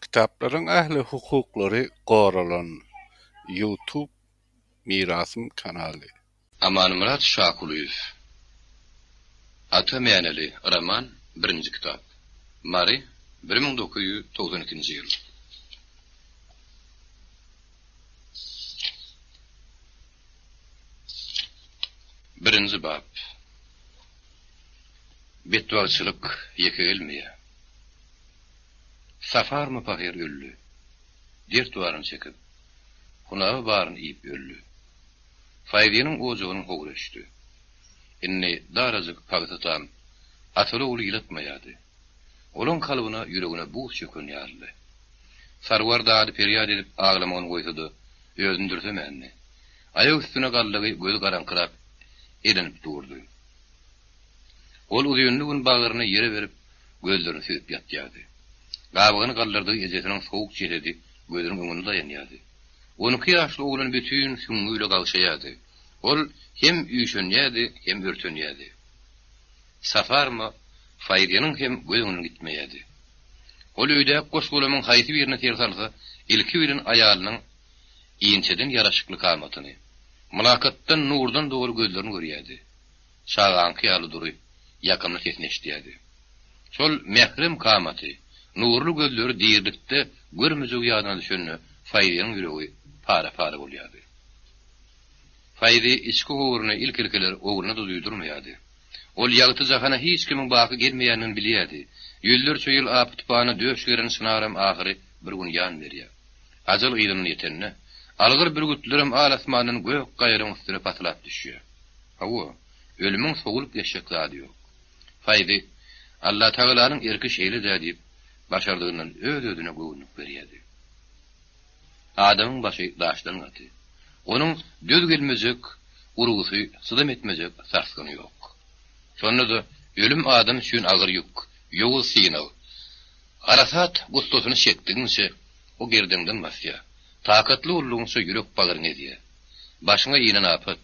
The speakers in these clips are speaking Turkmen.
Kitaplaryň ähli hukuklary goralan. Youtube Mirasym kanaly. Amanmyrat Şakulyýew. Ata Mäneli, roman, birinji kitap. Mary, 1992-nji ýyl. Birinji bap. Betbagtçylyk ýeke gelmeýär. Saparmy pahyr öldi. Dert baryny çekip, hunaba baryny iýip öldi. Faýzynyň ojagynyň howry öçdi. Indi darajyk pagta tam ataly-ogly ýylatmaýardy. Olaň kalbyna, ýüregine buz çöken ýalydy. Sarwar dady-perýat edip aglamagyny goýsa-da, özüni dürsemändi. Aýak üstüne galdygy gözi garaňkyrap, elenip durdy. Ol uzynly gün bagryny ýere berip, gözlerini süzüp ýatýardy. Gabagyny galdyrdygy ejesiniň sowuk jesedi gözüniň öňünde daýanýardy. On iki ýaşly oglan bütin süňňi bile gagşaýardy. Ol hem üýşenýärdi, hem örtenýärdi. Saparma Faýzynyň hem göz öňünden gitmeýärdi. Ol öýdäki goş-golamyň haýsy birine ser salsa, ilki bilen aýalynyň inçeden ýaraşykly kamatyny, mylakatdan, nurdan doly gözlerini görýärdi. Çagaňky ýaly dury, ýakymly sesini eşidýärdi. Şol mährem kamaty, nurly gözleri dirilikde görmejegi ýadyna düşende Faýzynyň ýüregi para-para bolýardy. Faýzy içki howruny ilk-ilkiler ogluna-da duýdurmaýardy. Ol ýagty jahana hiç kimiň baky gelmeýändigini bilýärdi. Ýüzlerçe ýyl apy-tupana döş geren çynaram ahyry bir gün ýan berýär. Ajal yzyndan ýetende, algyr bürgütlerem al-asmandan gök gaýalaryň üstüne patylap düşýär. Hawa, ölümiň sowulyp geçjek zady ýok. Faýzy, Allatagalanyň erki şeýle-dä diýip, başardygyndan öz-özüne göwünlik berýärdi. Adamyň başy daşdan gaty. Onuň döz gelmejek urgusy, çydam etmejek sarsgyny ýok. Şonda-da ölüm adam üçin agyr ýük, ýowuz synag. Harasat gussasyny çekdigiňçe, o gerdeňden basýar. Takatly boldugyňça ýürek-bagryňy ezýär. Başyňa inen apat,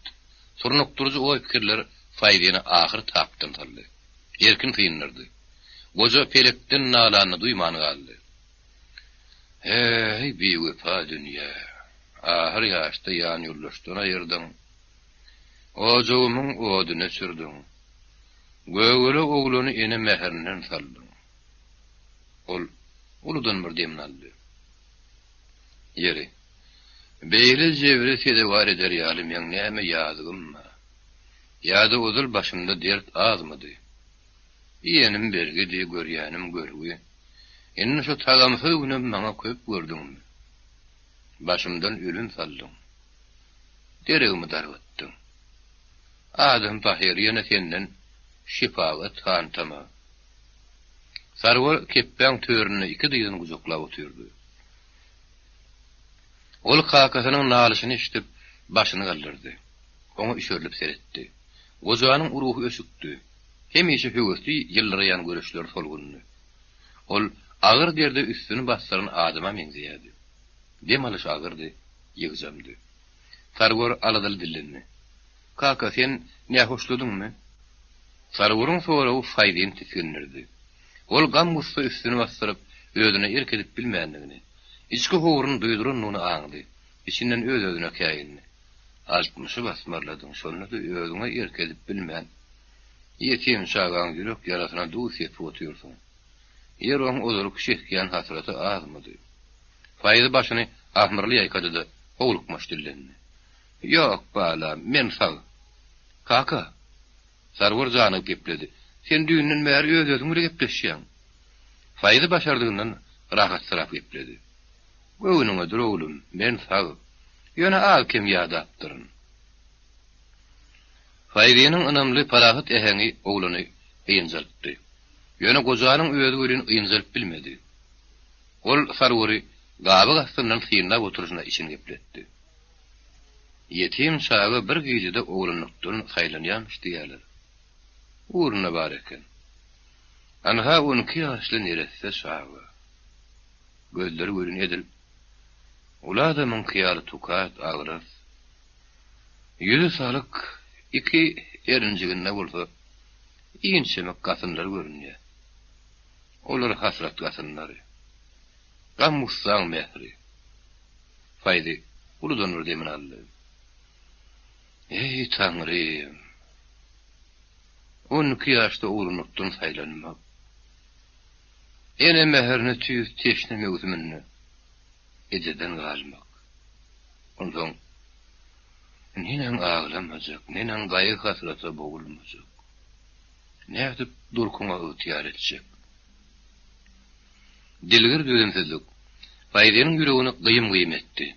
surnukdyryjy oý-pikirler Faýzyny ahyr tapdan saldy. Erkin syndyrdy. Goja pelekden nalanyny duýman galdy. Heý, biwepa dünýe! Ahyr ýaşda ýanýoldaşdan aýyrdyň. Ojagymyň oduny öçürdiň. Gögele oglany ene mährinden saldyň. Ol uludan bir demini aldy. Ýeri, beýle jebre sezewar eder ýaly meň näme ýazygym bar? Ýa-da ozal başymda dert azmydy? Iýenim bergidi, görýänim görgi. Indi şu tagamsyz günem maňa köp gördüňmi? Başymdan ölüm saldyň. Deregimi dargatdyň. Adam pahyr ýene senden şepagat hantama. Sarwar kepbäň töründe iki dyzyny gujaklap otyrdy. Ol kakasynyň nalyşyny eşidip, başyny galdyrdy. Oňa üşerilip seretdi. Gojanyň ruhy öçükdi. Hemişe höwesli ýyldyraýan göreçleri solgundy. Ol agyr derde üstüni basdyran adama meňzeýärdi. Dem alyşy agyrdy, ýygjamdy. Sarwar aladaly dillendi. Kaka, sen nähoşladyňmy? Sarwaryň soragy Faýzyny tisgindirdi. Ol gam-gussa üstüni basdyryp, özüne erk edip bilmändigini, içki howruny duýdurandygyny aňdy. Içinden öz-özüne käýindi. Altmyşy basmarladyň, şonda-da özüňe erk edip bilmän, ýetim çagaň ýürek ýarasyna duz sepip otyrsyň. Ýer oň ozalky çekýän hasraty azmydy? Faýzy başyny ahmyrly ýaýkady-da, howlukmaç dillendi. Ýok, balam, men sag. Kaka! Sarwar janygyp gepledi. Sen düýnden bäri öz-özüň bile gepleşýäň. Faýzy başardygyndan rahatsyrap gepledi. Göwnüňe dur oglum, men sag. Ýöne az-kem ýadapdyryn. Faýzynyň ynamly, parahat äheňi oglany ynjaltdy. Ýöne gojanyň özi welin ynjalyp bilmedi. Ol Sarwary gabak astyndan synlap oturyşyna içini gepletdi. Ýetim çaga bir gijede oglanlykdan saýlanýarmyş diýýärler. Ugrunda bar eken. Anha on iki ýaşly neresse çaga. Gözleri welin edil uly adamyňky ýaly tukat, agras. Ýüzi salyk, iki erinjiginde bolsa inçemik gasynlar görünýär. Olar hasrat gasynlary. Gam-gussaň mähri. Faýzy uludan bir demini aldy. Eý, Taňrym! 12 ýaşda oglanlykdan saýlanmak. Ene mährine tüýs teşne möwsüminde ejeden galmak. Onsoň neneň aglamajak, neneň gaýgy-hasrata bogulmajak? Nädip durkuňa ygtyýar etjek? Dilgir dözümsizlik Faýzynyň ýüregini gyýym-gyýym etdi.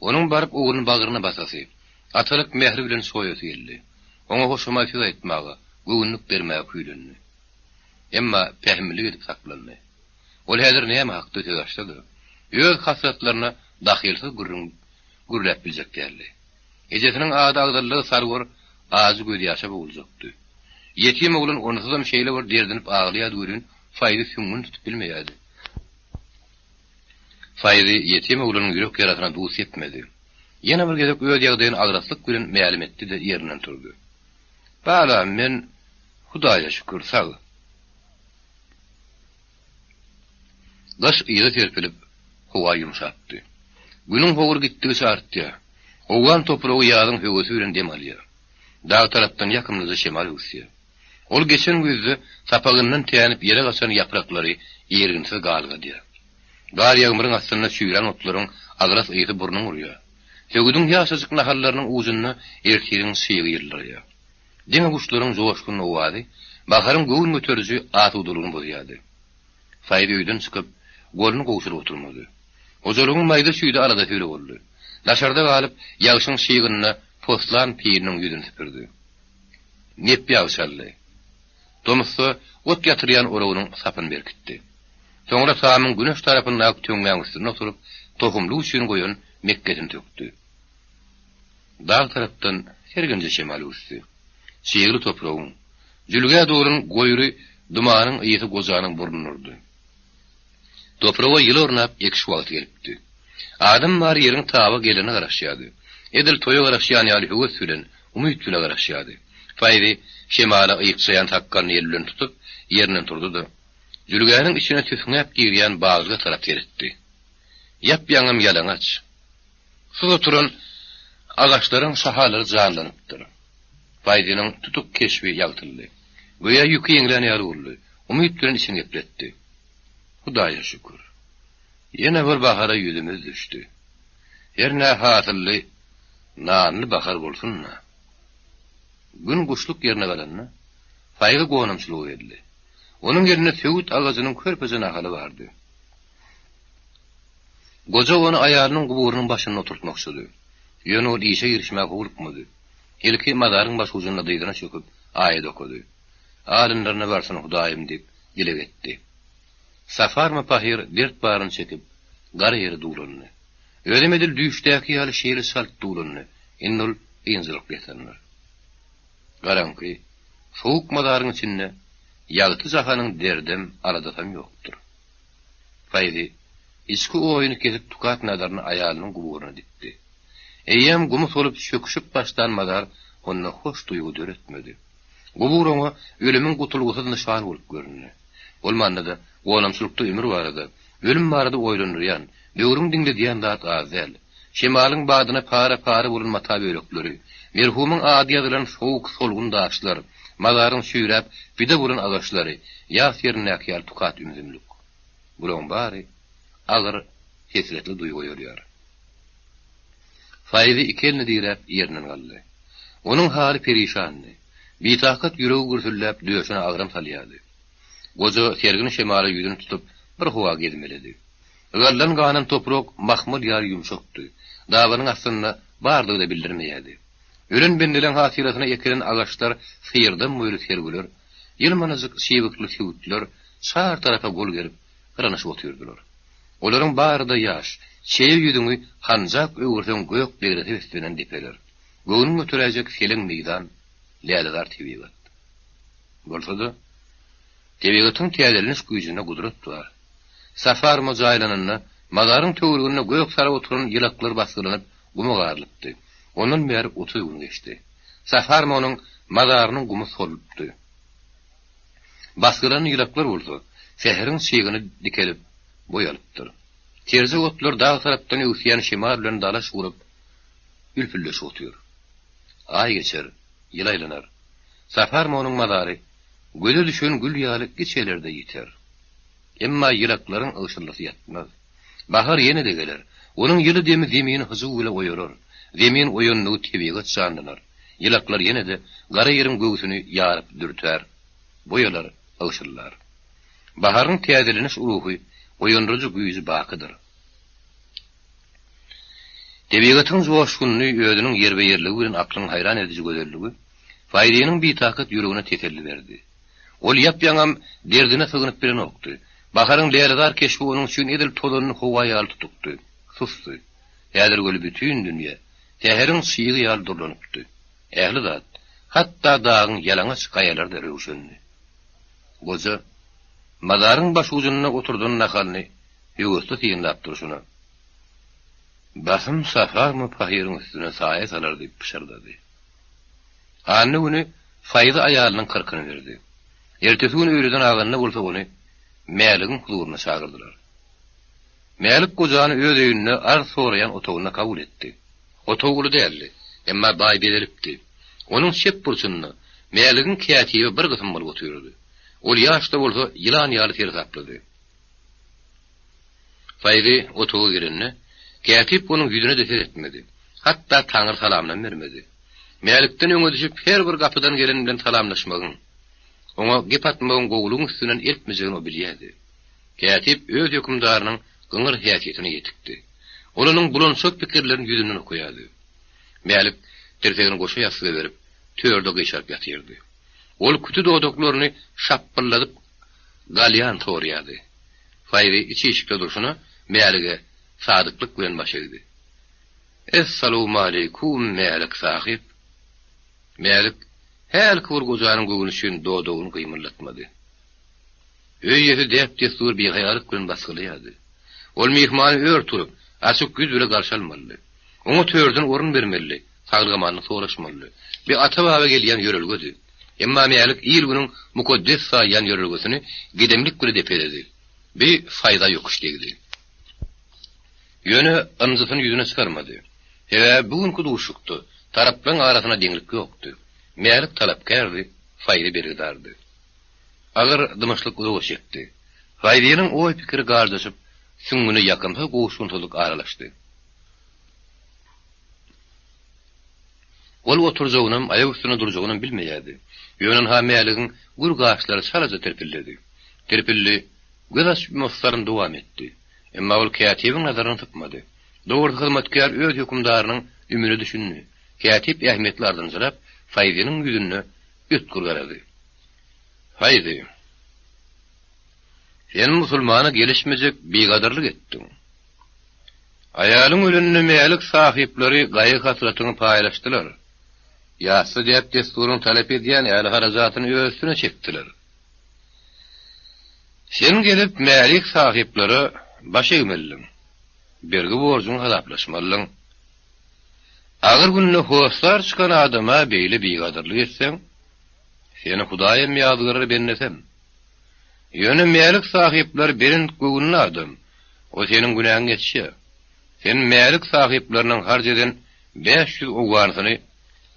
Onuň baryp ogluny bagryna basasy, atalyk mähri bilen çoýasy geldi. Oňa hoşamaý söz aýtmaga, göwünlik bermäge küýlendi. Emma pähimlilik edip saklandy. Ol häzir näme hakda söz açsa-da, öz hasratlaryna dahylsyz gürrüň gürläp biljek däldi. Ejesiniň ady agzaldygy sarwar ajy gözýaşa boguljakdy. Ýetim oglan onsuzam şeýle bir derdinip aglaýardy welin, Faýzy süňňüni tutup bilmeýärdi. Faýzy ýetim oglanyň ýürek ýarasyna duz sepmedi. Ýene bir gezek öz ýagdaýyny agraslyk bilen mälim etdi-de ýerinden turdy. Balam, men, Hudaýa şükür, sag. Gyş yza serpilip, howa ýumşapdy. Günüň howry gitdigiçe artýar. Owgan topragy ýazyň höwesi bilen dem alýar. Dag tarapdan ýakymlyja şemal öwüsýär. Ol geçen güýzde sapagyndan tänip ýere gaçan ýapraklary irginsiz galgadýar. Gar-ýagmyryň astynda çüýrän otlaryň agras ysy burnuňy urýar. Söwüdiň ýaşajyk nahallarynyň ujunda ertiriň çygy ýyldyraýar. Diňe guşlaryň joşgunly owazy baharyň göwün göteriji asudalygyny bozýardy. Saýyt öýden çykyp, goluny gowşuryp oturmady. Hojalygyň maýda-çüýde aladasy bile boldy. Daşarda galyp, ýagşyň çygynda poslan piliniň ýüzüni süpürdi. Nep ýag çaldy. Tomusda ot ýatyrýan oragynyň sapyny berkitdi. Soňra tamyň güneş tarapyndaky töňňäň üstünde oturyp, tohumlyk üçin goýan mekgesini tökdi. Dag tarapdan serginje şemal öwüsdi. Çygly topragyň, jülgä dolan goýry dumanyň ysy gojanyň burnuna urdy. Topraga ýyl ornap ekiş wagty gelipdi. Adam bary ýeriň taba gelerine garaşýardy. Edil toýa garaşýan ýaly höwes bilen, umyt bile garaşýardy. Faýzy şemala ykjaýan sakgalyny eli bilen tutup, ýerinden turdy-da, jülgäniň içine süsňäp girýän baglyga tarap seretdi. Ýap-ýaňam ýalaňaç. Sus oturan agaçlaryň şahalary janlanypdyr. Faýzynyň tutuk keşbi ýagtyldy. Göýä ýüki ýeňlän ýaly boldy. Umyt bilen içini gepletdi. Hudaýa şükür. Ýene bir bahara ýüzümiz düşdi. Hernä hasylly, nanly bahar bolsun-da. Gün guşluk ýerine galanda, Faýzy gonamçylyga geldi. Onuň elinde söwüt agajynyň körpeje nahaly bardy. Goja ony aýalynyň guburynyň başynda oturtmakçydy. Ýöne ol işe girişmäge howlukmady. Ilki mazaryň başujunda dyzyna çöküp, aýat okady. Alynlaryna barsyn, Hudaýym diýip, dileg etdi. Safarmy pahyr dert baryny çekip, gara ýere duwlandy. Özem edil düýşdäki ýaly şeýle çalt duwlandy, indi ol ynjalykly ýatandyr. Garaňky, sowuk mazaryň içinde ýagty jahanyň derdem, aladasam ýokdur. Faýzy içki oýuny kesip tukat nazaryny aýalynyň guburyna dikdi. Eýýäm gumy solup çöküşip başlan mazar onda hoş duýgy döretmedi. Gubur oňa ölümiň gutulgysyz nyşany bolup göründi. Bolmanda-da, gonamçylykda ömür barada, ölüm barada oýlandyrýan, böwrüňi diňledýän zat az däl. Şemalyň badyna para-para bolan mata bölekleri, merhumyň ady ýazylan sowuk, solgun daşlar, mazaryň çüýräp, pida bolan agaçlary, ýas ýerindäki ýaly tukat ümsümlik. Bularyň bary agyr, hesretli duýgy oýarýar. Faýzy iki elini diräp, ýerinden galdy. Onuň haly perişandy. Bitakat ýüregi gürsüldäp, döşüne agram salýardy. Goja sergin şemala ýüzüni tutup, bir howa gezmeledi. Ygaldan ganan toprak mahmal ýaly ýumşakdy. Dabanyň astynda bardygy-da bildirmeýärdi. Ölen bendeleň hatyrasyna ekilen agaçlar syrdam boýly serwiler, ýylmanajyk çybykly söwütler çar tarapa gol gerip, gyranyşyp otyrdylar. Olaryň bary-da ýaş, çeýe ýüzüňi hanjak öwürseň gök begrese beslenen depeler. Göwnüň göteräýjek seleň meýdan, lälezar tebigat. Bolsa-da, tebigatyň täzeleniş güýjünde gudrat bar. Safarmo jaýlananda, mazaryň töwereginde gök saryp oturan ýylaklar basgylanyp, guma garylypdy. Ondan bäri 30 gün geçdi. Safarmonyň mazarynyň gumy solupdy. Basgylanan ýylaklar bolsa, säheriň çygyny dikelip, boý alypdyr. Terje otlar dag tarapdan öwüsýän şemal bilen dalaş gurup, ülpüldeşip otyr. Aý geçer, ýyl aýlanar. Saparmy onuň mazary, göze düşen gül ýaly giç geler-de ýiter. Emma ýylaklaryň ygşyldysy ýatmaz. Bahar ýene-de geler. Onuň ýyly demi zemini hyjuw bile oýarar. Zemin oýandygy tebigat janlanar. Ýylaklar ýene-de gara ýeriň göwsüni ýaryp dürter, boýalar, ygşyldar. Baharyň täzeleniş ruhy, oýandyryjy güýji bakydyr. Tebigatyň joşgunyny özüniň ýerbe-ýerligi bilen aklyňy haýran ediji gözelligi Faýzynyň bitakat ýüregine teselli berdi. Ol ýap-ýaňam derdine sygynyp bilenokdy. Baharyň lälezar keşbi onuň üçin edil tozanly howa ýaly tutukdy, susdy. Häzir weli bütin dünýe säheriň çygy ýaly durlanypdy. Ähli zat, hatda dagyň ýalaňaç gaýalary-da röwşendi. Goja mazaryň başujunda oturdan nahalyny höwesli synlap durşuna, Basym Saparmy pahyryň üstüne saýa salar diýip pyşyrdady. Anna güni Faýzy aýalynyň kyrkyny berdi. Ertesi gün öýleden aganda bolsa ony Mäligiň huzuryna çagyrdylar. Mälik gojany öz öýünde arz soraýan otagynda kabul etdi. Otag uly däldi, emma baý bezelipdi. Onuň çep burçunda Mäligiň kätibi bir gysym bolup otyrdy. Ol ýaş-da bolsa ýylan ýaly seresaplydy. Faýzy otaga gelende, kätip onuň ýüzüne-de seretmedi. Hatda Taňry salamynam bermedi. Mälikden öňe düşüp her bir gapydan gelen bilen salamlaşmagyň, oňa gep atmagyň gowulygyň üstünden eltmejegini o bilýärdi. Kätip öz hökümdarynyň gyňyr häsiýetine ýetikdi. Ol onuň bulançak pikirlerini ýüzünden okaýardy. Mälik tirsegini goşa ýassyga berip, törde gyşaryp ýatyrdy. Ol küti dodaklaryny şapbyldadyp galýan sorýardy. Faýzy iç işikde durşuna Mälige sadyklyk bilen baş egdi. Essalawmaleýkum, Mälik sahyp! Mälik hälki bir gojanyň göwni üçin dodagyny gymyldatmady. Öý eýesi däp-dessury bihaýalyk bilen basgylaýardy. Ol myhmany ör turup, açyk ýüz bile garşy almalydy. Oňa törden orun bermelidi, saglyk-amanlyk soraşmalydy. Bu ata-baba gelýän ýörelgedi. Emma Mälik il-günüň mukaddes saýýan ýörelgesini gedemlik bile depeledi. Bi Faýza ýokuş degdi. Ýöne ynjysyny ýüzüne çykarmady. Sebäbi bu günki duşuşykda taraplaryň arasynda deňlik ýokdy. Mälik talapkärdi, Faýzy bergidardy. Agyr dymyşlyk uzaga çekdi. Faýzynyň oý-pikiri garjaşyp, süňňüne ýakymsyz gowuşgynsyzlyk aralaşdy. Ol oturjagynam, aýak üstünde durjagynam bilmeýärdi. Ýöne ynha Mäligiň gür gaşlary çalaja tirpilledi. Tirpildi, göz açyp-ýumasy salym dowam etdi. Emma ol kätibiň nazaryndan sypmady. Dogrusy hyzmatkär öz hökümdarynyň ümüne düşündi. Kätip ähmiýetli ardynjyrap, Faýzynyň ýüzüne ötgür garady. Faýzy, sen musulmana gelişmejek bigadyrlyk etdiň. Aýalyň ölenine mälik sahyplary gaýgy-hasratyňy paýlaşdylar. Ýasda däp-dessuryň talap edýän ähli harajatyny öz üstüne çekdiler. Sen gelip mälik sahyplara baş egmelidiň, bergi-borjuňy hasaplaşmalydyň. Agyr günde hossar çykan adama beýle bigadyrlyk etseň, seni Hudaýam ýazgarar bendesem. Ýöne mälik sahyplar belent göwünli adam, o seniň günäňi geçýär. Sen mälik sahyplarynyň harç eden 500 owganysyny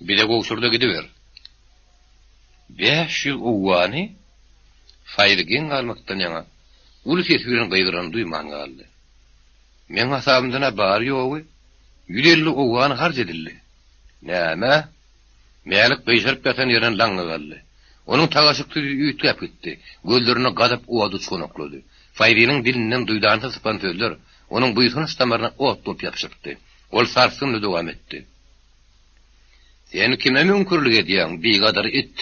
bize gowşur-da gidiber. 500 owgany? Faýzy geň galmakdan ýaňa uly sesi bilen gygyranyny duýman galdy. Meň hasabymdan-a bary-ýogy 150 owgan harç edildi. Näme? Mälik gyşaryp ýatan ýerinden laňňa galdy. Onuň tagaşyksyz ýüzi üýtgäp gitdi. Gözlerinde gazap ody uçganaklady. Faýzynyň dilinden duýdansyz sypan sözler onuň buýsanç damaryna ot bolup ýapyşypdy. Ol sarsgynly dowam etdi. Sen kime müňkürlik edýäň, bigadyr it?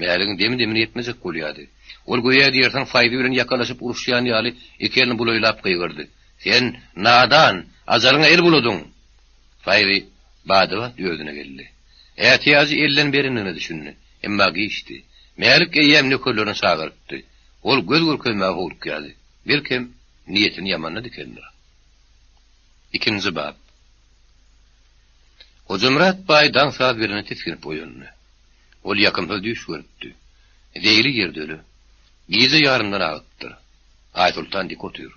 Mäligiň demi-demine ýetmejek bolýardy. Ol göýä diýersiň Faýzy bilen ýakalaşyp uruşýan ýaly iki elini bulaýlap gygyrdy. Sen, nadan, ajalyňa el buladyň! Faýzy bada-bat özüne geldi. Ätiýajy elden berendigine düşündi. Emma giçdi. Mälik eýýäm nökerlerini çagyrypdy. Ol göz görkezmäge howlukýardy. Belkem, niýetini ýamanda dikendir. Ikinji bap. Hojamyrat baý daň saz berende tisginip oýandy. Ol ýakymsyz düýş görüpdi. Zeýli ýerdöle. Gije ýarymdan agypdyr. Aýsoltan dik otyr.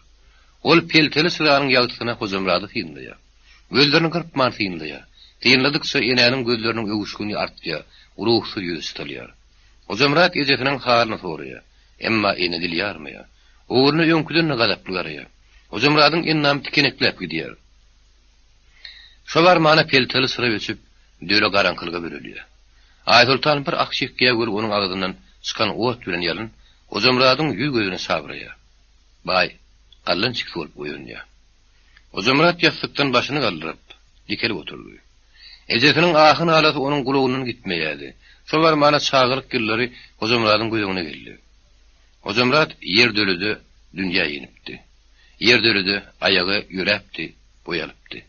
Ol pelteli çyranyň ýagtysyna Hojamyrady synlaýar. Gözlerini gyrpman synlaýar. Synladykça enäniň gözleriniň öwüşgini artýar, ruhsuz ýüzi çytylýar. Hojamyrat ejesiniň halyny soraýar. Emma ene dil ýarmaýar. Ogluna öňküden-de gazaply garaýar. Hojamyradyň endamy tikenekläp gidýär. Şo barmana pelteli çyra öçüp, döle garaňkylyga bürelýär. Aýsoltan bir ah çekýär weli onuň agzyndan çykan ot bilen ýalyn Hojamyradyň ýüz-gözüni çabraýar. Baý, gallan çigsi bolup oýanýar. Hojamyrat ýassykdan başyny galdyryp, dikelip oturdy. Ejesiniň ahy-nalasy onuň gulagyndan gitmeýärdi. Şo barmana çagalyk ýyllary Hojamyradyň göz öňüne geldi. Hojamyrat ýerdölede dünýä inipdi. Ýerdölede aýagy ýöräpdi, boý alypdy.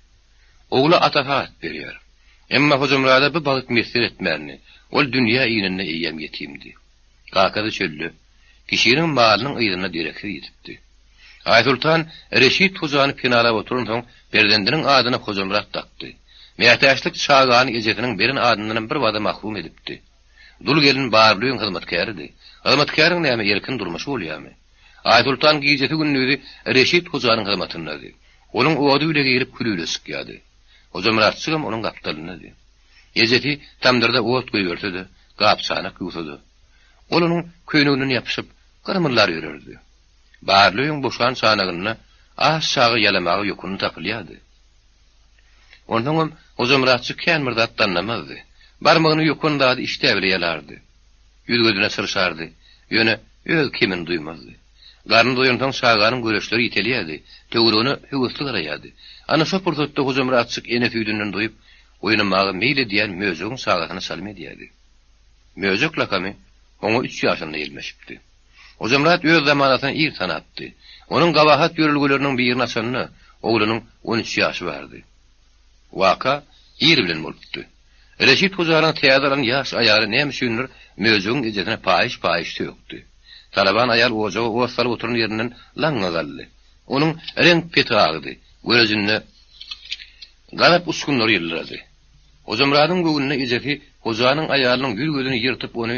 Ogla atasy at berýär. Emma Hojamyrada bu bagt miýesser etmändi. Ol dünýä inende eýýäm ýetimdi. Kakasy çölde, kişiniň malynyň yzynda dereksiz ýitipdi. Aýsoltan Reşit hojany penalap oturansoň, perzendiniň adyny Hojamyrat dakdy. Mätäçlik çagany ejesiniň beren adyndanam birbada mahrum edipdi. Dul gelin barly öýüň hyzmatkäridi. Hyzmatkäriň näme erkin durmuşy bolýarmy? Aýsoltan gijesi-gündizi Reşit hojanyň hyzmatyndady. Onuň ody bile girip, küli bile çykýardy. Hojamyratjygam onuň gapdalyndady. Ejesi tamdyrda ot goýberse-de, gap-çanak ýuwsa-da, ol onuň köýneginden ýapyşyp, gyrmyldar ýörerdi. Barly öýüň boşan çanagynda aç çaga ýalamaga ýokundy tapylýardy. Onsoňam Hojamyratjyk kän bir zat dannamazdy. Barmagyny ýokan zady işdä bile ýalardy. Ýüz-gözüne çyrşardy, ýöne öz kemini duýmazdy. Garny doýansoň çaganyň göreçleri ýitelýärdi, töweregine höwesli garaýardy. Ana şo pursatda Hojamyratjyk ene süýdünden doýup, oýnamaga meýil edýän möjegiň çagasyna çalym edýärdi. Möjek lakamy oňa üç ýaşynda ýelmeşipdi. Hojamyrat öz zamanasyny ir tanapdy. Onuň gabahat ýörelgeleriniň birini açanda, oglunyň 13 ýaşy bardy. Waka ir bilen bolupdy. Reşit hojanyň täze alan ýaş aýaly näme üçindir möjegiň ejesine paýyş-paýyş sökdi. Talaban aýal ojaga ot salyp oturan ýerinden laňňa galdy. Onuň reňk-peti agdy, görejinde gazap uçgunlary ýyldyrady. Hojamyradyň göwnüne ejesi hojanyň aýalynyň ýüz-gözüni ýyrtyp ony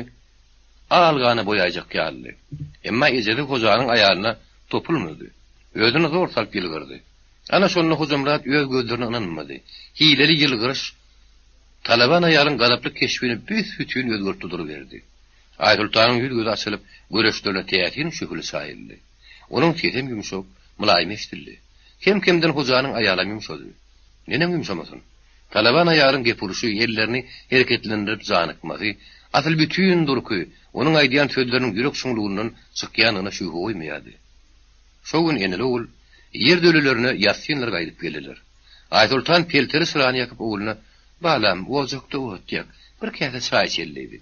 al gana boýaýjak ýalydy. Emma ejesi hojanyň aýalyna topulmady. Özüne zor salyp ýylgyrdy. Ana şonda Hojamyrat öz gözlerine ynanmady. Hileli ýylgyryş talaban aýalyň gazaply keşbini büs-bütin özgertdi duruberdi. Aýsoltanyň ýüz-gözi açylyp, göreçlerine täsin şöhle çaýyldy. Onuň sesem ýumşak, mylaýym eşidildi. Kem-kemden hojanyň aýalam ýumşady. Neneň ýumşamasyn? Talaban aýalyň gep urşy, ellerini hereketlendirip janykmasy, asyl bütin durky onuň aýdýan sözleriniň ýürek çuňlugyndan çykýandygyna şübhe goýmaýardy. Şo gün eneli-ogul ýer dölelerine ýassynlar gaýdyp geldiler. Aýsoltan pelteli çyrany ýakyp ogluna, Balam, ojakda ot ýak, bir käse çaý içeli diýdi.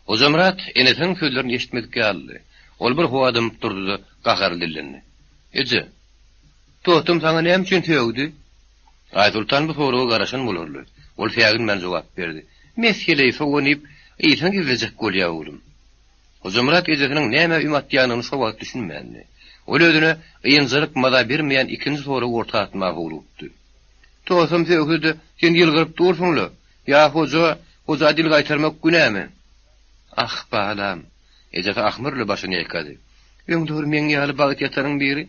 Hojamyrat enesiniň sözlerini eşitmedik ýalydy. Ol bir howa dymyp durdy-da, gaharly dillendi. Eje, Totum saňa näme üçin sögdi? Aýsoltan bu soraga garaşan bolarly. Ol säginmän jogap berdi. Mes heleý sogan iýip, ysyny gizlejek bolýa, oglum. Hojamyrat ejesiniň nämä üm atýanyny şo wagt düşünmändi. Ol özüne ynjalyk maza bermeýän ikinji soragy orta atmaga howlugupdy. Totum sögse-de, sen ýylgyryp dursuň-la. Ýa hoja, hoja dil gaýtarmak günämi? Ah, balam! Ejesi ahmyrly başyny ýaýkady. Öňde bir meň ýaly bagt ýatanyň biri,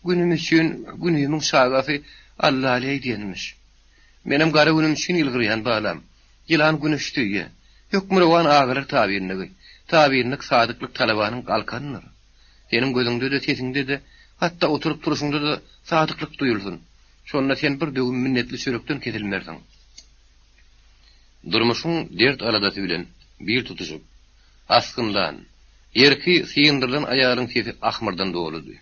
Günüm üçin günümiň çagasy Allaleý diýenmiş. Menem gara günüm üçin ýylgyrýan balam. Ýylan güneş söýýä. Hökmürowan agalar tabynlygy. Tabynlyk, sadyklyk talabanyň galkanydyr. Seniň gözüňde-de, sesiňde-de, hatda oturyp-turşuňda-da sadyklyk duýulsyn. Şonda sen bir döwüm minnetli çörekden kesilmersiň. Durmuşyň dert-aladasy bilen bir tutuşyp, asgynlan, erki syndyrylan aýalyň sesi ahmyrdan doludy.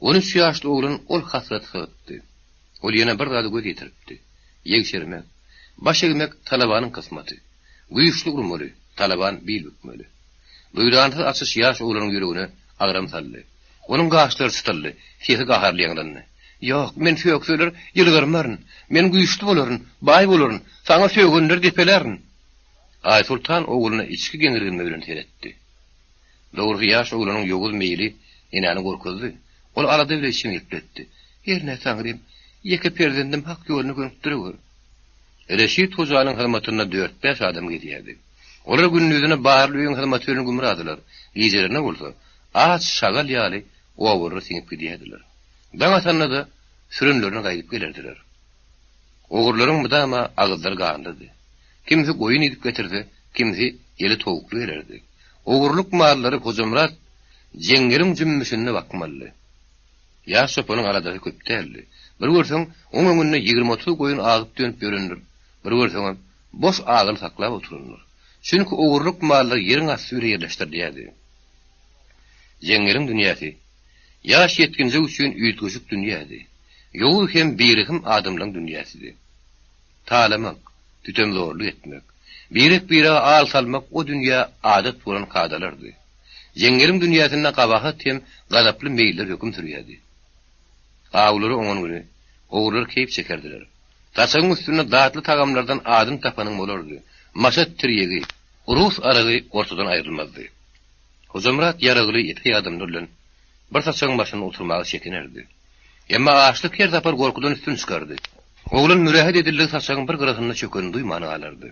13 ýaşly oglan ol hasraty sygypdy. Ol ýene bir zada göz ýetiripdi. Ýegşermek, baş egmek talabanyň kysmaty. Güýçli urmaly, talaban bil bükmeli. Duýdansyz açyş ýaş oglanyň ýüregine agram saldy. Onuň gaşlary çytyldy, sesi gaharly ýaňlandy. Ýok, men sökseler, ýylgyrmaryn. Men güýçli bolaryn, baý bolaryn, saňa sögenleri depelärin. Aýsoltan ogluna içki geňirgenme bilen seretdi. Dogrusy, ýaş oglanyň ýowuz meýli enäni gorkuzdy. Ol alada bile içini gepletdi. Hernä Taňrym, ýeke perzendim hak ýoluna gönükdirewer. Reşit hojanyň hyzmatynda dört-bäş adam gezýärdi. Olar gündizine barly öýüň hyzmaty bilen gümradylar, gijelerine bolsa, aç şagal ýaly obalara siňip gidýärdiler. Daň atanda-da sürenlerine gaýdyp gelerdiler. Ogurlaryň mydama agyzlary ganlydy. Kimsi goýun idip getirse, kimsi eli towukly gelerdi. Ogurlyk mallary Hojamyrat jeňňeliň jümmüşinde bakmalydy. Ýaş çopanyň aladasy köp däldi. Bir görseň, oň öňünde ýigrimi-otuz goýun agyp-dönüp ýörendir, bir görseňem, boş agyl saklap oturandyr. Çünki ogurlyk mallar ýeriň asty bile ýerleşdirilýärdi. Jeňňeliň dünýäsi ýaş ýetginjek üçin üýtgeşik dünýädi. Ýowuz hem birehim adamlaryň dünýäsidi. Talamak, sütemzorluk etmek, birek-birege al salmak o dünýä adat bolan kadalardy. Jeňňeliň dünýäsinde gabahat hem gazaply meýiller höküm sürýärdi. Awlary oňan güni ogrular keýp çekerdiler. Saçagyň üstünde datly tagamlardan adyny tapanyň bolardy. Maşat tirýegi, rus aragy ortadan aýrylmazdy. Hojamyrat ýaragly epeý adamlar bilen bir saçagyň başynda oturmaga çekinerdi. Emma açlyk her sapar gorkudan üstün çykardy. Oglan mürähet edildigi saçagyň bir gyrasynda çökenini duýman galardy.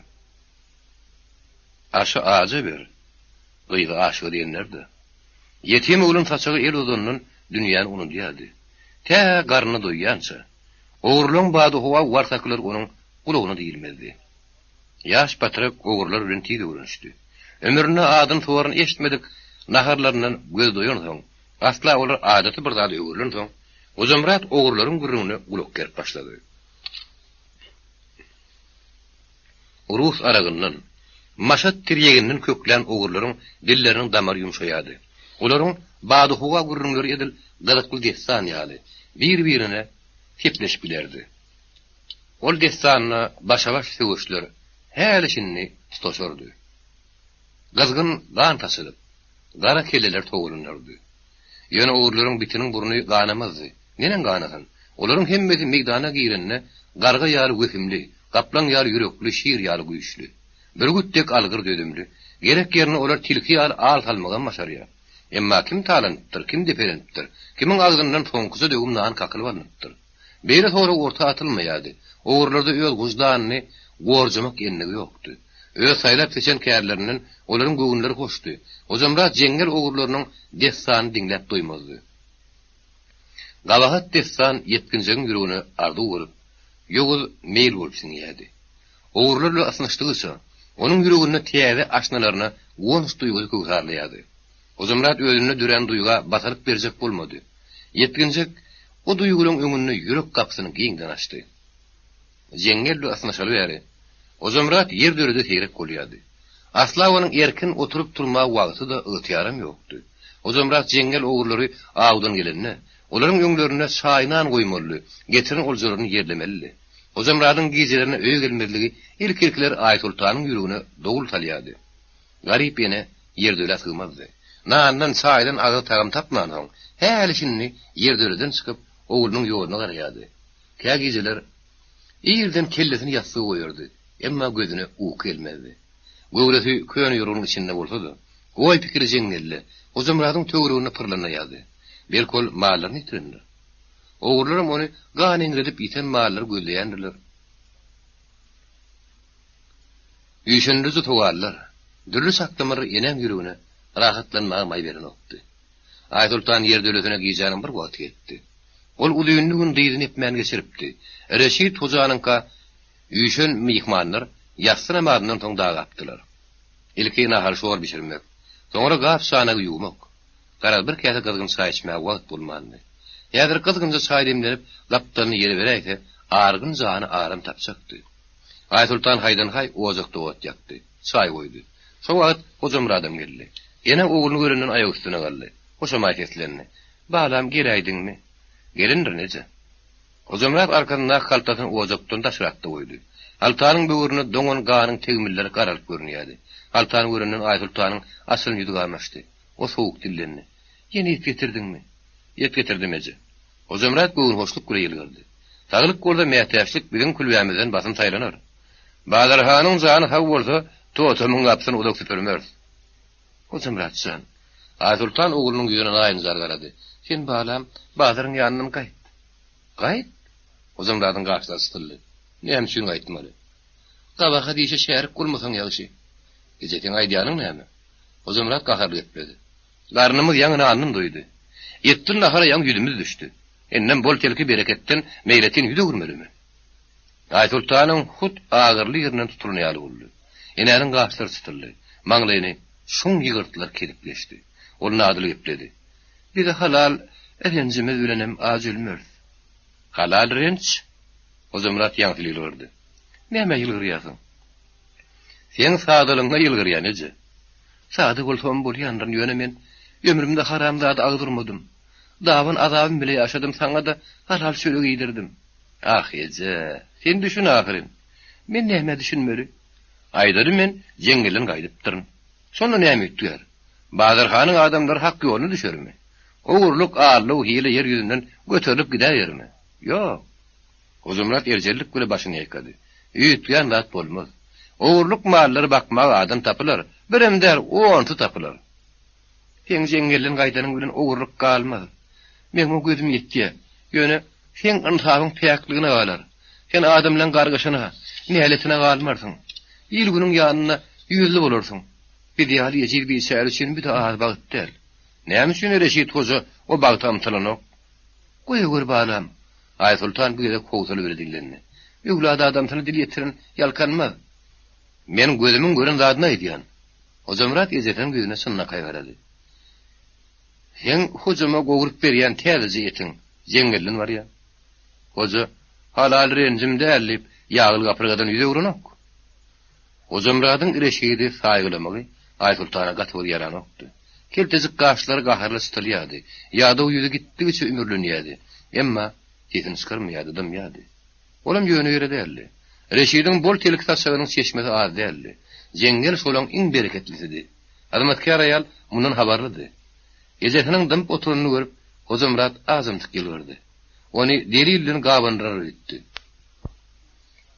Aşy aja ber, gyzy aşyga diýenler-de. Ýetim oglan saçaga el uzandan dünýäni unudýardy. Tä garny doýýança, ogurlaň badyhowa warsakylar onuň gulagyna diýilmezdi. Ýaş patrak ogrular bilen tiz öwrenişdi. Ömründe adyny-soruny eşitmedik naharlaryndan göz doýansoň, asla olar adaty bir zada öwrülensoň, Gojamyrat ogurlaryň gürrüňine gulak gerip başlady. Rus aragyndan, maşat tirýeginden köklän ogurlaryň dilleriniň damary ýumşaýardy. Olaryň badyhowa gürrüňleri edil gyzykly dessan ýaly, bir-birine sepleşip giderdi. Ol dessanda başa-baş söweşler häli-şindi tutaşardy. Gyzgyn gan saçylyp, gara kelleler togalanardy. Ýöne ogurlaryň bitiniň burny ganamazdy. Neneň ganasyn? Olaryň hemmesi meýdana girende garga ýaly wehimli, gaplaň ýaly ýürekli, şir ýaly güýçli. Bürgüt dek algyr dözümli. Gerek ýerinde olar tilki ýaly al salmagam başarýar. Emma kim talanypdyr, kim depelenipdir, kimiň agzyndan soňkuja döwüm nan kakylyp alnypdyr? Beýle sorag orta atylmaýardy. Ogrularda öz wyždanyny gorjamak endigi ýokdy. Öz saýlap-seçen kärlerinden olaryň göwünleri hoşdy. Hojamyrat jeňňel ogurlarynyň dessanyny diňläp doýmazdy. Gabahat dessan ýetginjegiň ýüregine arzuw bolup, ýowuz meýil bolup siňýärdi. Ogrular bilen ysnyşdygyça, onuň ýüreginde täze aşnalaryna guwanç duýgusy köwsarlaýardy. Hojamyrat özünde dörän duýga basalyk berjek bolmady. Ýetginjek o duýgulaň öňünde ýürek gapysyny giňden açdy. Jeňňel bilen ysnyşaly bäri, Hojamyrat ýerdörede seýrek bolýardy. Asla onuň erkin oturyp-turmaga wagty-da, ygtyýaram ýokdy. Hojamyrat jeňňel ogrulary awdan gelende, olaryň öňlerinde çaý-nan goýmalydy, getiren oljalaryny ýerlemelidi. Hojamyradyň gijelerine öýe gelmezligi ilki-ilkiler Aýsoltanyň ýüregine dowul salýardy. Garyp ene ýerdölä sygmazdy. Nandan, çaýdan agyz tagam tapmansoň, häli-şindi ýerdöleden çykyp, oglunyň ýoluna garaýardy. Kä gijeler irden kellesini ýassyga goýardy, emma gözüne uky gelmezdi. Göwresi köne ýorganyň içinde bolsa-da, oý-pikiri jeňňelde, Hojamyradyň töwereginde pyrlanaýardy. Belki ol mallaryny ýitirendir. Ogrularem ony gan eňredip ýiten mallary gözleýändirler. Üýşendiriji sowallar, dürli çaklamalar enäň ýüregine rahatlanmaga maý berenokdy. Aýsoltan ýerdölesine gijäniň bir wagty gelipdi. Ol uzynly gün dyzyny epmän geçiripdi. Reşit hojanyňka üýşen myhmanlar ýassy namazyndan soň dagapdylar. Ilki nahar-şor bişirmek, soňra gap-çanagy ýuwmak. Garaz, bir käse gyzgyn çaý içmäge wagt bolmandy. Häzir gyzgynja çaý demlenip, gapdalyny ýere beräýse, argyn jany aram tapjakdy. Aýsoltan haýdan-haý ojakda ot ýakdy. Çaý goýdy. Şo wagt Hojamyradam geldi. Ene ogluny görenden aýak üstüne galdy. Hoşamaý seslendi. Balam, geläýdiňmi? Gelendirin, eje. Hojamyrat arkasyndaky haltasyny ojakdan daşrakda goýdy. Haltanyň böwründe doňan ganyň tegmilleri garalyp görünýärdi. Haltany görenden Aýsoltanyň açylan ýüzi gamaşdy. O sowuk dillendi. Ýene et getirdiňmi? Et getirdim, eje. Hojamyrat göwünhoşluk bile ýylgyrdy. Saglyk bolsa mätäçlik biziň külbämizden basym saýlanar. Bazar hanyň jany sag bolsa, totamyň gapysyny uzak süpürmeris. Hojamyrat jan. Aýsoltan oglunyň ýüzüne naýynjar garady. Sen, balam, bazaryň ýanyndan gaýt. Gaýt? Hojamyradyň gaşlary çytyldy. Näme üçin gaýtmaly? Gabahat işe şärik bolmasaň ýagşy. Eje, seň aýdýanyň näme? Hojamyrat gaharly gepledi. Garnymyz ýaňy nandan doýdy. Etli nahara ýaňy ýüzümiz düşdi. Indem bol-telki bereketden meýletin ýüz öwürmelimi? Aýsoltanyň hut agyrly ýerinden tutulan ýaly boldy. Enäniň gaşlary çytyldy. Maňlaýyny çuň ýygyrtlar kesip geçdi. Ol nadyl gepledi. Biz halal renjimiz bilenem aç ölmeris. Halal renç? Hojamyrat ýaňsyly ýylgyrdy. Nämä ýylgyrýarsyň? Seň sadalygyňa ýylgyrýan, eje. Sada bolsamam bolýandyryn, ýöne men ömrümde haram zady agdyrmadym. Daban azabym bile ýaşadym, saňa-da halal çörek iýdirdim. Ah, eje, sen düşün ahyryn. Men nämä düşünmeli? Aýdaly men jeňňelden gaýdypdyryn. Şonda näme üýtgär? Bazar hanyň adamlary hak ýoluna düşermi? Ogurlyk, aldaw, hile ýer ýüzünden göterilip gidäýermi? Ýok. Hojamyrat erjellik bile başyny ýaýkady. Üýtgän zat bolmaz. Ogurlyk mallary bakmaga adam tapylar, birem däl, onsy tapylar. Seň jeňňelden gaýdanyň bilen ogurlyk galmaz. Meň muňa gözüm ýetýär. Ýöne seň ynsabyň päkligine galar. Sen adamlaň gargyşyna, näletine galmarsyň. Il-günüň ýanynda ýüzli bolarsyň. Biz ýaly ejiz biçäre üçin bu-da az bagt däl. Näme üçin Reşit hoja o bagta ymtylanok? Goýawer balam. Aýsoltan bu gezek howsala bile dillendi. Öwlady adamsyna dil ýetiren ýalkanmaz. Men gözümiň gören zadyny aýdýan. Hojamyrat ejesiniň ýüzüne çynlakaý garady. Seň hojama gowrup berýän täzeje etiň jeňňelden barýa. Hoja, Halal renjim däl diýip, ýagly gapyrgadan ýüz öwrenok. Hojamyradyň Reşidi saýgylamagy Aýsoltana gaty bir ýaranokdy. Keltejik gaşlary gaharly çytylýardy. Ýadaw ýüzi gitdigiçe ümürlenýärdi. Emma sesini çykarmaýardy, dymýardy. Olam ýöne ýere däldi. Reşidiň bol-telki saçagynyň çeşmesi az däldi. Jeňňel şolaň iň bereketlisidi. Hyzmatkär aýal mundan habarlydy. Ejesiniň dymyp oturanyny görüp, Hojamyrat azymtyk ýylgyrdy. Ony delil bilen gabandyrar öýtdi.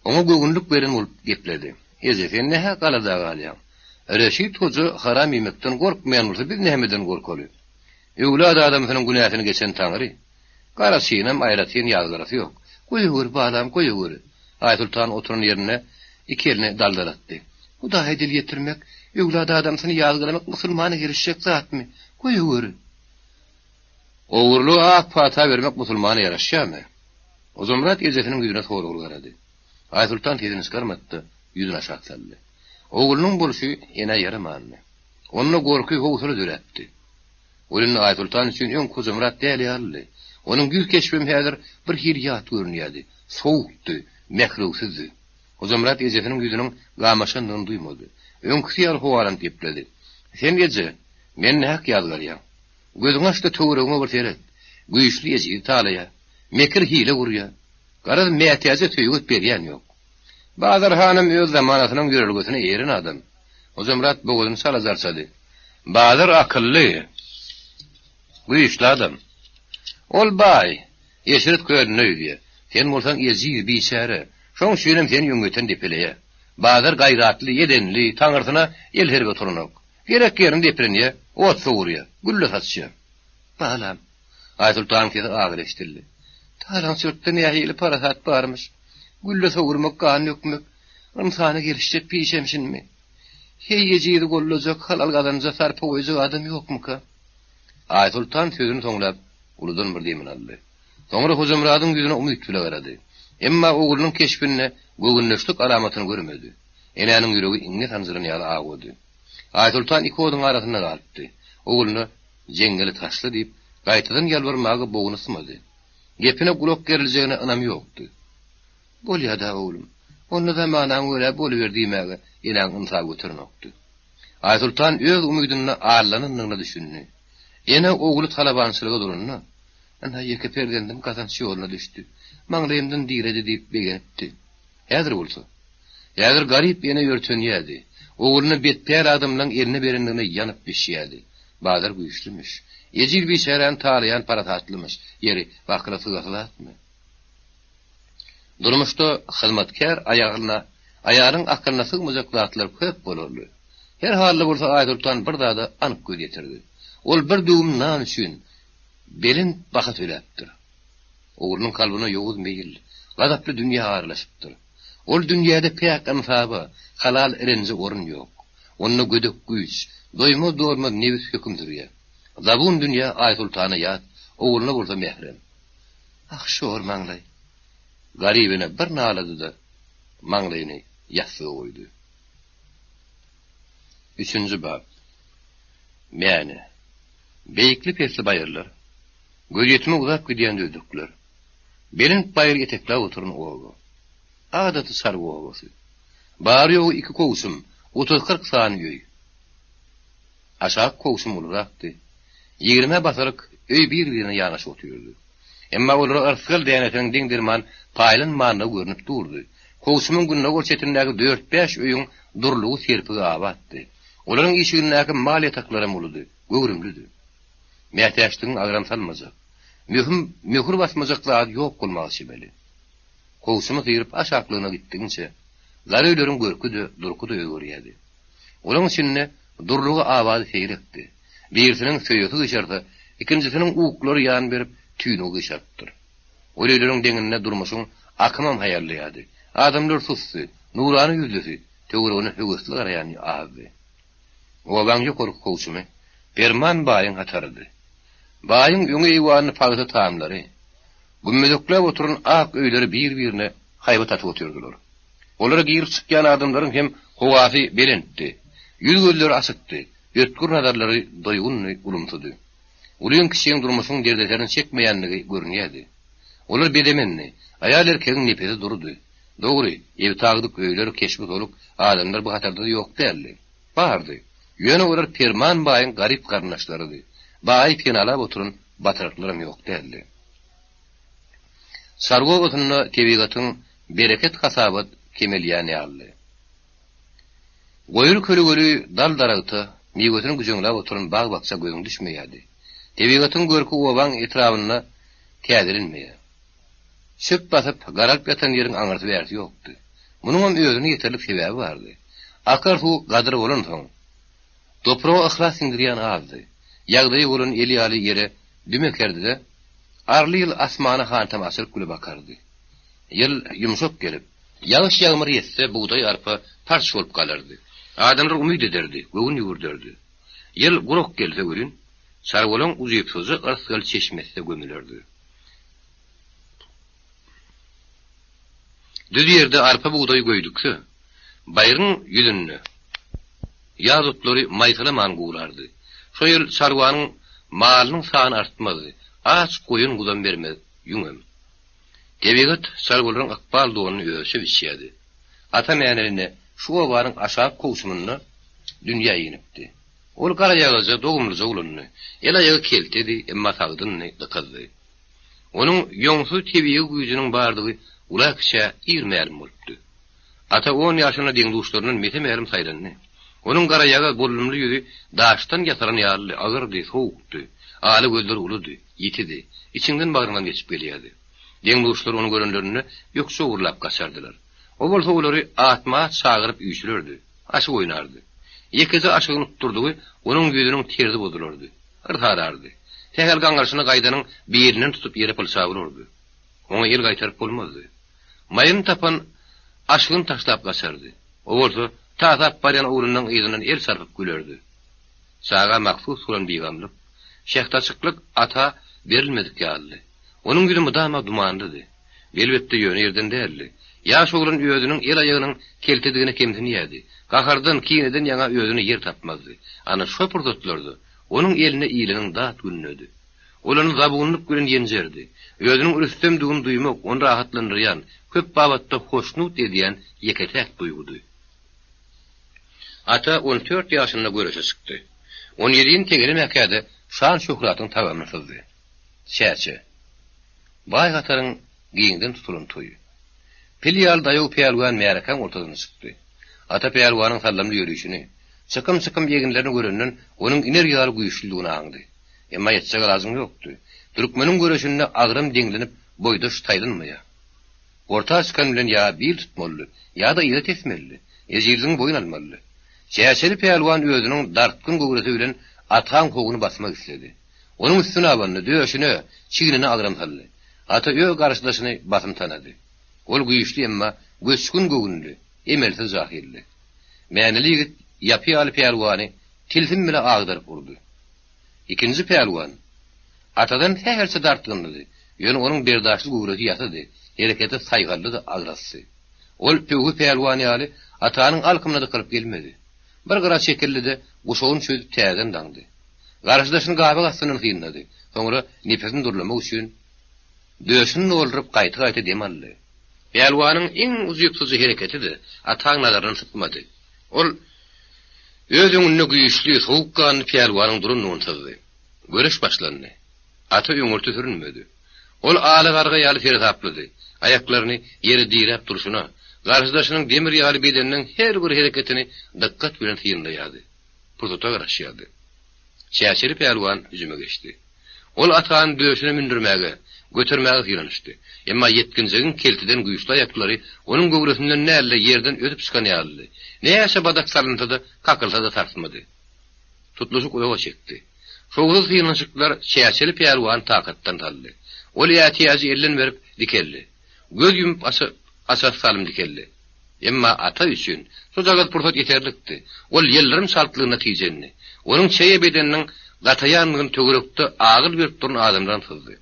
Oňa göwünlik beren bolup gepledi. Eje, sen nähä galada galýaň? Reşit hoja haram iýmekden gorkmaýan bolsa biz nämeden gorkaly? Öwlad adamsynyň günäsini geçen Taňry. Garaçynam aýratyn ýazgarasy ýok. Goýawer, balam, goýawer. Aýsoltan oturan ýerinde iki elini daldalatdy. Hudaýa dil ýetirmek, öwlad adamsyny ýazgalamak musulmana gelişjek zatmy? Goýawer. Ogurlyga ak pata bermek musulmana ýaraşýarmy? Hojamyrat ejesiniň ýüzüne soragly garady. Aýsoltan sesini çykarmady-da, ýüzüni aşak saldy. Oglunyň bolşy enä ýaramandy. Onda gorky, howsala döräpdi. Ol indi Aýsoltan üçin öňki Hojamyrat däl ýalydy. Onuň ýüz keşbem häzir bir hili ýat görünýärdi. Sowukdy, mährewsizdi. Hojamyrat ejesiniň ýüzüniň gamaşandygyny duýmady. Öňküsi ýaly howalanyp gepledi. Sen eje, meni nähak ýazgarýaň. Gözüňi aç-da töweregiňe bir seret. Güýçli ejizi talaýar. Mekir hile gurýar. Garaz, mätäje söýget berýän ýok. Bazar hanam öz zamanasynyň ýörelgesine eýeren adam. Hojamyrat bogazyny çala zarçady. Bazar akylly, güýçli adam. Ol baý, eşret kölünde ýüzýär. Sen bolsaň ejiz, biçäre. Şoň üçinem seni öňýeten depeleýär. Bazar gaýratly, edenli, taňyrsyna el serip oturanok. Gerek ýerinde deprenýär, ot sowurýar, gülle saçýar. Balam. Aýsoltanyň sesi agyr eşidildi. Talaňçylykda nähili parasat barmyş? Gülle sowurmak, gan dökmek ynsana gelişjek pişemşinmi? Heý, ejizi gollajak, halal gazanja sarpa goýjak adam ýokmuka? Aýsoltan sözüni soňlap, uludan bir demini aldy. Soňra Hojamyradyň ýüzüne umyt bile garady. Emma oglunyň keşbinde göwündeşlik alamatyny görmedi. Enäniň ýüregi iňňe sanjylan ýaly awady. Aýsoltan iki oduň arasynda galypdy. Ogluna Jeňňeli taşla diýip, gaýtadan ýalbarmaga bogny ysmady. Gepine gulak geriljegine ynamy ýokdy. Bolýa-da, oglum. Onda zamanaňa görä boluber diýmäge enäň ynsaby göterenokdy. Aýsoltan öz umydynda aldanandygyna düşündi. Ene ogly talabançylyga duranda, Ynha, ýeke perzendim gazanç ýoluna düşdi. Maňlaýymdan diredi diýip begenipdi. Häzir bolsa. Häzir garyp ene örtenýärdi. Ogluny betpäl adamlaň eline berendigine ýanyp bişýärdi. Bazar güýçlümiş. Ejiz biçäräni talaýan parasatlymyş. Ýeri, bakyla sygasy zatmy? Durmuşda hyzmatkär aýalyna, aýalyň akylyna sygmajak zatlar köp bolarly. Her halda bolsa Aýsoltan bir zada anyk göz ýetirdi. Ol bir döwüm nan üçin belent baha töläpdir. Oglunyň kalbyna ýowuz meýil, gazaply dünýä aralaşypdyr. Ol dünýäde päk ynsaba, halal renje orun ýok. Onda gödek güýç, doýmaz-dolmaz nebis höküm sürýär. Zabun dünýä Aýsoltana ýat, ogluna bolsa mährem. Ah, şor maňlaý! Garyp ene bir nalady-da, maňlaýyny ýassyga goýdy. Üçünji bap. Mäne. Beýikli-pesli baýyrlar. Gözýetime uzap gidýän düzlükler. Belent baýyr etekläp oturan oba. Adaty çarwa obasy. Bary-ýogy iki kowçum, otuz-kyrk sany öý. Aşak kowçum ulurakdy. Ýigrimä basaryk öý bir-birine ýanaşyk otyrdy. Emma olara yrsgal dänesiniň deň-derman paýlanmandygy görnüp durdy. Kowçumyň gündogar çetindäki dört-bäş öýüň durlugy serpigi abatdy. Olaryň işigindäki mal ýataklaram uludy, göwrümlidi. Mätäçligiň agram salmajak, möhüm möhür basmajak zady ýok bolmaga çemeli. Kowçumy syryp aşaklygyna gitdigiňçe, gara öýleriň görki-de, durky-da özgerýärdi. Olaň içinde durlugy abady seýrekdi. Birisiniň söýesi gyşarsa, ikinjisiniň uklary ýan berip, tüýnügi gyşarypdyr. Ol öýleriň deňinde durmuşyň akymam haýallaýardy. Adamlar susdy, nurana ýüzlüsi, töweregine höwesli garaýany azdy. Obaň ýokarky kowçumy Perman baýyň hatarydy. Baýyň öňi eýwanyny pagta tamlary, gümmezekläp oturan ak öýleri bir-birine haýbat atyp otyrdylar. Olara girip-çykýan adamlaryň hem howasy belentdi. Ýüz-gözleri açykdy, ötgür nazarlary doýgundy, ulumsydy. Ulyň-kiçiň durmuşyň derdeserini çekmeýändigi görünýärdi. Olar bezemendi, aýal-erkegiň nepesi durudy. Dogry, ebtagdyk öýler, keşbi soluk adamlar bu hatarda-da ýok däldi. Bardy. Ýöne olar Perman baýyň garyp garyndaşlarydy. Baýy penalap oturan batyryklaram ýok däldi. Çarwa obasynda tebigatyň bereket hasabat kemelýän ýalydy. Goýry kölegeli dal-daragta, miwesini güjeňläp oturan bag-bakja gözüň düşmeýärdi. Tebigatyň görki obaň etrabynda täzelenmeýär. Çöp basyp, garalyp ýatan ýeriň aňyrsy-bärsi ýokdy. Munuňam özüne ýeterlik sebäbi bardy. Akar suw gadyr bolansoň, topraga yhlas siňdirýän azdy. Ýagdaýy bolan el ýaly ýere düm ekerdi-de, arly ýyl asmana hantama açylyp güle bakardy. Ýyl ýumşak gelip, ýagyş-ýagmyr ýetse, bugdaý-arpa parç bolup galardy. Adamlar umyt ederdi, göwün ýüwürderdi. Ýyl gurak gelse welin, çarwalaň ujypsyzja yrsgal çeşmesi-de gömülerdi. Düz ýerde arpa-bugdaý göýdükse, baýryň ýüzünde ýaz otlary maýsalaman gurardy. Şo ýyl çarwanyň malynyň sany artmazdy, aç goýun-guzam bermez, ýüňem. Tebigat çarwalaryň ykbal donuny özüçe biçýärdi. Ata Mäneline şu obanyň aşaky kowçumynda dünýä inipdi. Ol garaýagyzja, dogumlyja oglandy. El-aýagy keltedi, emma sagdyndy, dykyzdy. Onuň ýoňsuz tebigy güýjüniň bardygy ula-kiçä ir mälim bolupdy. Ata on ýaşynda deň-duşlaryndan mese-mälim saýlandy. Onuň garaýagyz, bollumly ýüzi daşdan ýasalan ýalydy, agyrdy, sowukdy. Ala gözleri uludy, ýitidi, içiňden-bagryňdan geçip gelýärdi. Deň-duşlary ony görenlerinde ökje ogurlap gaçardylar. O bolsa olary atma-at çagyryp üýşürerdi, aşyk oýnardy. Ýekeje aşygyny utdurdygy onuň ýüzüniň terzi bozulardy. Yrsarardy. Sähel gaňryşyna gaýdanyň bilinden tutup ýere pylçap urardy. Oňa el gaýtaryp bolmazdy. Maýyny tapan aşygyny taşlap gaçardy. O bolsa tasap barýan oglunyň yzyndan el çarpyp gülerdi. Çaga mahsus bolan bigamlyk, şähdaçyklyk ata berilmedik ýalydy. Onuň ýüzi mydama dumanlydy. Elbetde, ýöne ýerden däldi. Ýaş oglan özüniň el-aýagynyň keltedigine kemsinýärdi. Gahardan, kineden ýaňa özüne ýer tapmazdy. Ana, şo pursatlarda onuň eline ileniň dat günüdi. Ol ony zabunlyk bilen ýenjerdi. Özüniň rüstemdigini duýmak ony rahatlandyrýan, köp babatda hoşnut edýän ýeke-täk duýgudy. Ata on dört ýaşynda göreşe çykdy. On ýedini tegelemäkä-de şan-şöhratyň tagamyny syzdy. Çäçe. Baý hataryň giňden tutulan toýy. Pil ýaly daýaw pälwan märekäň ortasyna çykdy. Ata pälwanyň sallamly ýörişini, çykym-çykym eginlerini görenden onuň iner ýaly güýçlüdigini aňdy. Emma etjek alajyň ýokdy. Türkmeniň göreşinde agram deňlenip, boýdaş saýlanmaýar. Orta çykan bilen ýa bil tutmalydy, ýa-da yza tesmelidi, ejizligiňi boýun almalydy. Çäçeli pälwan özüniň dartgyn göwresi bilen Ataň howuny basmak isledi. Onuň üstüne abandy, döşüne, çignine agram saldy. Ata öz garşydaşyny basym tanady. Ol güýçli, emma göçgün göwünli, emelsiz jahyldy. Mäneli ýigit ýapy ýaly pälwany tilsim bile agdaryp urdy. Ikinji pälwan Atadan sähelçe dartgynlydy. Ýöne onuň berdaşly göwresi ýasydy, hereketi saýgallydy, agrasdy. Ol Pöwhi pälwan ýaly Atanyň alkymyna dykylyp gelmedi. Bir gyra çekildi-de, guşagyny çözüp täzeden daňdy. Garşydaşyny gabak astyndan synlady. Soňra nepesini durlamak üçin döşüni dolduryp gaýta-gaýta dem aldy. Pälwanyň iň ujypsyzja hereketi-de Ataň nazaryndan sypmady. Ol öz öňünde güýçli, sowukganly pälwanyň durandygyny syzdy. Göreş başlandy. Ata öňürti sürünmedi. Ol ala garga ýaly seresaplydy. Aýaklaryny ýere diräp durşuna, garşydaşynyň demir ýaly bedeniniň her bir hereketini dykgat bilen synlaýardy. Pursata garaşýardy. Çäçeli pälwan hüjüme geçdi. Ol Atany döşüne mündürmäge, götermäge synanyşdy. Emma ýetginjegiň kelteden güýçli aýaklary onuň göwresinden däl-de, ýerden ösüp çykan ýalydy. Näçe badak salynsa-da, kakylsa-da sarsmady. Tutluşyk uzaga çekdi. Şowsuz synanyşyklar Çäçeli pälwany takatdan saldy. Ol ätiýajy elden berip, dikeldi. Göz ýumup açasy salym dikeldi. Emma Ata üçin şojagaz pursat ýeterlikdi. Ol ýyldyrym çaltlygynda tijendi. Onuň çeýe bedeniniň gataýandygyny töwerekde agyl berip duran adamlaram syzdy.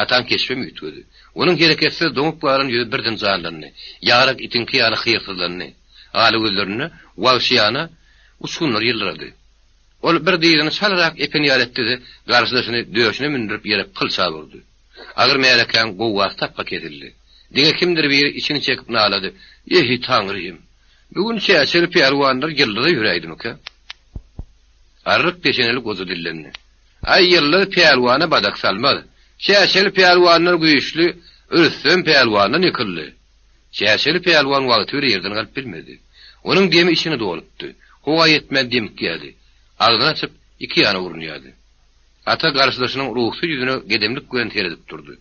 Ataň keşbem üýtgedi. Onuň hereketsiz doňup galan ýüzi birden janlandy. Ýagrak itiňki ýaly hyýrsyzlandy. Ala gözlerinde wagşyýana uçgunlar ýyldyrady. Ol bir dyzyny çalarak epen ýaly etdi-de, garşydaşyny döşüne mündürip ýere pylçap urdy. Agyr märekäň gowgasy tapga kesildi. Diňe kimdir biri içini çekip nalady, Eý, Taňrym! Bu gün çäçeli pälwanlar ýyldyza ýöräýdimikä? Arryk peşeneli goja dillendi. Aý, ýyldyz pälwana badak salmaz. Çäçeli pälwanlar güýçli, Rüstem pälwandan ýykyldy. Çäçeli pälwan wagty bile ýerden galyp bilmedi. Onuň demi içine dolupdy. Howa ýetmän demikýärdi. Agzyny açyp, iki ýana urunýardy. Ata garşydaşynyň ruhsuz ýüzüne gedemlik bilen seredip durdy.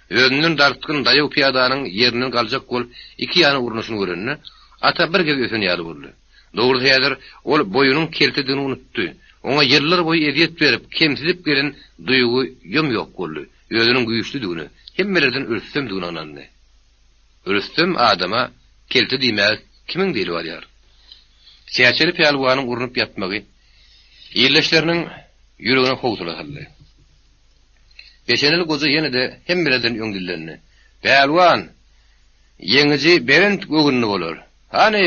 Özünden dartgyn daýaw pyýadanyň ýerinden galjak bolup iki ýana urnyşyny görende, Ata bir gez ösen ýaly boldy. Dogrusy häzir ol boýunyň keltedigini unutdy. Oňa ýyllar boýy ezýet berip, kemsidip gelen duýgy ýom-ýok boldy. Özüniň güýçlüdigine, hemmelerden rüstemdigine ynandy. Rüstem adama kelte diýmäge kimiň dili barýar? Çäçeli pälwanyň urnup ýatmagy ildeşleriniň ýüregine howsala saldy. Peşeneli goja ýene-de hemmelerden öň dillendi. Pälwan, ýeňiji belent göwünli bolar. Hany,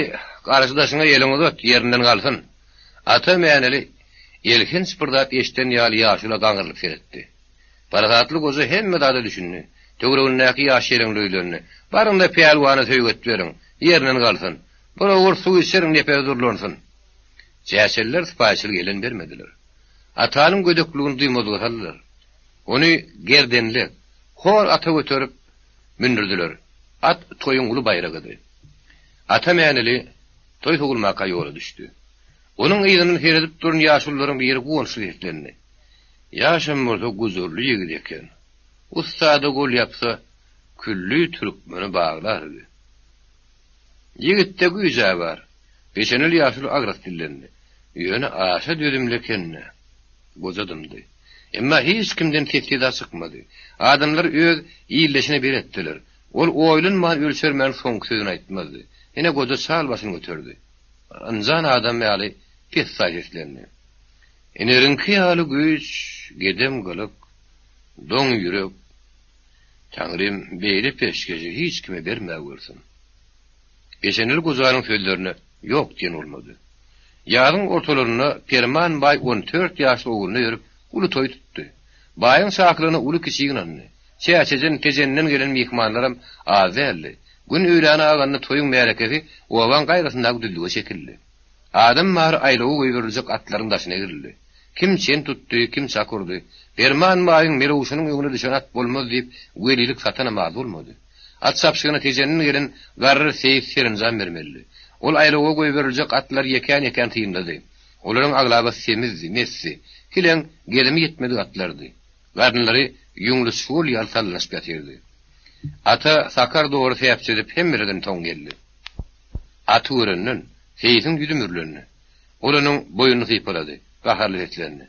garşydaşyňa eliňi uzat, ýerinden galsyn. Ata Mäneli elhenç bir zat eşiden ýaly ýaşula gaňrylyp seretdi. Parasatly goja hemme zada düşündi. Töweregindäki ýaş ýeleňli öýlendi. Baryň-da pälwana söýget beriň, ýerinden galsyn. Bir owurt suw içiriň, nepesi durlansyn. Çäçeliler sypaýyçylyk elden bermediler. Atanyň gödekligini duýmazlyga saldylar. Ony gerdenli, hor ata göterip mündürdiler. At toýuň uly baýragydy. Ata Mäneli toý sowulmaka ýola düşdi. Onuň yzyndan seredip duran ýaşulularyň biri guwançly seslendi. Ýaşam bolsa gujurly ýigit eken. Ussada gol ýapsa, külli türkmeni baglar bi. Ýigitde güýj-ä bar. Geçen ýyl ýaşuly agras dillendi. Ýöne aşa dözümli eken-dä. Goja dymdy. Emma hiç kimden ses-seda çykmady. Adamlar öz ildeşine beretdiler. Ol oýlanman-ölçermän soňky sözüni aýtmazdy. Ine goja çal başyny göterdi. Ynjan adam ýaly pessaý seslendi. Ineriňki ýaly güýç, gedem gylyk, doň ýürek. Taňrym beýle peşgeşi hiç kime bermäwersin. Geçen ýyl gojanyň sözlerine ýok diýen bolmady. Ýazyň ortalarynda Perman baý on dört ýaşly ogluny berip, uly toý tutdy. Baýyň çakylygyna uly-kiçi ýygnandy. Çäçejen, Tejenden gelen myhmanlaram az däldi. Gün öýläne aganda toýuň märekesi obaň gaýrasyndaky düzlüge çekildi. Adam bary aýlawa goýberiljek atlaryň daşyna egrildi. Kim çen tutdy, kim çak urdy. Perman baýyň Melewşiniň öňüne düşen at bolmaz diýip, welilik satanam az bolmady. At çapyşygyna Tejenden gelen garry seýis serenjam bermelidi. Ol aýlawa goýberiljek atlary ýekän-ýekän synlady. Olaryň aglabasy semizdi, mesdi. Kileň gezimi ýetmedik atlardy. Garynlary ýüňli çuwal ýaly sallanyşyp ýatyrdy. Ata sakar dory säpjedip hemmelerden soň geldi. Aty görenden, seýsiň ýüzi mürlendi. Ol onuň boýnuny sypalady, gaharly seslendi.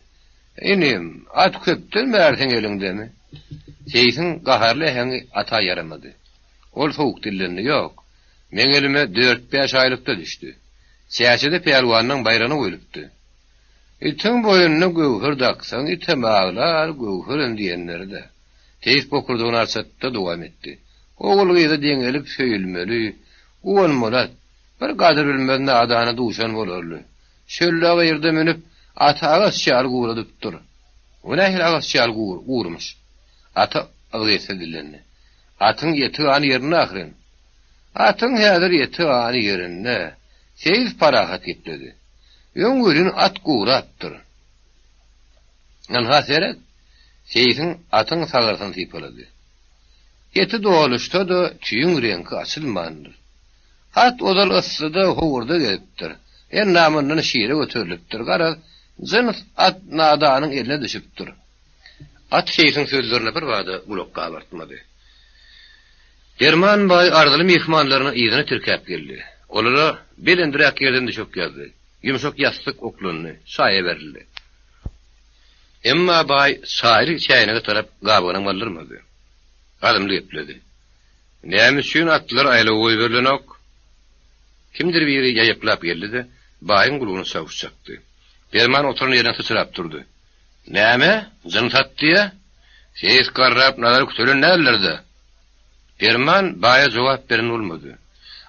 Inim, at köpden bäri seň eliňdemi? Seýsiň gaharly äheňi ata ýaramady. Ol sowuk dillendi, Ýok, meň elime dört-bäş aýlykda düşdi. Çäçede pälwanyň baýragyna goýlupdy. Itiň boýnuna göwher daksaň, item aglar, göwherem diýenleri-dä. Seýis bokurdagyny arçatdy-da dowam etdi. Ogul-gyza deňelip söýülmeli, guwanmaly at. Bir gadyr bilmez nadana duşan bolarly. Çölde gyýyrda münüp, aty agaç ýaly guradypdyr. O nähili agaç ýaly gurumyş? Ata yzgytsyz dillendi. Atyň eti-gany ýerinde ahyryn. Atyň häzir eti-gany ýerinde. Seýis parahat gepledi. Öň welin at gurapdyr. Ynha seret, seýsiň atyň sagyrsyny sypalady. Eti doluşsa-da, tüýüň reňki açylmandyr. At ozal yssyda, howurda gezipdir. Endamyndan şire göterilipdir. Garaz, jyns at nadanyň eline düşüpdir. At seýsiň sözlerine birbada gulak gabartmady. Derman baý arzyly myhmanlaryny yzyna tirkäp geldi. Olara belendräk ýerden düşek ýazdy. Ýumşak ýassyk oklandy, çaýa berildi. Emma baý çaýly çäýnege tarap gabygynam galdyrmady. Azymly gepledi. Näme üçin atlar aýlawa goýberilenok? Kimdir biri ýaýaplap geldi-de, baýyň gulagyna çawuş çakdy. Perman oturan ýerinden syçrap turdy. Näme, jyn satdy-ýa? Seýis garrap nazary kütelen däldir-dä? Perman baýa jogap beren bolmady.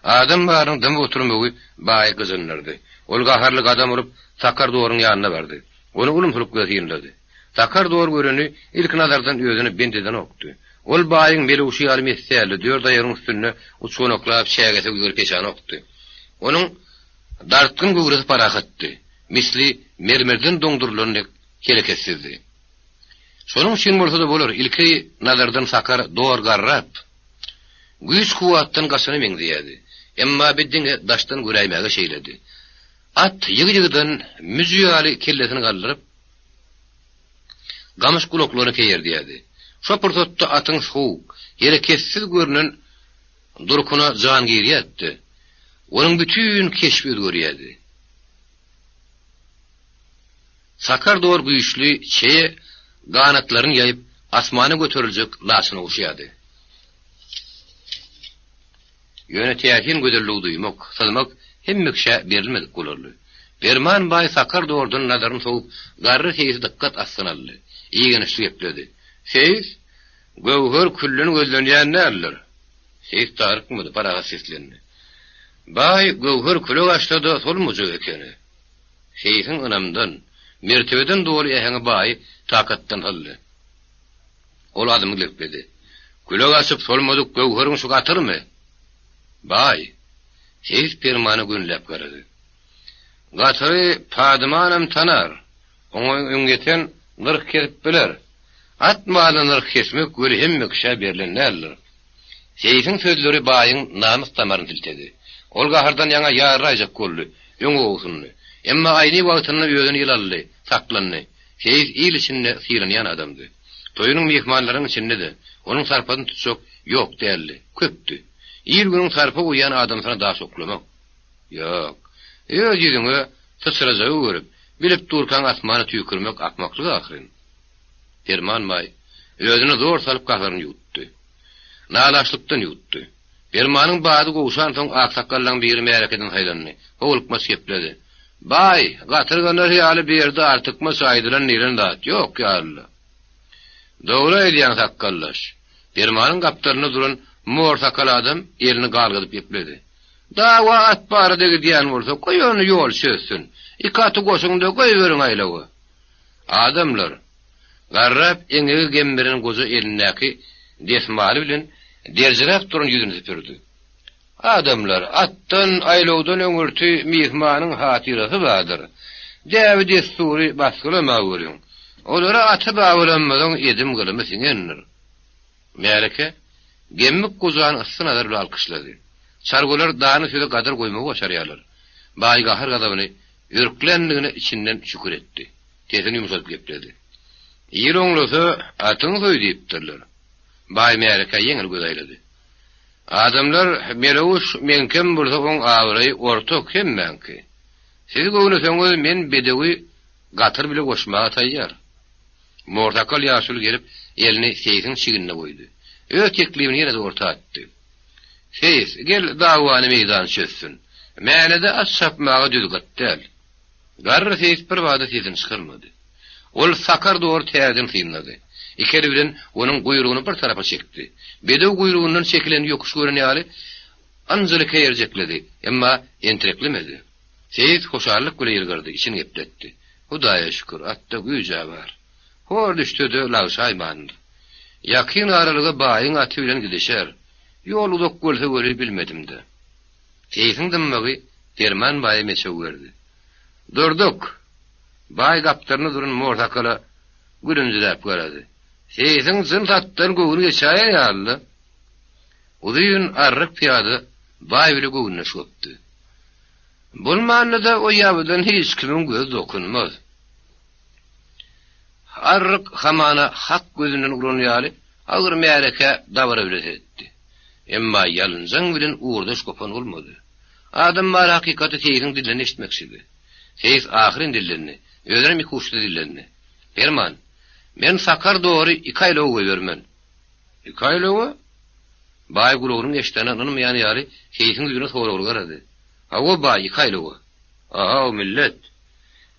Adam barynyň dymyp oturmagy baýy gyjyndyrdy. Ol gaharly gadam urup, Sakar doruň ýanyna bardy. Ony ulumsylyk bilen synlady. Sakar dor göreni ilki nazardan özüne bent edenokdy. Ol baýyň melewşi ýaly messäli, dört aýagynyň üstünde uçganaklap çägese güzeri peşanokdy. Onuň dartgyn göwresi parahatdy. Misli mermerden doňdurylan dek hereketsizdi. Şonuň üçin bolsa-da bolar, ilki nazardan Sakar dor garrap, güýç-kuwwatdan gaçana meňzeýärdi. Emma bi diňe daşdan göräýmäge şeýledi. At ýygy-ýygydan müji ýaly kellesini galdyryp, gamyş gulaklaryny keýerdýärdi. Şo pursatda atyň sowuk, hereketsiz görnen durkuna jan girýärdi. Onuň bütin keşbi özgerýärdi. Sakar dor güýçli, çeýe ganatlaryny ýaýyp, asmana göteriljek laçyna ogşaýardy. Ýöne täsin gözelligi duýmak, syzmak hemme kişä berilmedik bolarly. Perman baý Sakar dordan nazaryny sowup, garry seýsi dykgat astyna aldy. Igençli gepledi. Seýis, göwher külden gözlenýän däldir. Seýis darykmady, parahat seslendi. Baý, göwher küle gaçsa-da solmajak ekeni. Seýsiň ynamdan, mertebeden doly äheňi baýy takatdan saldy. Ol adymy gepledi. Küle gaçyp solmadyk göwheriň şu gatyrmy? Baý! Seýis Permana gönüläp garady. Gatyry Padymanam tanar. Oňa öňýeten nyrh kesip biler. At malyna nyrh kesmek weli hemme kişä berlen däldir. Seýsiň sözleri baýyň namys damaryny siltedi. Ol gahardan ýaňa ýarylaýjak boldy, öňe owsundy. Emma aýny wagtynda özüni il aldy, saklandy. Seýis il içinde sylanýan adamdy. Toýunyň myhmanlarynyň içinde-de onuň sarpasyny tutjak ýok däldi, köpdi. Il-günüň sarpa goýýan adamsyna daş oklamak. Ýok. Öz ýüzüňe syçrajagy görüp, bilip durkaň asmana tüýkürmek akmaklyk ahyryn. Perman baý özüne zor salyp gaharyny ýuwutdy. Nalaçlykdan ýuwutdy. Permanyň bady gowşansoň aksakgallaň biri märekeden saýlandy. Howlukmaç gepledi. Baý, gatyrganar ýaly bu ýerde artykmaç aýdylan-diýlen zat ýok ýaly-la. Dogry aýdýaň, sakgaldaş. Permanyň gapdalynda duran mor sakal adam elini galgadyp gepledi. Dawa at barada gidýän bolsa, goý ony ýol çözsün. Iki aty goşuň-da goýberiň aýlawa. Adamlar! Garrap eňegi gemmeren goja elindäki desmaly bilen derjiräp duran ýüzüni süpürdi. Adamlar, atdan, aýlawdan öňürti myhmanyň hatyrasy bardyr. Däbi-dessury basgylamaweriň. Olara ata-babalarymyzyň edim-gylymy siňendir. Märeke, Gemmik gojany yssy nazar bilen alkyşlady. Çarwalar dana söze gadyr goýmagy başarýarlar. Baý gahar-gazabyny Örkländigine içinden şükür etdi. Sesini ýumşadyp gepledi. Il oňlasa, atyňy soý diýipdirler. Baý märekä ýeňil göz aýlady. Adamlar, Melewüş meňkem bolsa oň abraýy ortak hemmäňki. Siz göwneseňiz men bedewi gatyr bile goşmaga taýýar. Morsakal ýaşuly gelip, elini seýsiň çignine goýdy. Öz teklibini ýene-de orta atdy. Seýis, gel, dawany meýdan çözsün. Mänede at çapmaga düz gyt däl. Garry seýis birbada sesini çykarmady. Ol Sakar dory täzeden synlady. Iki eli bilen onuň guýrugyny bir tarapa çekdi. Bedew guýrugyndan çekileni ýokuş gören ýaly, ynjyly keýerjekledi, emma entireklemedi. Seýis hoşallyk bile ýylgyrdy, içini gepletdi. Hudaýa şükür, atda güýj-ä bar. Hor düşse-de lagşaýmandyr. Ýakyn aralyga baýyň aty bilen gidişer. Ýol uzak bolsa weli bilmedim-dä. Seýsiň dymmagy Perman baýa meçew berdi. Durduk! Baý gapdalynda duran mor sakala gülümjiräp garady. Seýsiň jyns atdan göwni geçäýen ýaly-la. Uzyn arryk pyýada baý bile göwündeş gopdy. Bolmanda-da o ýabydan hiç kimiň gözi dokunmaz. Arryk hamana hak gözünden uran ýaly agyr märekä dabara bile seretdi. Emma ýalynjaň bilen ugurdaş gopan bolmady. Adam bary hakykaty seýsiň dilinden eşitmekçidi. Seýis ahyryn dillendi. Özünem ikuçly dillendi. Perman, men sakar dory iki aýlawa goýbermen. Iki aýlawa? Baý gulagynyň eşidenine ynanmaýan ýaly seýsiň ýüzüne soragly garady. Hawa, baý, iki aýlawa. A-haw, millet!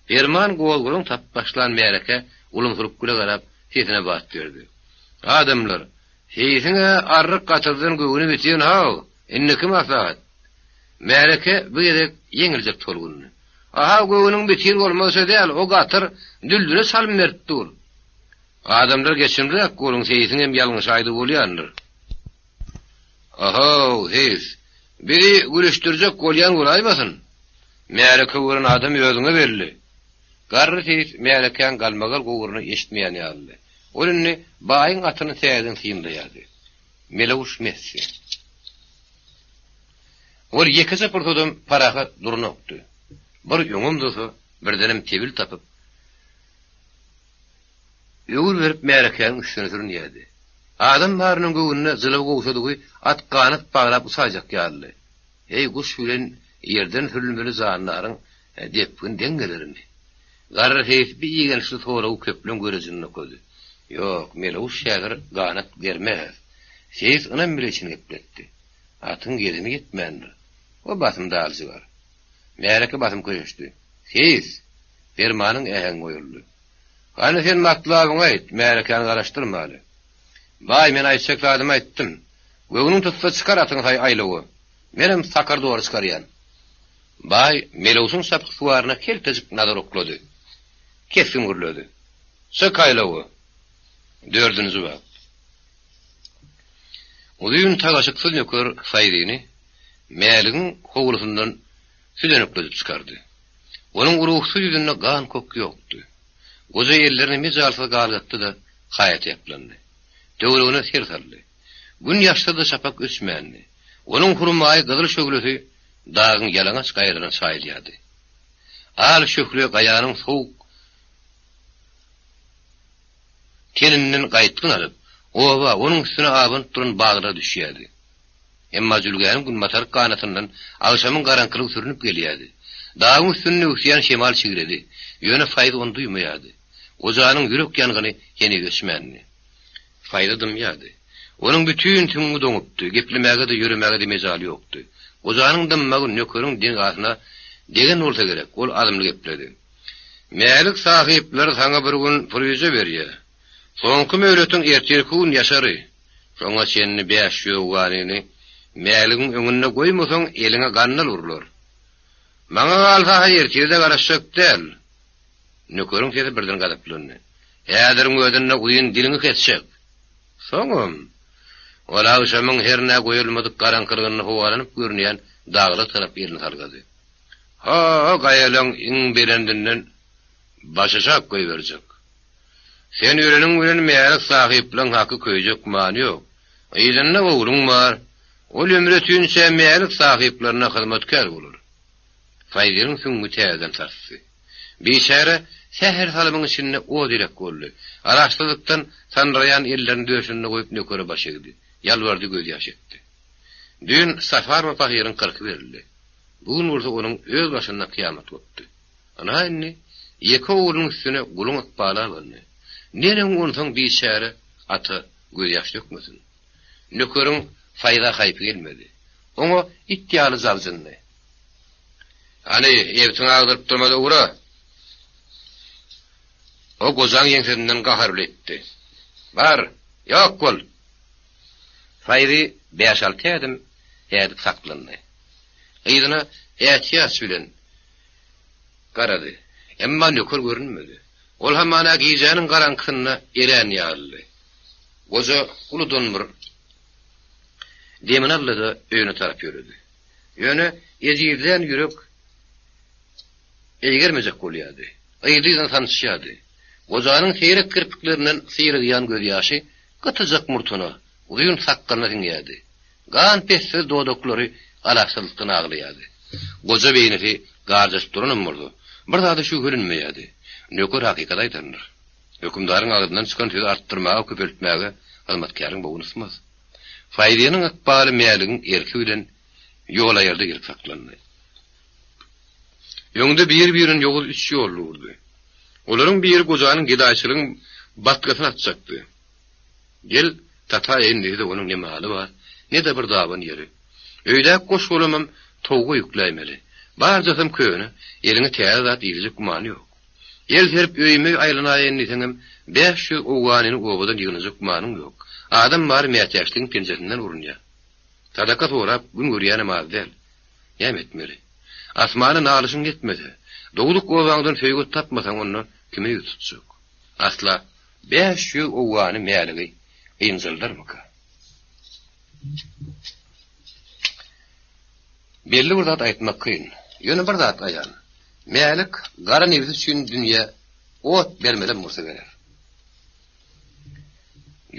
Perman gozgalaň tapyp başlan märekä ulumsylyk bile garap, sesine bat berdi. Adamlar, seýsiň-ä arryk gatyrdan göwni bitin-haw, indiki maslahat. Märeke bu gezek ýeňiljek tolgundy. A-haw, göwnüň bitin bolmazça däl, o gatyr düldüle çalym berip dur. Adamlar geçimliräk boluň, seýsiňem ýalňyşaýdy bolýandyr. A-haw, seýis, bizi gülüşdirjek bolýan bolaýmasyn? Märeke gören adam özüňe belli. Garry seýis märekäň galmagal gowuryny eşitmeýän ýalydy. Ol indi baýyň atyny täzeden synlaýardy. Meleguş mesdi. Ol ýekeje pursadam parahat duranokdy. Bir öňe ymdylsa, birdenem tebil tapyp, öwür berip märekäniň üstüne sürünýärdi. Adam barynyň göwnüne jylaw gowşadygy at ganat baglap uçaýjak ýalydy. Heý, guş bilen ýerden sürülmeli jandaryň depgini deň gelermi? Garry seýis bi igençli soragy köpleň görejinde okady. Ýok, Meleguş häzir ganat germez. Seýis ynam bile içini gepletdi. Atyň gezimi ýetmändir. O basym daljygar. Märeke basym köşeşdi. Seýis! Permanyň äheňi goýuldy. Hany sen matlabyňy aýt, märekäni garaşdyrmaly. Baý, men aýtjak zadymy aýtdym. Göwnüň tutsa çykar atyňy saý aýlawa. Menem sakar dory çykarýan. Baý, Melewşiň çapyksuwaryna keltejik nazar oklady. Kesgin gürledi. Çyk aýlawa! Dördünji bap. Uzyn tagaşyksyz nöker Saýdyny Mäligiň howlusyndan südenekledip çykardy. Onuň ruhsuz ýüzünde gan-kök ýokdy. Goja ellerini mejalsyz galgatdy-da, haýata ýaplandy. Töweregine ser saldy. Gün ýaşsa-da şapak öçmändi. Onuň hurmaýy gyzyl şöhlesi dagyň ýalaňaç gaýalaryna çaýylýardy. Al şöhle gaýanyň sowuk teninden gaýtgyn alyp, oba, onuň üstüne abanyp duran baglara düşýärdi. Emma jülgäniň günbatarky ganatyndan agşamyň garaňkylygy sürnüp gelýärdi. Dagyň üstünde öwüsýän şemal çigredi. Ýöne Faýzy ony duýmaýardy. Gojanyň ýürek ýangyny heniz öçmändi. Faýzy dymýardy. Onuň bütin süňňi doňupdy, geplemäge-de, ýöremäge-de mejaly ýokdy. Gojanyň dymmagy nökeriň deňasyna degen bolsa gerek, ol azmly gepledi. Mälik sahyplar saňa bir gün puryja berýär. Soňky möhletiň ertirki gün ýaşary. Şoňa çenli bäş jöwwanyny Mäligiň öňünde goýmasaň, eliňe gandal urlar. Maňa galsa-ha ertire-de garaşjak däl. Nökeriň sesi birden gazaplandy. Häziriň özünde uzyn diliňi kesjek. Soňam, ol agşamyň hernä goýulmadyk garaňkylygynda howalanyp görünýän daglar tarap elini salgady. Ha-a, gaýalaň iň belendinden başaşak goýberjek. Sen öleniň bilen Mälik sahyplaň haky köýjek many ýok. Yzynda ogluň bar. Ol ömri ötünçä Mälik sahyplaryna hyzmatkär bolar. Faýzynyň süňňi täzeden sarsdy. Biçäre sähel salymyň içinde ot-elek boldy. Alaçsyzlykdan sandyraýan ellerini döşünde goýup nökere baş egdi. Ýalbardy, gözýaş etdi. Düýn Safarowa pahyryň kyrky berildi. Bu gün bolsa onuň öz başynda kyýamat gopdy. Ynha indi ýeke oglunyň üstüne guluň ykbaly abandy. Neneň onsoň biçäre ata gözýaş dökmesin? Nökeriň Faýza haýpy gelmedi. Oňa it ýaly jabjyndy. Hany, ebtiňi agdyryp durma-da ugra! O gojaň ýeňsesinden gahar bile itdi. Bar, ýok bol! Faýzy bäş-alty ädim ädip saklandy. Yzyna ätiýaç bilen garady. Emma nöker görünmedi. Ol hamana gijäniň garaňkysynda erän ýalydy. Goja uludan bir demini aldy-da, öýüne tarap ýöredi. Ýöne ejizlän ýürek eýgermejek bolýardy. Yzly-yzyna sançýardy. Gojanyň seýrek kirpiklerinden syrygýan gözýaşy gytyjak murtuna, uzyn sakgalyna siňýärdi. Gan pessiz dodaklary alaçsyzlykdan aglaýardy. Goja beýnisi garjaşyp duranam bolsa, bir zada şübhelenmeýärdi. Nöker hakykat aýdandyr. Hökümdaryň agzyndan çykan sözi artdyrmaga, köpeltmäge hyzmatkäriň bogny ysmaz. Faýzynyň ykbaly Mäligiň erki bilen ýolaýyrda gelip saklandy. Öňde bir-birini ýowuz üç ýol durdy. Olaryň biri gojanyň gedaýçylygyň batgasyny atjakdy. Gel, tataýaýyn diýse-de onuň ne maly bar, ne-de bir daban ýeri. Öýdäki goş-golamam towuga ýükläýmeli. Barjasam köne, eliňe täze zat ilejek gümany ýok. El serip öýme-öý aýlanaýaýyn diýseňem, 500 owganyny obadan ýygnajak gümanyň ýok. Adam bary mätäçligiň penjesinden urunýar. Sadaka sorap gün görýänem az däl. Näme etmeli? Asmana nalyşyň ýetmese, dogduk obaňdan söýget tapmasaň onda kime ýüz tutjak? Asla 500 owgany Mäligi ynjaldarmyka? Belli bir zat aýtmak kyn. Ýöne bir zat aýan. Mälik gara nebsi üçin dünýä ot bermelem bolsa berer.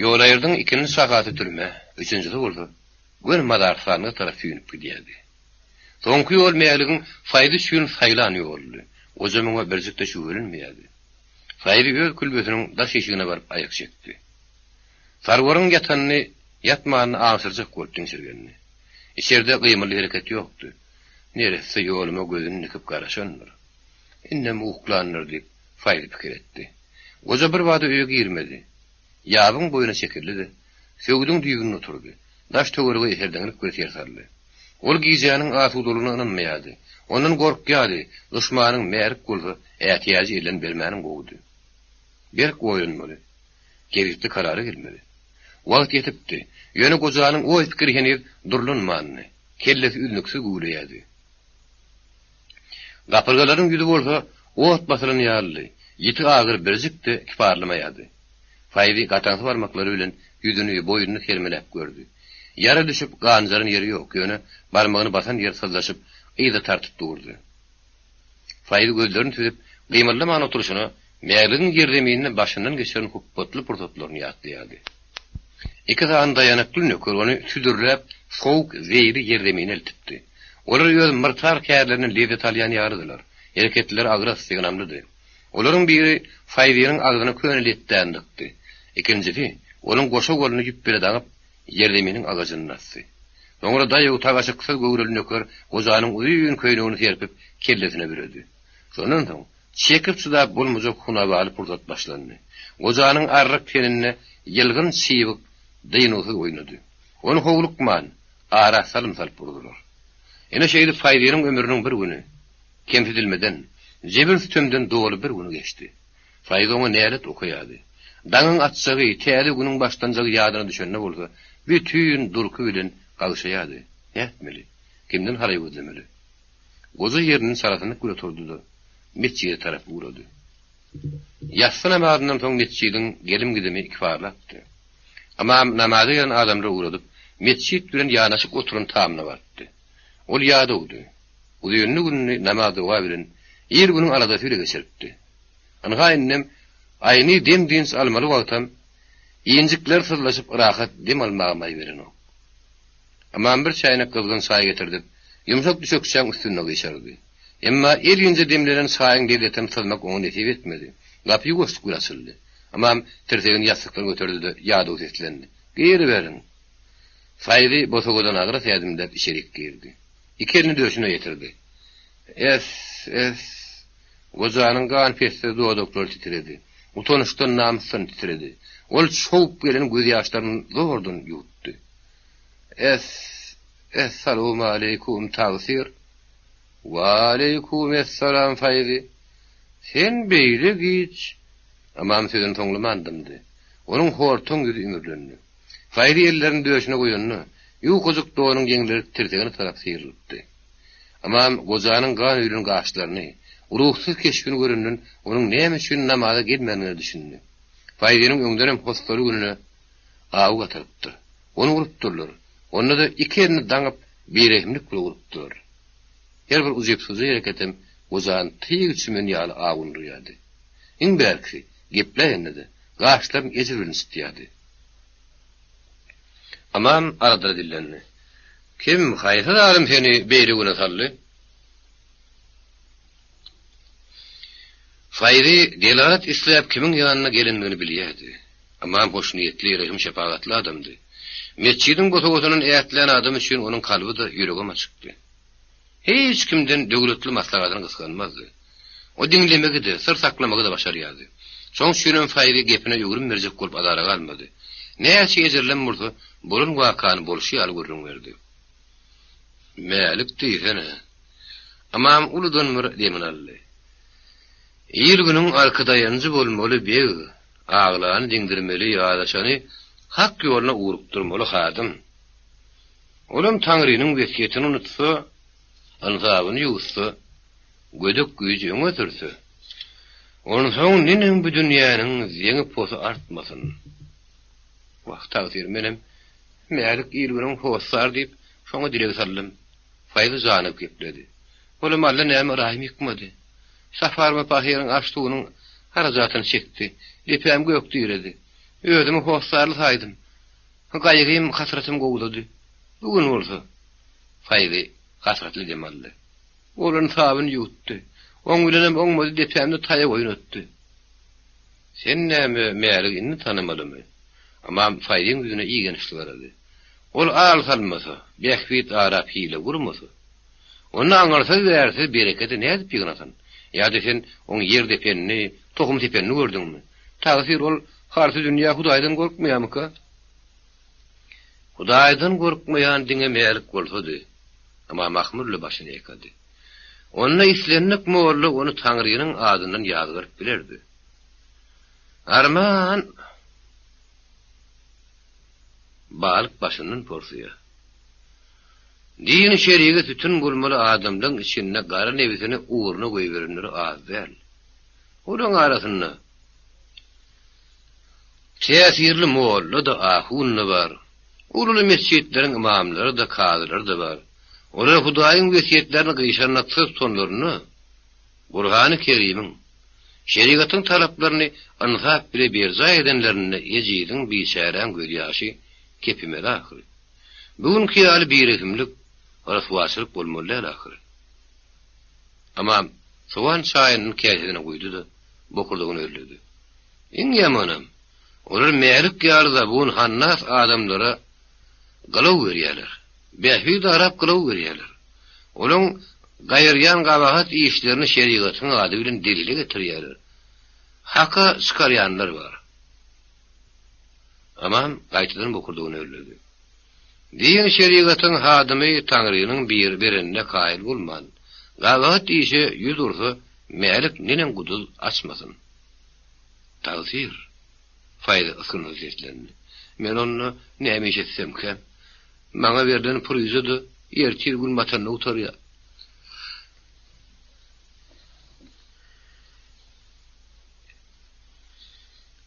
Ýolaýyrdyň ikinji şahasy türme, üçünjisi bolsa göni mazarstanlyga tarap süýnüp gidýärdi. Soňky ýol Mäligiň Faýzy üçin saýlan ýoludy. Goja muňa birjik-de şübhelenmeýärdi. Faýzy öz külbesiniň daş işigine baryp aýak çekdi. Sarwaryň ýatanyny, ýatmanyny aňşyrjak bolup diňşirgendi. Içerde gymyldy-hereket ýokdy. Neresse ýoluma gözüni dikip garaşandyr. Indem uklandyr diýip, Faýzy pikir etdi. Goja birbada öýe girmedi. Ýabyň boýuna çekildi-de, söwüdiň düýbünde oturdy. Daş-töwerege eserdeňlik bilen ser saldy. Ol gijäniň asudalygyna ynanmaýardy. Ondan gorkýardy. Duşmanyň märik bolsa, ätiýajy elden bermäniň gowudy. Berk oýlanmaly. Gerekli karara gelmeli. Wagt ýetipdi. Ýöne gojanyň oý-pikiri heniz durlanmandy. Kellesi üznüksiz güwleýärdi. Gapyrgalaryň ýüzi bolsa ot basylan ýalydy, ýiti agyry birjik-de kiparlamaýardy. Faýzy gataňsy barmaklary bilen ýüzüni, boýnuny sermeläp gördi. Ýara düşüp, ganjaran ýeri ýok, ýöne barmagyny basan ýeri syzlaşyp, yza tartyp durdy. Faýzy gözlerini süzüp, gymyldaman oturyşyna, Mäligiň ýerzeminde başyndan geçiren hupbatly pursatlaryny ýatlaýardy. Iki sany daýanykly nöker ony südürläp, sowuk, zeýli ýerzemine eltipdi. Olar öz myrtar kärlerinden lezzet alýan ýalydylar. Hereketleri agras, ynamlydy. Olaryň biri Faýzynyň agzyna köne letdäni dykdy. Ikinjisi, onuň goşa goluny ýüp bile daňyp, ýerzeminiň agajyny asdy. Soňra daýaw tagaşyksyz göwreli nöker gojanyň uzyn köýnegini serpip, kellesine büredi. Şondan soň, çekip-çydap bolmajak hunabaly pursat başlandy. Gojanyň arryk teninde ýylgyn çybyk dynuwsyz oýnady. Ony howlukman, ara salym salyp urdular. Ine şeýdip Faýzynyň ömrüniň bir güni, kemsidilmeden, jebir-sütemden doly bir güni geçdi. Faýzy oňa nälet okaýardy. Daňyň atjagy, täze günüň başlanjagy ýadyna düşende bolsa, bütin durky bilen gagşaýardy. Nätmeli? Kimden haraý gözlemeli? Goja ýerinden çalasynyk bile turdy-da, metjide tarap ugrady. Ýassy namazyndan soň metjidiň gelim-gidimi kiparlapdy. Ymam namaza gelen adamlary ugradyp, metjit bilen ýanaşyk oturan tamyna barypdy. Ol ýadawdy. Uzynly gününi namaz-doga bilen, il-günüň aladasy bile geçiripdi. Ynha indem aýny dem-dynç almaly wagtam injikler syzlaşyp rahat dem almaga maý berenok. Ymam bir çäýnek gyzgyn çaý getirdip, ýumşak düşekçäň üstünde gyşardy. Emma el inje demlenen çaýyň lezzetini syzmak oňa nesip etmedi. Gapy ýuwaşlyk bilen açyldy. Ymam tirsegini ýassykdan göterdi-de, ýadaw seslendi. Giriberiň! Faýzy bosagadan agras ädimläp içerik girdi. Iki elini döşüne ýetirdi. Es, es! Gojanyň gan pessiz dodaklary titredi. Utançdan, namysdan titredi. Ol çogup gelen gözýaşlaryny zordan ýuwutdy. Es, essalawmaleýkum, tagsyr! Waleýkumessalam, Faýzy! Sen beýle giç. Ymam sözüni soňlaman dymdy. Onuň hortaň ýüzi ümürlendi. Faýzy ellerini döşüne goýanda, ýukajyk donuň ýeňleri tirsegine tarap syrylypdy. Ymam gojanyň gan öýlen gaşlaryny, ruhsuz keşbini görenden onuň näme üçin namaza gelmändigine düşündi. Faýzynyň öňdenem hossary gününe awy gatarypdyr. Ony urupdyrlar. Onda-da iki elini daňyp, birehimlik bilen urupdyrlar. Her bir ujypsyzja hereketem gojany tyg çümen ýaly awundyrýardy. Iň bärkisi, gepläýende-de, gaşlaryny ejir bilen çytýardy. Ymam arada dillendi. Kim, haýsy zalym seni beýle güne saldy? Faýzy delalat isläp kimiň ýanyna gelendigini bilýärdi. Ymam hoşniýetli, rehim-şepagatly adamdy. Metjidiň bosagasyndan ätlän adam üçin onuň kalby-da, ýüregem açykdy. Hiç kimden döwletli maslahatyny gysganmazdy. O diňlemegi-de, syr saklamagy-da başarýardy. Şoň üçinem Faýzy gepine öwrüm berjek bolup azara galmady. Näçe ejirlem bolsa, bolan wakany bolşy ýaly gürrüň berdi. Mälik diýsene. Ymam uludan bir demini aldy. Il-günüň arka-daýanjy bolmaly beg, aglany diňdirmeli, ýazaşany hak ýoluna ugrukdyrmaly hadym. Olam Taňrynyň wesýetini unutsa, ynsabyny ýuwutsa, gödek güýji öňe sürse, onsoň neneň bu dünýäniň zeňi-posy artmasyn? Wah, tagsyr, menem Mälik il-günüň hossary diýip, şoňa dileg saldym. Faýzy janyp gepledi. Olam Alla näme yraýym ýykmady. Saparmy pahyryň aş-suwunyň harajatyny çekdi. Depäm gök diredi. Özümi hossarly saýdym. Gaýgym, hasratym gowzady. Bu gün bolsa, Faýzy hasratly dem aldy. Oglan sabyn ýuwutdy. Oň bilenem oňmady depämde taýak oýnatdy. Sen näme Mäligi indi tanamalymy? Ymam Faýzyň ýüzüne igençli garady. Ol al salmasa, bähbit arap hile gurmasa, onda aňyrsyz-bärsiz berekedi nädip ýygnasyn? Ýa-da sen oň ýer depenini, tohum sepenini gördüňmi? Tagsyr ol harsy dünýä Hudaýdan gorkmaýarmyka? Hudaýdan gorkmaýan diňe Mälik bolsady. Ymam ahmyrly başyny ýaýkady. Onda islendik molla ony Taňrynyň adyndan ýazgaryp bilerdi. Arman! Balyk başyndan porsuýar. Din şerige sütün bolmaly adamlaň içinde gara nebsini ugruna goýberenleri az däl. Olaň arasynda täsirli molla-da, ahun-da bar. Uly-uly metjitleriň ymamlary-da, kazylary-da bar. Olar Hudaýyň wesýetlerini gyşarnyksyz tutanlarynda, Gurhany Kerimiň, şerigatyň talaplaryny ynsap bile berjaý edenlerinde ejiziň, biçäräň gözýaşy kepimeli ahyry. Bu günki ýaly birehimlik, ryswaçylyk bolmaly däl ahyry. Ymam sowan çaýynyny käsesine guýdy-da, bokurdagyny ölledi. Iň ýamanam, olar Mälik ýaly zabun hannas adamlara gylaw berýärler. Bähbit arap gylaw berýärler. Olaň gaýyrýan gabahat işlerini şerigatyň ady bilen delile getirýärler. Haka çykarýanlar bar. Ymam gaýtadan bokurdagyny ölledi. Din şerigatyň hadymy Taňrynyň bir berenine kaýyl bolman, gabahat işe ýüz ursa, Mälik neneň guduz açmasyn? Tagsyr! Faýzy ysgynsyz seslendi. Men onda näme iş etsemkäm? Maňa berlen puryja-da ertir gün batanda gutarýar.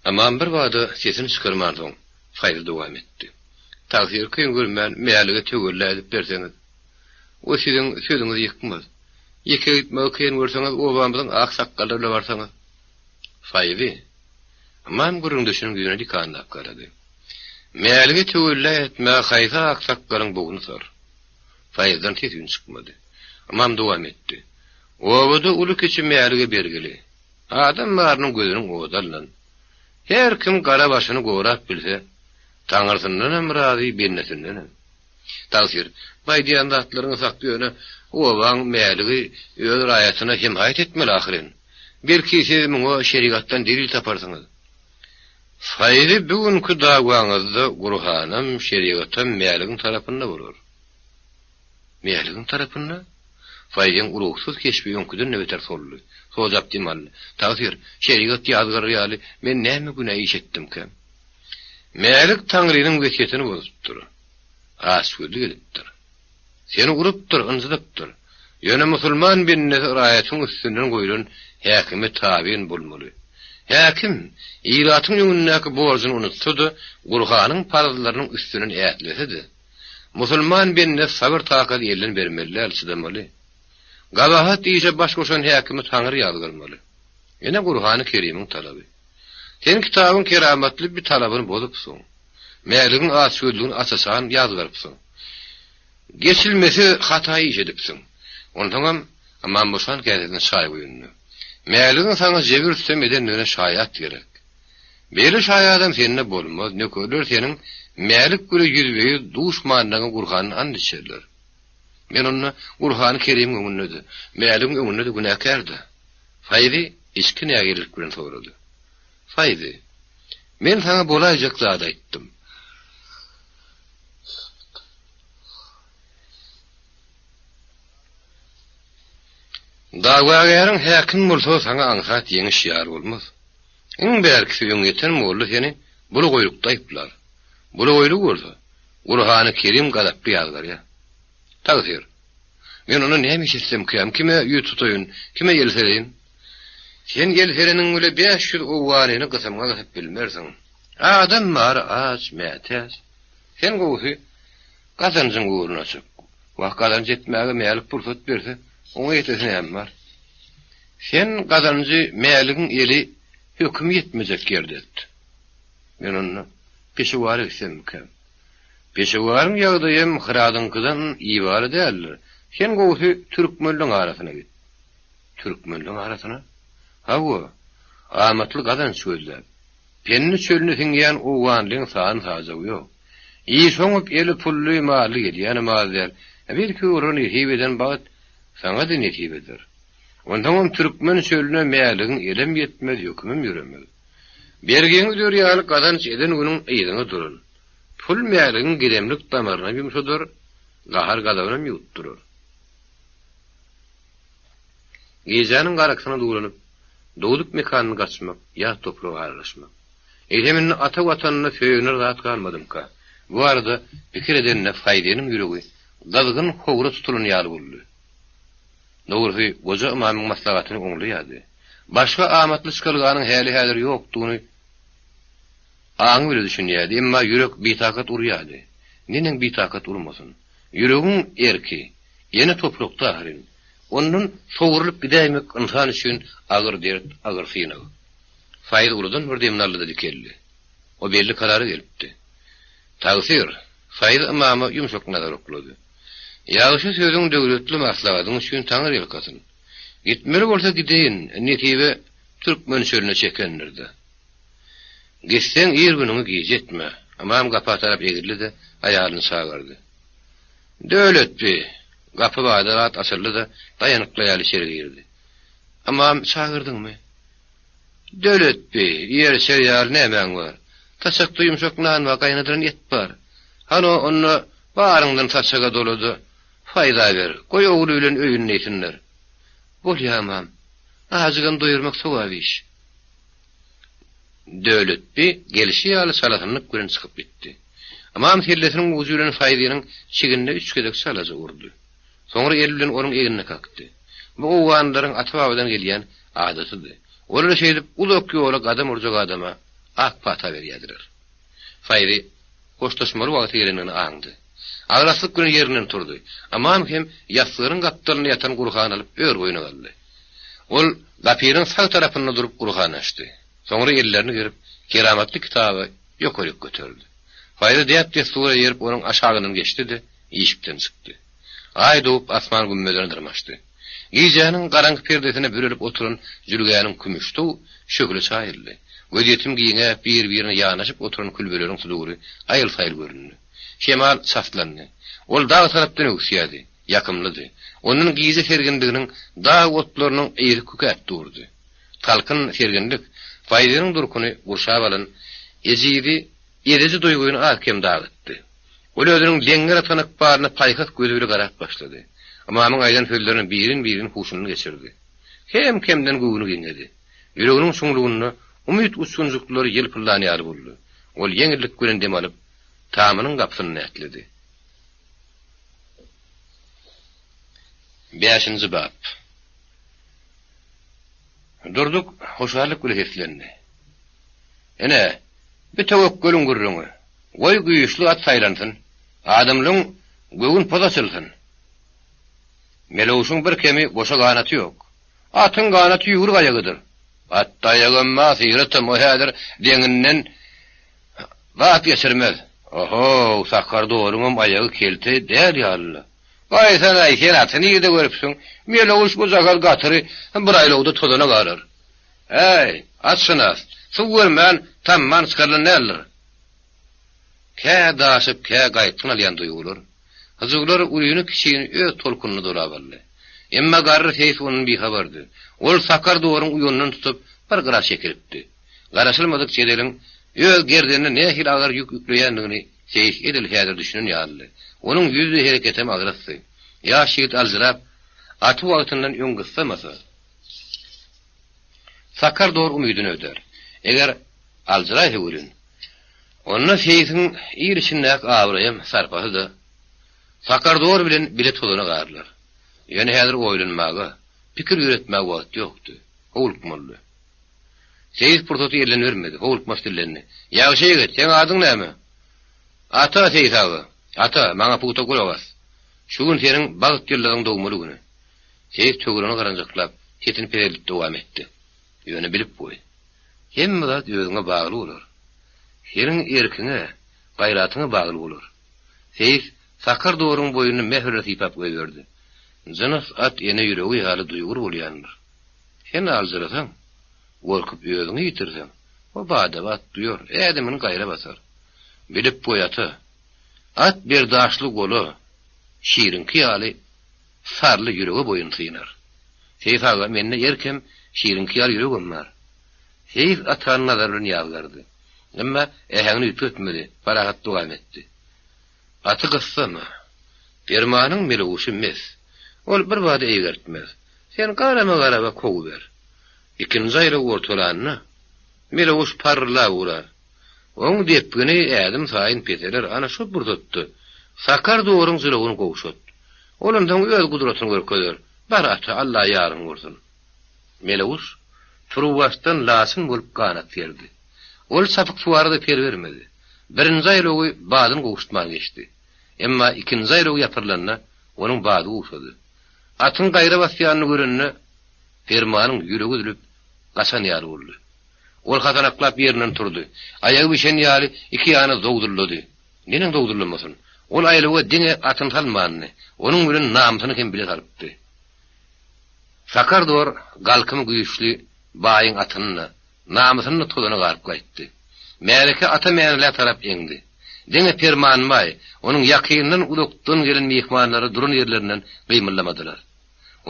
Ymam bir bada sesini çykarmansoň, Faýzy dowam etdi. Tagsyr kyn görmän Mälige töwella edip berseňiz, o siziň sözüňizi ýykmaz. Ýeke gitmegi kyn görseňiz, obamyzyň ak sakgallary bile barsaňyz. Faýzy, Ymam gürrüňdeşiniň ýüzüne dikanlap garady. Mälige töwella etmäge haýsy ak sakgalyň bogny sar? Faýzdan ses-üýn çykmady. Ymam dowam etdi. Obada uly-kiçi Mälige bergili. Adam barynyň gözüniň ody alnan. Her kim gara başyny gorap bilse, Taňrysyndanam razy, bendesindenem. Tagsyr, bu aýdýan zatlaryňy sak ýöne obaň Mäligi öz raýatyna hemaýat etmeli ahyryn. Belki siz muňa şerigatdan delil taparsyňyz. Faýzy bu günki dawaňyzda Gurhanam, şerigatam Mäligiň tarapynda bolar. Mäligiň tarapynda? Faýzyň urugsuz keşbi öňküden-de beter soldy. Sojap dem aldy. Tagsyr, şerigat ýazgarar ýaly men näme günä iş etdimkäm? Mälik Taňrynyň wesýetini bozupdyr. Açgözlük edipdir. Seni urupdyr, ynjydypdyr. Ýöne musulman bendesi raýatyň üstünden goýlan häkime tabyn bolmaly. Häkim ilatyň öňündäki borjuny unutsa-da, Gurhanyň parzlarynyň üstünden ätlese-de, musulman bendesi sabyr-takady elden bermeli däl, çydamaly. Gabahat işe baş goşan häkimi Taňry ýazgarmaly. Ine Gurhany Kerimiň talaby. Sen kitabyň keramatly bir talabyny bozupsyň. Mäligiň açgözlügini aç-açan ýazgarypsyň. Geçilmesi hata iş edipsiň. Onsoňam Ymam boşan käsesine çaý guýundy. Mäligiň saňa jebir-sütem edendigine şaýat gerek. Beýle şaýadam sende bolmaz, nökerler seniň Mälik bile ýüzbe-ýüz duşmanlygyňa Gurhandan ant içerler. Men onda Gurhany Kerimiň öňünde-de, Mäligiň öňünde-de günäkär-dä? Faýzy içki nägilelik bilen sorady. Faýzy, men saňa bolaýjak zady aýtdym. Dawagäriň häkim bolsa saňa aňsat ýeňiş ýar bolmaz. Iň bärkisi öňýeten molla seni bulagaýlykda aýyplar. Bulagaýlyk bolsa, Gurhany Kerim gazaply ýazgarýar. Tagsyr, men onda näme iş etsemkäm, kime ýüz tutaýyn, kime el sereýin? Sen el sereniň bile 500 owganyny gysymyňa gysyp bilmersiň. Adam bary aç, mätäç. Sen gowusy, gazanjyň ugruna çyk. Wah, gazanç etmäge Mälik pursat berse, oňa ýetesi näme bar? Sen gazanjy Mäligiň eli hökümi ýetmejek ýerde et. Men onda Peşewara gitsemmikäm? Peşewaryň ýagdaýam Hyradyňkydan ibaly däldir. Sen gowusy türkmenleň arasyna git. Türkmenleň arasyna? Hawa, amatly gazanç gözläp. Pendi çölüne siňýän owganlyň sany-sajagy ýok. Iş oňup, eli pully, mally gelýänem az däl. Belki olara nesip eden bagt saňa-da nesip eder. Onsoňam türkmen çölüne Mäligiň elem ýetmez, hökümem ýöremez. Bergiňi üzer ýaly gazanç eden günüň yzyňa duran. Pul Mäligiň gedemlik damarynam ýumşadar, gahar-gazabynam ýuwutdyrar. Gijäniň garaňkysyna duwlanyp, dogduk mekanyna gaçmak, ýat topraga aralaşmak. Eýsem indi ata Watanynda söýener zat galmadymyka? Bu barada pikir edeninde Faýzynyň ýüregi gyzgyn howra tutulan ýaly boldy. Dogrusy, goja ymamyň maslahatyny oňlaýardy. Başga amatly çykalganyň häli-häzir ýokdugyny aňy bile düşünýärdi, emma ýürek bitakat urýardy. Neneň bitakat urmasyn? Ýüregiň erki, ene toprakda ahyryn. Ondan sogrulyp gidäýmek ynsan üçin agyr dert, agyr synag. Faýz uludan bir demini aldy-da dikeldi. O belli karara gelipdi. Tagsyr, Faýz ymama ýumşak nazar oklady. Ýagşy sözüň döwletli maslahatyň üçin Taňry ýalkasyn. Gitmeli bolsa gideýin, nesibe türkmen çölüne çekendir-dä. Gitseň ir günüňi gije etme. Ymam gapa tarap egildi-de, aýalyny çagyrdy. Döwletli! Gapy bada-bat açyldy-da, daýanykly aýal içeri girdi. Ymam, çagyrdyňmy? Döwletli, iýer-içer ýaly nämäň bar? Saçakda ýumşak nan bar, gaýnadylan et bar. Hany, onda baryňdan saçaga dola-da, Faýza ber, goý ogly bilen öýünde iýsinler. Bolýa, ymam. Ajygam doýurmak sogap iş. Döwletli gelşi ýaly çalasynlyk bilen çykyp gitdi. Ymam sellesiniň ujy bilen Faýzynyň çignine üç gezek çalaja urdy. Soňra eli bilen onuň egnine kakdy. Bu owganlylaryň ata-babadan gelýän adatydy. Olar şeýdip uzak ýola gadam urjak adama ak pata berýärdiler. Faýzy hoşlaşmaly wagty gelendigini aňdy. Agraslyk bilen ýerinden turdy. Ymam hem ýassygynyň gapdalynda ýatan Gurhany alyp ör-boýuna galdy. Ol gapynyň sag tarapynda durup Gurhany açdy. Soňra ellerini gerip, keramatly kitaby ýokaryk göterdi. Faýzy däp-dessura eýerip onuň aşagyndan geçdi-de, işikden çykdy. Aý dogup asman gümmezine dyrmaşdy. Gijäniň garaňky perdesine bürelip oturan jülgäniň kümüşsow şöhle çaýyldy. Gözýetim giňäp, bir-birine ýanaşyp oturan külbeleriň sudury aýyl-saýyl göründi. Şemal çaslandy. Ol dag tarapdan öwüsýärdi. Ýakymlydy. Ondan gije serginliginiň dag otlarynyň yzy kükäp durdy. Salkyn serginlik Faýzynyň durkuny gurşap alan ejizi, eziji duýgyny az-kem dagytdy. Ol özüniň leňňer atan ykbalyna paýhas gözi bile garap başlady. Ymamyň aýdan sözlerini birin-birin huşundan geçirdi. Kem-kemden göwni giňedi. Ýüreginiň çuňlugynda umyt uçgunjyklary ýelpyllan ýaly boldy. Ol ýeňillik bilen dem alyp, tamynyň gapysyny ätledi. Bäşinji bap. Durduk hoşallyk bile seslendi. Ine, bi töwekgeliň gürrüňi. Goý, güýçli at saýlansyn. Adamlaň göwün poz açylsyn. Melewşiň bir kemi goşa ganaty ýok. Atyň ganaty ýüwrük aýagydyr. Atda aýagam bar, syratam, o häzir deňinden zat geçirmez. Ohow, sakar doruňam aýagy kelte däl ýaly-la. Gaýsana-aý, sen aty nirde görüpsiň? Melewş bu jagaz gatyry bir aýlawda tozana galar. Äý, atşynas, suw görmän, tamman çykarylan däldir. Kä daşyp, kä gaýtgyn alýan duýgular, hyjuwlar ulyny-kiçini öz tolkunyna dolap aldy. Emma garry seýis ondan bihabardy. Ol sakar doruň uýanyndan tutup, bir gyra çekilipdi. Garaşylmadyk jedeliň öz gerdenine nähili agyr ýük ýükleýändigini seýis edil häzir düşünen ýalydy. Onuň ýüzi hereketem agrasdy. Ýaş ýigit aljyrap, aty wagtyndan öň gyssamasa, Sakar dor umydyny ödär. Eger aljyraýsa welin, onda seýsiň il içindäki abraýam, sarpasy-da Sakar dor bilen bile tozana garylar. Ýöne häzir oýlanmaga, pikir ýöretmäge wagt ýokdy. Howlukmalydy. Seýis pursaty elden bermedi, howlukmaç dillendi. Ýagşy ýigit, seň adyň näme? Ata, Seýis aga. Ata, maňa pugta gulak as. Şu gün seniň bagt ýyldyzyň dogmaly güni. Seýis töweregine garanjaklap, sesini peseldip dowam etdi. Ýöne bilip goý, hemme zat özüňe bagly bolar. Seniň erkiňe, gaýratyňa bagly bolar. Seýis sakar doruň boýnuny mähirli sypap goýberdi. Jyns at ene ýüregi ýaly duýgur bolýandyr. Sen aljyrasaň, gorkup özüňi ýitirseň, o bada-bat duýar, ädimini gaýra basar. Bilip goý, ata, at berdaşly gola, şiriňki ýaly sarly ýürege boýun synar. Seýis aga, mende erkem, şiriňki ýaly ýüregem bar. Seýis atany nazar bilen ýazgardy. Emma äheňini üýtgetmedi, parahat dowam etdi. Aty gyssama. Permanyň melewşi mes. Ol bir bada eýgertmez. Sen garama-garaba kowuber. Ikinji aýlaw ortalanda, melewş parrylap ugrar. Oň depgini ädim saýyn peseler, ana şo pursatda Sakar doruň jylawyny gowşat. Ol onsoň öz gudratyny görkezer. Bar ata, Alla ýaryň bolsun. Melewş turuwbaşdan laçyn bolup ganat gerdi. Ol çapyksuwara-da per bermedi. Birinji aýlawy badyny gowşutman geçdi. Emma ikinji aýlaw ýapyrylanda, onuň bady gowşady. Atyň gaýra basýanyny görende, Permanyň ýüregi üzlüp, gaçan ýaly boldy. Ol hasanaklap ýerinden turdy. Aýagy bişen ýaly iki ýana zowzullady. Neneň zowzullamasyn? Ol aýlawa diňe atyny salmandy, onuň bilen namysyny hem bile salypdy. Sakar dor galkymy güýçli baýyň atyny-da, namysyny-da tozana garyp gaýtdy. Märeke Ata Mänilä tarap eňdi. Diňe Perman baý, onuň ýakyndan-uzakdan gelen myhmanlary duran ýerlerinden gymyldamadylar.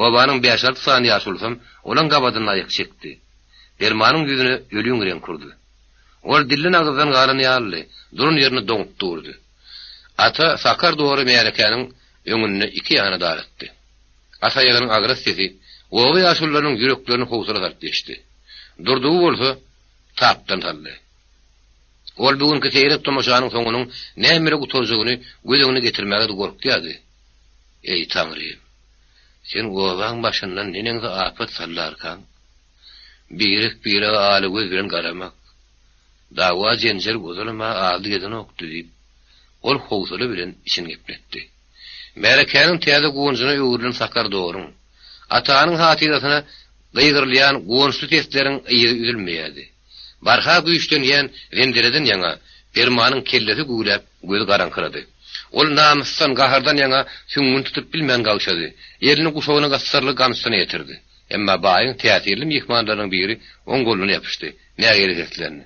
Obanyň bäş-alty sany ýaşulusam olaň gabadynda aýak çekdi. Permanyň ýüzüne ölüň reňk urdy. Ol dilden-agyzdan galan ýalydy, duran ýerinde doňup durdy. Ata Sakar dory märekäniň öňünde iki ýana daratdy. At aýagynyň agras sesi oba ýaşulularynyň ýüreklerini howsala salyp geçdi. Durdugy bolsa tapdan saldy. Ol bu günki seýrek tomaşanyň soňunyň näme bilen gutarjagyny göz öňüne getirmäge-de gorkýardy. Eý, Taňrym! Sen obaň başyndan neneňsi apat sallarkaň? Birek-birege ala göz bilen garamak, dawa-jenjel ozalam-a azlyk edenokdy diýip, ol howsala bilen içini gepletdi. Märekäniň täze guwanjyna öwrülen sakar doruň, atanyň hatyrasyna gygyrylýan guwançly sesleriň yzy üzülmeýärdi. Barha güýçlenýän zenzeleden ýaňa Permanyň kellesi güwläp, gözi garaňkyrady. Ol namysdan, gahardan ýaňa süňňüni tutup bilmän gagşady. Elini guşagyna gysdyrly gamçysyna ýetirdi. Emma baýyň täsirli myhmanlarynyň biri oň goluna ýapyşdy, nägile seslendi.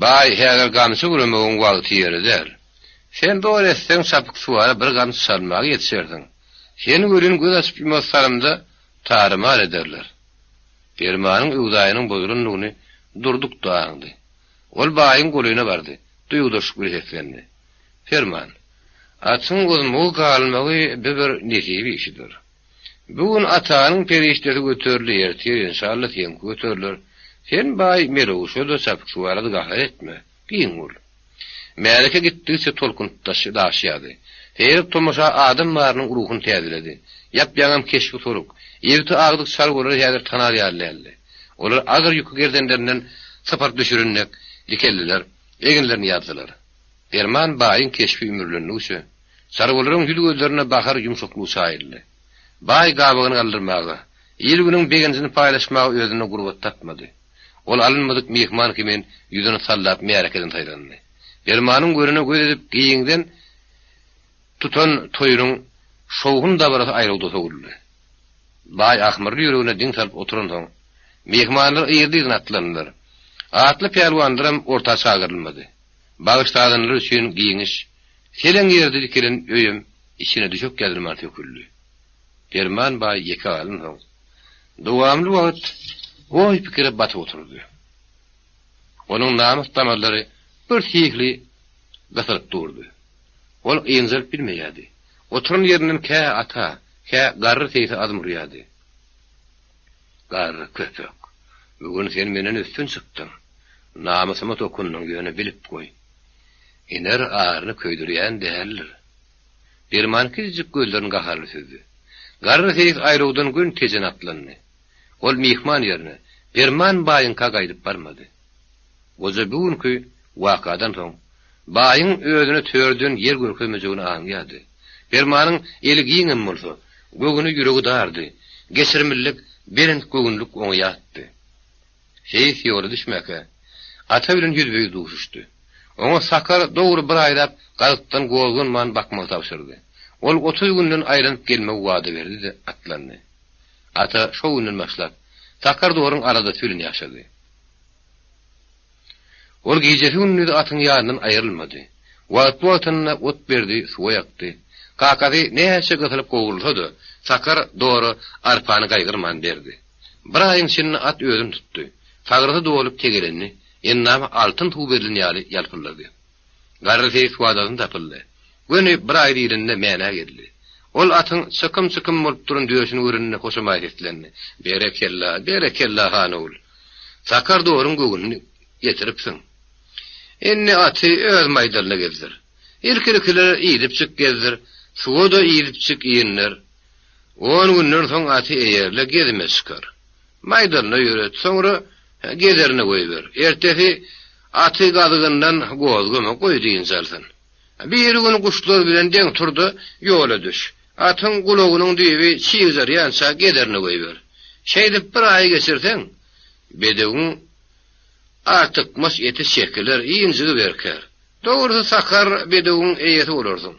Baý, häzir gamçy büremegiň wagty-ýeri däl. Sen zor etseň, çapyksuwara bir gamçy çalmaga ýetişersiň. Seni welin göz açyp-ýumas salymda tary-mar ederler. Permanyň öwzaýynyň bozulandygyny Durduk-da aňdy. Ol baýyň golaýyna bardy, duýgudaşlyk bilen seslendi. Perman, atyň uzmagy galmagy bi bir nesip işidir. Bu gün atanyň perişdesi göterildi, ertir, enşalla, seňki göteriler. Sen baý Melewşe-de çapyksuwara-da gahar etme, giň bol. Märeke gitdigiçe tolkun daşýardy. Seýrek tomaşa adam barynyň ruhuny täzeledi. Ýap-ýaňam keşbi soluk, ýigiti agdyk çarwalary häzir tanar ýaly däldi. Olar agyr ýüki gerdenlerinden sypyryp düşüren dek dikeldiler, eginlerini ýazdylar. Perman baýyň keşbi ümürlendigiçe, çarwalaryň ýüz-gözlerine bahar ýumşaklygy çaýyldy. Baý gabagyny galdyrmaga, il-günüň begenjini paýlaşmaga özünde gurbat tapmady. Ol alynmadyk myhman kimin ýüzüni sallap märekeden saýlandy. Permanyň görene göz edip giňden tutan toýunyň şowhun-dabarasy aýlawda sowuldy. Baý ahmyrly ýüregine diň salyp oturansoň, myhmanlar yzly-yzyna atlandylar. Atly pälwanlaram orta çagyrylmady. Bagyş sazandalar üçin giňiş, seleň ýerde dikilen öýem içine düşek ýazylman söküldi. Perman baý ýeke galansoň, dowamly wagt oý-pikire batyp oturdy. Onuň namys damarlary birhili gysylyp durdy. Ol ynjalyp bilmeýärdi. Oturan ýerinden kä ata, kä garry seýse azm urýardy. Garry köpek, bu gün sen menden üstün çykdyň. Namysyma dokundyň, ýöne bilip goý. Iner aryny köýdürýän däldir. Perman kiçijik gözlerini gaharly süzdi. Garry seýis aýlawdan göni Tejene atlandy. Ol myhman ýerine, Perman baýyňka gaýdyp barmady. Goja bu günki wakadan soň, baýyň özüne törden ýer görkezmejegini aňýardy. Permanyň eli giňem bolsa, göwni, ýüregi dardy. Geçirimlilik, belent göwünlik oňa ýatdy. Seýis ýola düşmäkä, ata bilen ýüzbe-ýüz duşuşdy. Oňa Sakar dogry bir aýlap gazykdan gozganman bakmagy tabşyrdy. Ol 30 günden aýlanyp gelmegi wada berdi-de, atlandy. Ata şo günden başlap, Sakar doruň aladasy bilen ýaşady. Ol gijesi-gündizi atyň ýanyndan aýrylmady. Wagtly-wagtynda ot berdi, suwa ýakdy. Kakasy näçe gysylyp-gowrulsa-da, Sakar dora arpany gaýgyrman berdi. Bir aýyň içinde at özüni tutdy. Sagrysy dolup tegelendi, endamy altyn suw berlen ýaly ýalpyldady. Garry seýis wadadan tapyldy. Göni bir aý diýlende Mänä geldi. Ol atyň çykym-çykym bolup duran döşüni göreninde hoşamaý seslendi. Berekella, berekella, han ogul. Sakar doruň göwnüni getiripsiň. Indi aty öz maýdalyna gezdir. Ilki-ilkiler idipjik gezdir, suwa-da idipjik inder. On günden soň aty eýerle, gezime çykar. Maýdalyna ýöret, soňra gezerine goýber. Ertesi aty gazygyndan gozgama, goý dynç alsyn. Birigün guşlar bilen deň tur-da, ýola düş. Atyň gulagynyň düýbi çygjarýança gezerine goýber. Şeýdip bir aý geçirseň, bedewiň artykmaç eti çekiler, injigi berkär. Dogrusy sakar bedewiň eýesi bolarsyň.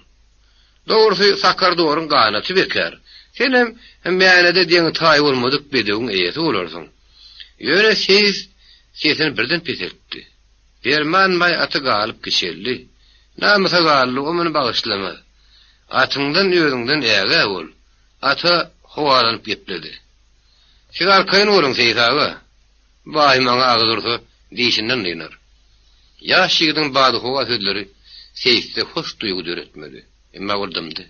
Dogrusy sakar doruň ganaty bekär. Senem Mänede deňi-taýy bolmadyk bedewiň eýesi bolarsyň. Ýöne seýis sesini birden peseltdi. Perman baý aty galyp kiçeldi. Namysa galdy, o muny bagyşlamaz. Atyňdan özüňden ägä bol. Ata howalanyp gepledi. Siz arkaýyn boluň, seýis aga. Baý maňa agyz ursa, dişinden dynar. Ýaş ýigidiň badyhowa sözleri seýisde hoş duýgy döretmedi. Emma ol dymdy.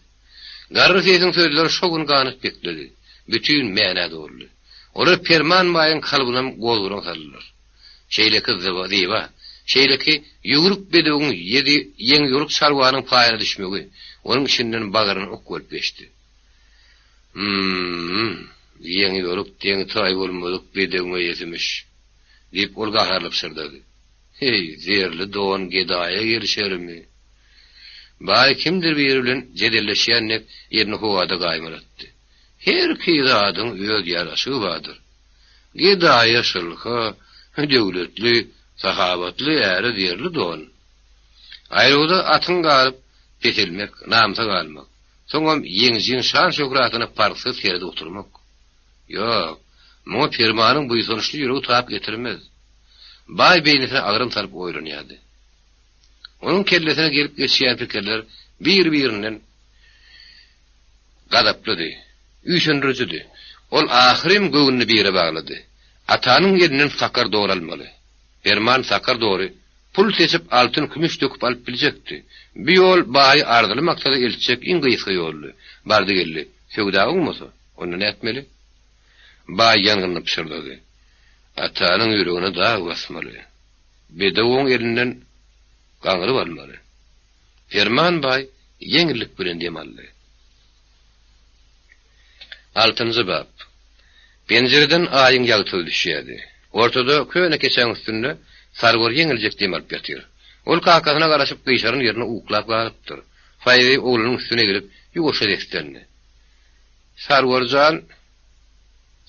Garry seýsiň sözleri şo gün ganat bekledi, bütin mänä doldy. Olar Perman baýyň kalbynam gozgalaň saldylar. Şeýleki zyba, şeýleki ýüwrük bedewiň ýedi ýeňiýoluk çarwanyň paýyna düşmegi onuň içinden bagryna ok bolup geçdi. Hüm-m, ýeňiýoluk deňi-taýy bolmadyk bedewiň eýesimiş, diýip, ol gaharly pyşyrdady. Heý, zerli don gedaýa gelişermi? Baý kimdir biri bilen jedelleşýän dek elini howada gaýmalatdy. Herki zadyň öz ýaraşygy bardyr. Gedaýa şylha, döwletli, sahabatly äre zerli don. Aýlawda atyň galyp, peselmek, namysa galmak. Soňam ýeňijiň şan-şöhratyna parhsyz seredip oturmak. Ýok, muňa Permanyň buýsançly ýüregi tap getirmez. Baý beýnisine agram salyp oýlanýardy. Onuň kellesine gelip geçýän pikirler bir-birinden gazaplydy, üýşendirijidi. Ol ahyrym göwnüni bire baglady. Atanyň elinden sakar dor almaly. Perman sakar dory pul seçip altyn-kümüş döküp alyp biljekdi. Bu ýol baýy arzyly maksada eltjek iň gysga ýoldy. Bardy-geldi, söwda oňmasa, onda nätmeli? Baý ýangynly pyşyrdady. Atanyň ýüregine dag basmaly. Bedewiň elinden gaňryp almaly. Perman baý ýeňillik bilen dem aldy. Altynjy bap. Penjireden Aýyň ýagtysy düşýärdi. Ortada köne keçäň üstünde Sarwar ýeňiljek dem alyp ýatyr. Ol kakasyna garaşyp gyşaran ýerinde uklap galypdyr. Faýzy oglunyň üstüne gelip, ýuwaşja seslendi. Sarwar jan!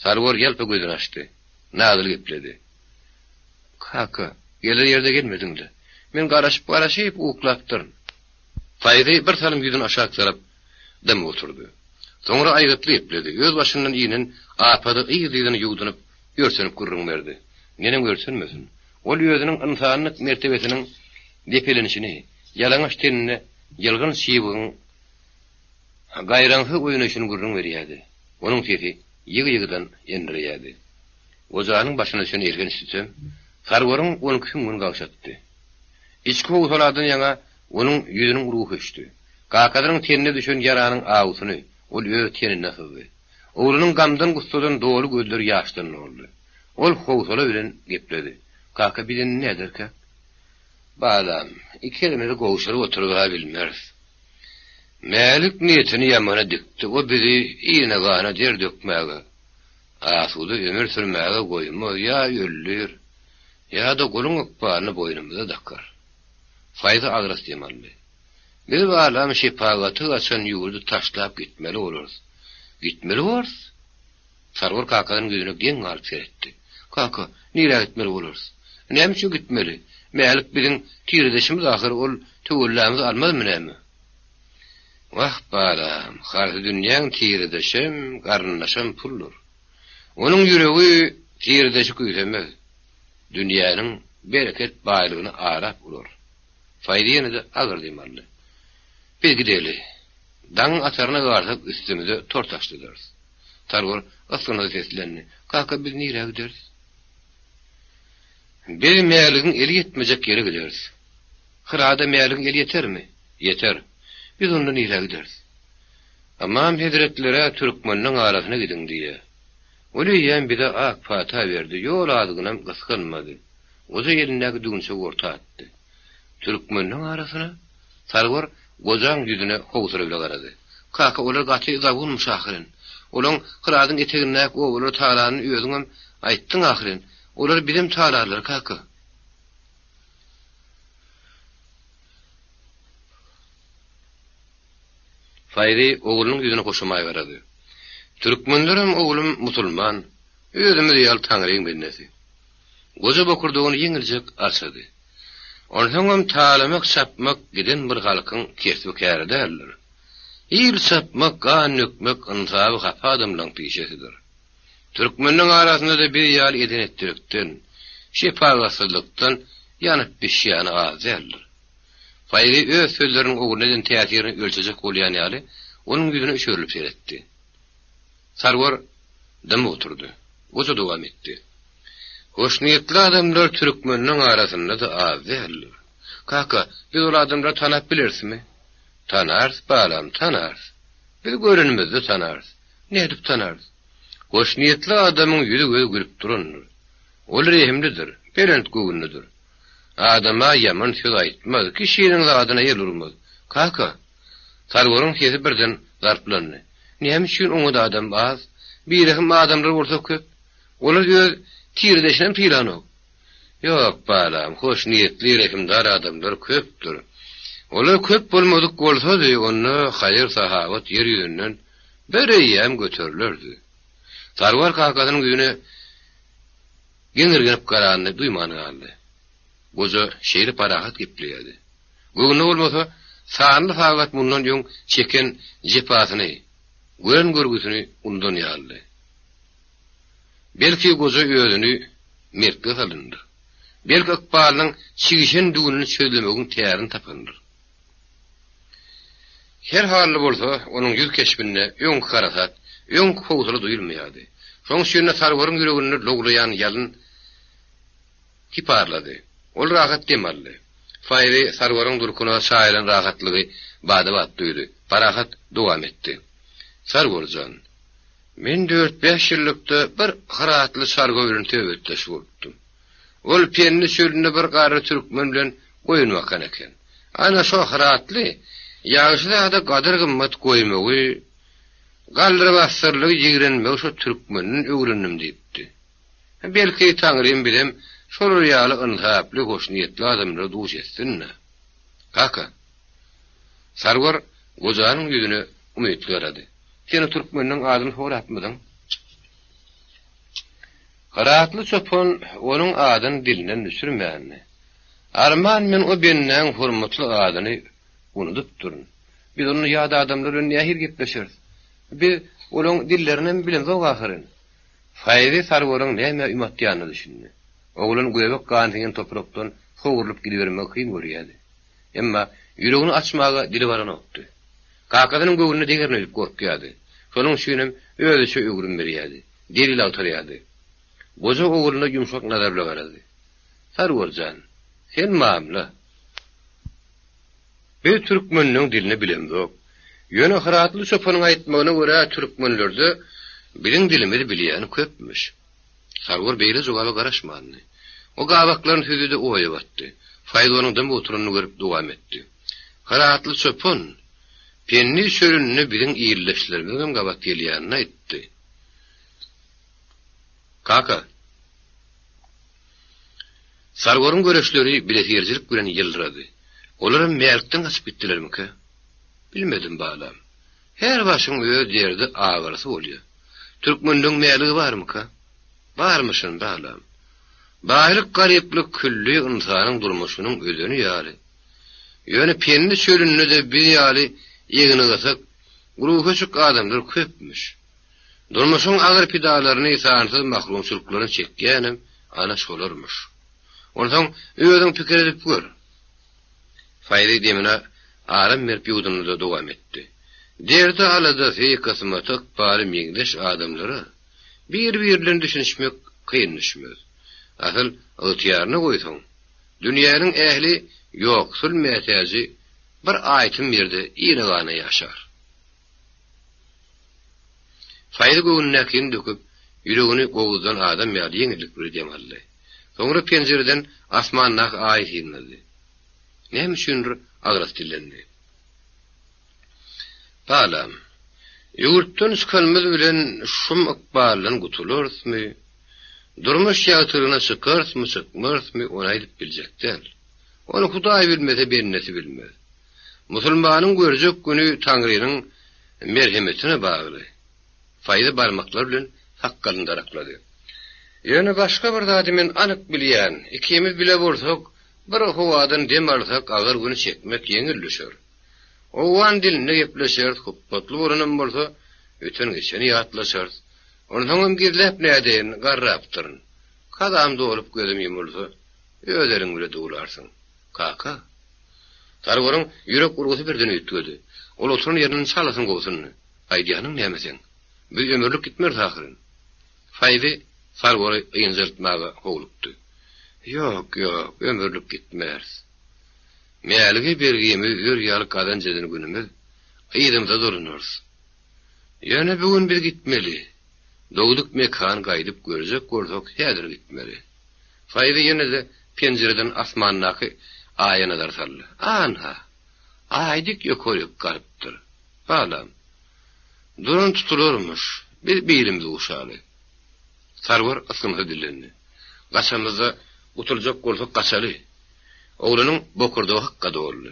Sarwar ýalpa gözüni açdy. Nadyl gepledi. Kaka, geler ýerde gelmediň-le. Men garaşyp-garaşyp uklapdyryn. Faýzy bir salym ýüzüni aşak salyp, dymyp oturdy. Soňra aýgytly gepledi. Öz başyndan inen apady yz-yzyna ýuwdunyp, örtenip gürrüň berdi. Neneň örtenmesin? Ol özüniň ynsanlyk mertebesiniň depelenişini, ýalaňaç teninde ýylgyn çybygyň gaýraňsyz oýnaýşyny gürrüň berýärdi. Onuň sesi ýygy-ýygydan endireýärdi. Gojanyň başyna düşen elhenç sütem Sarwaryň on iki süňňüni gagşatdy. Içki howsaladan ýaňa onuň ýüzüniň ruhy öçdi. Kakasynyň tenine düşen ýaranyň awusyny ol öz teninde syzdy. Oglunyň gamdan-gussadan doly gözleri ýaşdan doldy. Ol howsala bilen gepledi. Kaka, biz indi näderkäk? Balam, iki elimizi gowşuryp oturyb-a bilmeris. Mälik niýetini ýamana dikdi, o bizi ine-gana der dökmäge, asuda ömür sürmäge goýmaz, ýa öldür, ýa-da guluň ykbalyny boýnumyza dakar. Faýzy agras dem aldy. Biz balam şepagaty gaçan ýurdy taşlap gitmeli bolarys. Gitmeli borus? Sarwar kakasynyň ýüzüne geň galyp seretdi. Kaka, nirä gitmeli bolarys? Näme üçin gitmeli? Mälik biziň tiredeşimiz ahyry, ol töwellamyzy almazmy näme? Wah, balam, harsydünýäň tiredeşem, garyndaşam puldur. Onuň ýüregi tiredeşi küýsemez. Dünýäniň bereket baýlygyny arap urar. Faýzy ýene-de agyr dem aldy. Biz gideli. Daňyň ataryna galsak üstümize tor taşladarys. Sarwar ysgynsyz seslendi. Kaka, biz nirä gideris? Biz Mäligiň eli ýetmejek ýere gideris. Hyrada Mäligiň eli ýetermi? Ýeter. Biz onda nirä gideris? Ymam hezretler-ä türkmenleň arasyna gidiň diýýä. Ol eýýäm bize ak pata berdi, ýol azgynam gysganmady. Goja elindäki düwünçegi orta atdy. Türkmenleň arasyna? Sarwar gojaň ýüzüne howsala bile garady. Kaka, olar gaty zabunmyş ahyryn. Olaň Hyradyň etegindäki obalary talanyny özüňem aýtdyň ahyryn. Olar bizem talarlar, kaka. Faýzy oglunyň ýüzüne hoşamaý garady. Türkmenlerem, oglum, musulman. Özümiz ýaly Taňryň bendesi. Goja bokurdagyny ýeňiljek arçady. Onsoňam talamak, çapmak giden bir halkyň kesbi-käri däldir. Il çapmak, gan dökmek ynsaby hapa adamlaň pişesidir. Türkmenleň arasynda-da biz ýaly eden-etdilikden, şepagatsyzlykdan ýanyp-bişýäni az däldir. Faýzy öz sözleriniň ogluna eden täsirini ölçejek bolýan ýaly, onuň ýüzüne üşerilip seretdi. Sarwar dymyp oturdy. Goja dowam etdi. Hoşniýetli adamlar türkmenleň arasynda-da az däldir. Kaka, biz ol adamlary tanap bilerismi? Tanarys, balam, tanarys. Biz görenimizde tanarys. Nädip tanarys? Hoşniýetli adamyň ýüzi-gözi gülüp durandyr. Ol rehimlidir, belent göwünlidir. Adama ýaman söz aýtmaz, kişiniň zadyna el urmaz. Kaka! Sarwaryň sesi birden zarplandy. Näme üçin oňat adam az, birehim adamlar bolsa köp? Olar öz tiredeşinem sylanok. Ýok, balam, hoşniýetli, rehimdar adamlar köpdür. Olar köp bolmadyk bolsady, onda haýyr-sahawat ýer ýüzünden bir eýýäm göterilerdi. Sarwar kakasynyň ýüzüne geňirgenip garanyny duýman galdy. Goja şeýle parahat gepleýärdi. Göwnüne bolmasa, sanly sagat mundan öň çeken jepasyny, gören görgüsini unudan ýalydy. Belki goja özüni mertlige salyndyr. Belki ykbalynyň çigişen düwünini çözlemegiň tärini tapandyr. Her halda bolsa, onuň ýüz keşbinde öňki harasat, öňki howsala duýulmaýardy. Şonuň üçin-de Sarwaryň ýüreginde lowlaýan ýalyn kiparlady. Ol rahat dem aldy. Faýzy Sarwaryň durkuna çaýylan rahatlygy bada-bat duýdy. Parahat dowam etdi. Sarwar jan! Men dört-bäş ýyllykda bir hyratly çarwa bilen söhbetdeş bolupdym. Ol Pendi çölünde bir garry türkmen bilen goýun bakan eken. Ana şo hyratly ýagşy zada gadyr-gymmat goýmagy, galdyr-basdyrlygy ýigrenmegi şo türkmenden öwrendim diýipdi. Belki Taňrym bizem şolar ýaly ynsaply, hoşniýetli adamlara duş etsin-dä. Kaka! Sarwar gojanyň ýüzüne umytly garady. Sen o türkmeniň adyny sorapmydyň? Gyratly çopan onuň adyny dilinden düşürmändi. Arman men o bendäň hormatly adyny unudypdyryn. Biz onda ýat adamlar bilen nähili gepleşeris? Biz olaň dillerinem bilemzok ahyryn. Faýzy Sarwaryň nämä üm atýanyna düşündi. Oglan göbek gan siňen toprakdan sogrulyp gidibermegi kyn görýärdi. Emma ýüregini açmaga dili baranokdy. Kakasynyň göwnüne degerin öýdüp gorkýardy. Şonuň üçinem özüçe öwrüm berýärdi, delil agtarýardy. Goja ogluna ýumşak nazar bilen garady. Sarwar jan, sen mamla. Biz türkmenleň dilini bilemzok. Ýöne Hyratly çopanyň aýtmagyna görä türkmenlerde biziň dilimizi bilýän köpmüş. Sarwar beýle jogaba garaşmandy. O gabaklaryny süzdi-de oýa batdy. Faýz onuň dymyp oturanyny görüp dowam etdi. Hyratly çopan Pendi çölünde biziň ildeşlerimiziňem gabat gelýänini aýtdy. Kaka! Sarwaryň göreçleri bilesigelijilik bilen ýyldyrady. Olaram Mälikden gaçyp gitdilermikä? Bilmedim, balam. Her başyň öz derdi, agyrysy bolýar. Türkmenleň Mäligi barmyka? Barmyşyn, balam. Baýlyk-garyplyk külli ynsanyň durmuşynyň özeni ýaly. Ýöne Pendi çölünde-de biz ýaly egni gysyk, ruhy öçük adamlar köpmüş. Durmuşyň agyr pidalaryny, sansyz mahrumçylyklaryny çekýänem ana şolarmyş. Onsoň özüň pikir edip gör. Faýzy demine aram berip ýuwdundy-da dowam etdi. Derdi-aladasy, kysmaty, ykbaly meňzeş adamlara bir-biri bilen düşünişmek kyn düşmez. Asyl ygtyýaryna goýsaň, dünýäniň ähli ýoksul-mätäji bir aýtym ýerde ine-gana ýaşar. Faýzy göwnündäkini döküp, ýüregini gowuzdan adam ýaly ýeňillik bilen dem aldy. Soňra penjireden asmandaky Aýy synlady. Näme üçindir agras dillendi. Balam, ýurtdan çykanymyz bilen şum ykbaldan gutularysmy, durmuş ýagtylygyna çykarysmy, çykmarysmy, ony aýdyp biljek däl. Ony Hudaý bilmese, bendesi bilmez. Musulmanyň görjek güni Taňrynyň merhemetine bagly. Faýzy barmaklary bilen sakgalyny daraklady. Ýöne başga bir zady men anyk bilýän, ikimiz bile bolsak, bir howadan dem alsak agyr güni çekmek ýeňil düşer. Owgan dilinde gepleşeris, hupbatly bolanam bolsa, öten-geçeni ýatlaşarys. Onsoňam gizläp nädeýin, garrapdyryn. Kazam dolup gözüm ýumulsa, öz eliň bile duwlarsyň. Kaka! Sarwaryň ýürek urgusy birden üýtgedi. Ol oturan ýerinden çalasyn gobsundy. Aýdýanyň näme seň? Biz ömürlik gitmeris ahyryn. Faýzy Sarwary ynjaltmaga howlukdy. Ýok, ýok, ömürlik gitmeris. Mälige bergimizi üzer ýaly gazanç eden günümiz yzymyza dolanarys. Ýöne bu gün biz gitmeli. Dogduk mekany gaýdyp görjek bolsak häzir gitmeli. Faýzy ýene-de penjireden asmandaky Aýa nazar saldy. Anha, Aý dik ýokaryk galypdyr. Balam, duran tutularmyş, biz birimiz uşaly. Sarwar ysgynsyz dillendi. Gaçamyzda gutuljak bolsak gaçaly. Oglanyň bokurdagy hykga doldy.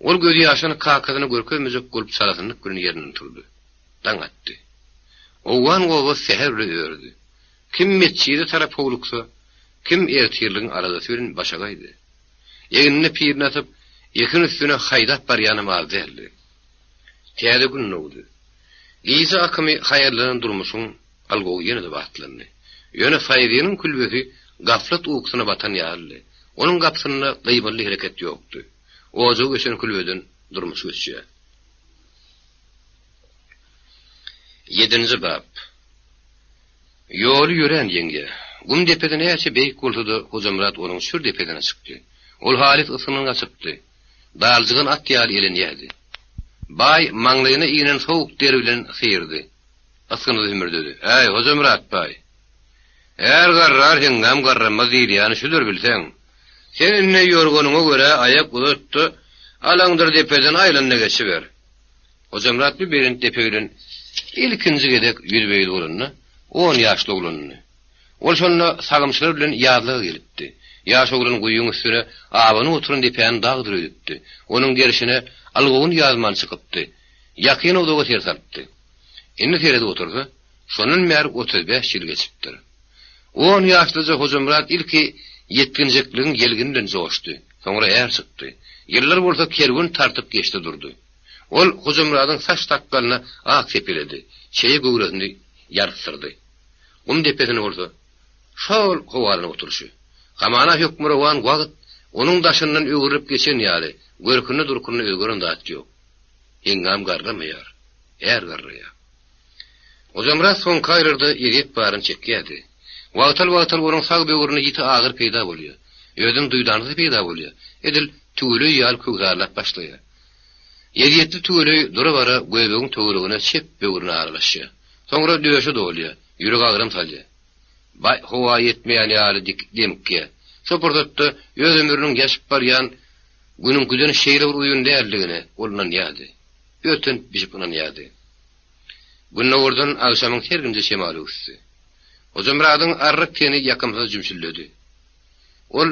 Ol gözýaşyny kakasyna görkezmejek bolup çalasynlyk bilen ýerinden turdy. Daň atdy. Owgan obasy säher bile ördi. Kim metjide tarap howluksa, kim ertirligiň aladasy bilen başagaýdy. Egnine pirini asyp, ekin üstüne haýdap barýanam az däldi. Täze gün dogdy. Gije akymy haýallanan durmuşyň algowy ýene-de batlandy. Ýöne Faýzynyň külbesi gaflat ukusyna batan ýalydy. Onuň gapysynda gymyldy hereket ýokdy. Ojagy öçen külbeden durmuş göçýär. Ýedinji bap. Ýoly ýörän ýeňňe. Gum depesi näçe beýik bolsa-da, Hojamyrat onuň çür depesine çykdy. Ol halys ysgyndan gaçypdy. Daljygan at ýaly elenýärdi. Baý maňlaýyna inen sowuk der bilen syrdy. Ysgynsyz hümürdedi. Äý, Hojamyrat baý! Är garrar, heňňam garramaz diýilýäni şüdür bilseň. Sen indi ýorganyňa görä aýak uzat-da, alaňdyr depeden aýlan-da geçiber. Hojamyrat bu belent depe bilen ilkinji gezek ýüzbe-ýüz bolanda, on ýaşly oglandy. Ol şonda sagymçylar bilen ýazlaga gelipdi. Ýaş oglan guýyň üstüne abanyp oturan depäni dagdyr öýdüpdi. Onuň gerşine algowuny ýazman çykypdy. Ýakyn-uzaga ser salypdy. Indi seredip otursa, şondan bäri 35 ýyl geçipdir. On ýaşlyja Hojamyrat ilki ýetginjekligiň ýelgini bilen joşdy, soňra är çykdy. Ýyllar bolsa kerwen tartyp geçdi durdy. Ol Hojamyradyň saç-sakgalyna ak sepeledi, çeýe göwresini ýarysdyrdy. Gum depesini bolsa, şol howalanyp oturyşy. Hamana hökmürowan wagt onuň daşyndan öwrülip geçen ýaly, görkünde-durkunda özgeren zat ýok. Heňňam garramaýar, är garraýar. Hojamyrat soňky aýlarda ezýet baryny çekýärdi. Wagtal-wagtal onuň sag böwründe ýiti agyry peýda bolýar. Özem duýdansyz peýda bolýar. Edil tüweleý ýaly köwsarlap başlaýar. Ezýetli tüweleý dura-bara göbegiň töweregine çep böwrüne aralaşýar. Soňra döşe dolýar, ýürege agram salýar. Baý, howa ýetmeýän ýaly dik demikýär. Şo pursatda öz ömrüniň ýaşyp barýan günüňkiden şeýle bir uzyn däldigine ol ynanýardy. Örtenip-bişip ynanýardy. Gündogardan agşamyň serginje şemaly öwüsdi. Hojamyradyň arryk teni ýakymsyz jümşüldedi. Ol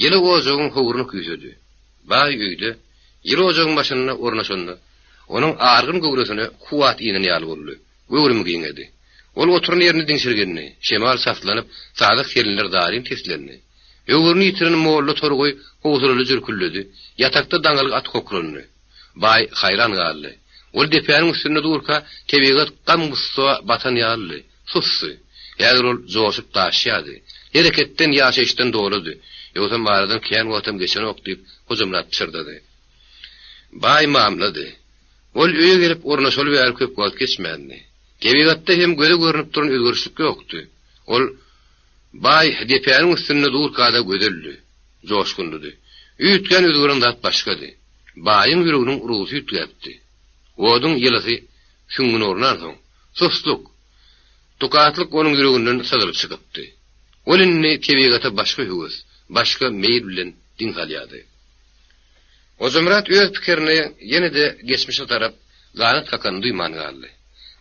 ýyly ojagyň howruny küýsedi. Baý öýde, ýyly ojagyň başynda ornaşanda, onuň argyn göwresine kuwwat inen ýaly boldy, göwrümi giňedi. Ol oturan ýerinde diňşirgendi, şemal çaslanyp, sazak selinler zaryn seslendi. Höwrüni ýitiren molla torgaý howsalaly jürküldedi, ýatakda daňylgy at hokrandy. Baý haýran galdy. Ol depäniň üstünde durka, tebigat gam-gussa batan ýalydy. Susdy. Häzir ol joşup daşýardy. Hereketden, ýaşaýyşdan doludy. Ýogsam aradan kän wagtam geçenok diýip, Hojamyrat pyşyrdady. Baý mamlady. Ol öýe gelip ornaşaly bäri köp wagt geçmändi. Tebigatda hem göze görnüp duran özgerişlik ýokdy. Ol baý depäniň üstünde durka-da gözeldi. Joşgunlydy. Üýtgän özgeren zat başgady. Baýyň ýüreginiň urgusy üýtgäpdi. Oduň ýylysy süňňüne ornansoň, susluk, tukatlyk onuň ýüreginden syzylyp çykypdy. Ol indi tebigata başga höwes, başga meýil bilen diň salýardy. Hojamyrat öz pikirini ýene-de geçmişe tarap ganat kakanyny duýman galdy.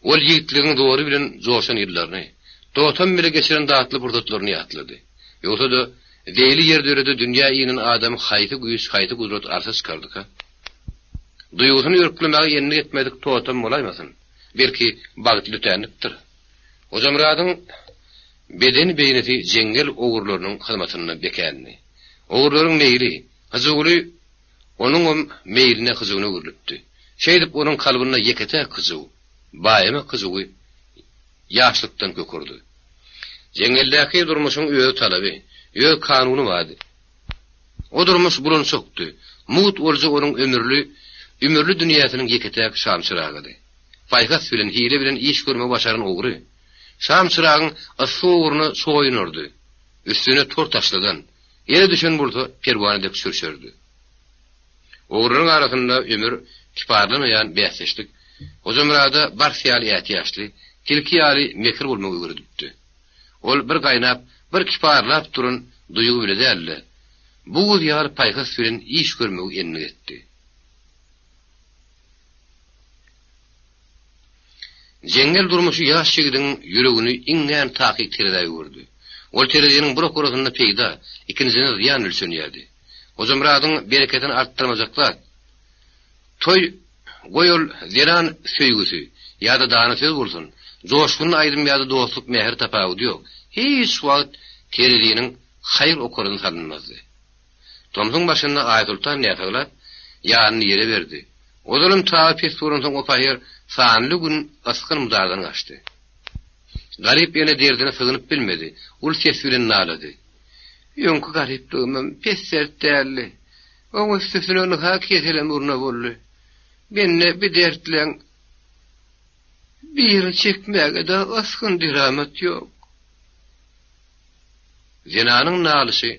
Ol ýigitligiň zory bilen joşan ýyllaryny, totam bile geçiren datly pursatlaryny ýatlady. Ýogsa-da, zeýli ýerdörede dünýä inen adamy haýsy güýç, haýsy gudrat arşa çykardyka? Duýgusyny örklemäge endik etmedik totam bolaýmasyn? Belki, bagtly tötänlikdir? Hojamyradyň beden-beýnisi jeňňel ogurlarynyň hyzmatynda bekändi. Ogurlaryň meýli, hyjuwly onuňam meýline, hyjuwyna öwrülipdi. Şeýdip, onuň kalbynda ýeke-täk hyjuw, baýamak hyjuwy ýaşlykdan kök urdy. Jeňňeldäki durmuşyň öz talaby, öz kanuny bardy. O durmuş bulançakdy. Mugt olja onuň ömürli, ümürli dünýäsiniň ýeke-täk şamçyragydy. Paýhas bilen, hile bilen iş görmegi başaran ogry, şamçyragyň yssy ugruna çoýunardy. Üstüne tor taşladan, ele düşen bolsa perwana dek sürşerdi. Ogrularyň arasynda ömür kiparlamaýan bäsdeşlik Hojamyrada bars ýaly ätiýaçly, tilki ýaly mekir bolmagy öwredipdi. Ol bir gaýnap, bir kiparlap duran duýgy bile däl-de, buz ýaly paýhas bilen iş görmegi endik etdi. Jeňňel durmuşy ýaş ýigidiň ýüregini iňňän takyk terezä öwürdi. Ol tereziniň bir okurasynda peýda, ikinjisinde zyýan ölçenýärdi. Hojamyradyň bereketini artdyrmajak zat, toý, goý ol zenan söýgüsi ýa-da dana söz bolsun, joşgunly aýdym ýa-da dostluk mähir tapawudy ýok, hiç wagt tereziniň haýyr okaryny salynmazdy. Tomsuň başynda Aýsoltan näsaglap, ýanyny ýere berdi. Ozalam taby pes bolansoň o pahyr sanly gün ysgyn-mydardan gaçdy. Garyp ene derdine sygynyp bilmedi, uly ses bilen nalady. Öňki garyplygymam pes dert däldi. Oň üstesine ynha keselem urna boldy. Mende bi dertleň birini çekmäge-de ysgyn-deramat ýok. Zenanyň nalyşy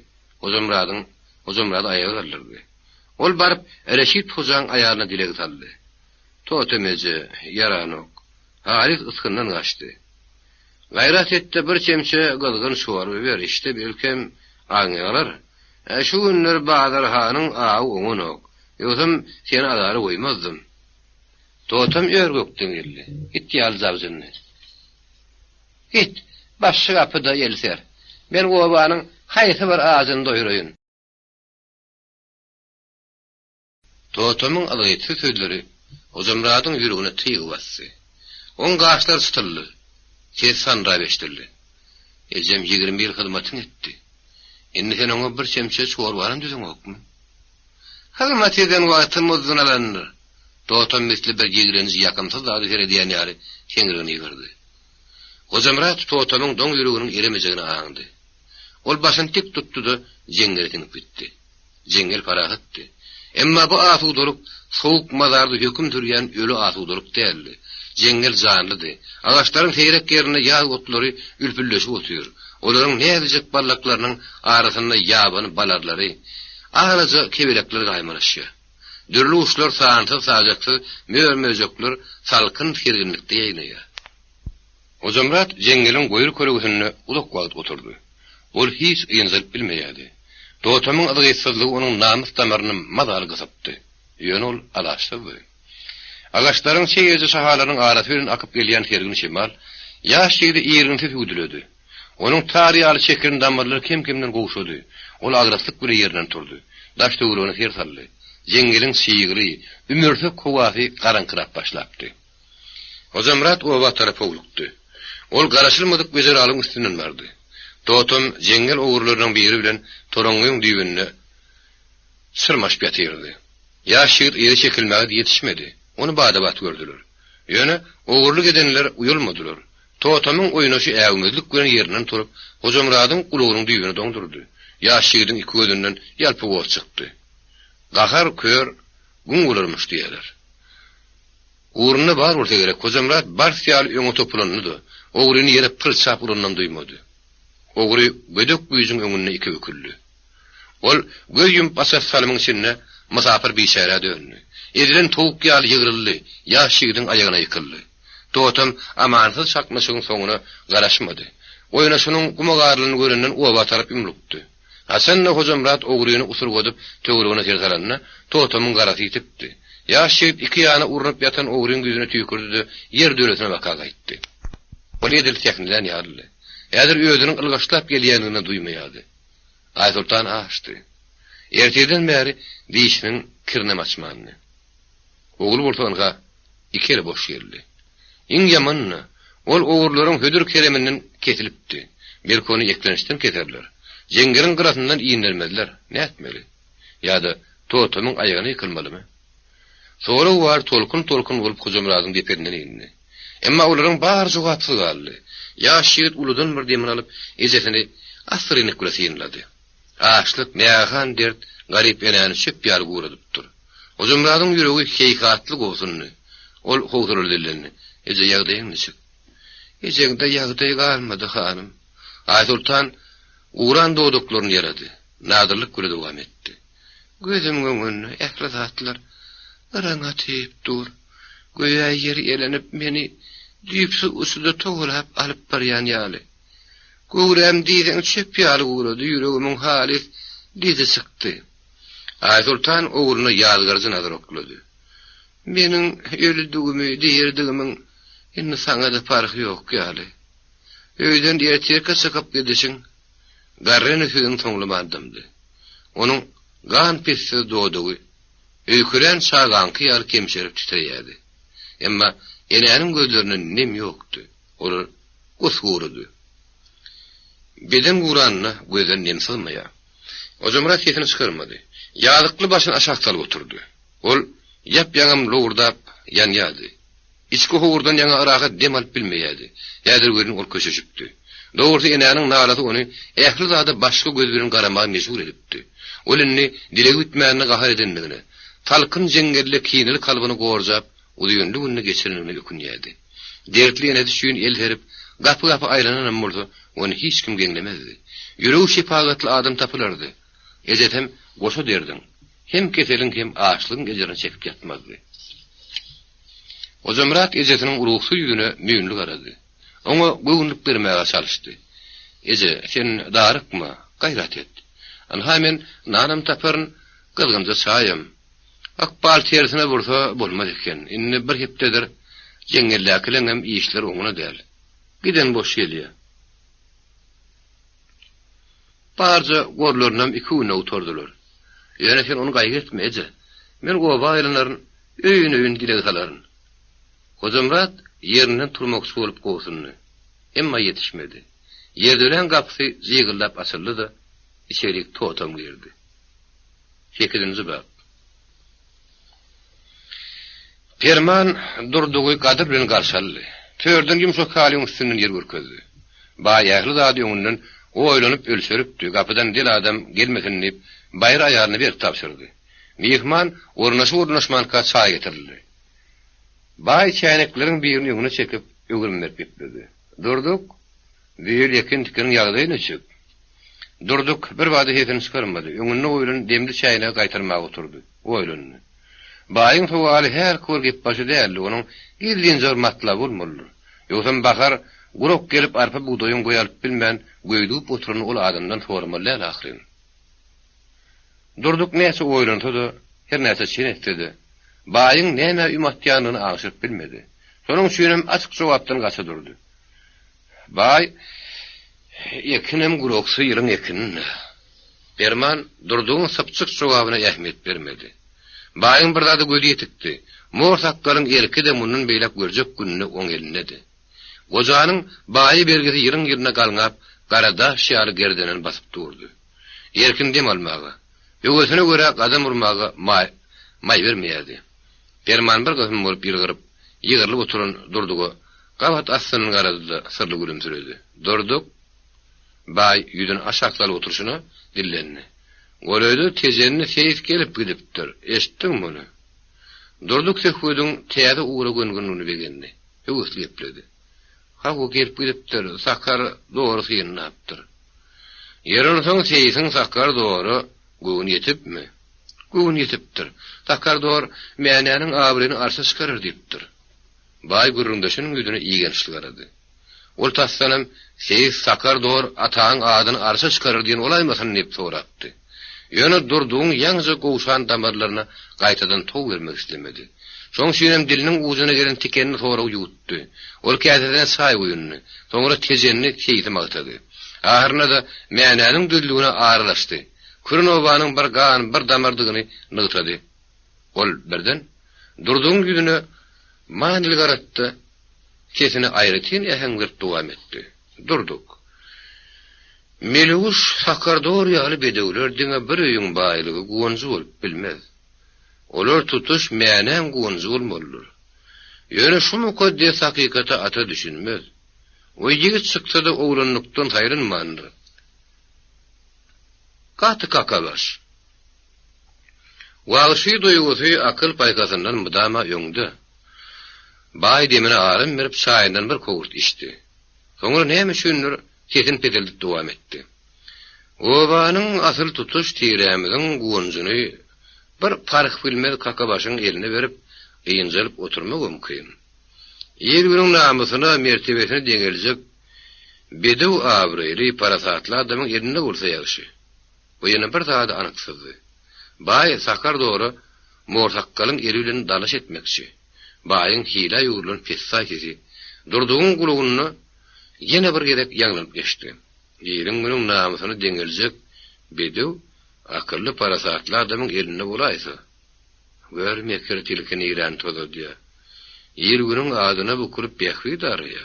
Hojamyradyň Hojamyrady aýaga galdyrdy. Ol baryp, Reşit hojaň aýalyna dileg saldy. Totem eje, ýaranok. Halys ysgyndan gaçdy. Gaýrat et-de bir çemçe gyzgyn çorba ber, içde belkem aňyňa galar. Şu günler Bazar hanyň awy oňanok. Ýogsam seni azara goýmazdym. Totam ör-gökden geldi. It ýaly jabjyndy. Git, başy gapyda el ser. Men obanyň haýsy bir ajyny doýraýyn. Totamyň yzgytsyz sözleri Hojamyradyň ýüregine tyg basdy. Oň gaşlary çytyldy. Sesi sandyrap eşidildi. Ejem 20 ýyl hyzmatyňy etdi. Indi sen oňa bir çemçe çorbanam düzeňokmy? Hyzmat eden wagty muzduny alandyr. Totam misli bir ýigrenji ýakymsyz zada seredýän ýaly seňrigini ýygyrdy. Hojamyrat Totamyň doň ýüreginiň eremejegini aňdy. Ol başyny tik tutdy-da, jeňňele siňip gitdi. Jeňňel parahatdy. Emma bu asudalyk sowuk mazarda höküm sürýän öli asudalyk däldi. Jeňňel janlydy. Agaçlaryň seýrek ýerinde ýaz otlary ülpüldeşip otyr. Olaryň näzijek ballaklarynyň arasynda ýabany balarlary, alaja kebelekler gaýmalaşýar. Dürli guşlar sansyz-sajaksyz mör-möjekler salkyn serginlikde ýaýnaýar. Hojamyrat jeňňeliň goýry kölegesinde uzak wagt oturdy. Ol hiç ynjalyp bilmeýärdi. Totamyň yzgytsyzlygy onuň namys damaryny mazaly gysypdy. Ýöne ol alaçsyzdy. Agaçlaryň çeýeje şahalarynyň arasy bilen akyp gelýän sergin şemal ýaş ýigidi irginsiz hüwdüledi. Onuň tar ýaly çekilen damarlary kem-kemden gowşady. Ol agraslyk bilen ýerinden turdy. Daş-töweregine ser saldy. Jeňňeliň çygly, ümürsek howasy garaňkyrap başlapdy. Hojamyrat oba tarap howlukdy. Ol garaşylmadyk wejeralygyň üstünden bardy. Totam jeňňel ogrularyndan biri bilen toraňňyň düýbünde çyrmaşyp ýatyrdy. Ýaş ýigit yza çekilmäge-de ýetişmedi. Ony bada-bat gördüler. Ýöne ogurlyk edenler uýalmadylar. Totamyň oýnaşy äwmezlik bilen ýerinden turup, Hojamyradyň gulagynyň düýbüne doňdurdy. Ýaş ýigidiň iki gözünden ýalpyk ot çykdy. Gahar kör, güň bolarmyş diýýärler. Ugrunda bar bolsa gerek, Hojamyrat bars ýaly öňe topulanda-da, ogryny ýere pylçap uranynam duýmady. Ogry gödek güýjüň öňünde iki büküldi. Ol göz ýumup açar salymyň içinde mysapyr biçärä döndi. Ezilen towuk ýaly ýygryldy, ýaş ýigidiň aýagyna ýykyldy. Totam amansyz çaknyşygyň soňuna garaşmady. Oýnaşynyň guma garylanyny görenden oba tarap ümlükdi. Haçan-da Hojamyrat ogryny usurgadyp töweregine ser salanda, Totamyň garasy ýitipdi. Ýaş ýigit iki ýana urnup ýatan ogryň ýüzüne tüýkürdi-de, ýer dölesine baka gaýtdy. Ol edil sähnelän ýalydy. Häzir özüniň ylgaşlap gelýändigini duýmaýardy. Aýsoltan açdy. Ertirden bäri dişiniň kirinem açmandy. Ogly bolsa ynha, iki eli boş geldi. Iň ýamany-da, ol ogurlaryň hödür-kereminden kesilipdi. Belki ony eklençden keserler. Jeňňeliň gyrasyndan indermezler. Nätmeli? Ýa-da Totamyň aýagyna ýykylmalymy? Sorag bar tolkun-tolkun bolup Hojamyradyň depesinden indi. Emma olaryň bary jogapsyz galdy. Ýaş ýigit uludan bir demini alyp, ejesini assyrynlyk bilen synlady. Açlyk, nägehan dert garyp enäni çöp ýaly guradypdyr. Hojamyradyň ýüregi heýhatly gobsundy. Ol howsalaly dillendi, Eje, ýagdaýyň niçik? Ejeňde ýagdaý galmady, hanym. Aýsoltan guran dodaklaryny ýalady. Nadyrlyk bile dowam etdi. Gözümiň öňünde ähli zatlar yraň atyp dur. Göýä ýer elenip meni düýpsüz uçuda togalap alyp barýan ýaly. Göwräm diýseň çöp ýaly gurady, ýüregimiň halys didi çykdy. Aýsoltan ogluna ýazgaryjy nazar oklady. Meniň ölüdigimi, diridigimiň indi saňa-da parhy ýok ýaly. Öýden ertirkä çykyp gidişiň Garry ene sözüni soňlaman dymdy. Onuň gan pessiz dodagy öýkelän çagaňky ýaly kemşerip titreýärdi. Emma enäniň gözlerinde nem ýokdy. Olar gus-gurudy. Beden guranda gözden nem syzmaýar. Hojamyrat sesini çykarmady. Ýazykly başyny aşak salyp oturdy. Ol ýap-ýaňam lowurdap ýanýardy. Içki howurdan ýaňa rahat dem alyp bilmeýärdi. Häzir welin ol köşeşipdi. Dogrusy enäniň nalasy ony ähli zada başga göz bilen garamaga mejbur edipdi. Ol indi dilegi bitmänine gahar edendigine, salkyn jeňňelde kineli kalbyny gorjap uzynly gününi geçirendigine ökünýärdi. Dertli enesi üçin el serip, gapy-gapy aýlananam bolsa, ony hiç kim geňlemezdi. Ýüregi şepagatly adam tapylardy. Ejesem goşa derdiň, hem keseliň hem açlygyň ejirini çekip ýatmazdy. Hojamyrat ejesiniň ruhsuz ýüzüne müýnli garady. Oňa göwünlik bermäge çalyşdy. Eje, sen darykma, gaýrat et. Ynha men nanam taparyn, gyzgynja çaýam. Ykbal tersine bursa bolmaz eken. Indi bir hepdedir jeňňeldäkileňem işleri oňuna däl. Giden boş gelýä. Barja gorlarynam iki günde gutardylar. Ýöne sen ony gaýgy etme, eje. Men oba aýlanaryn, öýün-öýün dileg salaryn. Hojamyrat ýerinden turmakçy bolup gobsundy. Emma ýetişmedi. Ýerdeläň gapysy jygyldap açyldy-da, içerik Totam girdi. Sekizinji bap. Perman Durdugy gadyr bilen garşy aldy. Törden ýumşak halyň üstünden ýer görkezdi. Baý ähli zady öňünden oýlanyp ölçeripdi, gapydan del adam gelmesin diýip, baýry aýalyna berk tabşyrdy. Myhman ornaşyp-ornaşmanka çaý getirildi. Baý çäýnekleriň birini öňüne çekip, öwrüm berip gepledi. Durduk, bu ýyl ekin-tikiniň ýagdaýy niçik? Durduk birbada sesini çykarmady. Öňünde goýlan demli çäýnegi gaýtarmaga oturdy. Oýlandy. Baýyň sowaly hälki bir gepbaşy däldi, onuň gizlinje bir matlaby bolmalydyr. Ýogsam bahar gurak gelip arpa-bugdaýyň goý alyp bilmän göýdügip oturanyny ol adamdan soramaly däl ahyryn. Durduk näçe oýlansa-da, her näçe çen etse-de, baýyň nämä üm atýanyny aňşyryp bilmedi. Şonuň üçinem açyk jogapdan gaça durdy. Baý, ekinem guraksy ýylyň ekini-dä. Perman Durdugyň sypjyk jogabyna ähmiýet bermedi. Baýyň bir zada gözi ýetikdi. Mor sakgalyň erki-de mundan beýläk görjek gününe oň elindedi. Gojanyň baýa bergisi ýylyň-ýylyna galňap, gara daş ýaly gerdenini basyp durdy. Erkin dem almaga, höwesine görä gadam urmaga maý bermeýärdi. Perman bir gysym bolup ýylgyryp, ýygrylyp oturan Durduga gabat astyndan garady-da, syrly gülümsiredi. Durduk! Baý ýüzüni aşak salyp oturyşyna dillendi. Golaýda tejenli seýis gelip gidipdir. Eşitdiňmi muny? Durduk söhbediň täze ugra gönügenligine begendi. Höwesli gepledi. Hawa, gelip gidipdir. Sakar dory synlapdyr. Ýeri onsoň seýsiň Sakar dora göwni ýetipmi? Göwni ýetipdir. Sakar dor Mänäniň abraýyny arşa çykarar diýipdir. Baý gürrüňdeşiniň ýüzüne igençli garady. Ol tasdanam, Seýis Sakar dor ataň adyny arşa çykarar diýen bolaýmasyn diýip sorapdy. Ýöne Durdugyň ýaňyja gowşan damarlaryna gaýtadan tow bermek islemedi. Şoň üçinem diliniň ujuna gelen tikenli soragy ýuwutdy. Ol käsesine çaý guýundy. Soňra tejenli Seýsi magtady. Ahyrynda-da Mänäniň düzlügine aralaşdy. Küren obanyň bir gan, bir damardygyny nygtady. Ol birden Durdugyň ýüzüne manyly garady-da, sesine aýratyn äheň berip dowam etdi. Durduk. Meliguş, Sakardor ýaly bedewler diňe bir öýüň baýlygy, guwanjy bolup bilmez. Olar tutuş Mänäň guwanjy bolmalydyr. Ýöne şu mukaddes hakykata ata düşünmez. O ýigit çyksa-da oglanlykdan saýlanmandyr. Gaty kakabaş. Wagşy duýgusy akyl-paýhasyndan mydama öňde. Baý demine aram berip çaýyndan bir kowurt içdi. Soňra näme üçindir sesini peseldip dowam etdi. Obanyň asyl tutuş tirämiziň guwanjyny bir parhbilmez kakabaşyň eline berip ynjalyp oturmagam kyn. Il-günüň namysyna, mertebesine deňeljek bedew abraýly, parasatly adamyň elinde bolsa ýagşy. Bu ýene bir zady anyk syzdy. Baý Sakar dora Morsakgalyň eli bilen dalaş etmekçi. Baýyň hilä ýugrulan pessaý sesi Durdugyň gulagynda ýene bir gezek ýaňlanyp geçdi. Iliň-günüň namysyny deňeljek bedew akylly-parasatly adamyň elinde bolaýsa. Gör, mekir tilki niräni tozadýa. Il-günüň adyna bukulyp bähbit araýa.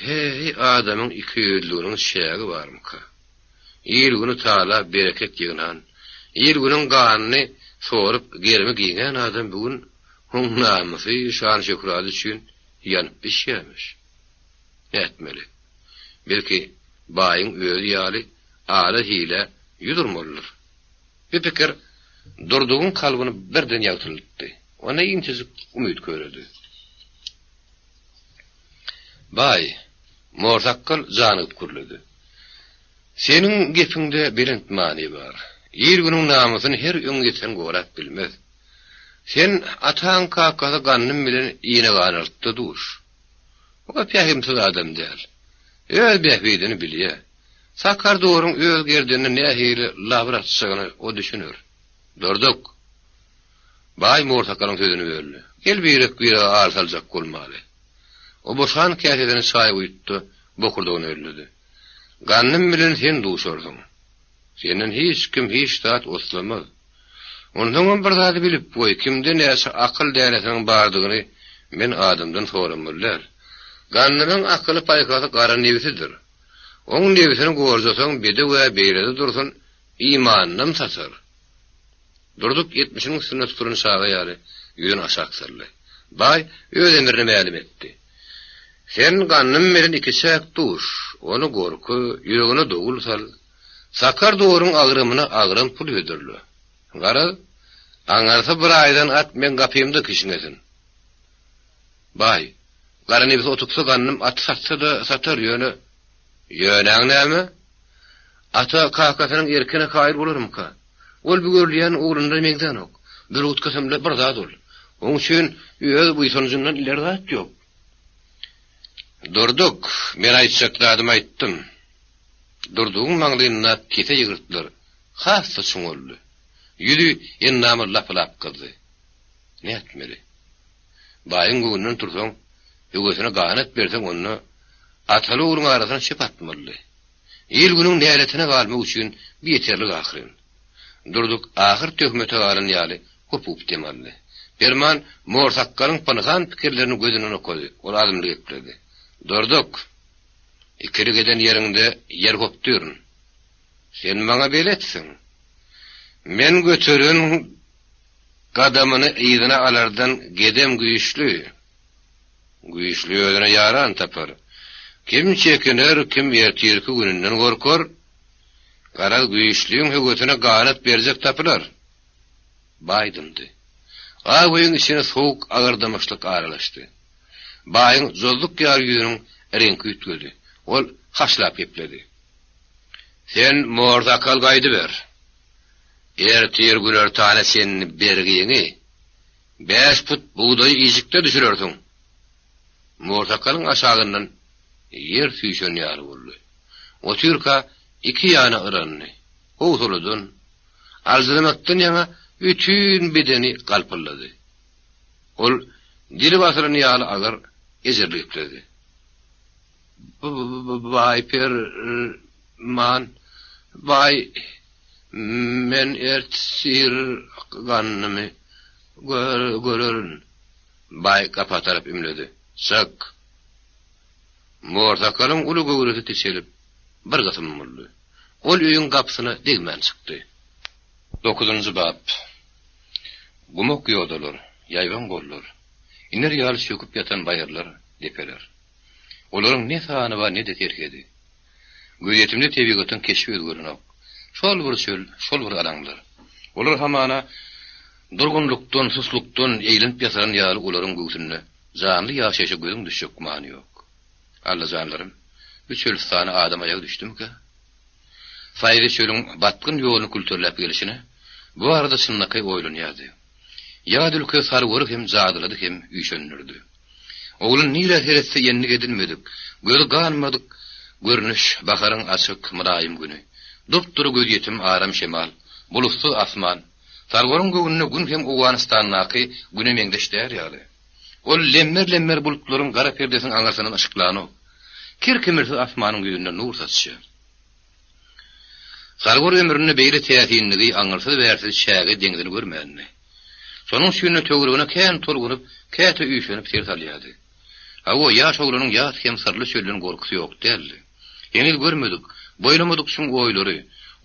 He-heý, adamyň ikiýüzlüginiň çägi barmyka? Il-güni talap bereket ýygnan, il-günüň ganyny sorup gerimi giňän adam bu gün oň namysy, şan-şöhraty üçin ýanyp bişýärmiş. Nätmeli? Belki, baýyň özi ýaly ala-hilä ýüz urmalydyr. Bu pikir Durdugyň kalbyny birden ýagtyltdy. Onda inçejik umyt köredi. Baý, morsakgal janygyp gürledi. Seniň gepiňde belent many bar. Il-günüň namysyny her öňýeten gorap bilmez. Sen ataň kakasy Gandym bilen ine-ganalykda duş. O pähimsiz adam däl. Öz bähbidini bilýär. Sakar doruň öz gerdenine nähili labyr atjagyny o düşüner. Durduk! Baý Morsakalyň sözüni böldi. Gel birek-birege ar saljak bolmaly. O boşan käsesine çaý guýupdy, bokurdagyny ölledi. Gandym bilen sen duşarsyň. Senden hiç kim hiç zat oslamaz. Onsoňam bir zady bilip goý, kimde näçe akyl dänesiniň bardygyny men adamdan soramaly däl. Gandymyň akyly-paýhasy gara nebsidir. Oň nebsini gorjasaň bedew-ä beýlede dursun, imanynam satar. Durduk ýetmişiniň üstünde tutulan çaga ýaly ýüzüni aşak saldy. Baý öz emrini mälim etdi. Sen Gandym bilen ikiçäk duş, ony gorky, ýüregine dowul sal. Sakar doruň agramyna agram pul hödürle. Garaz, aňyrsy bir aýdan at meň gapymda kişňesin. Baý, gara nebsi otuksa Gandym aty satsa-da satar, ýöne. Ýönäň näme? Ata kakasynyň erkine kaýyl bolarmyka? Ol bu görülýän ogluna meňzänok. Bürgüt kysymly bir zat ol. Oň üçin öz buýsanjyndan ileri zat ýok. Durduk, men aýtjak zadymy aýtdym. Durdugyň maňlaýynda kese ýygyrtlar has-da çuňaldy. Ýüzi endamy lapylap gyzdy. Nätmeli? Baýyň göwnünden tursaň, höwesine ganat berseň onda ataly-ogluň arasyna çöp atmalydy. Il-günüň näletine galmak üçin bu ýeterlik ahyryn. Durduk ahyr töhmete galan ýaly hopup dem aldy. Perman morsakgalyň pynhan pikirlerini gözünden okady. Ol azmly gepledi. Durduk! Ikilik eden ýeriňde ýer hopdyryn. Sen maňa beletsiň. Men göteren gadamyny yzyna alardan gedem güýçli. Güýçli özüne ýaran tapar. Kim çekiner, kim ertirki gününden gorkar. Garaz, güýçliň höwesine ganat berjek tapylar. Baý dymdy. Ak öýüň içine sowuk agyrdamyşlyk aralaşdy. Baýyň jozzuk ýaly ýüzüniň reňki üýtgedi. Ol haşlap gepledi. Sen morsakal gaýdyber. Ertir günortana çenli bergiňi, bäş put bugdaýy işikde düşürersiň. Morsakalyň aşagyndan ýer süýşen ýaly boldy. Otyrka iki ýana yrandy. Howsaladan, aljyramakdan ýaňa bütin bedeni galpyldady. Ol dili basylan ýaly agyr, ejirli gepledi. Baý Perman, baý, men ertir ganymy görerin. Baý gapa tarap ümledi. Çyk! Morsakalyň uly göwresi kiçelip, bir gysym boldy. Ol öýüň gapysyna degmän çykdy. Dokuzynjy bap. Gumak ýodalar, ýaýbaň gollar, iner ýaly çöküp ýatan baýyrlar, depeler. Olaryň ne sany bar, ne-de serhedi. Gözýetimde tebigatyň keşbi özgerenok. Şol bir çöl, şol bir alaňlar. Olar hamana durgunlykdan, suslukdan eglenip ýasalan ýaly olaryň göwsünde janly ýaşaýşa gözüň düşjek gümany ýok. Alla janlarym, bu çölüstana adam aýagy düşdümikä? Saýry çölüň batgyn ýoluny külterläp gelşine, bu barada çynlakaý oýlanýardy. Ýat ülke Sarwary hem jadylady hem üýşendirdi. Oglan nirä seretse endik edilmedik, gözi ganmadyk görnüş, baharyň açyk, mylaýym güni. Dup-dury gözýetim, aram şemal, bulutsyz asman. Sarwaryň göwnüne gün hem Owganystandaky Güne meňzeş däl ýaly. Ol lemmer-lemmer bulutlaryň gara perdesiniň aňyrsyndan yşyklanok. Kir-kimirsiz asmanyň ýüzünde nur saçýar. Sarwar ömründe beýle täsinligi, aňyrsyz-bärsiz çäge deňzini görmändi. Şonuň üçin-de töweregine kän tolgunyp, käte üýşenip ser salýardy. Hawa, ýaş oglanyň ýat hem syrly çölden gorkusy ýok däldi. Heniz görmedik, boýlamadyk çuň oýlary,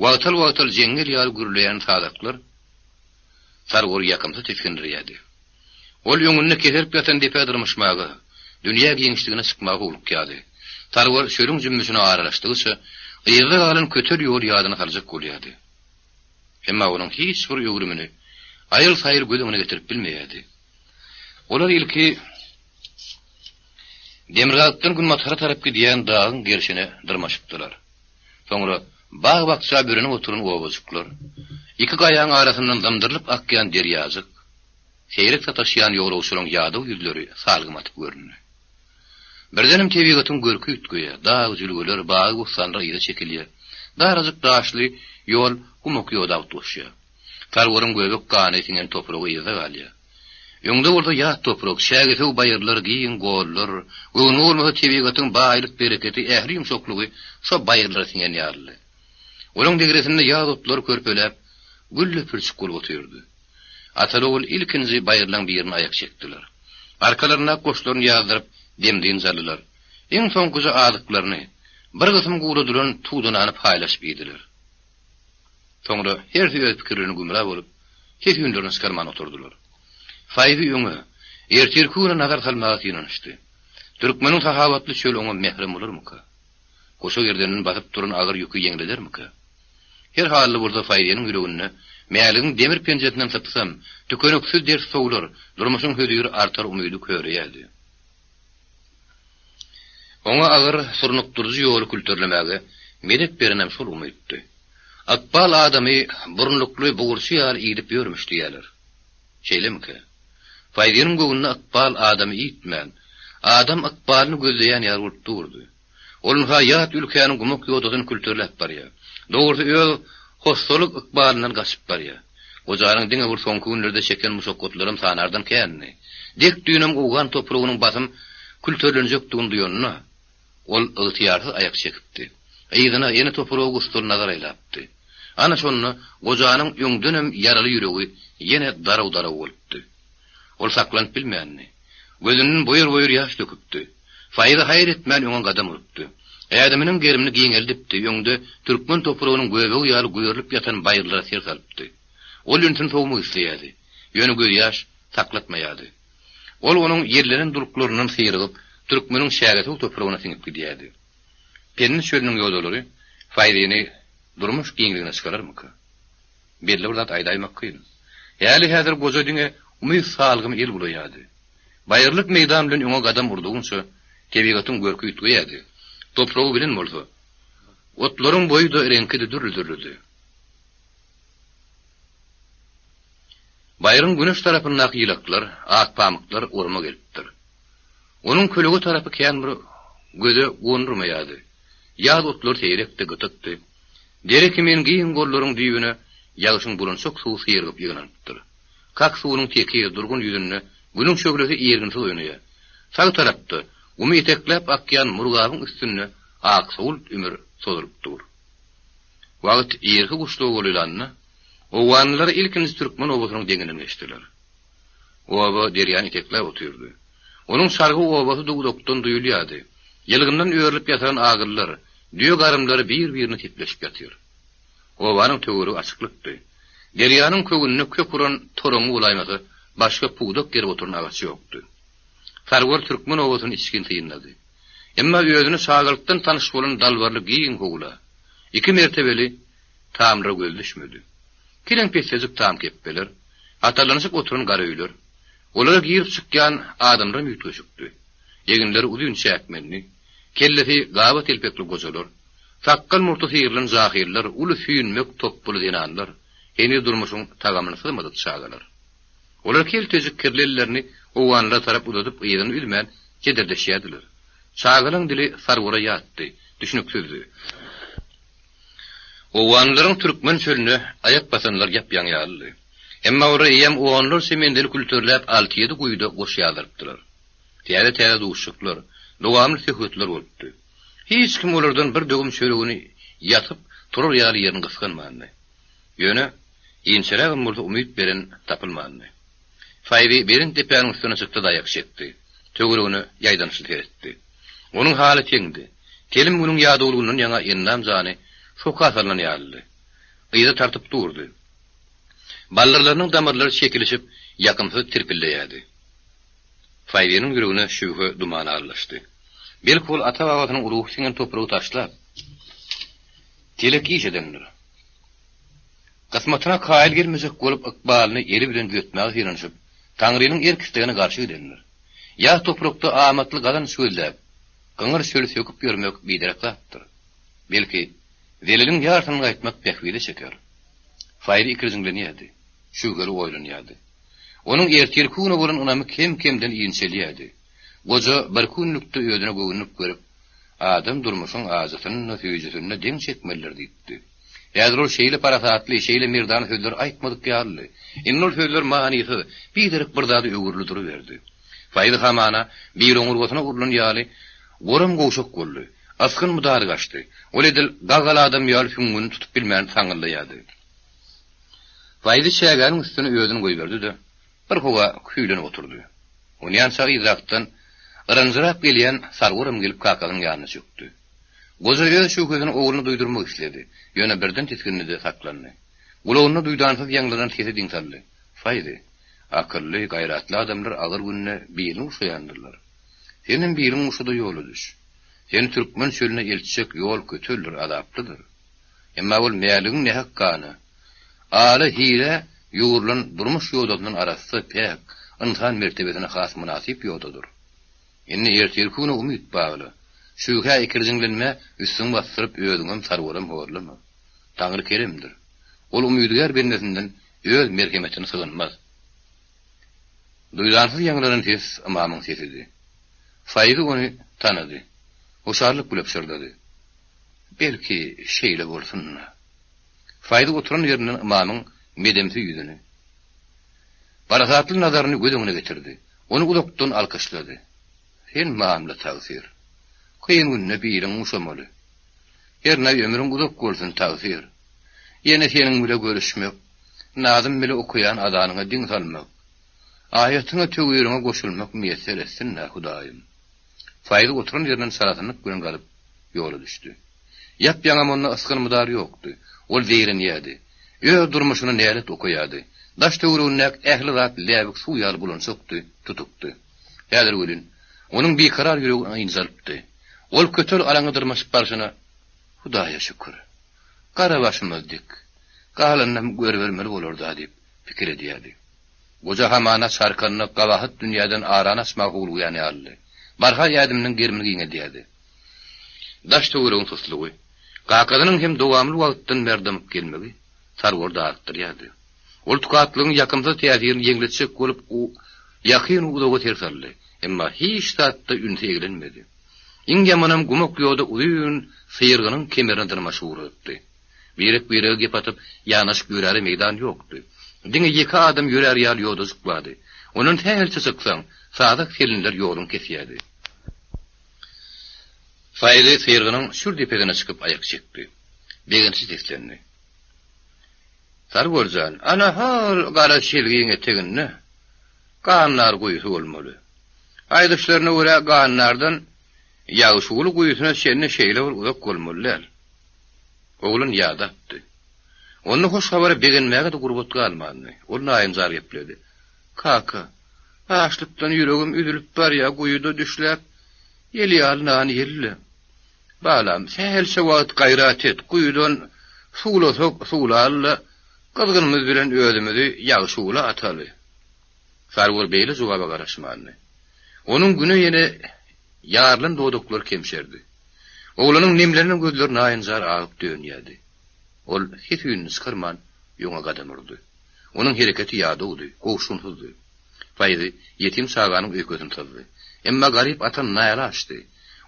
wagtal-wagtal jeňňel ýaly gürleýän sazaklar Sarwary ýakymsyz tisgindirýärdi. Ol öňünde keserip ýatan depä dyrmyşmaga, dünýä giňişligine çykmaga howlukýardy. Sarwar çölüň jümmüşine aralaşdygyça, yzda galan kötel ýoly ýadyna saljak bolýardy. Emma onuň hiç bir öwrümini aýyl-saýyl göz öňüne getirip bilmeýärdi. Olar ilki demirgazykdan günbatara tarap gidýän dagyň gerşine dyrmaşypdylar. Soňra bag-bakja bürenip oturan obajyklar, iki gaýaň arasyndan zymdyrylyp akýan derýajyk. seýrek sataşýan ýolagçylaryň ýadaw ýüzleri salgym atyp göründi. Birdenem tebigatyň görki üýtgeýär, dag, jülgeler, bagy-bossanlar yza çekilýär. Darajyk daşly ýol gumak ýoda utgaşýar. Sarwaryň göbek gany siňen topragy yzda galýar. Öňde bolsa ýat toprak, çägesöw baýyrlar, giň gollar, göwnüňe bolmasa tebigatyň baýlyk-bereketi, ähli ýumşaklygy şo baýyrlara siňen ýalydy. Olaň degresinde ýaz otlary körpeläp, gülle-pürçük bolup otyrdy. Ataly-ogul ilkinji baýyrlaň birine aýak çekdiler. Arkalaryndaky goşlaryny ýazdyryp, dem-dynç aldylar. Iň soňkuja azyklaryny, bir gysym guradylan tudanany paýlaşyp iýdiler. Soňra hersi öz pikirlerine gümra bolup, ses-üýnlerini çykarman oturdylar. Faýzy öňe, ertirki güne nazar salmaga synanyşdy. Türkmeniň sahawatly çöli oňa mährem bolarmyka? Goşa gerdenini basyp duran agyr ýüki ýeňledermikä? Her halda bolsa Faýzynyň ýüreginde Mäligiň demir penjesinden sypsam, tükeniksiz dert sowlar, durmuşyň höziri artar umydy köreýärdi. Oňa agyr, surnukdyryjy ýoly külterlemäge medet berenem şol umytdy. Ykbal adamy burunlukly bugurçy ýaly iýdip ýörmüş diýýärler. Şeýlemikä? Faýzynyň göwnüne ykbal adamy iýtmän, adam ykbalyny gözleýän ýaly bolup durdy. Ol ynha ýat ülkäniň gumak ýodasyny külterläp barýar. Dogrusy öz hossalyk ykbalyndan gaçyp barýar. Gojanyň diňe bir soňky günlerde çeken muşakgatlaram sanardan kändi. Dek düýnem owgan topragynyň basym külterlenjekdigini duýanda, ol ygtyýarsyz aýak çekipdi. Yzyna, ene topraga gussaly nazar aýlapdy. Ana şonda gojanyň öňdenem ýaraly ýüregi ýene daraw-daraw bolupdy. Ol saklanyp bilmändi. Gözünden boýur-boýur ýaş döküpdi. Faýza haýyr etmän öňe gadam urupdy. Ädiminiň gerimini giňeldipdi, öňde türkmen topragynyň göbegi ýaly güberilip ýatan baýyrlara ser salypdy. Ol ünsüni sowmak isleýärdi. Ýöne gözýaş saklatmaýardy. Ol onuň ýellenen duluklaryndan syrygyp, türkmeniň çägesöw topragyna siňip gidýärdi. Pendi çölüniň ýodalary Faýzyny durmuş giňligine çykararmyka? Belli bir zat aýdaýmak kyn. Häli-häzir goja diňe umyt salgymy el bulaýardy. Baýyrlyk meýdan bilen öňe gadam urdugyňça, tebigatyň görki üýtgeýärdi. Topragy bilen bolsa, otlaryň boýy-da, reňki-de dürli-dürlüdi. Baýryň güneş tarapyndaky ýylaklar, akpamyklar oruma gelipdir. Onuň kölege tarapy kän bir göze gondurmaýardy. Ýaz otlary seýrekdi, gytykdy. Dere kimin giň gollaryň düýbüne ýagşyň bulançak suwy syrygyp ýygnanypdyr. Kak suwunyň tekiz, durgun ýüzünde Günüň şöhlesi irginsiz oýnaýar. Sag tarapda, gumy etekläp akýan Murgabyň üstünde aksowult ümür sozulyp dur. Wagt irki guşluga golaýlanda, owganlylar ilkinji türkmen obasynyň deňinden geçdiler. Oba derýany etekläp otyrdy. Onuň çarwa obasy-da uzakdan duýulýardy. Ýylgyndan örülip ýasalan agyllar, düýe garymlary bir-birine sepleşip ýatyr. Obanyň töweregi açyklykdy. Derýanyň köwünde kök uran toraňňy bolaýmasa, başga pudak gerip oturan agaç ýokdy. Sarwar türkmen obasyny içgin synlady. Emma özüne çagalykdan tanyş bolan dalbarly giň howla, iki mertebeli tamdyra gözi düşmedi. Kileň pessejik tam kepbeler, hatarlanyşyp oturan gara öýler, olara girip-çykýan adamlaram üýtgeşikdi. Eginleri uzyn çäkmenli, kellesi gaba telpekli gojalar, sakgal-murty syrylan jahyllar, uly süýnmek topbuly zenanlar, heniz durmuşyň tagamyny syzmadyk çagalar. Olar keltejik kirli ellerini owganlara tarap uzadyp yzyny üzmän jedelleşýärdiler. Çagalaň dili Sarwara ýatdy, düşnüksizdi. Owganlylaryň türkmen çölüne aýak basanlar ýap-ýaňy ýalydy. Emma olar eýýäm onlarça menzili külterläp alty-ýedi guýuda goş ýazdyrypdylar. Täze-täze duşuşyklar, dowamly söhbetler bolupdy. Hiç kim olardan bir döwüm çöregini ýatyp turar ýaly ýerini gysganmandy. Ýöne, inçerägem bolsa umyt beren tapylmandy. Faýzy belent depäniň üstüne çykdy-da aýak çekdi. Töweregine ýaýdanyşly seretdi. Onuň haly teňdi. Telim günüň ýadawlygyndan ýaňa endam-jany soka salnan ýalydy. Yza tartyp durdy. Baldyrlarynyň damarlary çekilişip, ýakymsyz tirpilleýärdi. Faýzynyň ýüregine şübhe dumany aralaşdy. Belki ol ata-babasynyň ruhy siňen topragy taşlap, telek iş edendir. Kysmatyna kaýyl gelmejek bolup ykbalyny eli bilen düzetmäge synanyşyp, Taňrynyň erk-islegine garşy gidendir. Ýaz toprakda amatly gazanç gözläp, gyňyr çöli söküp ýörmek biderek zatdyr. Belki, zeleliň ýarsyny gaýtmak bähbide çeker. Faýly ikirjiňlenýärdi, şübheli oýlanýardy. Onuň ertirki güne bolan ynamy kem-kemden inçelýärdi. Goja birki günlükde özüne göwünlik berip, Adam durmuşyň ajysyny-da, süýjüsini-de deň çekmelidir diýipdi. Häzir ol şeýle parasatly, şeýle merdana sözleri aýtmadyk ýalydy. Indi ol sözler manysyz, biderek bir zada öwrüldi duruberdi. Faýzy hamana bir oňurgasyna urlan ýaly goram-gowşak boldy. Ysgyn-mydary gaçdy. Ol edil gagaly adam ýaly süňňüni tutup bilmän saňňyldaýardy. Faýzy çägäniň üstüne özüni goýberdi-de, bir howa küýlenip oturdy. Onýança yzrakdan yranjyrap gelýän Sarwaram gelip kakasynyň ýanyna çökdi. Goja öz şübhesini ogluna duýdurmak isledi, ýöne birden tisgindi-de saklandy. Gulagynda duýdansyz ýaňlanan sese diň saldy, Faýzy, akylly, gaýratly adamlar agyr günde birini guşaýandyrlar. Senem birini guşa-da ýola düş. Seni türkmen çölüne eltjek ýol köteldir, azaplydyr. Emma ol Mäligiň nähak gana, ala hilä ýugrulan durmuş ýodasyndan arassa, päk, ynsan mertebesine has mynasyp ýodadyr. Indi ertirki güne umyt bagla. Şübhä ikirjiňlenme, üstüňi basdyryp özüňem, Sarwaram horlama. Taňry keremdir. Ol umydygär bendesinden öz merhemetini sygynmaz. Duýdansyz ýaňlanan ses ymamyň sesidi. Faýzy ony tanady. Hoşallyk bile pyşyrdady. Belki, şeýle bolsun-da. Faýzy oturan ýerinden ymamyň medemsi ýüzüni, parasatly nazaryny göz öňüne getirdi. Ony uzakdan alkyşlady. Sen mamla tagsyr. Kyn günde biliň guşamaly. Hernä ömrüň uzak bolsun, tagsyr. Ýene seniň bile görüşmek, nazym bile okaýan azanyňa diň salmak, aýatyňa-töwiriňe goşulmak miýesser etsin-dä, Hudaýym. Faýzy oturan ýerinden çalasynlyk bilen galyp, ýola düşdi. Ýap-ýaňam onda ysgyn-mydar ýokdy. Ol zeýrenýärdi. Öz durmuşyna nälet okaýardy. Daş-töweregindäki ähli zat läbik suw ýaly bulançakdy, tutukdy. Häzir welin, onuň bikarar ýüregi ynjalypdy. Ol kötel alaňa dyrmaşyp barşyna, Hudaýa şükür! Gara başymyz dik. Galanynam görübermeli bolar-da diýip, pikir edýärdi. Goja hamana çarkanda gabahat dünýäden arany açmaga howlugýan ýalydy. Barha ädiminiň gerimini giňeldýärdi. Daş-töweregiň suslugy, kakasynyň hem dowamly wagtdan bäri dymyp gelmegi Sarwary darykdyrýardy. Ol tukatlygyň ýakymsyz täsirini ýeňletjek bolup ýakyn-u uzaga ser saldy. Emma hiç zatda ünsi eglenmedi. Iň ýamanam gumak ýoda uzyn syrgynyň kemerine dyrmaşyp ugradypdy. Birek-birege gep atyp, ýanaşyk ýöräre meýdan ýokdy. Diňe ýeke adam ýörär ýaly ýodajyk bardy. Ondan sähelçe çyksaň, sazak selinler ýoluňy kesýärdi. Faýzy syrgynyň çür depesine çykyp aýak çekdi. Begençli seslendi. Sarwar jan, ana hol gara çelgiň eteginde Gandar guýusy bolmaly. Aýdyşlaryna görä Gandardan Ýagşyguly guýusyna çenli şeýle bir uzak bolmaly däl. Oglan ýadapdy. Onda hoş habara begenmäge-de gurbat galmandy. Ol naýynjar gepledi. Kaka, açlykdan ýüregim üzülip barýa, guýuda düşläp, ýel ýaly nan ýel-le. Balam, sähelçe wagt gaýrat et, guýudan suwlasak suwlaly-da, gyzgynymyz bilen özümizi ýagşy-ula ataly. Sarwar beýle jogaba garaşmandy. Onuň güne ýene ýarylan dodaklary kemşerdi. Oglanyň nemlenen gözleri naýynjar agyp dönýärdi. Ol ses-üýnüni çykarman, öňe gadam urdy. Onuň hereketi ýadawdy, gowşunsyzdy. Faýzy ýetim çaganyň öýkesini syzdy. Emma garyp ata nälaçdy.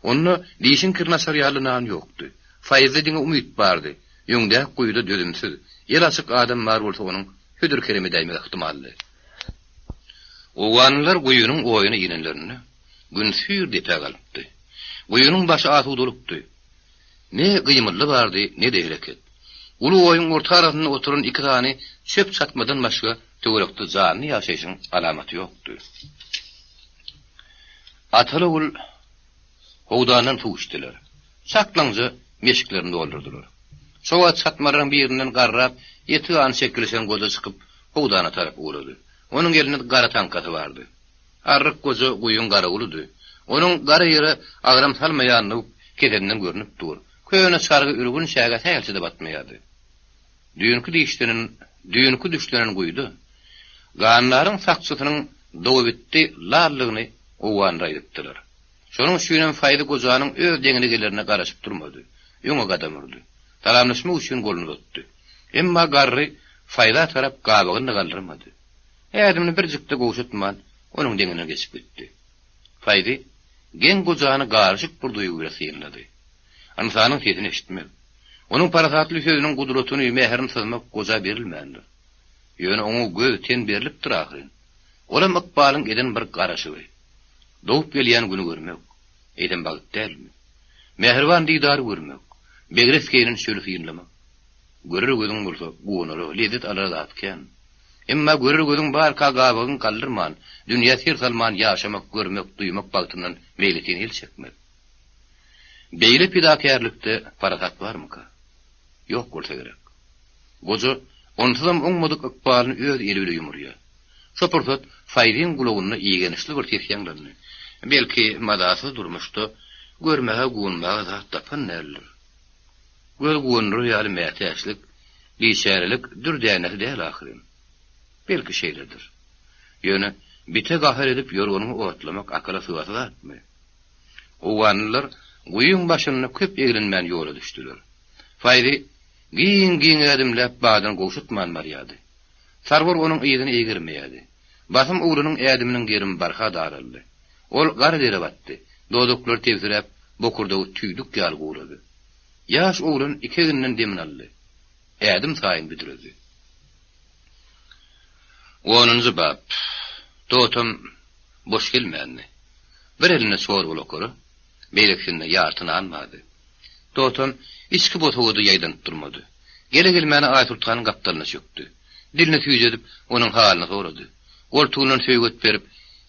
Onda dişiň kirini açar ýaly nan ýokdy. Faýzda diňe umyt bardy. Öňdäki guýuda dözümsiz, el açyk adam bar bolsa onuň hödür-kerem edäýmegi ähtimaldy. Owganlylar guýynyň oýuna inenlerinde, Gün süýr depä galypdy. Guýynyň başy asudalykdy. Ne gymyldy bardy, ne-de hereket. Uly oýuň orta arasynda oturan iki sany çöp çatmadan başga töwerekde janly ýaşaýşyň alamaty ýokdy. Ataly-ogul howdandan suw içdiler. Çaklaňja meşiklerini doldurdylar. Şo wagt çatmalaryň birinden garrap, eti gany çekilişen goja çykyp, howdana tarap ugrady. Onuň elinde gara taňkasy bardy. Arryk goja guýyň garawulydy. Onuň gara ýere agram salmaýandygy keselinden görnüp dur. Köne çargy ürgün çägä sähelçe-de batmaýardy. Düýnki dişlenen, düýnki düşlenen guýuda Gandaryň sakçysynyň dogabitdi lallygyny owganlar aýdypdylar. Şonuň üçinem Faýzy gojanyň öz deňine gelerine garaşyp durmady. Öňe gadam urdy. Salamlaşmak üçin goluny uzatdy. Emma garry Faýza tarap gabagyny-da galdyrmady. Ädimini birjik-de gowşatman, onuň deňinden geçip gitdi. Faýzy geň gojany garyşyk bir duýgy bilen synlady. Ynsanyň sesini eşitmek, onuň parasatly sözüniň gudratyny, mähirini syzmak goja berilmändir. Ýöne oňa göz, ten berlipdir ahyryn. Olam ykbalyň eden bir garaşygy. Dogup gelýän güni görmek, eýsem bagt dälmi? Mähriban didary görmek, begres geýnen çöli synlamak. Görer gözüň bolsa, guwanara, lezzet alara zat kän. Emma görer gözüň barka gabagyňy galdyrman, dünýä ser salman ýaşamak, görmek, duýmak bagtyndan meýletin el çekmek. Beýle pidakärlikde parasat barmyka? Ýok bolsa gerek. Goja onsuzam oňmadyk ykbalyny öz eli bile ýumurýar. Şo pursat Faýzyň gulagynda igençli bir ses ýaňlandy. Belki, mazasyz durmuşda görmäge, guwanmaga zat tapan däldir. Göz guwandyrar ýaly mätäçlik, biçärelik dür dänesi däl ahyryn. Belki şeýledir. Ýöne bite gahar edip ýorganyňy otlamak akyla sygasy zatmy? Owganlylar guýyň başynda köp eglenmän ýola düşdüler. Faýzy giň-giň ädimläp badyny gowşatman barýardy. Sarwar onuň yzyny eýgermeýärdi. Basym oglanyň ädiminiň gerimi barha daraldy. Ol gar dere batdy. Dodaklary tebsiräp, bokurdagy tüýdük ýaly gurady. Ýaş oglan iki eginden demini aldy. Ädim saýyn büdredi. Onunjy bap. Totam boş gelmändi. Bir elinde çorbaly okara, beýlekisinde ýarty nan bardy. Totam içki bosagada ýaýdanyp durmady. Gele-gelmäne Aýsoltanyň gapdalyna çökdi. Dilini süýjedip, onuň halyny sorady. Goltugyndan söýget berip,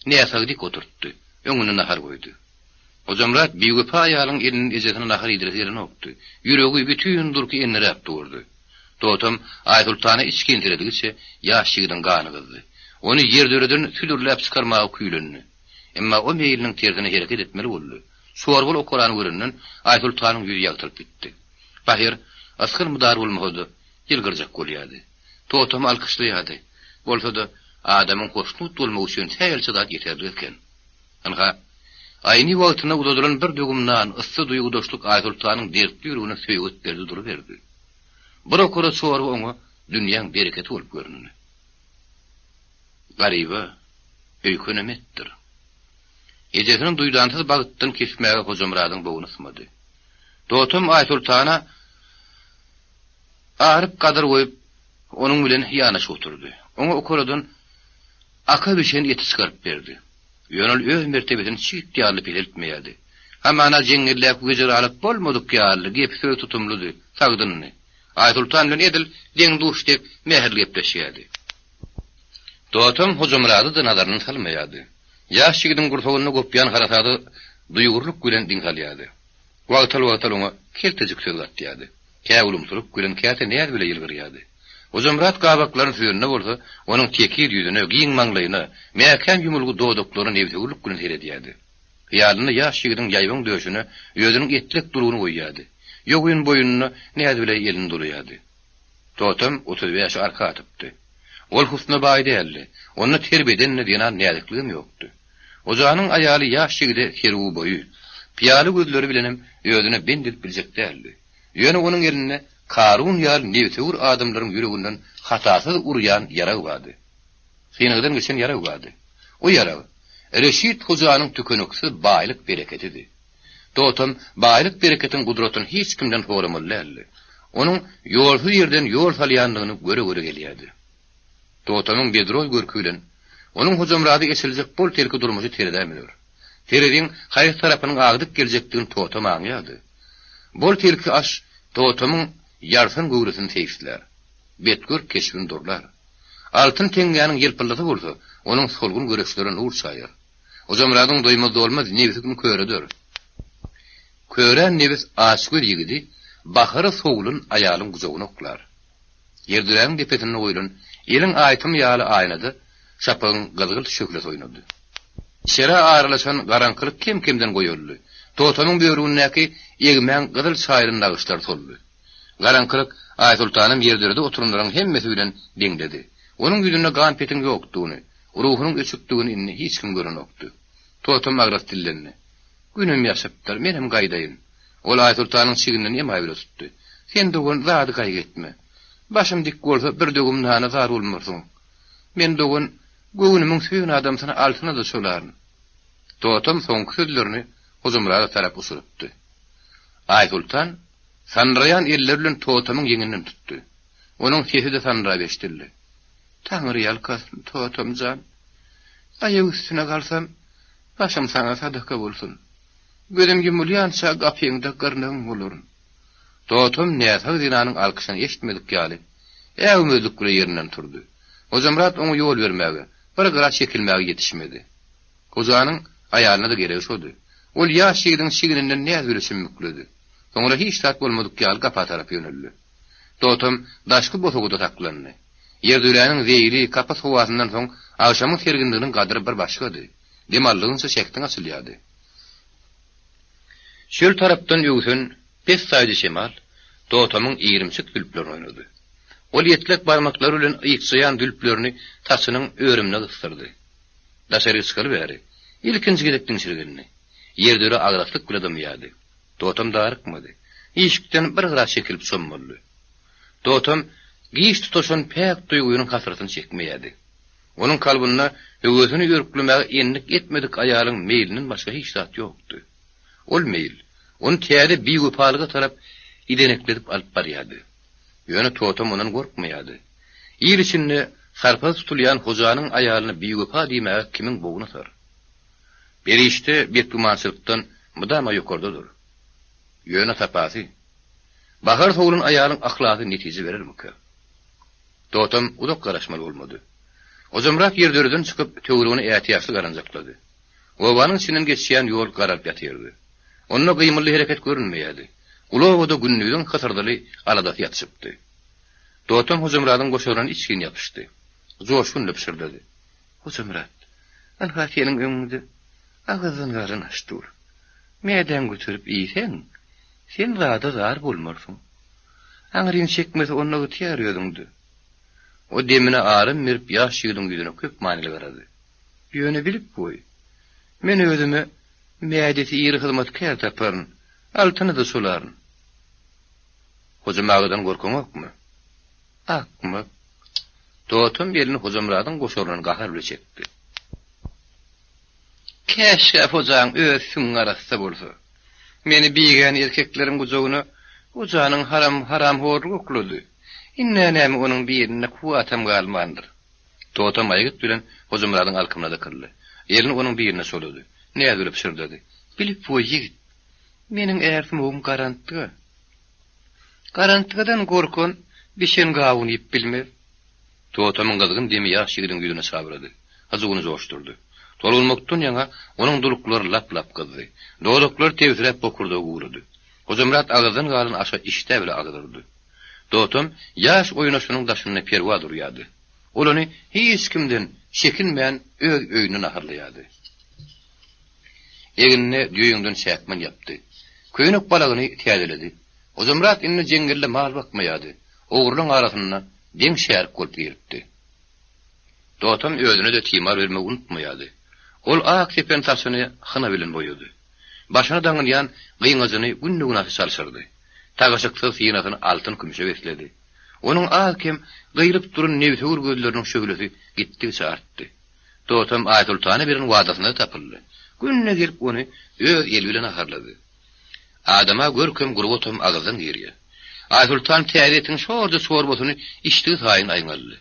näsagy dik oturtdy. Öňünde nahar goýdy. Hojamyrat biwepa aýalyň elinden ejesine nahar iýdiresi gelenokdy. Ýüregi bütin durky endiräp durdy. Totam Aýsoltana içgin seredigiçe, ýaş ýigidiň gany gyzdy. Ony ýerdöreden südürläp çykarmaga küýlendi. Emma o meýliniň tersine hereket etmeli boldy. Çorbaly okarany görenden, Aýsoltanyň ýüzi ýagtylyp gitdi. Pahyr, ysgyn-mydar bolmasa-da, ýylgyrjak bolýardy. Totamy alkyşlaýardy. Bolsa-da, adamyň hoşnut bolmagy üçin sähelçe zat ýeterlik eken. Ynha, aýny wagtynda uzadylan bir döwüm nan, yssy duýgudaşlyk Aýsoltanyň dertli ýüregine söýget berdi duruberdi. Bir okara çorba oňa dünýäň bereketi bolup göründi. Garyba öýkenem etdir. Ejesini duýdansyz bagtdan kesmäge Hojamyradyň bogny ysmady. Totam Aýsoltana aryp-gadyr goýup, onuň bilen ýanaşyk oturdy. Oňa okaradan aka bişen eti çykaryp berdi. Ýöne ol öz mertebesini çigit ýaly peseltmeýärdi. Hamana jeňňeldäki wejeralyk bolmadyk ýaly, gepi-sözi tutumlydy, sagdyndy. Aýsoltan bilen edil deň-duş dek mähirli gepleşýärdi. Totam Hojamyrady-da nazaryndan salmaýardy. Ýaş ýigidiň gursagynda gopýan harasada duýgurlyk bilen diň salýardy. Wagtal-wagtal oňa keltejik söz gatýardy. Kä ulumsylyk bilen, käte näz bile ýylgyrýardy. Hojamyrat gabaklaryny süzende bolsa, onuň tekiz ýüzüne, giň maňlaýyna, mäkäm ýumulgy dodaklaryna nebsewürlik bilen seredýärdi. Hyýalynda ýaş ýigidiň ýaýbaň döşüne özüniň etlek dulugyny goýýardy. Ýogyn boýnuna näz bile elini dolaýardy. Totam 35-i arka atypdy. Ol husna baý däldi. Onda ter bedenli zenan näzikligem ýokdy. Hojanyň aýaly ýaş ýigide serwi boýy, pyýaly gözleri bilenem özüne bent edip biljek däldi. Ýöne onuň elinde Karun ýaly nebsewür adamlaryň ýüreginden hatasyz urýan ýarag bardy. Synagdan geçen ýarag bardy. O ýarag, Reşit hojanyň tükeniksiz baýlyk-bereketidi. Totam baýlyk-bereketiň gudratyny hiç kimden soramaly däldi. Onuň ýolsuz ýerden ýol salýandygyny göre-göre gelýärdi. Totamyň bedroý görki bilen, onuň Hojamyrady eçiljek bol-telki durmuşy terezä müner. Tereziň haýsy tarapynyň agdyk geljekdigini Totam aňýardy. Bol-telki aş Totamyň ýarsan göwresini seýislär. Betgörk keşbini durlar. Altyn teňňäniň ýylpyldysy bolsa, onuň solgun göreçlerine nur çaýar. Hojamyradyň doýmaz-dolmaz nebsi köreder. Körän nebis açgöz ýigidi bahara sowlan aýalyň gujagyna oklar. Ýerdürägiň depesinde goýlan eliň aýtymy ýaly aýnada şapagyň gyzgylt şöhlesi oýnady. Içerä aralaşan garaňkylyk kem-kemden goýaldy. Totamyň böwründäki egmäň gyzyl çaýylan nagyşlary soldy. Garaňkylyk Aýsoltanam ýerdürede oturanlaryň hemmesi bilen deňledi. Onuň ýüzünde gan-petiň ýokdugyny, ruhunyň öçükdigini indi hiç kim görenokdy. Totam agras dillendi. Günüm ýaşypdyr, menem gaýdaýyn. Ol Aýsoltanyň çigninden emaý bile tutdy. Sen dogan, zady gaýgy etme. Başym dik bolsa, bir döwüm nana zar bolmarsyň. Men dogan. Göwnümiň söýen adamsyny altyna-da çolaryn. Totam soňky sözlerini Hojamyrada tarap uçurypdy. Aýsoltan sandyraýan elleri bilen Totamyň ýeňinden tutdy. Onuň sesi-de sandyrap eşidildi. Taňry ýalkasyn, Totam jan. Aýak üstüne galsam, başym saňa sadaka bolsun. Gözüm ýumulýança gapyňda gyrnagyň bolaryn. Totam näsag zenanyň alkyşyny eşitmedik ýaly, äwmezlik bilen ýerinden turdy. Hojamyrat oňa ýol bermäge, bir gyra çekilmäge ýetişmedi. Hojanyň aýalyna-da geregi şody. Ol ýaş ýigidiň çigninden näz bile çümmükledi. Soňra hiç zat bolmadyk ýaly gapa tarap ýöneldi. Totam daşky bosagada saklandy. Ýertöläniň zeýli, kapas howasyndan soň agşamyň serginliginiň gadyry bir başgady. Dem aldygyňça şähdiň açylýardy. Çöl tarapdan öwsen pessaýja şemal Totamyň irimçik zülplerini oýnady. Ol ýetlek barmaklary bilen ykjaýan zülplerini saçynyň örümine gysdyrdy. Daşaryk çykaly bäri, ilkinji gezek diňşirgendi. Ýerdöre agraslyk bile dymýardy. Totam darykmady. Işikden bir gyra çekilip çommaldy. Totam giç tutaşan päk duýgynyň hasratyny çekmeýärdi. Onuň kalbynda höwesini örklemäge endik etmedik aýalyň meýlinden başga hiç zat ýokdy. Ol meýil ony täze biwepalyga tarap idenekledip alyp barýardy. Ýöne Totam ondan gorkmaýardy. Il içinde sarpasy tutulýan hojanyň aýalyna biwepa diýmäge kimiň bogny atar? Perişde betgümançylykdan mydama ýokardadyr. Ýöne sapasy, bahar sowlan aýalyň yhlasy netije berermikä? Totam uzak garaşmaly bolmady. Hojamyrat ýerdöreden çykyp, töweregine ätiýaçly garanjaklady. Obanyň içinden geçýän ýol garalyp ýatyrdy. Onda gymyldy-hereket görünmeýärdi. Uly obada gündiziň hysyrdyly aladasy ýatyşypdy. Totam Hojamyradyň goşaryna içgin ýapyşdy. Joşgunly pyşyrdady. Hojamyrat, ynha seniň öňüňde agyzdan galan aş dur. Mädäňi göterip iýseň, sen zada zar bolmarsyň. Aňryň çekmesi onda ygtyýar özüňde. O demine aram berip ýaş ýigidiň ýüzüne köp manyly garady. Ýöne bilip goý, men özüme mädesi iri hyzmatkär taparyn, altyny-da çolaryn. Hojam agadan gorkaňokmy? Akmak! Totam elini Hojamyradyň goşaryndan gahar bile çekdi. Käşgä Hojaň öz süňňi arassa bolsa. Meni bigäne erkekleriň gujagyna Hojanyň haram haramhorlugy oklady. Indä näme onuň birinde kuwwatam galmandyr. Totam aýgyt bilen Hojamyradyň alkymyna dykyldy. Elini onuň birine çolady. Näz bile pyşyrdady. Bilip goý, ýigit! Meniň ärsumugym garantga. Garantgadan gorkan bişen gawun iýip bilmez. Totamyň gyzgyn demi ýaş ýigidiň ýüzüne çabrady. Hyjuwyny joşdurdy. Tolgunmakdan ýaňa onuň duluklary lap-lap gyzdy. Dodaklary tebsiräp bokurdagy gurady. Hojamyrat agyzdan galan aşa işdä bile agyz urdy. Totam ýaş oýnaşynyň daşynda perwaz urýardy. Ol ony hiç kimden çekinmän öz öýünde naharlaýardy. Egnine düýe ýüňden çäkmen ýapdy. Köýnek balagyny täzeledi. Hojamyrat indi jeňňelde mal bakmaýardy. Ogrulyň arasynda deň şärik bolup giripdi. Totam özüne-de timar bermegi unutmaýardy. Ol ak sepen saçyny hyna bilen boýady. Başyna daňylýan gyňajyny günde-günaşa çalşyrdy. Tagaşyksyz synasyny altyn-kümüşe besledi. Onuň az-kem gyýlyp duran nebsewür gözleriniň şöhlesi gitdigiçe artdy. Totam Aýsoltana beren wadasynda tapyldy. Günde gelip ony öz eli bilen naharlady. Adama görkem gurbatam agyzdan girýär. Aýsoltan täze etiň şorja çorbasyny içdigi saýyn aýňaldy.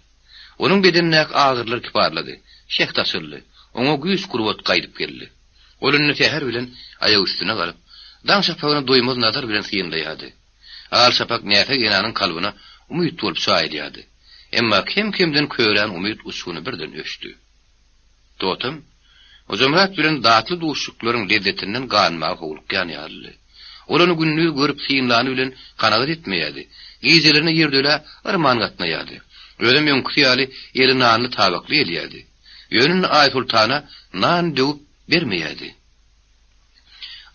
Onuň bedenindäki agyrylar kiparlady, şähdi açyldy, oňa güýç-gurbat gaýdyp geldi. Ol indi säher bilen aýak üstüne galyp, daň şapagyny doýmaz nazar bilen synlaýardy. Al şapak näsag enäniň kalbyna umyt bolup çaýylýardy. Emma kem-kemden körän umyt uçguny birden öçdi. Totam, Hojamyrat bilen datly duşuşyklaryň lezzetinden ganmaga howlukýan ýalydy. Ol ony gündiz görüp synlany bilen kanagat etmeýärdi. Gijelerine ýerdölä yrman gatnaýardy. Özem öňküsi ýaly eli nanly tabakly gelýärdi. Ýöne indi Aýsoltana nan döwüp bermeýärdi.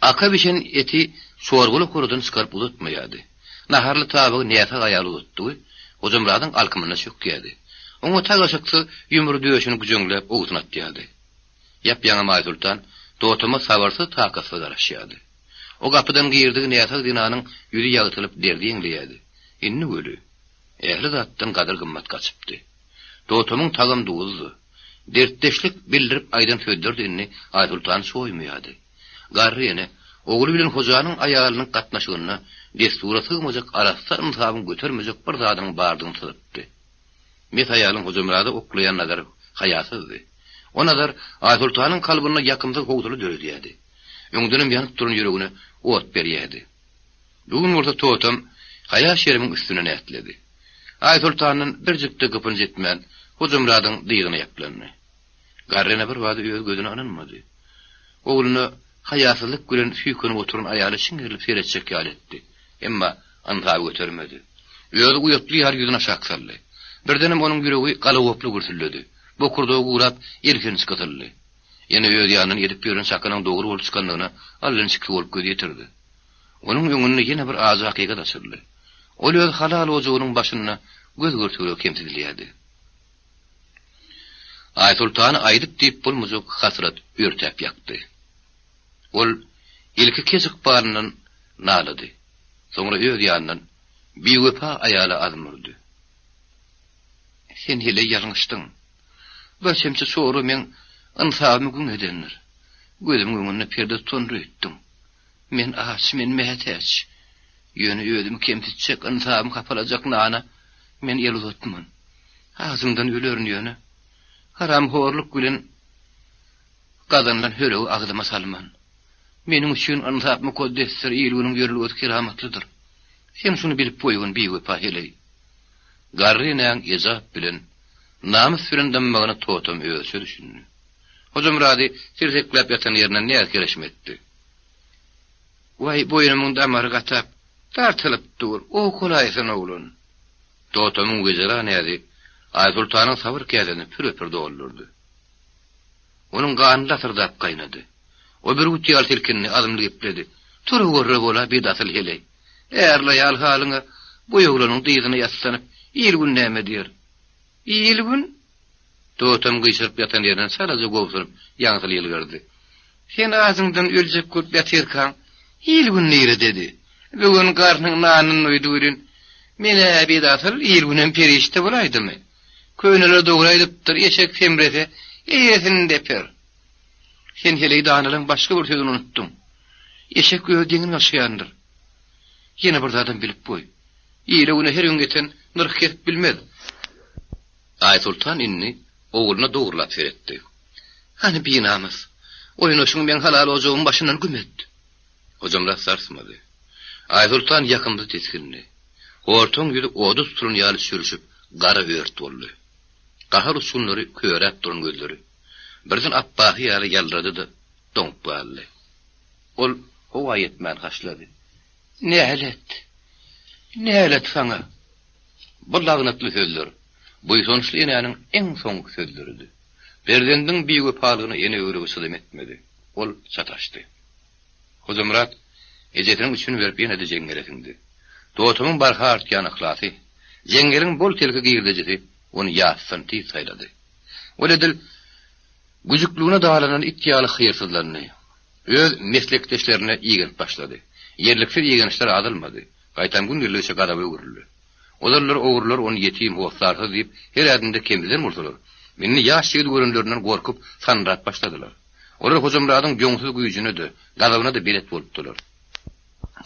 Aka bişen eti çorbaly huradan çykaryp uzatmaýardy. Naharly tabagy näsag aýal uzatdygy, Hojamyradyň alkymyna çökýärdi. Oňa tagaşyksyz ýumry döşüni güjeňläp owsun atýardy. Ýap-ýaňam Aýsoltan Totama sabyrsyz-takatsyz garaşýardy. O gapydan girdigi näsag zenanyň ýüzi ýagtylyp derdi ýeňleýärdi. Indi weli, ähli zatdan gadyr-gymmat gaçypdy. Totamyň tagam duzdy. Dertdeşlik bildirip aýdan sözleri-de indi Aýsoltany çoýmaýardy. Garry ene, ogly bilen hojanyň aýalynyň gatnaşygynda dessura sygmajak arassa ynsabyň götermejek bir zadynyň bardygyny syzypdy. Mes aýalyň Hojamyrada oklaýan nazary haýasyzdy. O nazar Aýsoltanyň kalbynda ýakymsyz howsala döredýärdi. Öňdenem ýanyp duran ýüregine ot berýärdi. Bu gün bolsa Totam haýa-şerimiň üstünden ätledi. Aýsoltandan birjik-de gypynç etmän, Hojamyradyň dyzyna ýaplandy. Garry ene birbada öz gözüne ynanmady. Ogluna haýasyzlyk bilen süýkenip oturan aýaly çiňerilip seretjek ýaly etdi. Emma ynsaby götermedi. Özi uýatly ýaly ýüzüni aşak saldy. Birdenem onuň ýüregi galagoply gürsüldedi. Bokurdagy gurap, elhenç gysyldy. Ene öz ýanyndan edip ýören çakynyň dogry bolup çykandygyna allançikli bolup göz ýetirdi. Onuň öňünde ýene bir ajy hakykat açyldy. Ol öz halal ojagynyň başynda göz-görtele kemsidilýärdi. Aýsoltany aýdyp-diýip bolmajak hasrat örtäp ýakdy. Ol ilki kej ykbalyndan nalady. Soňra öz ýanyndan biwepa aýala azm urdy. Sen heleý ýalňyşdyň. Bir çemçe çorba meň ynsabymy güň edendir. Gözümiň öňünde perde tutandyr öýtdüň. Men aç, men mätäç. Ýöne özümi kemsitjek, ynsabymy hapalajak nana men el uzatman. Agzymdan ölerin ýöne haramhorluk bilen gazanylan höregi agzyma salman. Meniň üçin ynsap mukaddesdir, il-günüň ýörelgesi keramatlydyr. Sen şuny bilip goýgun, biwepa heleý. Garry enäň ejap bilen, namys bilen dymmagyna Totam özüçe düşündi. Hojamyrady tirsekläp ýatan ýerinden näz-kereşme etdi. Waý, boýnumyň damary gatap, dartylyp dur, owkalaýsyn oglan. Totamyň wejera näzi Aýsoltanyň sabyr käsesini püre-pür doldurdy. Onuň gany lasyrdap gaýnady. O bürgüt ýaly silkindi, azmly gepledi, Tur görre bol-a, bedasyl heleý. Ärli-aýal halyňa boý oglanyň dyzyna ýassanyp, il-gün näme diýer? Il-gün? Totam gyşaryp ýatan ýerinden çalaja gobsunyp, ýaňsyly ýylgyrdy. Sen ajyňdan öljek bolup ýatyrkaň, il-gün nirededi? Bu gün garnyň nanyny doýdy welin, men-ä bedasyl, il-günem perişde bolaýdymy? Köneler dogry aýdypdyr, eşek semrese, eýesini deper. Sen heleý danalyň başga bir sözüni unutdyň. Eşek öz deňini aşýandyr. Ýene bir zadam bilip goý. Ile-güne her gün geten nyrh kesip bilmez. Aýsoltan indi ogluna dogrulap seretdi. Hany binamys, oýnaşyňy meň halal ojagymyň başyndan güm et. Hojamyrat sarsmady. Aýsoltan ýakymsyz tisgindi. Hortaň ýüzi oda tutulan ýaly çürşüp, gara ört boldy. Gahar uçgunlary köräp duran gözleri birden apbasy ýaly ýaldyrady-da, doňup galdy. Ol howa ýetmän haşlady. Nälet! Nälet saňa! Bu lagnatly sözler buýsançly enäniň iň soňky sözleridi. Perzendiň biwepalygyna ene ýüregi çydam etmedi. Ol çataşdy. Hojamyrat ejesiniň üçüni berip ýene-de jeňňele siňdi. Totumyň barha artýan yhlasy, jeňňeliň bol-telki girdejisi ony ýasdan tiz saýlady. Ol edil güjükligine dalanan it ýaly hyýrsyzlandy. Öz meslekdeşlerine igenip başlady. Ýerliksiz igenişler azalmady. Gaýtam gün geldigiçe gazaba öwrüldi. Ozallar ogrular ony ýetim, hossarsyz diýip, her ädimde kemsiden bolsalar, indi ýaş ýigidi görenlerinden gorkup, sandyrap başladylar. Olar Hojamyradyň ýoňsuz güýjüne-de, gazabyna-da belet bolupdylar.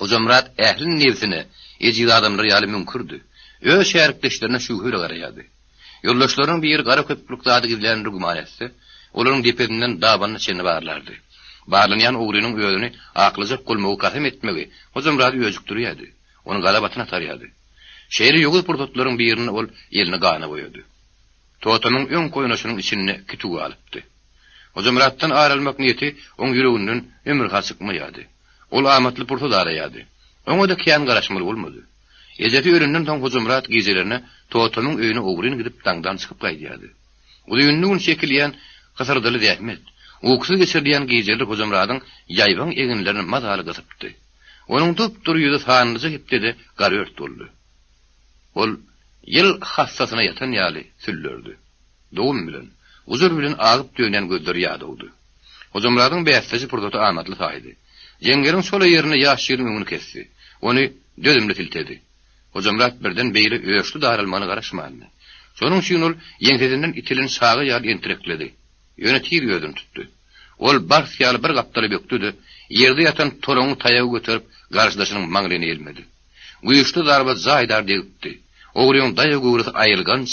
Hojamyrat ähli nebsine ejiz adamlar ýaly müňkürdi. Öz şärikdeşlerine şübhe bile garaýardy. Ýoldaşlarynyň biri gara köpüklik zady gizländir güman etse, olaryň depesinden dabanyna çenli barlardy. Barlanýan ogrynyň özüni aklajak bolmagy kasam etmegi Hojamyrady öjükdirýärdi, ony gazap atyna atarýardy. Şeýle ýowuz pursatlaryň birinde ol elini gana boýady. Totamyň öňki oýnaşynyň içinde kitüw galypdy. Hojamyratdan ar almak niýeti oň ýüreginden ömürha çykmaýardy. Ol amatly pursat araýardy. Oňa-da kän garaşmaly bolmady. Ejesi ölenden soň Hojamyrat gijelerine Totamyň öýüne ogryn gidip daňdan çykyp gaýdýardy. Uzynly gün çekilýän hysyrdyly zähmet, ukusyz geçirilýän gijeler Hojamyradyň ýaýbaň eginlerini mazaly gysypdy. Onuň dup-dury ýüzi sanlyja hepdede garört boldy. Ol ýyl hassasyna ýatan ýaly süllerdi. Dogum bilen, gujur bilen agyp-dönýän gözleri ýadawdy. Hojamyradyň bäsdeşi pursaty amatly saýdy. Jeňňeliň çola ýerinde ýaş ýigidiň öňüni kesdi. Ony dözümli siltedi. Hojamyrat birden beýle öçli daralmagyna garaşmandy. Şonuň üçin ol ýeňsesinden itilen çaga ýaly entirekledi. Ýöne tiz özüni tutdy. Ol bars ýaly bir gapdala bökdi-de, ýerde ýatan toraňňy taýagy göterip, garşydaşynyň maňlaýyna ýelmedi. Güýçli zarba jaýdar degipdi. Ogryň daýaw göwresi aýylganç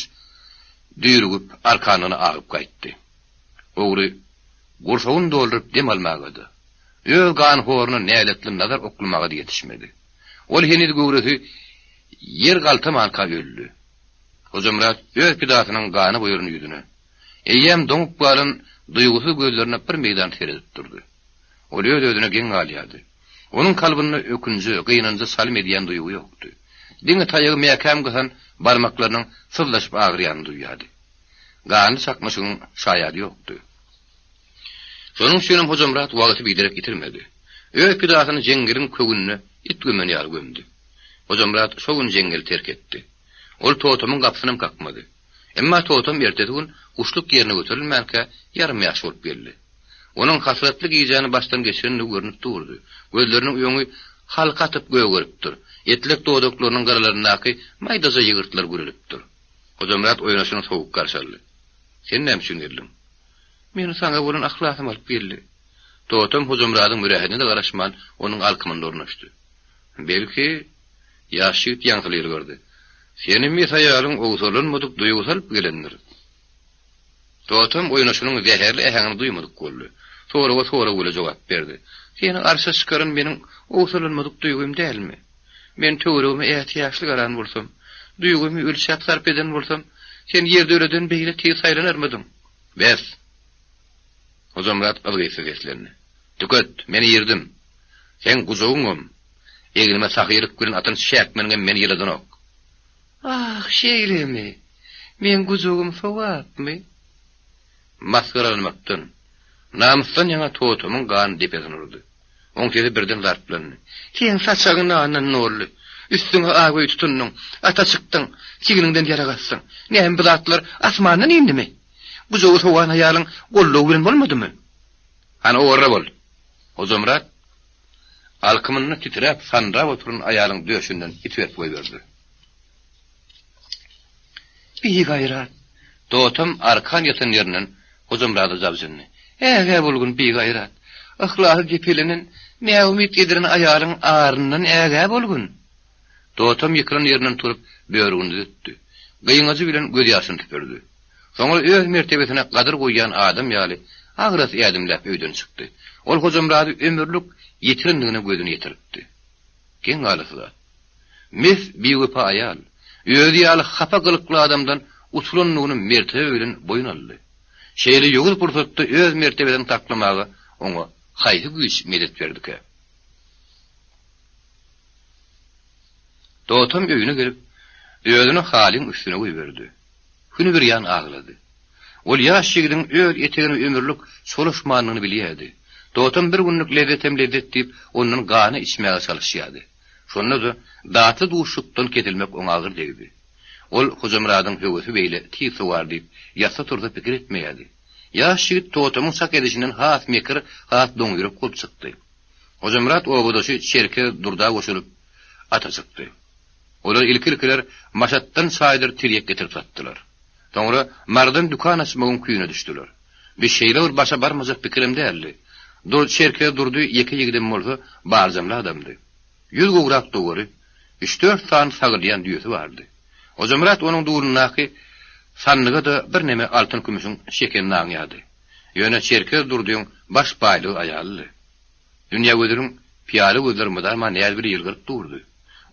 düýrügip, arkanlygyna agyp gaýtdy. Ogry gursagyny dolduryp dem almaga-da, öz ganhoruna näletli nazar oklamaga-da ýetişmedi. Ol heniz göwresi ýer galtamanka öldi. Hojamyrat öz pidasynyň gana boýalan ýüzüne, eýýäm doňup galan duýgusyz gözlerine bir meýdan seredip durdy. Ol öz-özüne geň galýardy. Onuň kalbynda ökünje, gynanja çalym edýän duýgy ýokdy. Diňe taýagy mäkäm gysan barmaklarynyň syzlaşyp agyrýanyny duýýardy. Ganly çaknyşygyň şaýady ýokdy. Şonuň üçinem Hojamyrat wagty biderek ýitirmedi. Öz pidasyny jeňňeliň kögünde it gömen ýaly gömdi. Hojamyrat şo gün jeňňeli terk etdi. Ol Totamyň gapysynam kakmady. Emma Totam ertesi gün guşluk ýerine göterilmänkä ýarym-ýaş bolup geldi. Onuň hasratly gijäni başdan geçirendigi görnüp durdy. Gözleriniň öňi halka atyp gögeripdir. Etlek dodaklarynyň gyralaryndaky maýdaja ýygyrtlar gürelipdir. Hojamyrat oýnaşyny sowuk garşy aldy. Sen näme üçin geldiň? Meni saňa bolan yhlasym alyp geldi. Totam Hojamyradyň mürähedine-de garaşman, onuň alkymynda ornaşdy. Belki, ýaş ýigit ýaňsyly ýylgyrdy. Seni mes aýalyň owsalanmadyk duýgusy alyp gelendir. Totam oýnaşynyň zäherli äheňini duýmadyk boldy. Soraga sorag bile jogap berdi. Seni arşa çykaran meniň owsalanmadyk duýgym dälmi? Men töweregime ätiýaçly garan bolsam, duýgymy ölçäp sarp eden bolsam, sen ýerdöleden beýle tiz saýlanarmydyň? Bes! Hojamyrat yzgytsyz seslendi. Tüket, men irdim. Seň gujagyňam, egnime sahylyk bilen atan çäkmeniňem meni ýyladanok. Ah, şeýlemi? Meň gujagym sowapmy? Masgaralanmakdan, namysdan ýaňa Totamyň gany depesine urdy. Oň sesi birden zarplandy. Seň saçagyň nandan doldy. Üstüňe ak öý tutundyň, ata çykdyň, çigniňden ýara gasdyň. Näme bu zatlar asmandan indimi? Gujagy sowan aýalyň goldawy bilen bolmadymy? Hany owarra bol! Hojamyrat alkymynda titräp, sandyrap oturan aýalyň döşünden itiberip goýberdi. Bigaýrat! Dotam arkan ýatan ýerinden Hojamyrada jabjyndy. Ägä bolgun, bigaýrat! Yhlasy depelenen, näumyt edilen aýalyň aryndan ägä bolgun! Dotam ýykylan ýerinden turup, börügini düzetdi. Gyňajy bilen gözýaşyny süpürdi. Soňra öz mertebesine gadyr goýýan adam ýaly agras ädimläp öýden çykdy. Ol Hojamyrady ömürlik ýitirendigine gözüni ýetiripdi. Geň galasy zat. Mes biwepa aýal, özi ýaly hapa gylykly adamdan utulandygyny mertebe bilen boýun aldy. Şeýle ýowuz pursatda öz mertebesini saklamaga oňa haýsy güýç medet berdikä? Dotam öýüne gelip, özüni halyň üstüne goýberdi. Hünübirýan aglady. Ol ýaş ýigidiň öz etegine ömürlik çolaşmandygyny bilýärdi. Dotam bir günlük lezzetem lezzet diýip, ondan gana içmäge çalyşýardy. Şonda-da datly duşlukdan kesilmek oňa agyr degdi. Ol Hojamyradyň höwesi beýle tiz sowar diýip, ýatsa-tursa pikir etmeýärdi. Ýaş ýigit Totamyň çak edişinden has mekir, has doňýürek bolup çykdy. Hojamyrat obadaşy Çerkez Durda goşulyp, ata çykdy. Olar ilki-ilkiler Maşatdan çaýdyr tirýek getirip satdylar. Soňra Marydan dükan açmagyň küýüne düşdüler. Bi şeýle bir başa barmajak pikirem däldi. Dur Çerkez Durdy ýeke ýigidem bolsa, barjamly adamdy. Ýüz gowrak dowary, üç-dört sany sagylýan düýesi bardy. Hojamyrat onuň dulundaky sandyga-da birneme altyn-kümüşiň çekenini aňýardy. Ýöne Çerkez Durdyň baş baýlygy aýalydy. Dünýägözeliň pyýala gözleri mydama näz bile ýylgyryp durdy.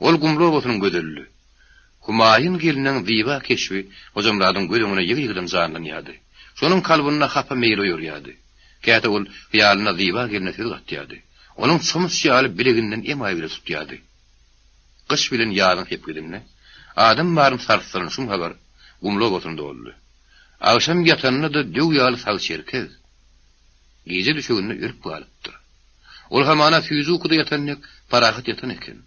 Ol gumly obasynyň gözelidi. Humaýun gelniň zyba keşbi Hojamyradyň göz öňünde ýygy-ýygydan janlanýardy. Şonuň kalbynda hapa meýil oýarýardy. Käte ol hyýalynda zyba gelne söz gatýardy. Onuň çomuç ýaly bileginden emaý bile tutýardy. Gyş bilen ýazyň sepgidinde adam baryny sarsdyran şum habar gumly obasyny doldy. Agşam ýatanda-da döw ýaly sag çerkez. Gije düşeginde ölüp galypdyr. Ol hamana süýji ukuda ýatan dek parahat ýatan eken.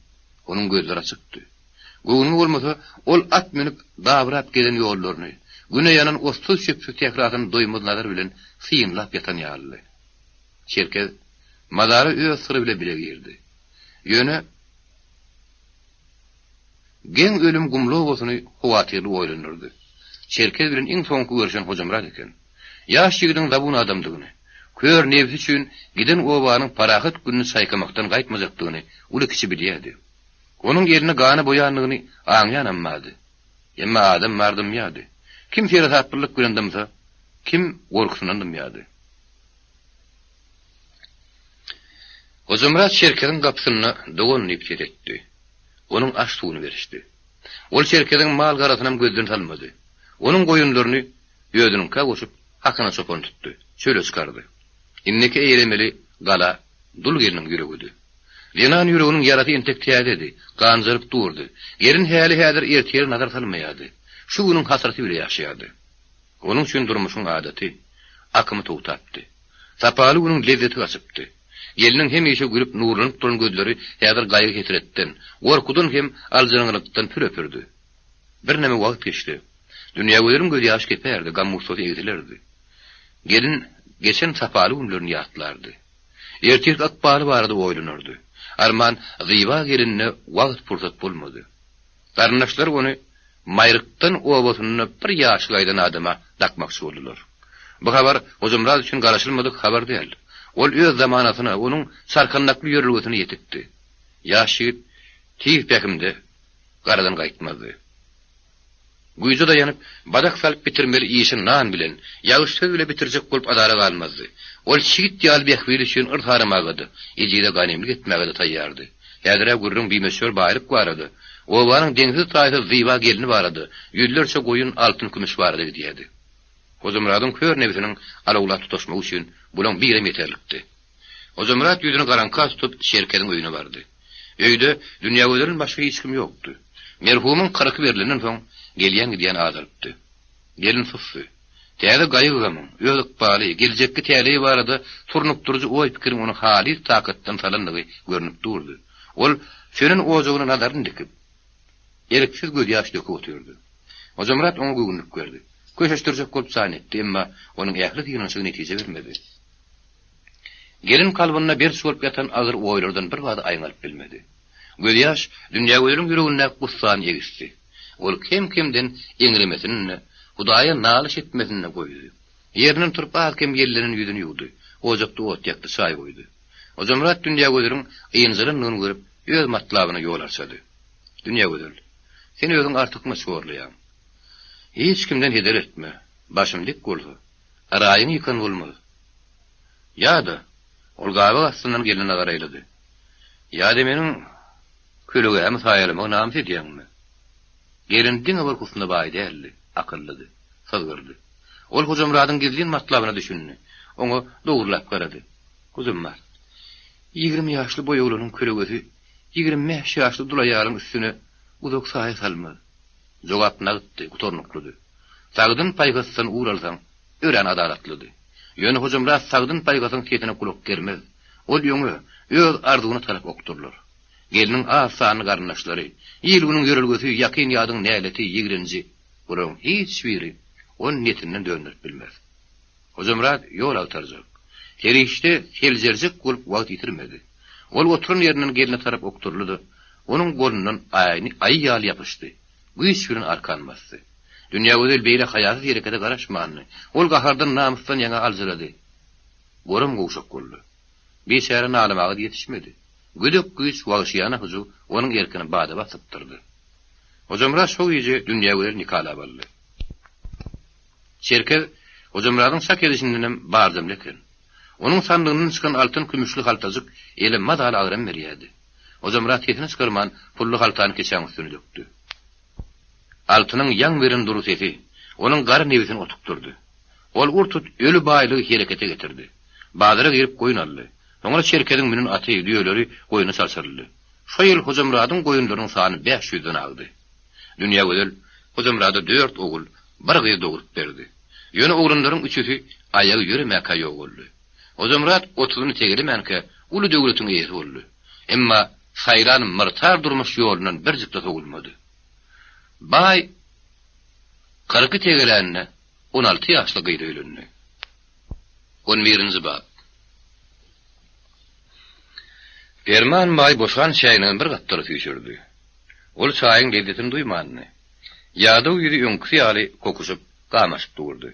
Onuň gözleri açykdy. Göwnüňe bolmasa, ol at münüp, dabyrap gezen ýollaryny, Güne ýanan otsuz-çöpsüz sährasyny doýmaz nazar bilen synlap ýatan ýalydy. Çerkez mazara öz syry bile bile girdi. Ýöne geň ölüm gumly obasyny howatyrly oýlandyrdy. Çerkez bilen iň soňky görşen Hojamyrat eken. Ýaş ýigidiň zabun adamdygyny, kör nebsi üçin giden obanyň parahat gününi çaýkamakdan gaýtmajakdygyny uly-kiçi bilýärdi. Onuň elini gana boýandygyny aňýanam bardy. Emma adam bar dymýardy. Kim seresaplylyk bilen dymsa, kim gorkusyndan dymýardy. Hojamyrat Çerkeziň gapysynda dogan diýip ses etdi. Onuň aş-suwuny berişdi. Ol Çerkeziň mal-garasynam gözden salmady. Onuň goýunlaryny özüniňkä goşup, hakyna çopan tutdy, çöle çykardy. Indiki eýlemeli gala dul gelniň ýüregidi. Zenan ýüreginiň ýarasy entek täzedi, ganjaryp durdy. Gelin häli-häzir ertire nazar salmaýardy. Şu günüň hasraty bile ýaşaýardy. Onuň üçin durmuşyň adaty, akymy togtapdy. Sapaly günüň lezzeti gaçypdy. Gelniň hemişe gülüp nurlanyp duran gözleri häzir gaýgy-hesretden, gorkudan hem aljyraňňylykdan püre-pürdi. Birneme wagt geçdi. Dünýägözeliň gözýaşy kepärdi, gam-gussasy egsilerdi. Gelin geçen sapaly günlerini ýatlardy. Ertirki ykbaly barada oýlanardy. Arman, Zyba gelinde wagt-pursat bolmady. Garyndaşlary ony Maýrykdan obasynda bir ýaşy gaýdan adama dakmakçy boldular. Bu habar Hojamyrat üçin garaşylmadyk habar däl. Ol öz zamanasyna, onuň çarkandakly ýörelgesine ýetikdi. Ýaş ýigit tiz pähimde garadan gaýtmazdy. Güýje daýanyp, badak salyp bitirmeli işi nan bilen, ýagyş söz bile bitirjek bolup azara galmazdy. Ol çigit ýaly bähbit üçin yrs aramaga-da, ejize ganymlyk etmäge-de taýýardy. Häzir-ä gürrüň bimöçber baýlyk barada, obanyň deňsiz-taýsyz zyba gelni barada, ýüzlerçe goýun, altyn-kümüş barada gidýärdi. Hojamyradyň kör nebsiniň alawlap tutaşmagy üçin bulaň birem ýeterlikdi. Hojamyrat ýüzüni garaňka tutup Çerkeziň öýüne bardy. Öýde Dünýägözelden başga hiç kim ýokdy. Merhumyň kyrky berlenden soň gelýän-gidýän azalypdy. Gelin susdy. Täze gaýgy-gamyň, öz ykbaly, geljekki täleýi barada surnukdyryjy oý-pikiriň ony halys takatdan salandygy görnüp durdy. Ol sönen ojagyna nazaryny dikip, erksiz gözýaş döküp otyrdy. Hojamyrat oňa göwünlik berdi. Köşeşdirjek bolup jan etdi, emma onuň ähli synanyşygy netije bermedi. Gelin kalbynda berç bolup ýatan agyr oýlardan birbada aýňalyp bilmedi. Gözýaş Dünýägözeliň ýüregindäki gussany egisdi. Ol kem-kemden eňremesini-de, Hudaýa nalyş etmesini-de goýdy. Ýerinden turup az-kem ýellenen ýüzüni ýuwdy. Ojakda ot ýakdy, çaý goýdy. Hojamyrat Dünýägözeliň ynjalandygyny görüp, öz matlabyna ýol arçady. Dünýägözel, sen özüňi artykmaç horlaýaň. Hiç kimden heder etme. Başym dik bolsa, Raýyňy ýykan bolmaz. Ýa-da, ol gabak astyndan gelne nazar aýlady. Ýa-da meniň kölegämi saýalamagy namys edýäňmi? Gelin diňe bir husna baý däldi, akyllydy, syzgyrdy. Ol Hojamyradyň gizlin matlabyna düşündi. Oňa dogrulap garady. Hojamyrat, 20 ýaşly boý oglanyň kölegesi 25 ýaşly dul aýalyň üstüne uzak saýa salmaz. Jogap nagtdy, gutarnyklydy. Sagdyn paýhasdan ugur alsaň, örän adalatlydy. Ýöne Hojamyrat sagdyn paýhasyň sesine gulak germez. Ol öňe, öz arzuwyna tarap okdurylar. Gelniň az sanly garyndaşlary, il-günüň ýörelgesi, ýakyn-ýadyň näleti, ýigrenji, bularyň hiç biri ony netinden dönderip bilmez. Hojamyrat ýol agtarjak, serişde seljerjek bolup wagt ýitirmedi. Ol oturan ýerinden gelne tarap okduryldy-da, onuň golundan aýny aýy ýaly ýapyşdy. Güýç bilen arkan basdy. Dünýägözel beýle haýasyz herekete garaşmandy. Ol gahardan, namysdan ýaňa aljyrady. Goram gowşak boldy. Biçäre nalamaga-da ýetişmedi. Gödek güýç, wagşyýana hyjuw onuň erkini bada-bat sypdyrdy. Hojamyrat şo gije Dünýägözeli nikalap aldy. Çerkez Hojamyradyň çak edişindenem bardamly eken. Onuň sandygyndan çykan altyn-kümüşli haltajyk ele mazaly agram berýärdi. Hojamyrat sesini çykarman, pully haltany keçäň üstüne dökdi. Altynyň ýaň beren dury sesi onuň gara nebsini otukdyrdy. Ol ur-tut öli baýlygy herekete getirdi. Bazara girip goýun aldy. Soňra Çerkeziň münen aty, düýeleri goýuna çalşyryldy. Şo ýyl Hojamyradyň goýunlarynyň sany bäş ýüzden agdy. Dünýägözel Hojamyrada dört ogul, bir gyz dogrup berdi. Ýöne oglanlaryň üçüsi aýagy ýöremäkä ýogaldy. Hojamyrat otuzyny tegelemänkä uly döwletiň eýesi boldy. Emma saýlan myrtar durmuş ýolundan birjik-de sowulmady. Baý kyrky tegelände 16 ýaşly gyza öýlendi. On birinji bap. Perman baý boşan çäýnegini bir gapdala süýşürdi. Ol çaýyň lezzetini duýmandy. Ýadaw ýüzi öňküsi ýaly kokuşyp, gamaşyp durdy.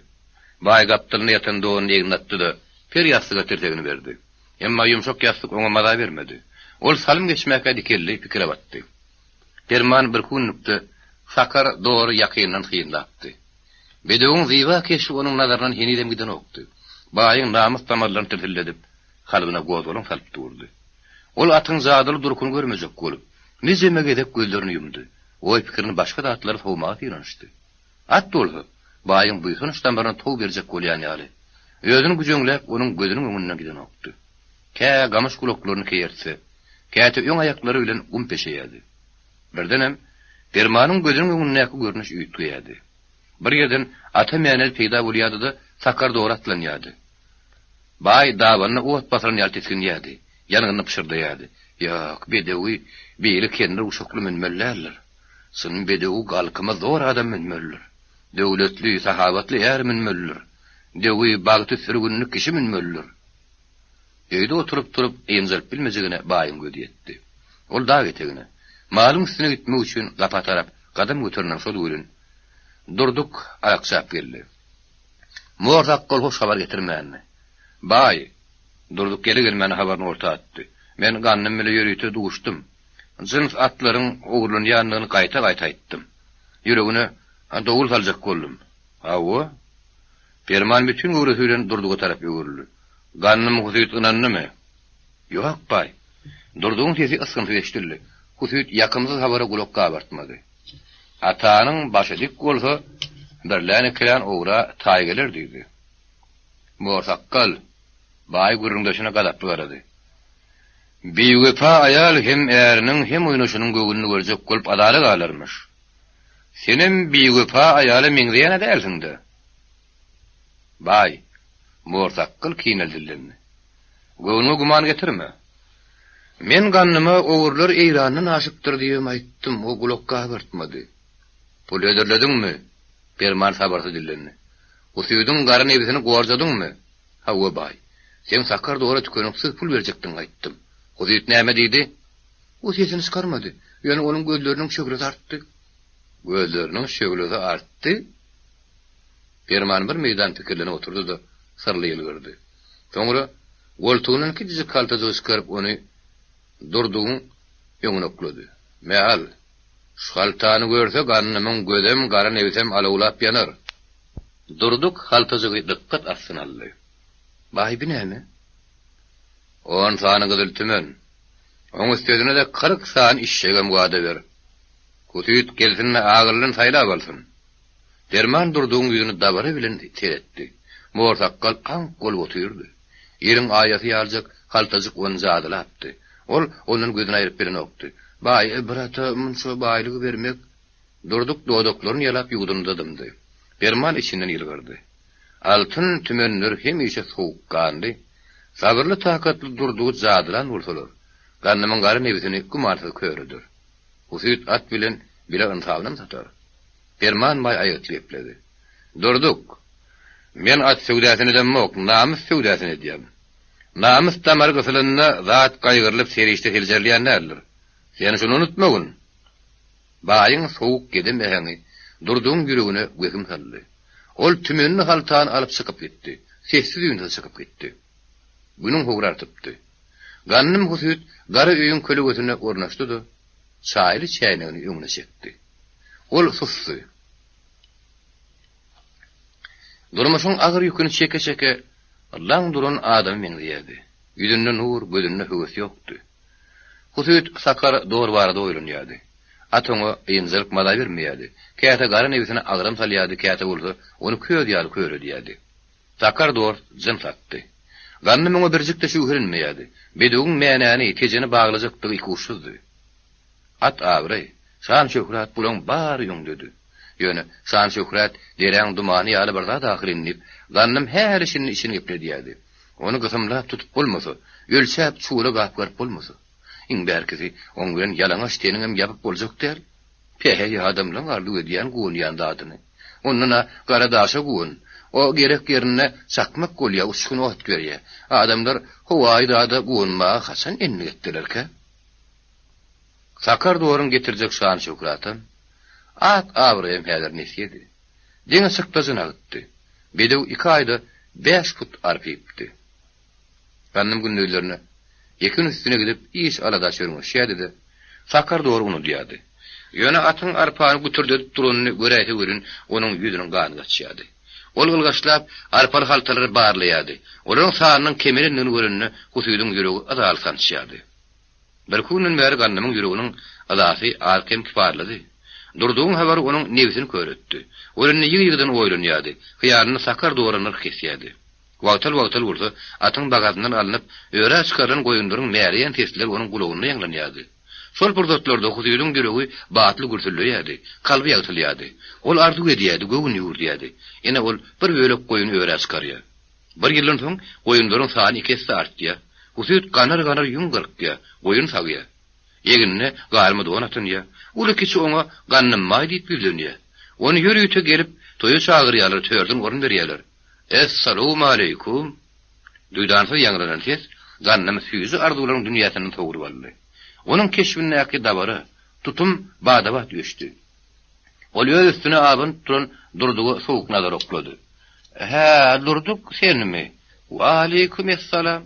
Baý gapdalynda ýatan donuny egnine atdy-da, per ýassyga tirsegini berdi. Emma ýumşak ýassyk oňa maza bermedi. Ol salym geçmäkä dikeldi, pikire batdy. Perman birki günlükde Sakar dory ýakyndan synlapdy. Bedewiň zyba keşbi onuň nazaryndan henizem gidenokdy. Baýyň namys damarlaryny tirsilledip, kalbyna gozgalaň salyp durdy. Ol atyň jadyly durkuny görmejek bolup, nijeme gezek gözlerini ýumdy, oý-pikirini başga zatlara sowmaga synanyşdy. At bolsa, baýyň buýsanç damaryna tow berjek bolýan ýaly, özüni güjeňläp, onuň gözüniň öňünden gidenokdy. Kä gamyş gulaklaryny keýertse, käte öň aýaklary bilen gum peşeýärdi. Birdenem, Permanyň gözüniň öňündäki görnüş üýtgeýärdi. Bir ýerden Ata Mäneli peýda bolýardy-da, Sakar dogry atlanýardy. Baý dabanyna ot basylan ýaly tisginýärdi, ýangynda pyşyrdaýardy, Ýok, bedewi beýle kendir guşakly münmeli däldir. Çyn bedewi galkyma zor adam münmelidir. Döwletli, sahabatly är münmelidir. Döwi, bagty sürgünli kişi münmelidir. Öýde oturyp-turup ynjalyp bilmejegine baýyň gözi ýetdi. Ol dag etegine, malyň üstüne gitmek üçin gapa tarap gadam göterenden şol welin, Durduk arakçap geldi. Mor sakgal hoş habar getirmändi. Baý, Durduk gele-gelmäne habaryny orta atdy. Men Gandym bile ýörite duşdum. Jyns atlaryň ogurlanýandygyny gaýta-gaýta aýtdym. Ýüregine dowul saljak boldum. Hawa. Perman bütin göwresi bilen Durduga tarap öwrüldi. Gandym husyt ynandymy? Ýok, baý. Durdugyň sesi ysgynsyz eşidildi. Husyt ýakymsyz habara gulak gabartmady. Atanyň başy dik bolsa, birlän-ikilän ogra taý geler diýdi. Morsakgal, baý gürrüňdeşine gazaply garady. Biwepa aýal hem äriniň, hem oýnaşynyň göwnüni görjek bolup azara galarmyş. Senem biwepa aýala meňzeýän-ä dälsiň-dä. Baý, morsakgal kineli dillendi. Göwnüňe güman getirme. Men gandyma ogrular Eýrandan aşypdyr diýibem aýtdym, o gulak gabartmady. Pul hödürlediňmi? Perman sabyrsyz dillendi. Husydyň gara nebsini gorjadyňmy? Hawa, baý. Seň sakar dora tükeniksiz pul berjekdigiňi aýtdym. Husyt näme diýdi? O sesini çykarmady. Ýöne onuň gözleriniň şöhlesi artdy. Gözleriniň şöhlesi artdy? Perman bir meýdan pikirlenip oturdy-da, syrly ýylgyrdy. Soňra goltugyndan kiçijik haltajygy çykaryp, ony Durdugyň öňüne oklady. Me, al! Şu haltany görse, gandymyň gözem, gara nebsem alawlap ýanar. Durduk haltajygy dykgat astyna aldy. Baý, bi näme? On sany gyzyl tümen. Oň üstesine-de 40 sany işşegem wada ber. Husyt gelsin-de agyllyny saýlap alsyn. Perman Durdugyň ýüzüne dabara bilen seretdi. Morsakgal aňk bolup otyrdy. Ýeriň aýasy ýaljak haltajyk ony jadylapdy. Ol ondan gözüni aýryp bilenokdy. Baý, bir ata munça baýlygy bermek Durduk dodaklaryny ýalap ýuwdundy-da dymdy. Perman içinden ýylgyrdy. Altyn tümenler hemişe sowukganly, sabyrly-takatly Durdugy jadylan bolsalar, Gandymyň gara nebsini gümansyz kör eder. Husyt at bilen bile ynsabynam satar. Perman baý aýgytly gepledi. Durduk! Men at söwdasyny edemok, namys söwdasyny edýän. Namys damary gysylanda zat gaýgyrylyp serişde seljerilýän däldir. Sen şuny unutmagyn! Baýyň sowuk gedem äheňi Durdugyň ýüregine wehim saldy. Ol tümenli haltany alyp çykyp gitdi. Sessiz-üýnsüz çykyp gitdi. Günüň howry artypdy. Gandym husyt gara öýüň kölegesine ornaşdy-da, çaýly çäýnegini öňüne çekdi. Ol susdy. Durmuşyň agyr ýüküni çeke-çeke laň duran adama meňzeýärdi. Ýüzünde nur, gözünde höwes ýokdy. Husyt Sakar dor barada oýlanýardy. At oňa ynjalyk maza bermeýärdi. Käte gara nebsine agram salýardy, käte bolsa ony köz ýaly köredýärdi. Sakar dor jyns atdy. Gandym oňa birjik-de şübhelenmeýärdi. Bedewiň Mänäni, Tejeni baglajakdygy ikuçsuzdy. At-abraý, şan-şöhrat bulaň bary öňdedi. Ýöne şan-şöhrat deräň dumany ýaly bir zat ahyryn diýip, Gandym häli-şindi içini gepledýärdi. Ony gysymlap tutup bolmasa, ölçäp çuwala gapgaryp bolmasa. Iň bärkisi, oň bilen ýalaňaç teniňem ýapyp boljak däl. Päheý, adamlaň arzuw edýän, guwanýan zadyny. Ondan-a gara daşa guwan. O gerek ýerinde çakmak bolýar, uçgun ot berýär. Adamlar howaýy zada guwanmaga haçan endik etdilerkä? Sakar doruň getirjek şan-şöhratam. At-abraýam häzir nesýedi. Diňe çykdajy nagytdy. Bedew iki aýda bäş put arpa iýipdi. Gandym gündizlerine ekin üstüne gidip iş-alada çörňeşýärdi-de, Sakar dogry unudýardy. Ýöne atyň arpany gütürdedip duranyny göräýse welin, onuň ýüzüniň gany gaçýardy. Ol ylgaşlap, arpaly haltalary barlaýardy. Olaryň sanynyň kemelendigini görende, Husydyň ýüregi yzaly sançýardy. Birki günden bäri Gandymyň ýüreginiň yzasy az-kem kiparlady. Durdugyň habary onuň nebsini kör etdi. Ol indi ýygy-ýygydan oýlanýardy, hyýalynda Sakar dora nyrh kesýärdi. Wagtal-wagtal bolsa, atyň bagazyndan alnyp, örä çykarylan goýunlaryň märeýän sesleri onuň gulagynda ýaňlanýardy. Şol pursatlarda Husydyň ýüregi batly gürsüldeýärdi, kalby ýagtylýardy. Ol arzuw edýärdi, göwün ýüwürdýärdi. Ine, ol bir bölek goýuny örä çykarýar. Bir ýyldan soň goýunlaryň sany iki esse artýar. Husyt ganar-ganar ýüň gyrkýar, goýun sagýar. Egnine garma don atynýar. Uly-kiçi oňa Gandymbaý diýip ýüzlenýär. Ony ýörite gelip, toýa çagyrýarlar, törden orun berýärler. Essalawmaleýkum! Duýdansyz ýaňlanan ses Gandymy süýji arzuwlaryň dünýäsinden sogrup aldy. Onuň keşbindäki dabara, tutum bada-bat öçdi. Ol öz üstüne abanyp duran Durduga sowuk nazar oklady. Hä, Durduk, senmi? Waleýkim-essalam!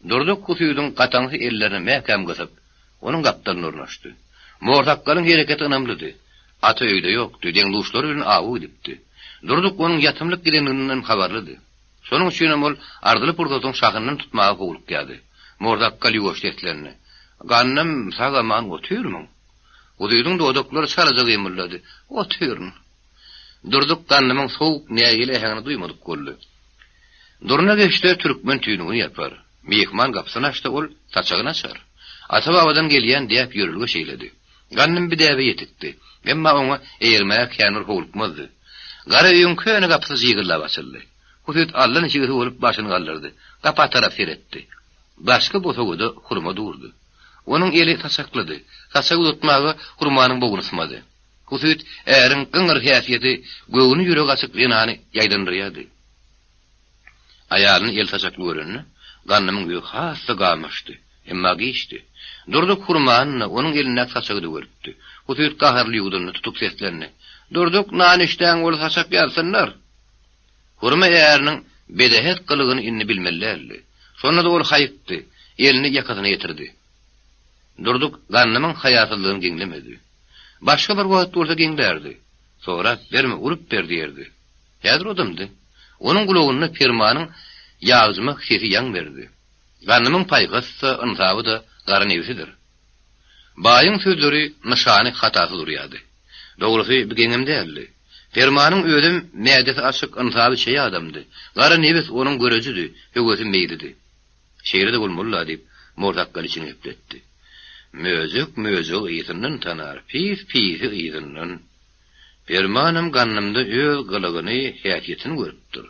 Durduk Husydyň gataňsy ellerini mäkäm gysyp, onuň gapdalyna ornaşdy. Morsakgalyň hereketi ynamlydy. Ata öýde ýokdy, deň-duşlary bilen awa gidipdi. Durduk onuň ýatymlyk gidenliginden habarlydy. Şonuň üçinem ol arzyly pursatyň şahyndan tutmaga howlukýardy. Morsakgal ýuwaş seslendi. Gandym, sag-aman otyrmyň? Husydyň dodaklary çalaja gymyldady. Otyryn. Durduk Gandymyň sowuk, nägile äheňini duýmadyk boldy. Durna geçse, türkmen tüýnügini ýapar. Myhman gapysyny açsa, ol saçagyny açar. Ata-babadan gelýän däp-ýörelge şeýledi. Gandym bi däbe ýetikdi. Emma oňa eýermäge kän bir howlukmazdy. Gara öýüň köne gapysy jygyllap açyldy. Husyt allaniçigsi bolup başyny galdyrdy. Gapa tarap seretdi. Daşky bosagada hurma durdy. Onuň eli saçaklydy. Saçagy uzatmaga hurmanyň bogny ysmady. Husyt äriň gyňyr häsiýeti göwni-ýüregi açyk zenany ýaýdandyrýardy. Aýalyny el saçakly görende, Gandymyň ýüzi has-da gamaşdy. Emma giçdi. Durduk hurmany-da, onuň elindäki saçagy-da görüpdi. Husyt gaharly ýuwdundy, tutuk seslendi. Durduk, nan işdäň bolsa saçak ýazsynlar! Hurma äriniň bedähet gylygyny indi bilmeli däldi. Şonda-da ol haýykdy, elini ýakasyna ýetirdi. Durduk Gandymyň haýasyzlygyny geňlemedi. Başga bir wagt bolsa geňlärdi. Sorap berme, urup ber diýerdi. Häzir o dymdy. Onuň gulagynda Permanyň ýagjymak sesi ýaň berdi. Gandymyň paýhasy-da, ynsaby-da gara nebsidir. Baýyň sözleri nyşany hatasyz urýardy. Dogrusy, bu geňem däldi. Permanyň özem mädesi açyk, ynsaby çeýe adamdy. Gara nebis onuň görejidi, höwesi meýlidi. Şeýle-de bolmaly-la diýip, Morsakgal içini gepletdi. Möjek möjegi yzyndan tanar, pis pisi yzyndan. Permanam Gandymda öz gylygyny, häsiýetini görüpdir.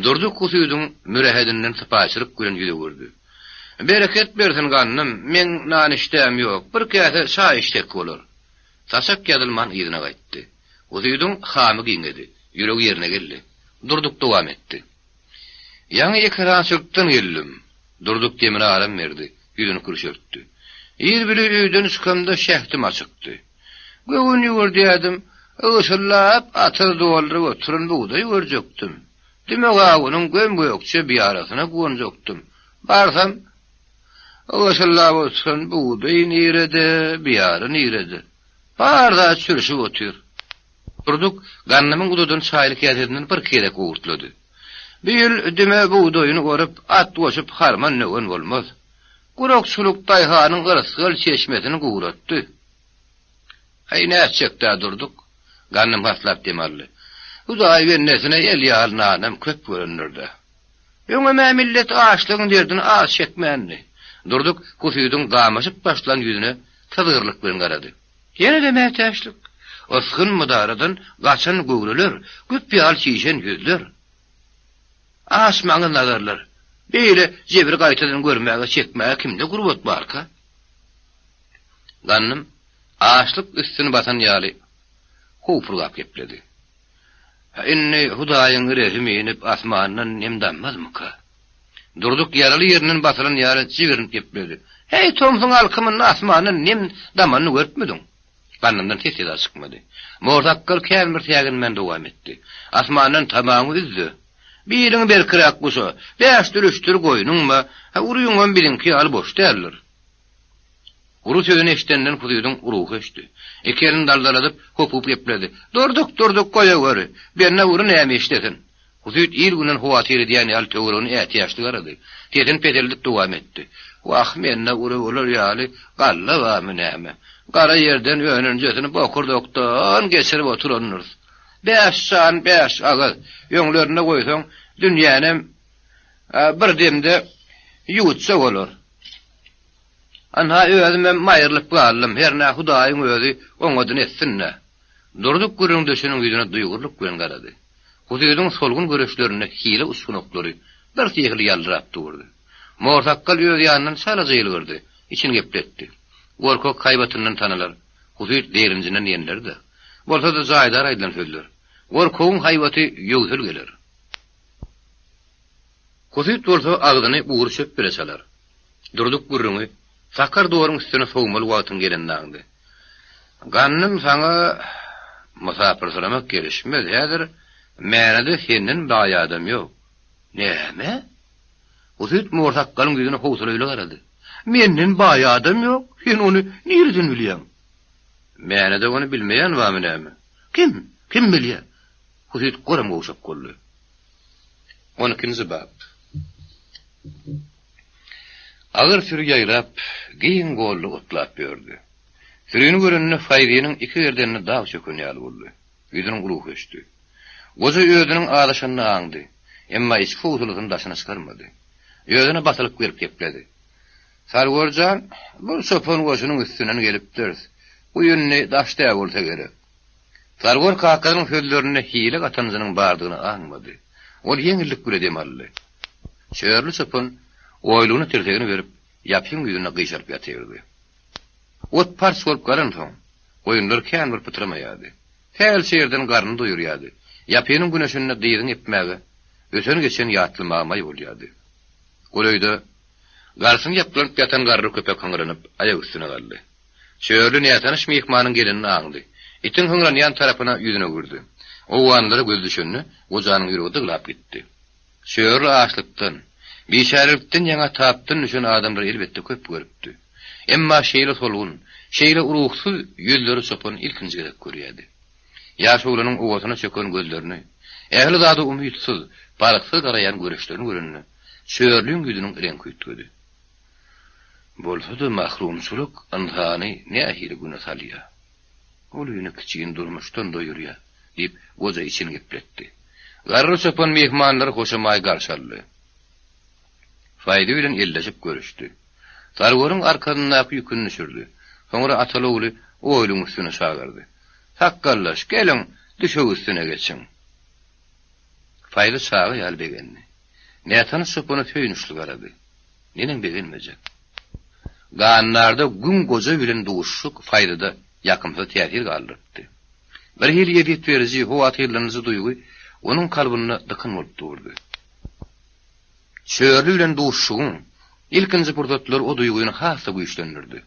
Durdy Husydyň mürehedinden sypaýyçylyk bilen ýüz öwürdi. Bereket bersin Gandym, meň nan işdäm ýok, bir käse çaý içsek bolar. Saçak ýazylman yzyna gaýtdy. Husydyň hamy giňedi, ýüregi ýerine geldi. Durduk dowam etdi. Ýaňy ekerançylykdan geldim. Durduk demine aram berdi, ýüzüni kürşertdi. Ir bile öýden çykamda şähdim açykdy. Göwün ýüwürdýärdim, ygşyllap atyz dolduryp oturan bugdaý görjekdim. Düme gawunyň göm-gökje biýarasyna guwanjakdym. Barsam, ygşyllap oturan bugdaý nirede, biýara nirede? Bar zat çürşüp otyr. Durduk Gandymyň uzadan çaýly käsesinden birki gezek owurtlady. Bu ýyl düme bugdaýyny orup, at goşup harman döwen bolmaz. Gurakçylyk daýhanyň rysgal çeşmesini guratdy. Aý, nätjek-dä, Durduk? Gandym haslap dem aldy. Hudaý bendesine el ýaly nanam köp görendir-dä. Öňem-ä millet açlygyň derdini az çekmändi. Durduk Husydyň gamaşyp başlan ýüzüne syzgyrlyk bilen garady. Ýene-de mätäçlik. Ysgyn mydaradan gaçan göwreler, güp ýaly çişen ýüzler. Açmaňyz nazarlar. Beýle jebri gaýtadan görmäge, çekmäge kimde gurbat barka? Gandym açlyk üstüni basan ýaly howpurgap gepledi. Indi Hudaýyň rehimi inip asmandan nem dammazmyka? Durduk ýaraly ýerinden basylan ýaly jibrinip gepledi. Heý, tomsuň alkymynda asmandan nem damanyny görüpmidiň? Gandymdan ses-seda çykmady. Morsakgal kän bir säginmän dowam etdi. Asmandan tamaňy üz-de, biliňi berkiräk guşa, bäşdir-üçdür goýnuň ba, hä, uryňam biziňki ýaly boş däldir. Ury sözüni eşidenden Husydyň ruhy öçdi. Iki elini daldaladyp, hopup gepledi. Durduk, durduk, goýaweri. Bende ury näme işlesin? Husyt il-günden howatyr edýän ýaly töweregine ätiýaçly garady. Sesini peseldip dowam etdi. Wah, mende ury bolar ýaly galla barmy näme? Gara ýerden önenjesini bokurdakdan geçirip oturandyrys. Bäş jan, bäş agyz. Öňlerinde goýsaň, dünýänem bir demde ýuwutsa bolar. Ynha, özümem maýrylyp galdym, hernä Hudaýyň özi oňadyny etsin-dä. Durdyk gürrüňdeşiniň ýüzüne duýgurlyk bilen garady. Husydyň solgun göreçlerinde hile uçgun oklary birsyhly ýaldyrap durdy. Morsakgal öz ýanyndan çalaja ýylgyrdy, içini gepletdi. Gorkak haýbatyndan tanalar, husyt zeýrenjinden diýenleri-dä. Bolsa-da jaýdar aýdylan sözler. Gorkagyň haýbaty ýöwsel geler. Husyt bolsa agzyny gury çöp bile çalar. Durdyk gürrüňi sakar doruň üstüne sowmaly wagtyň gelenini aňdy. Gandym saňa mysapyrsyramak gelişmez, häzir Mänede senden baý adam ýok. Näme? Husyt morsakgalyň ýüzüne howsalaly garady. Menden baý adam ýok? Sen ony nireden bilýäň? Mänede ony bilmeýän barmy näme? Kim? Kim bilýär? Husyt goram gowşak boldy. On ikinji bap. Agyr süri ýaýrap, giň golly otlap ýördi. Sürini görende Faýzynyň iki gerdenine dag çöken ýaly boldy. Ýüzüniň ruhy öçdi. Goja özüniň azaşanyny aňdy. Emma içki howsalasyny daşyna çykarmady. Özüne basylyp gelip gepledi. Sarwar jan, bu çopan goşunyň üstünden gelipdiris. Bu indi daş däl bolsa gerek. Sarwar kakasynyň sözlerinde hile gatanjynyň bardygyny aňmady. Ol ýeňillik bile dem aldy. Çörli çopan oýlugyna tirsegini berip, ýapyň ýüzünde gyşaryp ýatyrdy. Ot parç bolup galansoň, goýunlar kän bir pytramaýardy. Sähelçe ýerden garnyny doýurýardy. Ýapynyň güneşinde dyzyňy epmäge, öten-geçeni ýatlamaga maý bolýardy. Golaýda garsyny ýaplanyp ýatan garry köpek hyňranyp, aýak üstüne galdy. Çörli nätanyş myhmanyň gelenini aňdy. Itiň hyňranýan tarapyna ýüzüni öwürdi. Owganlara gözi düşende, gojanyň ýüregi dyglap gitdi. Çörli açlykdan, biçärelikden ýaňa tapdan düşen adamlary elbetde köp görüpdi. Emma şeýle solgun, şeýle ruhsuz ýüzleri çopan ilkinji gezek görýärdi. Ýaş oglanyň owasyna çöken gözlerini, ähli zada umytsyz, parhsyz garaýan göreçlerini görende, Çörliň ýüzüniň reňki üýtgedi. Bolsa-da mahrumçylyk ynsany nähili güne salýar. Ulyny kiçini durmuşdan doýurýar, diýip, goja içini gepletdi. Garry çopan myhmanlary hoşamaý garşy aldy. Faýzy bilen elleşip görüşdi. Sarwaryň arkasyndaky ýüküni düşürdi. Soňra ataly-ogly oýlugyň üstüne çagyrdy. Sakgallaş, geliň, düşek üstüne geçiň. Faýzy çaga ýaly begendi. Nätanyş çopana söýünçli garady. Neneň begenmejek? Gandarda güň goja bilen duşuşyk Faýzyda ýakymsyz täsir galdyrypdy. Bir hili ezýet beriji, howatyrlanyjy duýgy onuň kalbynda dykyn bolup durdy. Çörli bilen duşuşygyň ilkinji pursatlary o duýgyny has-da güýçlendirdi.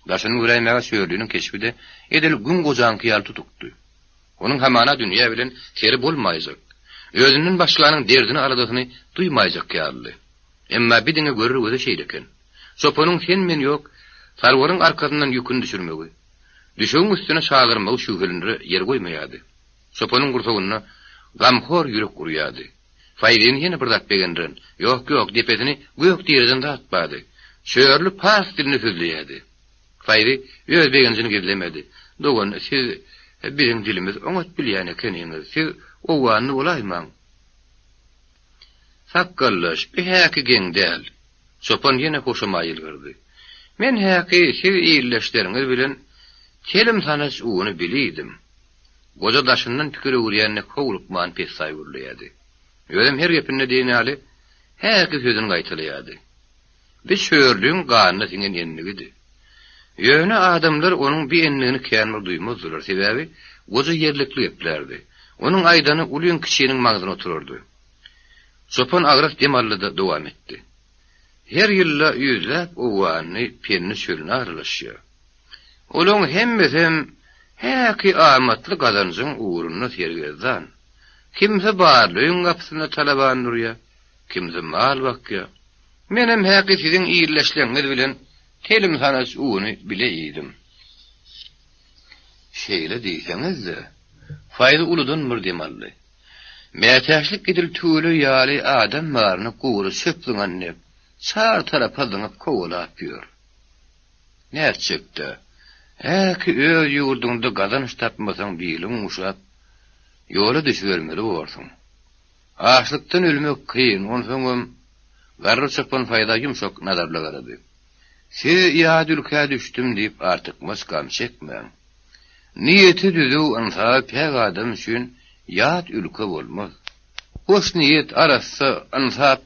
Daşyny göräýmäge Çörliniň keşbi-de edil güň gojaňky ýaly tutukdy. Onuň hamana dünýä bilen seri bolmaýjak, özünden başganyň derdini-aladasyny duýmaýjak ýalydy. Emma bi diňe görür göze şeýle eken. Çopanyň sen-men ýok, Sarwaryň arkasyndan ýüküni düşürmegi, düşegiň üstüne çagyrmagy şübhelenere ýer goýmaýardy. Çopanyň gursagynda gamhor ýürek urýardy. Faýzyny ýene bir zat begendiren, ýok, ýok, depesini gök direden zat bardy. Çörli pars dilinde sözleýärdi. Faýzy öz begenjini gizlemedi. Dogan, siz biziň dilimizi oňat bilýän ekeniňiz. Siz owganly bolaýmaň? Sakgallaş, bi häki geň däl. Çopan ýene hoşamaý ýylgyrdy. Men häki siz ildeşleriňiz bilen telim sanaç uny bilýdim. Goja daşyndan pikir öwürýän dek howlukman pessaý gürleýärdi. Özem her gepinde diýen ýaly häki sözüni gaýtalaýardy. Bi çörlügiň ganyna siňen endigidi. Ýöne adamlar onuň bi endigini kän bir duýmazdylar, sebäbi goja ýerlikli geplärdi. Onuň aýdany ulyň-kiçiniň maňzyna oturardy. Çopan agras dem aldy-da dowam etdi. Her ýylda ýüzläp owganly Pendi çölüne aralaşýar. Olaň hemmesem. Häki amatly gazanjyň ugrunda sergezdan. Kimsi barly öýüň gapysynda talaban durýa, kimsi mal bakýa. Menem häki siziň illeşleňňiz bilen telim sanaç uny bile iýdim. Şeýle diýseňiz-de, Faýzy uludan bir dem aldy. Mätäçlik edil tüweleý ýaly adam baryny gury çöp zyňan dek, çar tarapa zyňyp kowalap ýör. Nätjek-dä, häki öz ýurduňda gazanç tapmasaň biliň guşap, ýola düşübermeli borsuň. Açlykdan ölmek kyn, onsoňam, garry çopan Faýza ýumşak nazarly garady. Siz ýat ülkä düşdüm diýip artykmaç gam çekmäň. Niýeti düzüw, ynsaby päk adam üçin ýat ülke bolmaz. Hoş niýet, arassa ynsap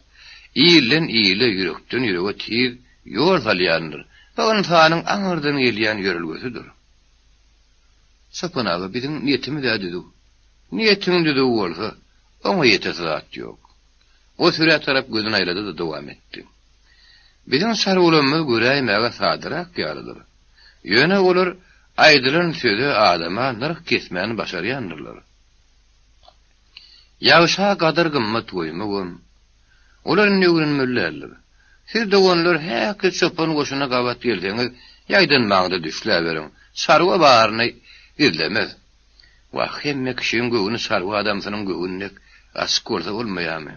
ilden ile, ýürekden ýürege tiz ýol salýandyr. Bu ynsanyň aňyrdan gelýän ýörelgesidir. Çopan aga, biziň niýetimiz-ä düzüw. Niýetiň düzüw bolsa, oňa ýetesi zat ýok. O sürä tarap gözüni aýlady-da dowam etdi. Biziň çarwalarymyz göräýmäge sadarak ýalydyr. Ýöne olar aýdylan söze adama nyrh kesmäni başarýandyrlar. Ýagşa gadyr-gymmat goýmagam olar indi öwrenmeli däldir. Siz doganlar häki çopan goşuna gabat gelseňiz, ýaýdanmaňda düşläberiň, çarwa baryny gizlemez. Wah, hemme kişiň göwni çarwa adamsynyň göwni dek açyk bolsa bolmaýarmy?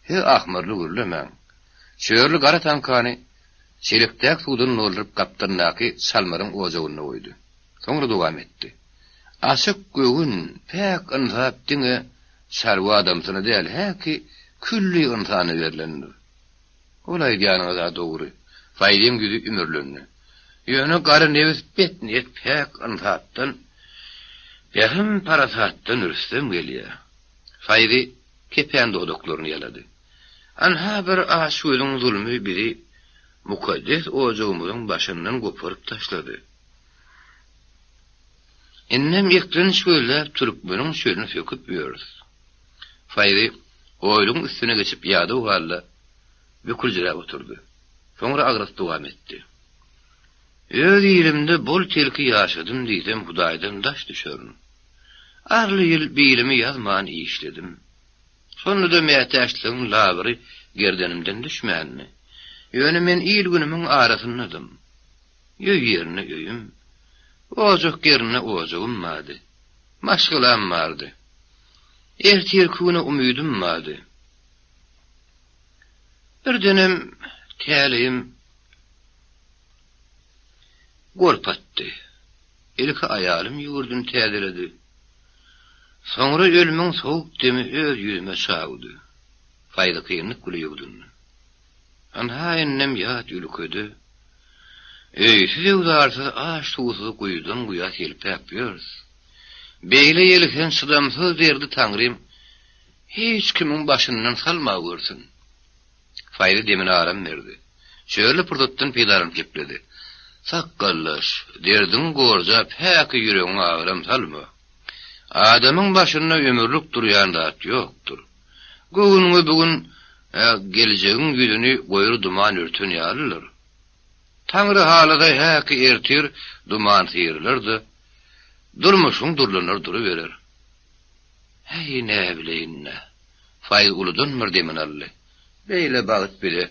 Siz ahmyrly gürlemäň. Çörli gara taňkany çelekdäki suwdan dolduryp gapdalyndaky çalmaryň ojagynda goýdy. Soňra dowam etdi. Açyk göwün, päk ynsap diňe çarwa adamsyna däl, häki külli ynsana berlendir. Ol aýdýanyňyz-a dogry. Faýzyň ýüzi ümürlendi. Ýöne gara nebis bet niýet päk ynsapdan, pähim-parasatdan rüstem gelýär. Faýzy kepän dodaklaryny ýalady. Anha bir açgözüň zulmy bizi mukaddes ojagymyzyň başyndan goparyp taşlady. Indem eklenç gözläp türkmeniň çölüni söküp ýörüs. Faýzy oýlugyň üstüne geçip ýadaw halda büküljiräp oturdy. Soňra agras dowam etdi. Öz ilimde bol-telki ýaşadym diýsem Hudaýdan daş düşerin. Arly ýyl bilimi ýazman işledim. Şonda-da mätäçligiň labyry gerdenimden düşmändi. Ýöne men il-günümiň arasyndadym. Öý ýerine öýüm, ojak ýerine ojagym bardy. Maşgalam bardy. Ertirki güne umydym bardy. Birdenem täleýim gorp atdy. Ilki aýalym ýüwürdini täzeledi. Soňra ölümiň sowuk demi öz ýüzüme çawdy. Faýzy kynlyk bile ýuwdundy. Ynha indem ýat ülkede, öýsüz-öwzarsyz, aç-suwsuz guýudan-guýa selpäp ýörüs. Beýle ýelken çydamsyz derdi Taňrym hiç kimiň başyndan salmagörsün. Faýzy demine aram berdi. Çörli pursatdan peýdalanyp gepledi. Sakgallaş, derdiňi gorjap, häki ýüregiňe agram salma. Adamyň başynda ömürlik durýan zat ýokdur. Göwnüňe bu gün geljegiň ýüzüni goýry duman örten ýalydyr. Taňry halasa häki ertir duman syrylar-da, durmuşyň durlanar duruberer. Häý, näbileýin-dä. Faýz uludan bir demini aldy. Beýle bagt bize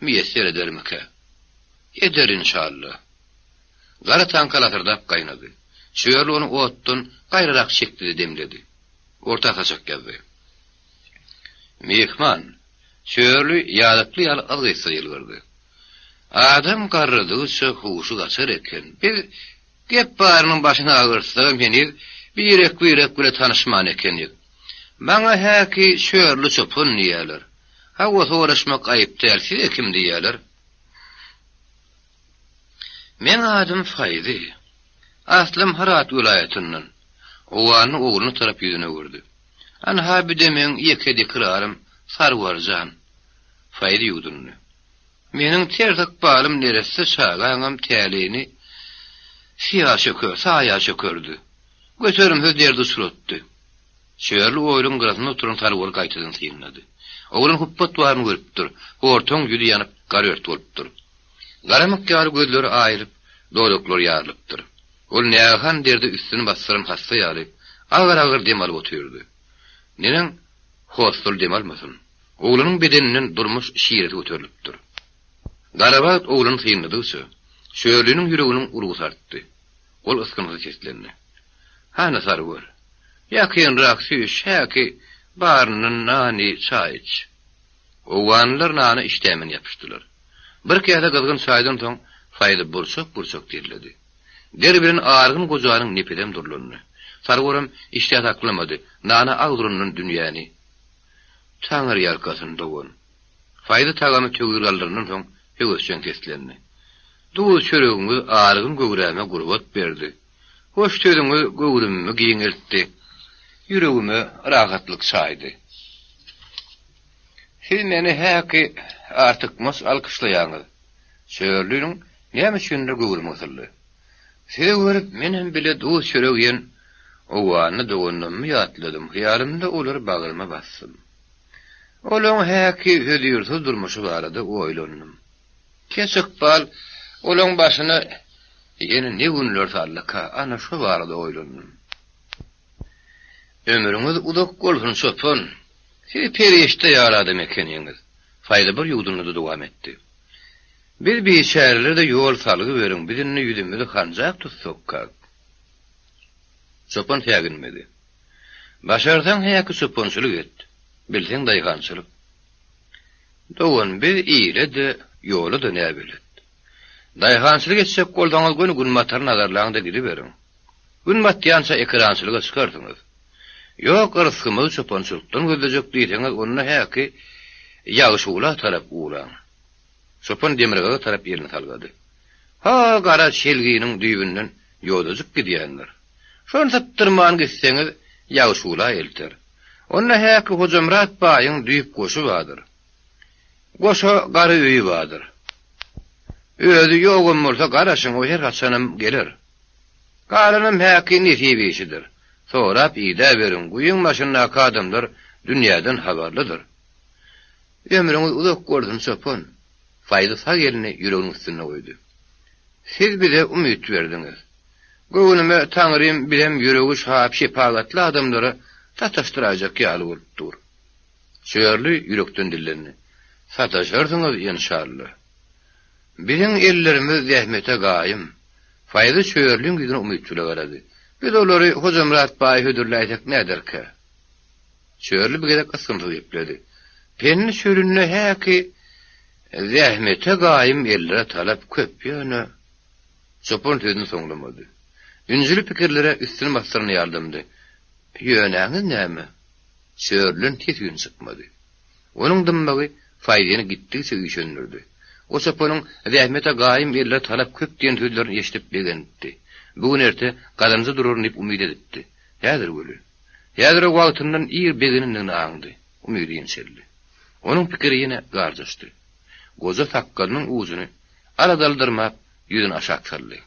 miýesser edermikä? Eder inşalla. Gara taňka lasyrdap gaýnady. Çörli ony otdan gaýrarak çekdi-de demledi. Orta saçak ýazdy. Myhman, Çörli ýazykly ýaly yzgytsyz ýylgyrdy. Adam garradygyça huşy gaçar eken. Biz gep barynyň başyny agyrtsagam heniz birek-birek bile tanyşman ekenik. Maňa häki Çörli çopan diýýärler. Hawa, soraşmak aýyp däl, size kim diýýärler? Meň adym Faýzy. Aslym Hyrat welaýatyndan. Owganyň ogluna tarap ýüzüni öwürdi. Anha bir-de meň ýeke dikrarym Sarwar jan. Faýzy ýuwdundy. Meniň ters ykbalym neresse çagaňam täleýini syýa çöker, saýa çökerdi. Göterimsiz derde uçratdy. Çörli oýluň gyrasynda oturan Sarwary gaýtadan synlady. Oglan hupbat baryny görüpdir. Hortaň ýüzi ýanyp, garört bolupdyr. Garamyk ýaly gözleri aýylyp, dodaklary ýarylypdyr. Ol nägehan derde üstüni basdyran hassa ýaly, agyr-agyr dem alyp otyrdy. Neneň hostal dem almasyn? Oglanyň bedeninden durmuş şiresi göterilipdir. Garabagt ogluny synladygyça, Çörliniň ýüreginiň urgusy artdy. Ol ysgynsyz seslendi. Hany Sarwar, ýakynrak süýş, häki baryndan nan iý, çaý iç. Owganlylar nana işdämen ýapyşdylar. Bir käse gyzgyn çaýdan soň Faýzy burçak-burçak derledi. Der bilen argyn gojanyň nepesem durlandy. Sarwaram işdä saklamady, nana agzyryndan dünýäni Taňry ýalkasyn, dogan. Faýzy tagamy töwir galdyrandan soň höwesjeň seslendi. Duz çöregiňiz argyn göwräme gurbat berdi. Hoş sözüňiz göwrümimi giňeltdi, ýüregime rahatlyk çaýdy. Siz meni häki artykmaç alkyşlaýaňyz. Çörliniň näme üçindir göwrümi gysyldy. Sizi görüp, menem bile duz çörek iýen owganly doganlarymy ýatladym, hyýalymda olary bagryma basdym. Olaň häki hözirsiz durmuşy barada oýlandym. Keç ykbal olaň başyna ýene ne günler saldyka, ana şo barada oýlandym. Ömrüňiz uzak bolsun, çopan! Siz perişde ýaly adam ekeniňiz. Faýza bir ýuwdundy-da dowam etdi. Biz biçärelere-de ýol salgy beriň, biz indi ýüzümizi hanjak tutsakkak? Çopan säginmedi. Başarsaň häki çopançylyk et, bilseň daýhançylyk. Dogan, biz ile-de, ýola-da näbelet. Daýhançylyk etjek bolsaňyz göni günbatary nazarlaň-da gidiberiň. Gün batýança ekerançylyga çykarsyňyz. Ýok, rysgymyzy çopançylykdan gözlejek diýseňiz, onda häki Ýagşygula tarap ugraň. Çopan demirgazyga tarap elini salgady. Ha, gara çelginiň düýbünden ýodajyk gidýändir. Şony sypdyrman gitseňiz, Ýagşygula elter. Onda häki Hojamyrat baýyň düýp goşy bardyr. Goşa gara öýi bardyr. Özi ýogam bolsa garaşyň, o her haçanam geler. Galanam häki nesip işidir. Sorap idäberiň, guýyň başyndaky adamlar dünýäden habarlydyr. Ömrüňiz uzak bolsun, çopan! Faýzy sag elini ýüreginiň üstünde goýdy. Siz bize umyt berdiňiz. Göwnüme Taňrym bizem ýüregi şap şepagatly adamlara sataşdyraýjak ýaly bolup dur. Çörli ýürekden dillendi. Sataşarsyňyz, enşalla. Biziň ellerimiz zähmete gaýym. Faýzy Çörliň ýüzüne umyt bile garady. Biz olary Hojamyrat baýa hödürläýsek näderkä? Çörli bir gezek ysgynsyz gepledi. Pendi çölünde häki zähmete gaýym ellere talap köp, ýöne. Çopan sözüni soňlamady. Ünjüli pikirlere üstüni basdyran ýaly dymdy. Ýöneňiz näme? Çörlüden ses-üýn çykmady. Onuň dymmagy Faýzyny gitdigiçe üýşendirdi. O çopanyň Zähmete gaýym eller talap köp diýen sözlerini eşidip begenipdi. Bu gün-erte gazanja duraryn diýip umyt edipdi. Häzir weli, häzir o wagtyndan ir begenendigini aňdy. Umydy inçeldi. Onuň pikiri ýene garjaşdy. Goja sakgalynyň ujuny aladaly dyrmap, ýüzüni aşak saldy.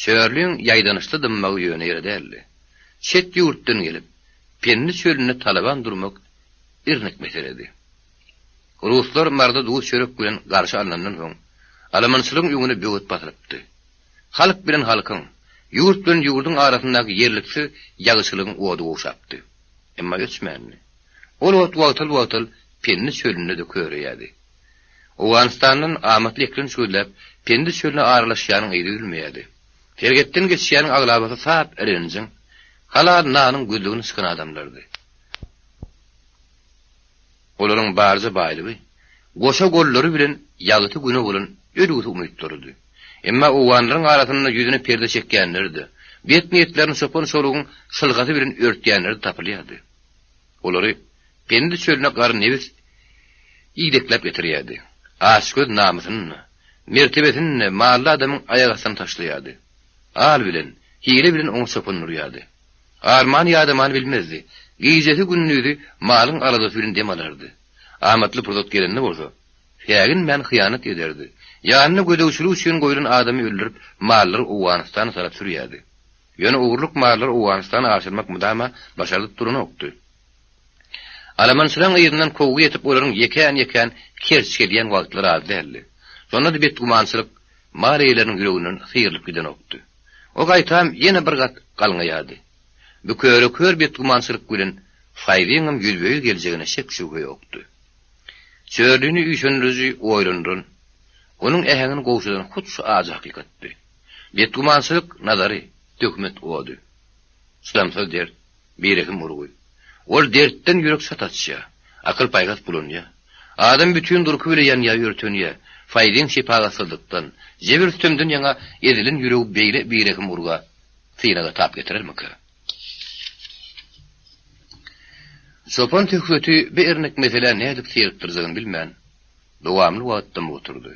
Çörliň ýaýdanyşly dymmagy ýöne ýere däldi. Çet ýurtdan gelip, Pendi çölünde talaban durmak irnik meseledi. Ruslar Marda duz-çörek bilen garşy alnandan soň, alamançylygyň öňüne böwet basylypdy. Halk bilen halkyň, ýurt bilen ýurduň arasyndaky ýerliksiz ýagyçylygyň ody gowşapdy. Emma öçmändi. Ol ot wagtal-wagtal Pendi çölünde-de köreýärdi. Owganystandan amatly eklenç gözläp, Pendi çölüne aralaşýanyň yzy üzülmeýärdi. Serhetden geçýäniň aglabasy sap irenjiň, halal nanyň gözlegine çykan adamlardy. Olaryň barja baýlygy, goşa gollary bilen ýagty güne bolan ölügsi umytlarydy. Emma owganlaryň arasynda ýüzüne perde çekýänleri-de, bet niýetlerini çopan-çolugyň şylhasy bilen örtýänleri-de tapylýardy. Olary Pendi çölüne gar nebis idekläp getirýärdi. Açgöz namysyny-da, mertebesini-de mally adamyň aýak astyna taşlaýardy. Al bilen, hile bilen oňa çopan urýardy. Arman-ýadamany bilmezdi. Gijesi-gündizi malyň aladasy bilen dem alardy. Amatly pursat gelende bolsa, säginmän hyýanat ederdi. Ýanynda gözegçilik üçin goýlan adamy öldürip, mallary Owganystana tarap sürýärdi. Ýöne ogurlyk mallary Owganystana aşyrmak mydama başardyp duranokdy. Alamançylaryň yzyndan kowgy ýetip olaryň ýekän-ýekän kerç gelýän wagtlary az däldi. Şonda-da betgümançylyk mal eýeleriniň ýüreginden syrylyp gidenokdy. O gaýtam ýene bir gat galňaýardy. Bu köre-kör betgümançylyk bilen Faýzyňam ýüzbe-ýüz geljegine şek-şübhe ýokdy. Çörlini üýşendiriji oýlandyran, onuň äheňini gowşadan hut şu ajy hakykatdy. Betgümançylyk nazary, töhmet ody. Çydamsyz dert, birehim urgy. Ol dertden ýürek çat açýar, akyl-paýhas bulanýar. Adam bütin durky bile ýanýar, örtenýär. Faýzyň şepagatsyzlykdan, jebir-sütemden ýaňa ezilen ýüregi beýle birehim urga synaga tap getirermikä? Çopan söhbeti bu ernek meselä nädip syrykdyrjagyny bilmän, dowamly wagt dymyp oturdy.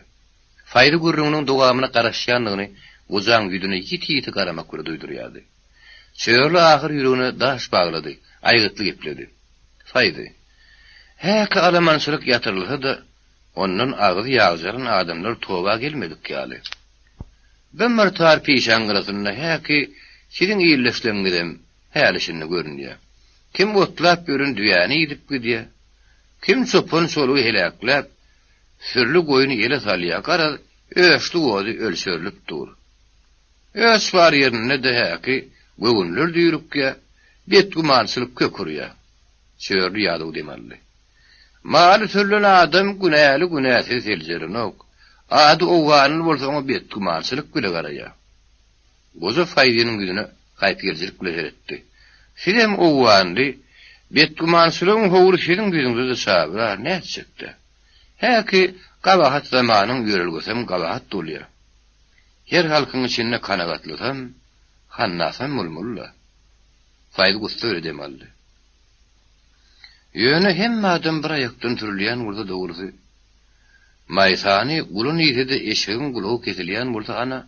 Faýzy gürrüňiniň dowamyna garaşýandygyny gojaň ýüzüne ýiti-ýiti garamak bile duýdurýardy. Çörli ahyr ýüregine daş baglady, aýgytly gepledi. Faýzy, häki alamançylyk ýatyrylsa-da, ondan agyzy ýagjaran adamlar toba gelmedik ýaly. Bir myrtar pişäň gyrasynda häki siziň ildeşleňňizem häli-şindi görünýär. Kim otlap ýören düýäni iýdip gidýär, kim çopan-çolugy heläkläp, sürli goýny ýele salýar, garaz, öçlük ody ölçerilip dur. Öç bar ýerinde-de häki göwünler düýrükýär, betgümançylyk kök urýar. Çörli ýadaw dem aldy. Maly sürlen adam günäli-günäsiz seljerenok. Ady owganly bolsa oňa betgümançylyk bile garaýar. Goja Faýzynyň ýüzüne haýpygelijilik bile seretdi. Sizem owganly, betgümançylygyň howry siziň ýüzüňize-de çabyrar, nätjek-dä. Häki gabahat zamanyň ýörelgesem gabahat bolýar. Her halkyň içinde kanagatlysam, hannasam bolmaly-da. Faýzy gussa bile dem aldy. Ýöne hemme adam bir aýakdan sürülýän bolsa dogrusy. Maýsany gulan iýse-de eşegiň gulagy kesilýän bolsa ana,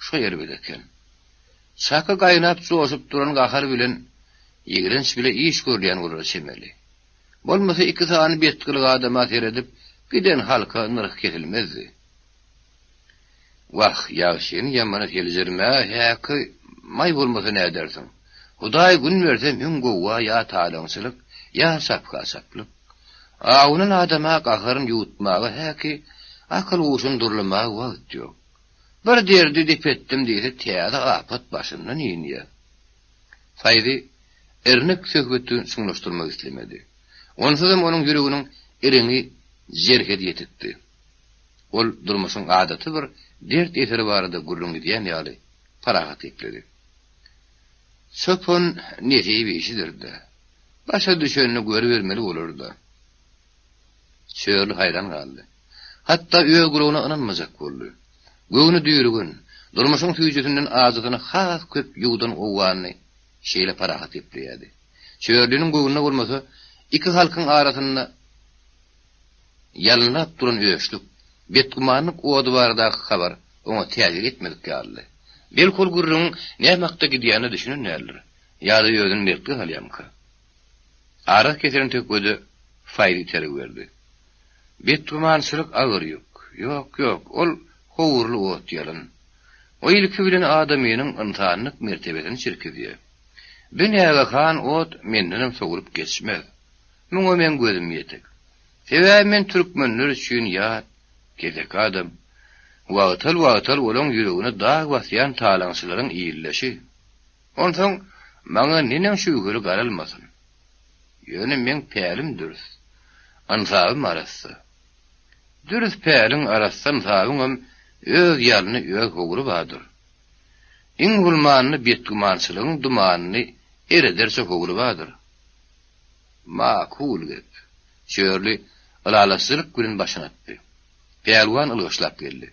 şo erbet eken. Çaky gaýnap joşup duran gahar bilen, ýigrenç bile iş görülýän bolara çemeli. Bolmasa iki sany betgylyk adama seredip giden halka nyrh kesilmezdi. Wah, ýagşyny ýamana seljermäge häki maý bolmasa nädersiň. Hudaý gün berse müň gowga ýa talaňçylyk, ýa çapga-çaplyk. Awunan adama gaharyny ýuwutmaga häki akyl-huşuny durlamaga wagt ýok. Bir derdi dep etdim diýse täze apat başyndan inýär. Faýzy irnik söhbeti çuňlaşdyrmak islemedi. Onsuzam onuň ýüreginiň iriňi jerhedi ýetikdi. Ol durmuşyň adaty bir dert eseri barada gürrüň edýän ýaly parahat gepledi. Çopan nesip işidir-dä. Başa düşenini görübermeli bolar-da. Çörli haýran galdy. Hatda öz gulagyna ynanmajak boldy. Göwni düýrügen, durmuşyň süýjüsinden ajysyny has köp ýuwdan owganly şeýle parahat gepleýärdi. Çörliniň göwnüne bolmasa, iki halkyň arasynda Ýalynlap duran öçlük, betgümanlyk ody baradaky habar oňa täsir etmedik ýalydy. Belki ol gürrüňiň näme hakda gidýänine düşünen däldir, ýa-da özüni mertlige salýarmyka? Arak kesilen tökgede Faýzy itergi berdi. Betgümançylyk agyr ýük. Ýok, ýok, ol howurly ot-ýalyn. O ilki bilen adamynyň ynsanlyk mertebesini çirkizýär. Bi nägehan ot mendenem sowulyp geçmez. Muňa meň gözüm ýetik. Sebäbi men türkmenler üçin ýat, keseki adam. Wagtal-wagtal olaň ýüregine dag basýan talaňçylaryň ildeşi. Onsoň maňa neneň şübheli garalmasyn. Ýöne meň pälim dürs. Ynsabym arassa. Dürs päliň, arassa ynsabyňam öz ýalny, öz howry bardyr. Iň bolmanda betgümançylygyň dumanyny erederçe howry bardyr. Makul gep. Çörli ylalaşyjylyk bilen başyny atdy. Pälwan ylgaşlap geldi.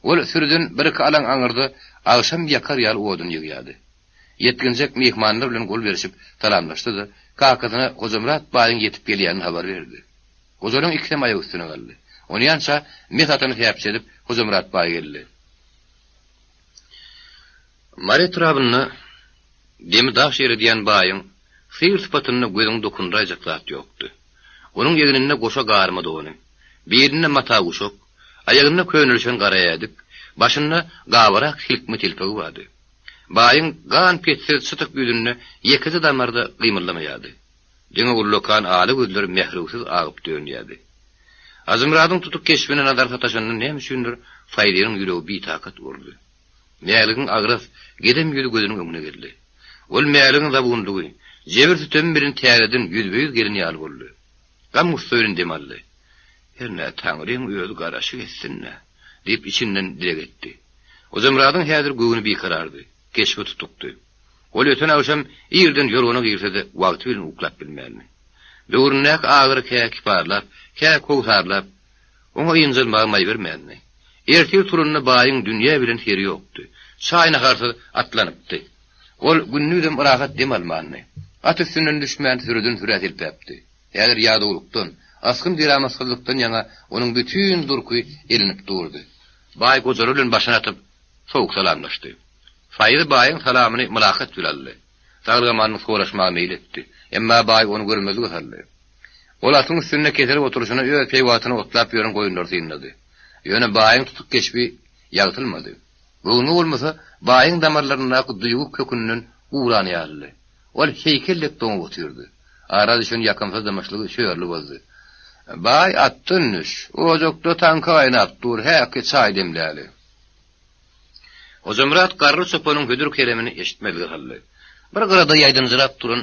Ol sürüden bir-iki alaň aňyrda agşam ýakar ýaly odun ýygýardy. Ýetginjek myhmanlar bilen gol berşip salamlaşdy-da, kakasyna Hojamyrat baýyň ýetip gelýänini habar berdi. Gojalaryň ikisem aýak üstüne galdy. Onýança mes atany säpjedip Hojamyrat baý geldi. Mary etrabynda Demi daş eredýän baýyň syr-sypatynda gözüňi dokunduraýjak zat ýokdy. Onuň egninde goşa garma dony, bilinde mata guşak, aýagynda könelişen gara ädik, başynda gabarak silkme telpegi bardy. Baýyň gan-petsiz çytyk ýüzünde ýekeje damar-da gymyldamaýardy. Diňe ullakan ala gözleri mährewsiz agyp dönýärdi. Hajymyradyň tutuk keşbine nazar sataşanda näme üçindir Faýzynyň ýüregi bitakat urdy. Mäligiň agras, gedem ýüzi gözüniň öňüne geldi. Ol Mäligiň zabunlygy, jebir-sütemi bilen täzeden ýüzbe-ýüz gelen ýaly boldy. Gam-gussa bilen dem aldy. Hernä Taňryň özi garaşyk etsin-dä! diýip içinden dileg etdi. Hojamyradyň häzir göwni bikarardy, keşbi tutukdy. Ol öten agşam irden ýorgana girse-de wagty bilen uklap bilmändi. Böwründäki agyry kä kiparlap, kä köwsarlap, oňa ynjalmaga maý bermändi. Ertir turanda baýyň dünýe bilen seri ýokdy. Çaý-naharsyz atlanypdy. Ol gündizem rahat dem almandy. At üstünden düşmän sürüden sürä selpäpdi. Häzir ýadawlykdan, asgyn-deramatsyzlykdan ýaňa onuň bütin durky elinip durdy. Baý gojalar bilen başyny atyp, sowuk salamlaşdy. Faýzy baýyň salamyny mylakat bilen aldy. Saglyk-amanlyk soraşmaga meýil etdi. Emma baý ony görmezlige saldy. Ol atyň üstünde keserip oturyşyna öz peýwagtyna otlap ýören goýunlary synlady. Ýöne baýyň tutuk keşbi ýagtylmady. Göwni bolmasa, baýyň damarlaryndaky duýgy kökünden guran ýalydy. Ol heýkel dek doňup otyrdy. Ara düşen ýakymsyz dymyşlygy Çörli bozdy. Baý, atdan düş. Ojakda taňka gaýnap dur, häki çaý demläli. Hojamyrat garry çopanyň hödür-keremini eşitmezlige saldy. Bir gyrada ýaýdynjyrap duran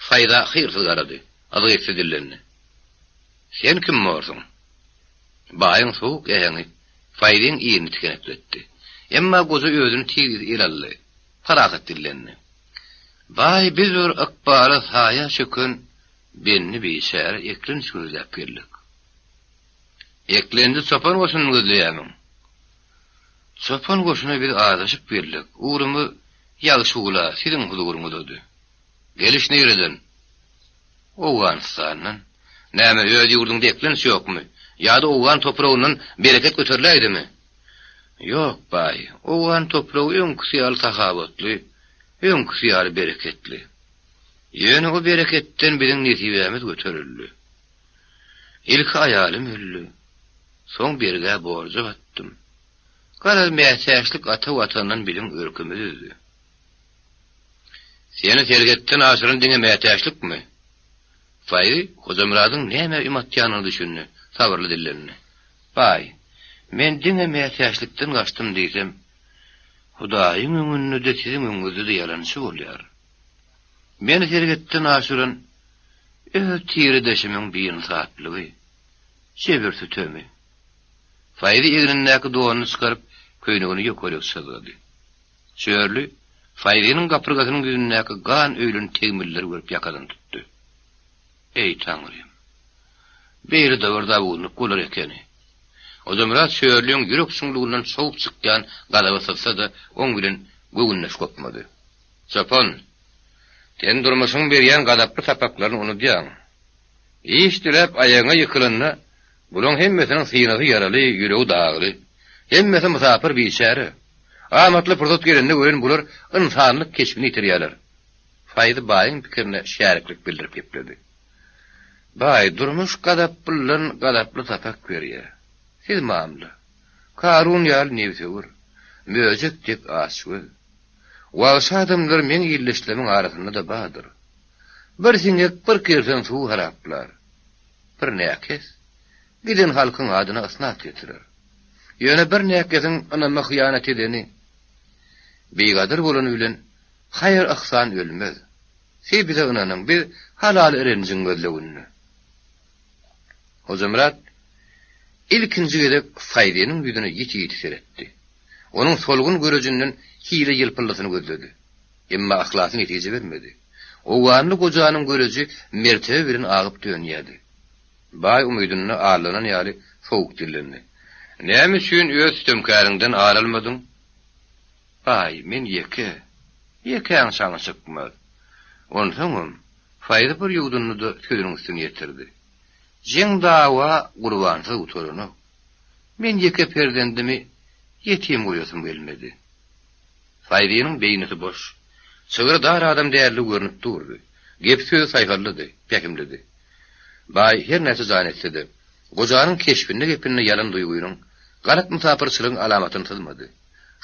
Faýza hyrsyz garady. Yzgytsyz dillendi. Sen kim borsuň? Baýyň sowuk äheňi Faýzyň irini tikenekletdi. Emma goja özüni tiz ele aldy. Parahat dillendi. Baý, biz bir ykbala saýa çöken bendi biçäre eklenç gözläp geldik. Eklenji çopan goşunyny gözleýärmiň? Çopan goşuna biz azaşyp geldik. Ugrumyz Ýagşygula, siziň huzuryňyzdady. Geliş nireden? Owganystandan. Näme, öz ýurduňda eklenç ýokmy? Ýa-da owgan topragyndan bereket göteriläýdimi? Ýok, baý, owgan topragy öňküsi ýaly sahawatly, öňküsi ýaly bereketli. Ýöne o bereketden biziň nesibämiz göterildi. Ilki aýalym öldi. Soň bergä borja batdym. Garaz, mätäçlik ata Watandan biziň örkümizi üzdi. Seni serhetden aşyran diňe mätäçlikmi? Faýzy Hojamyradyň nämä üm atýanyna düşündi, sabyrly dillendi. Baý, men diňe mätäçlikden gaçdym diýsem, Hudaýyň öňünde-de, siziň öňüňizde-de ýalançy bolýar. Meni serhetden aşyran öz tiredeşimiň biýynsaplygy, jebir-sütemi. Faýzy egnindäki donuny çykaryp, köýnegini ýokaryk çyzgady. Çörli Faýzynyň gapyrgasynyň ýüzündäki gan öýlen tegmilleri görüp ýakadan tutdy. Eý, Taňrym! Beýle-de bir zabunlyk bolar ekeni. Hojamyrat Çörliň ýürek çuňlugyndan çogup çykýan gazaby syzsa-da, oň bilen göwündeş gopmady. Çopan, sen durmuşyň berýän gazaply sapaklaryny unudýaň. Iş diläp aýagyňa ýykylanda, bulaň hemmesiniň synasy ýaraly, ýüregi dagly. Hemmesi mysapyr biçäre. Amatly pursat gelende welin bular ynsanlyk keşbini ýitirýärler. Faýzy baýyň pikirine şäriklik bildirip gepledi. Baý, durmuş gazaplydan gazaply sapak berýär. Siz mamla. Karun ýaly nebsewür, möjek dek açgöz. Wagşy adamlar meň ildeşlerimiň arasynda-da bardyr. Bir siňek bir kersen suwy haraplar. Bir näkes giden halkyň adyna ysnat getirer. Ýöne bir näkesiň ynama hyýanat edeni, bigadyr bolany bilen haýyr-yhsan ölmez. Siz bize ynanyň, biz halal renjiň gözleginde. Hojamyrat ilkinji gezek Faýzynyň ýüzüne ýiti-ýiti seretdi. Onuň solgun görejinden hile ýylpyldysyny gözledi. Emma yhlasy netije bermedi. Owganly gojanyň göreji mertebe bilen agyp dönýärdi. Baý umydynda aldanan ýaly sowuk dillendi. Näme üçin öz sütemkäriňden ar almadyň? Baý, men ýeke. Ýekäň çaňy çykmaz. Onsoňam, Faýzy bir ýuwdundy-da sözüniň üstüni ýetirdi. Jeň-dawa gurbansyz gutaranok. Men ýeke perzendimi ýetim goýasym gelmedi. Faýzynyň beýnisi boş, çygry dar adam däldigi görnüp durdy. Gep-sözi saýhallydy, pähimlidi. Baý her näçe jan etse-de, gojanyň keşbinde-gepinde ýalan duýgynyň, galat mysapyrçylygyň alamatyny syzmady.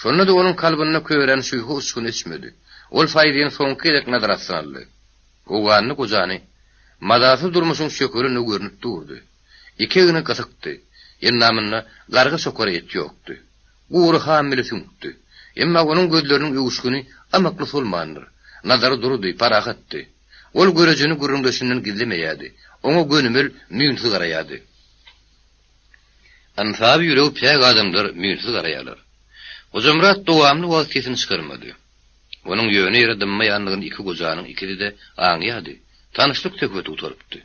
Şonda-da onuň kalbynda körän şübhe uçguny öçmedi. Ol Faýzyny soňky gezek nazar astyna aldy. Owganly gojany mazasyz durmuşyň çökerendigi görnüp durdy. Iki egni gysykdy. Endamynda garga çokara et ýokdy. Gury ham bili süňkdi. Emma onuň gözleriniň öwüşgini ymykly solmandyr. Nazary durudy, parahatdy. Ol görejini gürrüňdeşinden gizlemeýärdi. Oňa gönümel, müýnsüz garaýardy. Ynsaby ýüregi päk adamlar müýnsüz garaýarlar. Hojamyrat dowamly wagt sesini çykarmady. Onuň ýöne ýere dymmaýandygyny iki gojanyň ikisi-de aňýardy. Tanyşlyk söhbeti gutarypdy.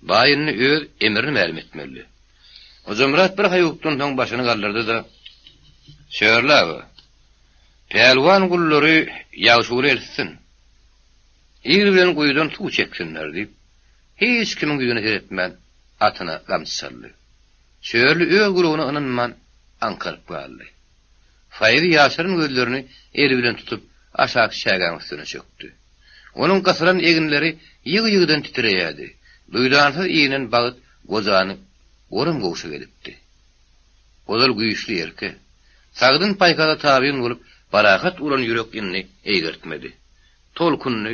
Baý indi öz emrini mälim etmelidi. Hojamyrat bir haýukdan soň başyny galdyrdy-da, Şörli aga, pälwan gullary Ýagşygula eltsin. Ir bilen guýudan suw çeksinler diýip, hiç kimiň ýüzüne seretmän, atyna gamçy çaldy. Şörli öz gulagyna ynanman, aňkaryp galdy. Faýzy ýaşaryn gözlerini eli bilen tutup, aşak çägäň üstüne çökdi. Onuň gysylan eginleri ýygy-ýygydan titreýärdi. Duýdansyz inen bagt gojany goram-gowşak edipdi. Ozal güýçli erke, sagdyn paýhasa tabyn bolup, parahat uran ýürek indi eýgertmedi. Tolkundy,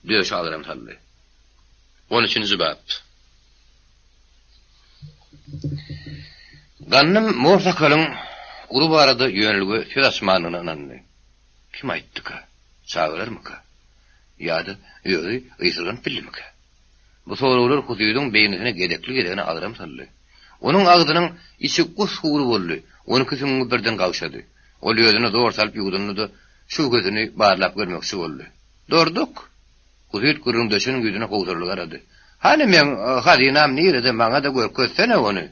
döşe agram saldy. On üçünji bap. Gandym mor sakalyň ury barada ýönelige söz açmandygyna ynandy. Kim aýtdyka? Çagalarmyka? Ýa-da özi ysyrganyp bildimikä? Bu soraglar Husydyň beýnisine gezekli-gezegine agram saldy. Onuň agzynyň içi gus-gury boldy, on iki süňňi birden gagşady. Ol özüne zor salyp ýuwdundy-da, şübhesini barlap görmekçi boldy. Durduk! Husyt gürrüňdeşiniň ýüzüne howsalaly garady. Hany meň hazynam nirede, maňa-da görkezsene ony!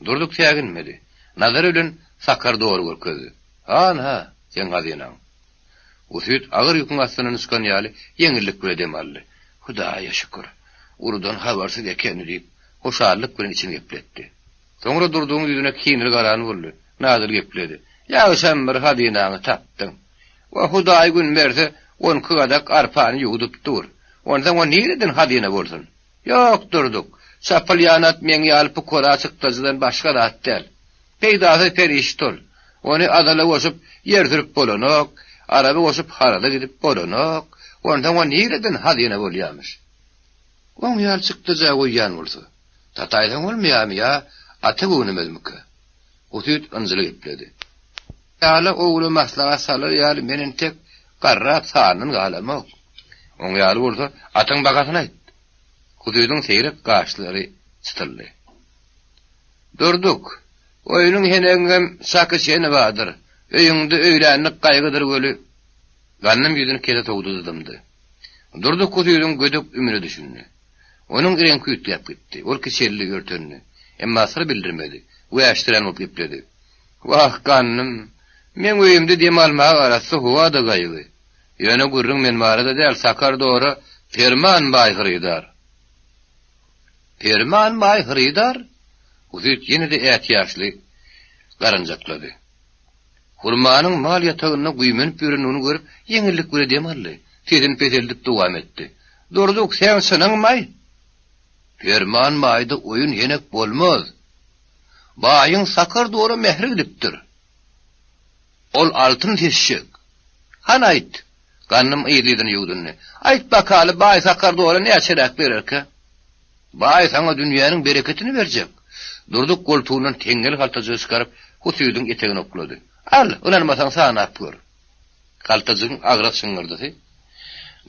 Durduk säginmedi. Nazary bilen Sakar dogry görkezdi. Han-ha, seň hazynaň. Husyt agyr ýüküň astyndan çykan ýaly ýeňillik bile dem aldy. Hudaýa şükür, urudan habarsyz ekeni diýip, hoşallyk bilen içini gepletdi. Soňra Durdugyň ýüzüne kinli garan boldy. Nadyl gepledi. Ýagşam bir hazynaňy tapdyň. Wah, Hudaý gün berse, on iki gadak arpany ýuwdup dur. Onsoň o nireden hazyna bolsun? Ýok, Durduk, çapylýan at meň ýaly pukara çykdajydan başga zat däl. Peýdasyz perişde ol. Ony azala goşup ýer sürüp bolanok, araba goşup harada gidip bolanok. Onsoň o nireden hazyna bolýamyş? Oň ýaly çykdaja goýýan bolsa, sataýsaň bolmaýarmy ýa ata göwnemezmikä? Husyt ynjyly gepledi. Ýaly ogla maslahat salar ýaly men entek garrap sandan galamok. Oň ýaly bolsa, atyň bahasyny aýt. Husydyň seýrek gaşlary çytyldy. Durduk. Oýnuň henegiňem çaky-çeni bardyr. Öýüňde öýlänlik gaýgydyr weli. Gandym ýüzüni kese sowdy-da dymdy. Durduk Husydyň gödek ümüne düşündi. Onuň reňki üýtgäp gitdi. Ol kiçeldi, örtendi. Emma syr bildirmedi. Wäşdirän bolup gepledi. Wah, Gandym, meň öýümde dem almaga arassa howa-da gaýgy. Ýöne gürrüň men barada däl, Sakar dora Perman baý hyrydar. Perman baý hyrydar? Husyt ýene-de ätiýaçly garynjaklady. Hurmanyň mal ýatagynda güýmenip ýörendigini görüp, ýeňillik bile dem aldy. Sesini peseldip dowam etdi. Durduk, seň çynyňmaý? Perman baýda oýun-henek bolmaz. Baýyň sakar dora mähri gidipdir. Ol altyn seçjek. Hany aýt? Gandym yzly-yzyna ýuwdundy. Aýt bakaly, baý sakar dora näçeräk bererkä? Baý saňa dünýäniň bereketini berjek. Durduk goltugyndan teňňeli haltajygy çykaryp, Husydyň etegine oklady. Al, ynanmasaň sanap gör. Haltajygyň agras şyňňyrdysy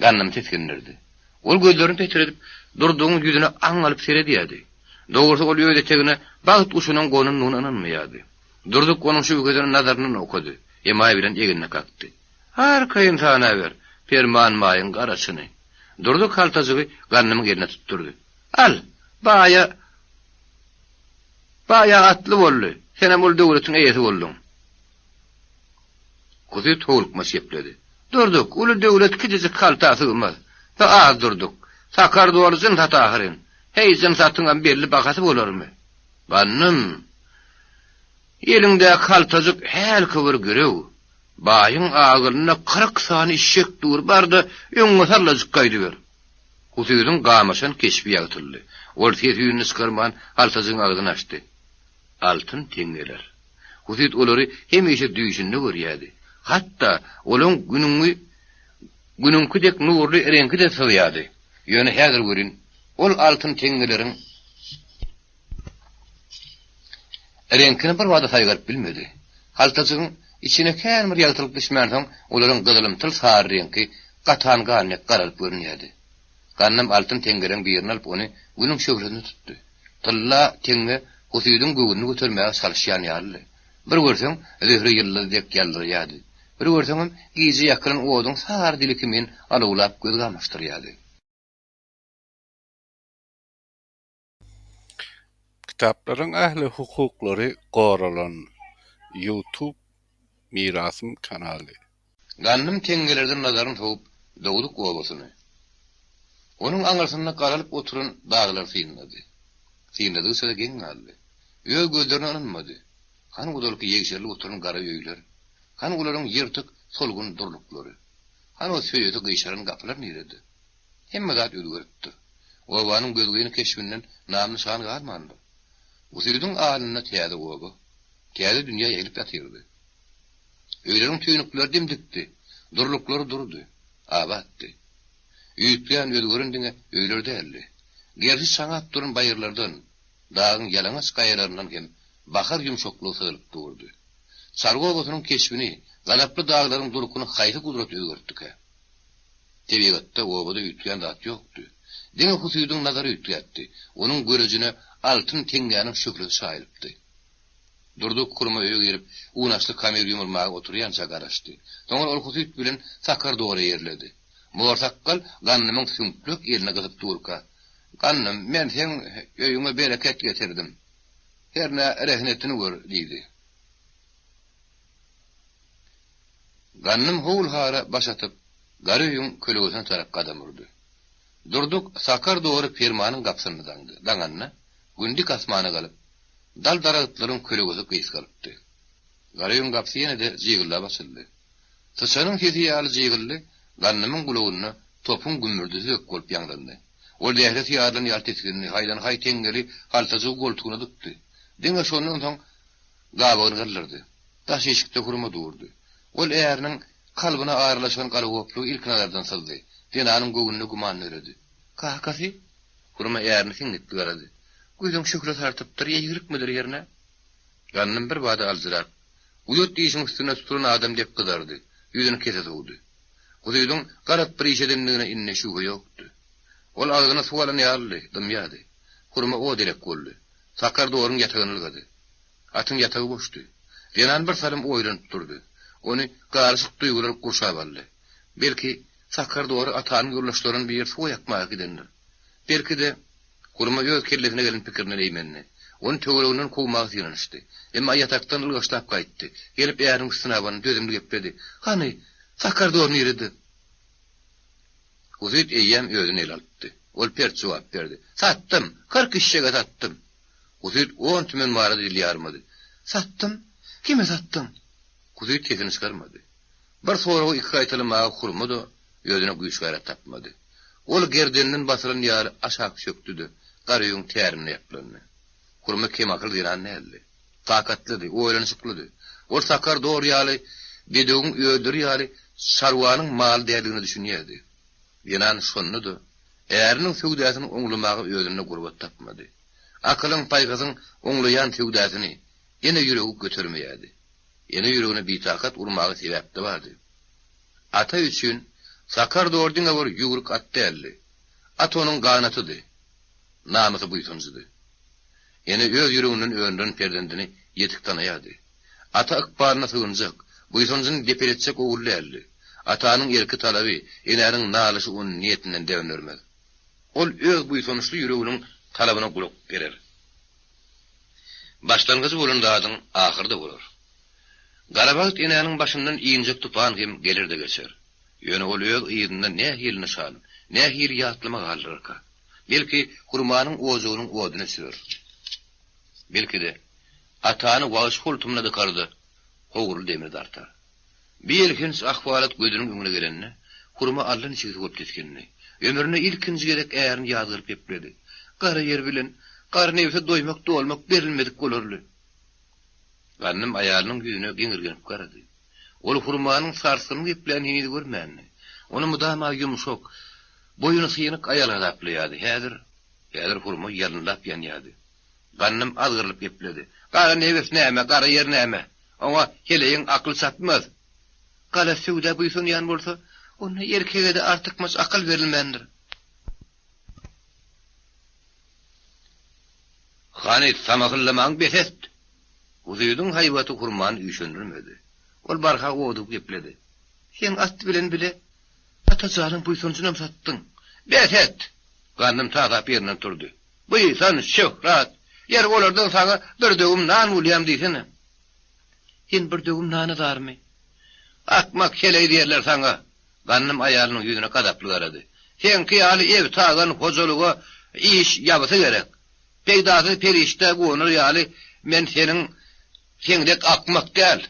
Gandymy tisgindirdi. Ol gözlerini petredip, Durdugyň ýüzüne aňňalyp seredýärdi. Dogrusy ol öz etegine bagt guşunyň gonandygyna ynanmaýardy. Durduk onuň şübhesini nazaryndan okady, emaý bilen egnine kakdy. Arkaýyn sanaber, Perman baýyň gara çyny. Durduk haltajygy Gandymyň eline tutdurdy. Al, baýa Baýa atly boldy, senem ol döwletiň eýesi bolduň. Husyt howlukmaç gepledi. Durduk, uly döwlet kiçijik halta sygmaz. Bi az durduk. Sakar doly jyns at ahyryn. Heý, jyns atyňam belli bahasy bolarmy? Gandym, eliňdäki haltajyk hälki bir girew. Baýyň agylynda 40 sany işşek dur, bar-da, öňňe sallajyk gaýdyber. Husydyň gamaşan keşbi ýagtyldy. Ol ses-üýnüni çykarman, haltajygyň agzyny açdy. Altyn teňňeler. Husyt olary hemişe düýşünde görýärdi. Hatda olaň günüňi Günüňki dek nurly reňki-de syzýardy. Ýöne häzir welin, ol altyn teňňeleriň reňkini birbada saýgaryp bilmedi. Haltajygyň içine kän bir ýagtylyk düşmänsoň, olaryň gyzylymtyl sary reňki gatan gan dek garalyp görünýärdi. Gandym altyn teňňeleriň birini alyp, ony Günüň şöhlesine tutdy. Tylla teňňe husydyň göwnüni götermäge çalyşýan ýalydy. Bir görseň, Zöhre ýyldyz dek ýaldyraýardy. Bir görseňem, gije ýakylan oduň sary dili kimin alawlap göz gamaşdyrýardy. Kitaplaryň ähli hukuklary goralan. Youtube Mirasym kanaly. Gandym teňňelerden nazaryny sowup, dogduk obasyny, onuň aňyrsynda garalyp oturan daglary synlady. Synladygyça-da geň galdy. Öz gözlerine ynanmady. Hany ozalky ýegşerilip oturan gara öýler? Hany olaryň ýyrtyk, solgun durluklary? Hany o söýesi gyşaran gapylar nirede? Hemme zat özgeripdir. Obanyň gözgyny keşbinden nam-nyşan galmandyr. Usudyň alnynda täze oba, täze dünýä ýaýylyp ýatyrdy. Öýleriň tüýnükleri dim-dikdi, durluklary durudy, abatdy. Üýtgän, özgeren diňe öýler däldi. Gerşi çaňap duran baýyrlardan, dagyň ýalaňaç gaýalaryndan hem bahar ýumşaklygy syzylyp durdy. Çarwa obasynyň keşbini, gazaply daglaryň durkuny haýsy gudrat özgertdikä? Tebigatda, obada üýtgän zat ýokdy. Diňe husydyň nazary üýtgäpdi. Onuň görejine altyn teňňäniň şöhlesi çaýylypdy. Durdy kurma öýe girip, unaşly kamir ýumurmaga oturýança garaşdy. Soňra ol husyt bilen Sakar dora ýerledi. Morsakgal Gandymyň süňklek elini gysyp durka, Gandym, men seň öýüňe bereket getirdim. Hernä rehnetini gör, diýdi. Gandym howul-hara baş atyp, gara öýüň kölegesine tarap gadam urdy. Durduk Sakar dory fermanyň gapysyny daňdy. Daňanda, Gün dik asmana galyp, dal daragtlaryň kölegesi gysgalypdy. Gara öýüň gapysy ýene-de jygyldap açyldy. Syçanyň sesi ýaly jygyldy Gandymyň gulagynda topuň gümmürdisi dek bolup ýaňlandy. Ol zähresi ýarylan ýaly tisgindi, haýdan-haý teňňeli haltajygy goltugyna dykdy. Diňe şondan soň gabagyny galdyrdy. Daş işikde hurma durdy. Ol äriniň kalbyna aralaşan galagoplugy ilki nazardan syzdy. Zenanyň göwnünde güman döredi. Kakasy? Hurma ärine siňňitli garady. Gözüň şöhle sartypdyr, eýgilikmidir hernä? Gandym bir bada aljyrap, uýat işiň üstünde tutulan adam dek gyzardy, ýüzüni kese sowdy. Husydyň galat bir iş edendigine indi şübhe ýokdy. Ol agzyna suw alan ýalydy, dymýardy. Hurma o derek boldy. Sakar doruň ýatagyny ylgady. Atyň ýatagy boşdy. Zenan bir salym oýlanyp durdy. Ony garyşyk duýgular gurşap aldy. Belki, Sakar dory atanyň ýoldaşlaryndan biri suwa ýakmaga gidendir. Belki-de, Hurma öz kellesine gelen pikirinden eýmendi. Ony töwereginden kowmaga synanyşdy. Emma ýatakdan ylgaşlap gaýtdy. Gelip äriniň üstüne abandy, dözümli gepledi. Hany, Sakar dory nirede? Husyt eýýäm özüni ele alypdy. Ol pert jogap berdi. Satdym! 40 işşege satdym! Husyt on tümen barada dil ýarmady. Satdym? Kime satdyň? Husyt sesini çykarmady. Bir soragy iki gaýtalamaga Hurma-da özüne güýç-gaýrat tapmady. Ol gerdeninden basylan ýaly aşak çökdi-de, Garöýüň tärinde ýaplandy. Hurma kemakyl zenan däldi. Takatlydy, oýlanyşyklydy. Ol Sakar dor ýaly bedewiň özleri ýaly çarwanyň maly däldigine düşünýärdi. Zenan şonda-da äriniň söwdasyny oňlamaga özünde gurbat tapmady. Akylyň, paýhasyň oňlaýan söwdasyny ene ýüregi götermeýärdi. Ene ýüregine bitakat urmaga sebäp-de bardy. Ata üçin Sakar dor diňe bir ýüwrük at däldi. At onuň ganatydy, namysy buýsanjydy. Ene öz ýüreginden öndüren perzendini ýetik tanaýardy. Ata ykbalyna sygynjak, buýsanjyny depeletjek ogul däldi. Atanyň erki-talaby, enäniň nalyşy ony niýetinden döndermez. Ol öz buýsançly ýüreginiň talabyna gulak berer. Başlangyjy bolan zadyň ahyry-da bolar. Garabagt enäniň başyndan injek tupan hem geler-de geçer. Ýöne ol öz yzynda nähili nyşan, nähili ýatlama galdyrarka? Belki, hurmanyň ojagynyň oduny öçürer. Belki-de, atany wagşy holtumyna dykar-da, howurly demini dartar. Bi elhenç ahwalat gözüniň öňüne gelende, Hurma allaniçigsi bolup tisgindi. Ömründe ilkinji gezek ärini ýazgaryp gepledi. Gara ýer bilen, gara nebse doýmak-dolmak berilmedik bolarly. Gandym aýalynyň ýüzüne geňirgenip garady. Ol Hurmanyň sarsgynly geplänini heniz görmändi. Ony mydama ýumşak, boýny synyk aýal hasaplaýardy. Häzir, häzir Hurma ýalynlap ýanýardy. Gandym azgyrylyp gepledi. Gara nebis näme, gara ýer näme? Oňa heleýiň akly çatmaz. Galat söwda buýsanýan bolsa, onda erkege-de artykmaç akyl berilmändir. Hany, samahyllamaňy bes et! Husydyň haýbaty Hurmany üýşendirmedi. Ol barha odugyp gepledi. Sen at bilen bile Atajanyň buýsanjynam satdyň. Bes et! Gandym tasap ýerinden turdy. Buýsanç, şöhrat! Ýeri olardan saňa bir döwüm nan bolýam diýsene. Sen bir döwüm nana zarmy? Akmak heleý diýerler saňa! Gandym aýalynyň ýüzüne gazaply garady. Seňki ýaly ebtagan hojalyga iş ýabysy gerek. Peýdasyz perişdä gonar ýaly men seniň seň dek akmak däl.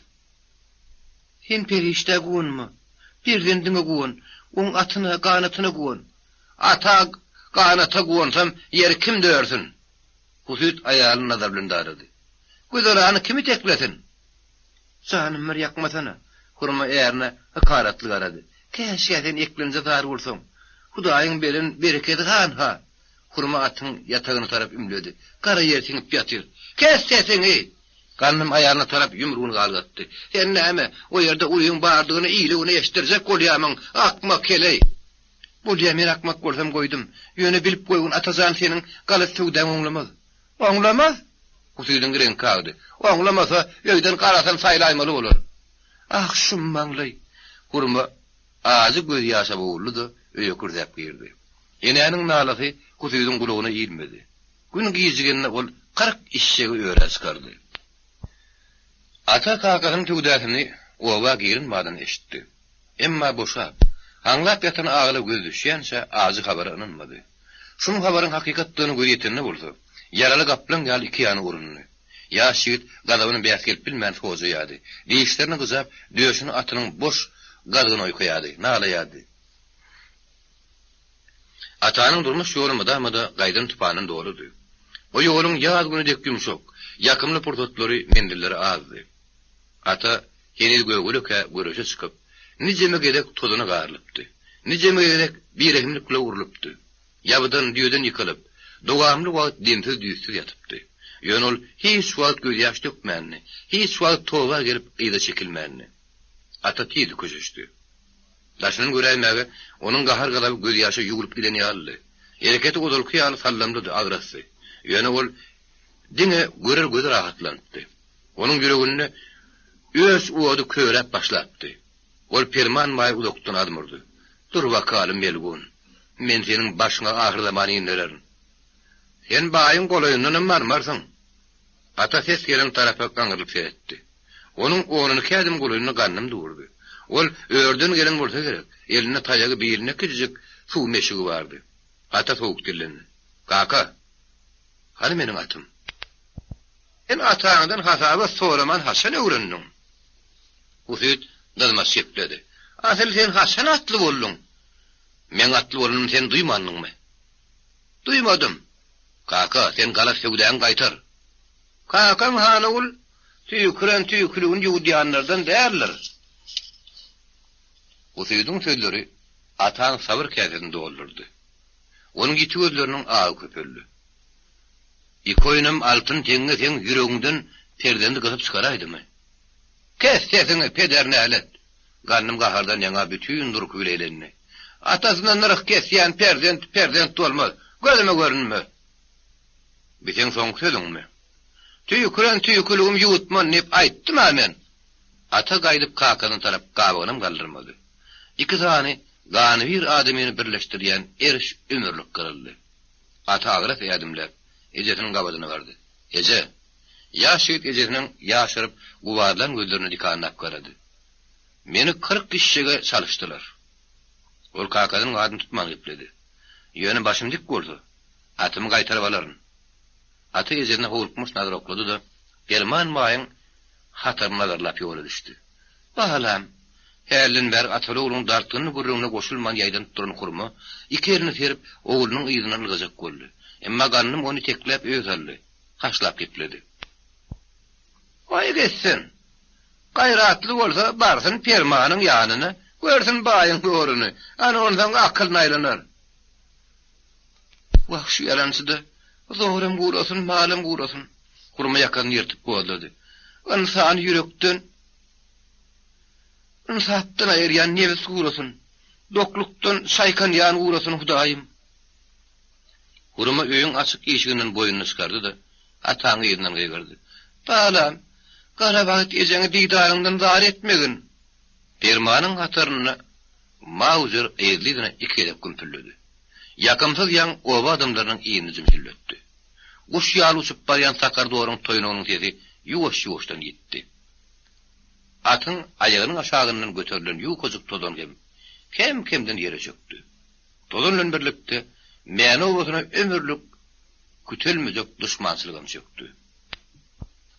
Sen perişdä guwanma, perzendiňe guwan, oň atyna, ganatyna guwan. Ata, ganata guwansam, ýeri kim dörsün? Husyt aýalyny nazar bilen darady. Güzerany kim iteklesin? Janym bir ýakmasana. Hurma ärine ykaratly garady. Käşgä sen eklenje zar bolsaň. Hudaýyň beren berekedi han-ha. Hurma atyň ýatagyna tarap ümledi. Gara ýer siňip ýatyr. Kes sesiňi! Gandym aýalyna tarap ýumrugyny galgatdy. Sen näme, o ýerde ulyň bardygyny ile-güne eşitdirjek bolýamyň, akmak heleý! Bolýa, men akmak bolsam goýdum. Ýöne bilip goýgun, Atajan seniň galat söwdaňy oňlamaz. Oňlamaz? Husydyň reňki agdy. Oňlamasa, öýden garasyny saýlaýmaly bolar. Ah, şum maňlaý! Hurma ajy gözýaşa boguldy-da, öýe kürzäp girdi. Enäniň nalasy Husydyň gulagyna ilmedi. Gün gijigende ol 40 eşegi örä çykardy. Ata kakasynyň söwdasyny oba giren badyna eşitdi. Emma boşap, haňlap ýatan agyla gözi düşýänçä ajy habara ynanmady. Şum habaryň hakykatdygyna gözi ýetende bolsa, ýaraly gaplaň ýaly iki ýana urundy. Ýaş ýigit gazabyna bäs gelip bilmän sojaýardy. Dişlerini gyjap, döşüni atynyň boş gazygyna oýkaýardy, nalaýardy. Atanyň durmuş ýoly mydama-da gaýdan tupandan doludy. O ýoluň ýaz güni dek ýumşak, ýakymly pursatlary, menzilleri azdy. Ata heniz gögelekä göreşe çykyp, nijeme gezek tozana garylypdy. Nijeme gezek birehimlik bilen urlupdy. Ýabydan, düýeden ýykylyp, dowamly wagt demsiz-düýtsüz ýatypdy. Ýöne ol hiç wagt gözýaş dökmändi, hiç wagt toba gelip yza çekilmändi. Ata tiz köşeşdi. Daşyndan göräýmäge, onuň gahar-gazaby gözýaşa ýuwlup giden ýalydy. Hereketi ozalky ýaly sallamlydy, agrasdy. Ýöne ol diňe görer gözi rahatlanypdy. Onuň ýüreginde öç ody köräp başlapdy. Ol Perman baýy uzakdan azmurdy. Dur bakaly, melgun! Men seniň başyňa ahyrzaman indererin. Sen baýyň golaýyndanam barmarsyň. Ata ses gelen tarapa gaňrylyp seretdi. Onuň on-onki ädim golaýynda Gandym durdy. Ol örden gelen bolsa gerek, elinde taýagy, bilinde kiçijik suw meşigi bardy. Ata sowuk dillendi. Kaka! Hany meniň atym? Sen ataňdan hasabat soraman haçan öwrendiň? Husyt dyzmaç gepledi. Asyl sen haçan atly bolduň? Meň atly bolanymy sen duýmandyňmy? Duýmadym. Kaka, sen galat söwdäňi gaýtar. Kakaň Hanogul tüýküren tüýküligini ýuwudýanlardan däldir. Husydyň sözleri Ataň sabyr käsesini doldurdy. Onuň ýiti gözleriniň agy köpeldi. Iki oýnam altyn teňňe seň ýüregiňden perzendi gysyp çykaraýdymy? Kes sesiňi, peder nälet! Gandym gahardan ýaňa bütin durky bile elendi. Atasyna nyrh kesýän perzent perzent bolmaz. Gözüme görünme! Bi seň soňky sözüňmi? Tüýküren tüýküligimi ýuwutman diýip aýtdym-a men! Ata gaýdyp kakasyna tarap gabagynam galdyrmady. Iki sany ganybir adamyny birleşdirýän eriş ömürlik gyryldy. Ata agras ädimläp, ejesiniň gabadyna bardy. Eje! Ýaş ýigit ejesiniň ýaşaryp, gubarlan gözlerine dikanlap garady. Meni 40 işşege çalyşdylar. Ol kakasynyň adyny tutman gepledi. Ýöne başym dik bolsa, atymy gaýtaryp alaryn. Ata ejesine howlukmaç nazar oklady-da, Perman baýyň hataryny nazarlap ýola düşdi. Balam! Hälden bäri ataly-ogluň dartgynly gürrüňine goşulman ýaýdanyp duran Hurma iki elini serip, oglunyň yzyndan ylgajak boldy. Emma Gandym ony tekläp öe saldy. Haşlap gepledi. Goý gitsin! Gaýratly bolsa, barsyn Permanyň ýanyna, görsün baýyň zoruny, ana onsoň akylyna aýlanar. Wah, şu ýalançy-da, zoram gurasyn, malam gurasyn. Hurma ýakasyny ýyrtyp gozlady. Ynsany ýürekden, ynsapdan aýyrýan nebis gurasyn, doklukdan çaýkanýan gurasyn, Hudaýym! Hurma öýüň açyk işiginden boýnuny çykardy-da, ataň yzyndan gygyrdy. Balam, gara bagt ejeňi didaryňdan zar etmegin! Permanyň hatarynda Mauzer yzly-yzyna iki gezek gümpüldedi. Ýakymsyz ýaň oba adamlarynyň yzyny jümşüldetdi. Guş ýaly uçup barýan sakar doruň toýnagynyň sesi ýuwaş-ýuwaşdan ýitdi. Atyň aýagynyň aşagyndan göterilen ýukajyk tozan hem kem-kemden ýere çökdi. Tozan bilen birlikde Mäne obasyna ömürlik kütelmejek duşmançylygam çökdi.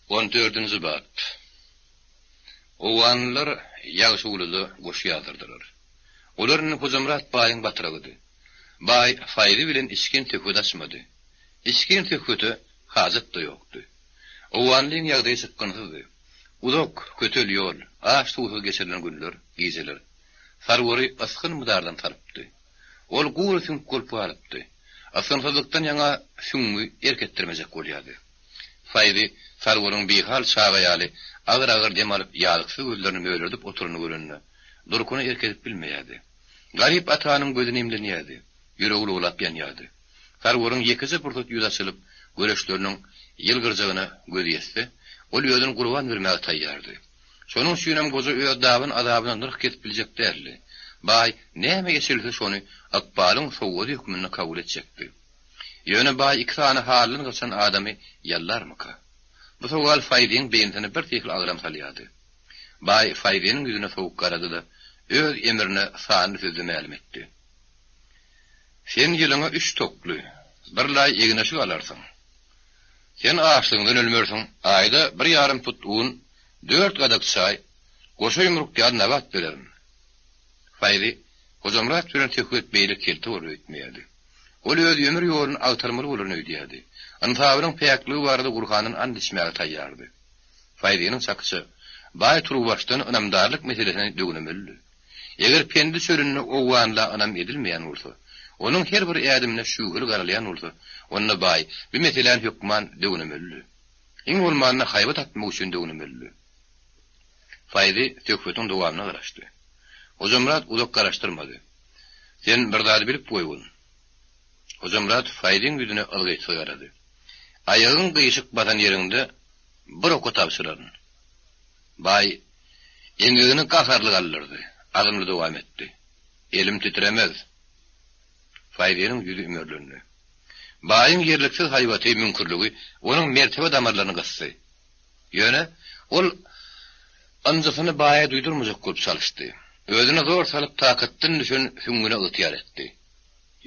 On dördünji bap. Owganlylar Ýagşygulyda goş ýazdyrdylar. Olar indi Hojamyrat baýyň batyragydy. Baý Faýzy bilen içgin söhbet açmady. Içgin söhbete hajat-da ýokdy. Owganlyň ýagdaýy çykgynsyzdy. Uzak, kötel ýol, aç-suwsuz geçirilen günler, gijeler Sarwary ysgyn-mydardan salypdy. Ol gury süňk bolup galypdy. Ysgynsyzlykdan ýaňa süňňi erk etdirmejek bolýardy. Faýzy Sarwaryň bihal çaga ýaly agyr-agyr dem alyp ýazyksyz gözlerini mölerdip oturanyny görende, durkuny erk edip bilmeýärdi. Garyp atanyň gözi nemlenýärdi, ýüregi lowlap ýanýardy. Sarwaryň ýekeje pursat ýüzi açylyp, göreçleriniň ýylgyrjagyna gözi ýetse, ol özüni gurban bermäge taýýardy. Şonuň üçinem goja öz daban azabyna nyrh kesip biljek däldi. Baý näme eçilse şony ykbalyň sowgady hökmünde kabul etjekdi. Ýöne baý iki sany haldan gaçan adamy ýallarmyka? Bu sowal Faýzyň beýnisine birsyhly agram salýardy. Baý Faýzynyň ýüzüne sowuk garady-da, öz emrini sanly sözde mälim etdi. Sen ýylyňa üç tokly, bir laý egin-eşik alarsyň. Sen açlygyňdan ölmersiň, aýda bir ýarym put un, dört gadak çaý, goşa ýumruk ýaly nabat bererin. Faýzy, Hojamyrat bilen söhbet beýle kelte bolar öýtmeýärdi. Ol öz ömür ýoluny agtarmaly bolaryn öýdýärdi. Ynsabynyň päkligi barada Gurhandan ant içmäge taýýardy. Faýzynyň çakyça, baý turuwbaşdan ynamdarlyk meselesini döwnemelidi. Eger Pendi çölünde owganla ynam edilmeýän bolsa, onuň her bir ädimine şübheli garalýan bolsa, onda baý bu meseläni hökman döwnemelidi. Iň bolmanda haýbat atmak üçin döwnemelidi. Faýzy söhbetiň dowamyna garaşdy. Hojamyrat uzak garaşdyrmady. Sen bir zady bilip goýgun. Hojamyrat Faýzyň ýüzüne yzgytsyz garady. Aýagyň gyşyk basan ýeriňde bir oka tabşyraryn. Baý eňegini gaharly galdyrdy, azmly dowam etdi. Elim titremez. Faýzynyň ýüzi ümürlendi. Baýyň ýerliksiz haýbaty, müňkürligi onuň mertebe damarlaryny gysdy. Ýöne ol ynjysyny baýa duýdurmajak bolup çalyşdy. Özüne zor salyp takatdan düşen süňňüne ygtyýar etdi.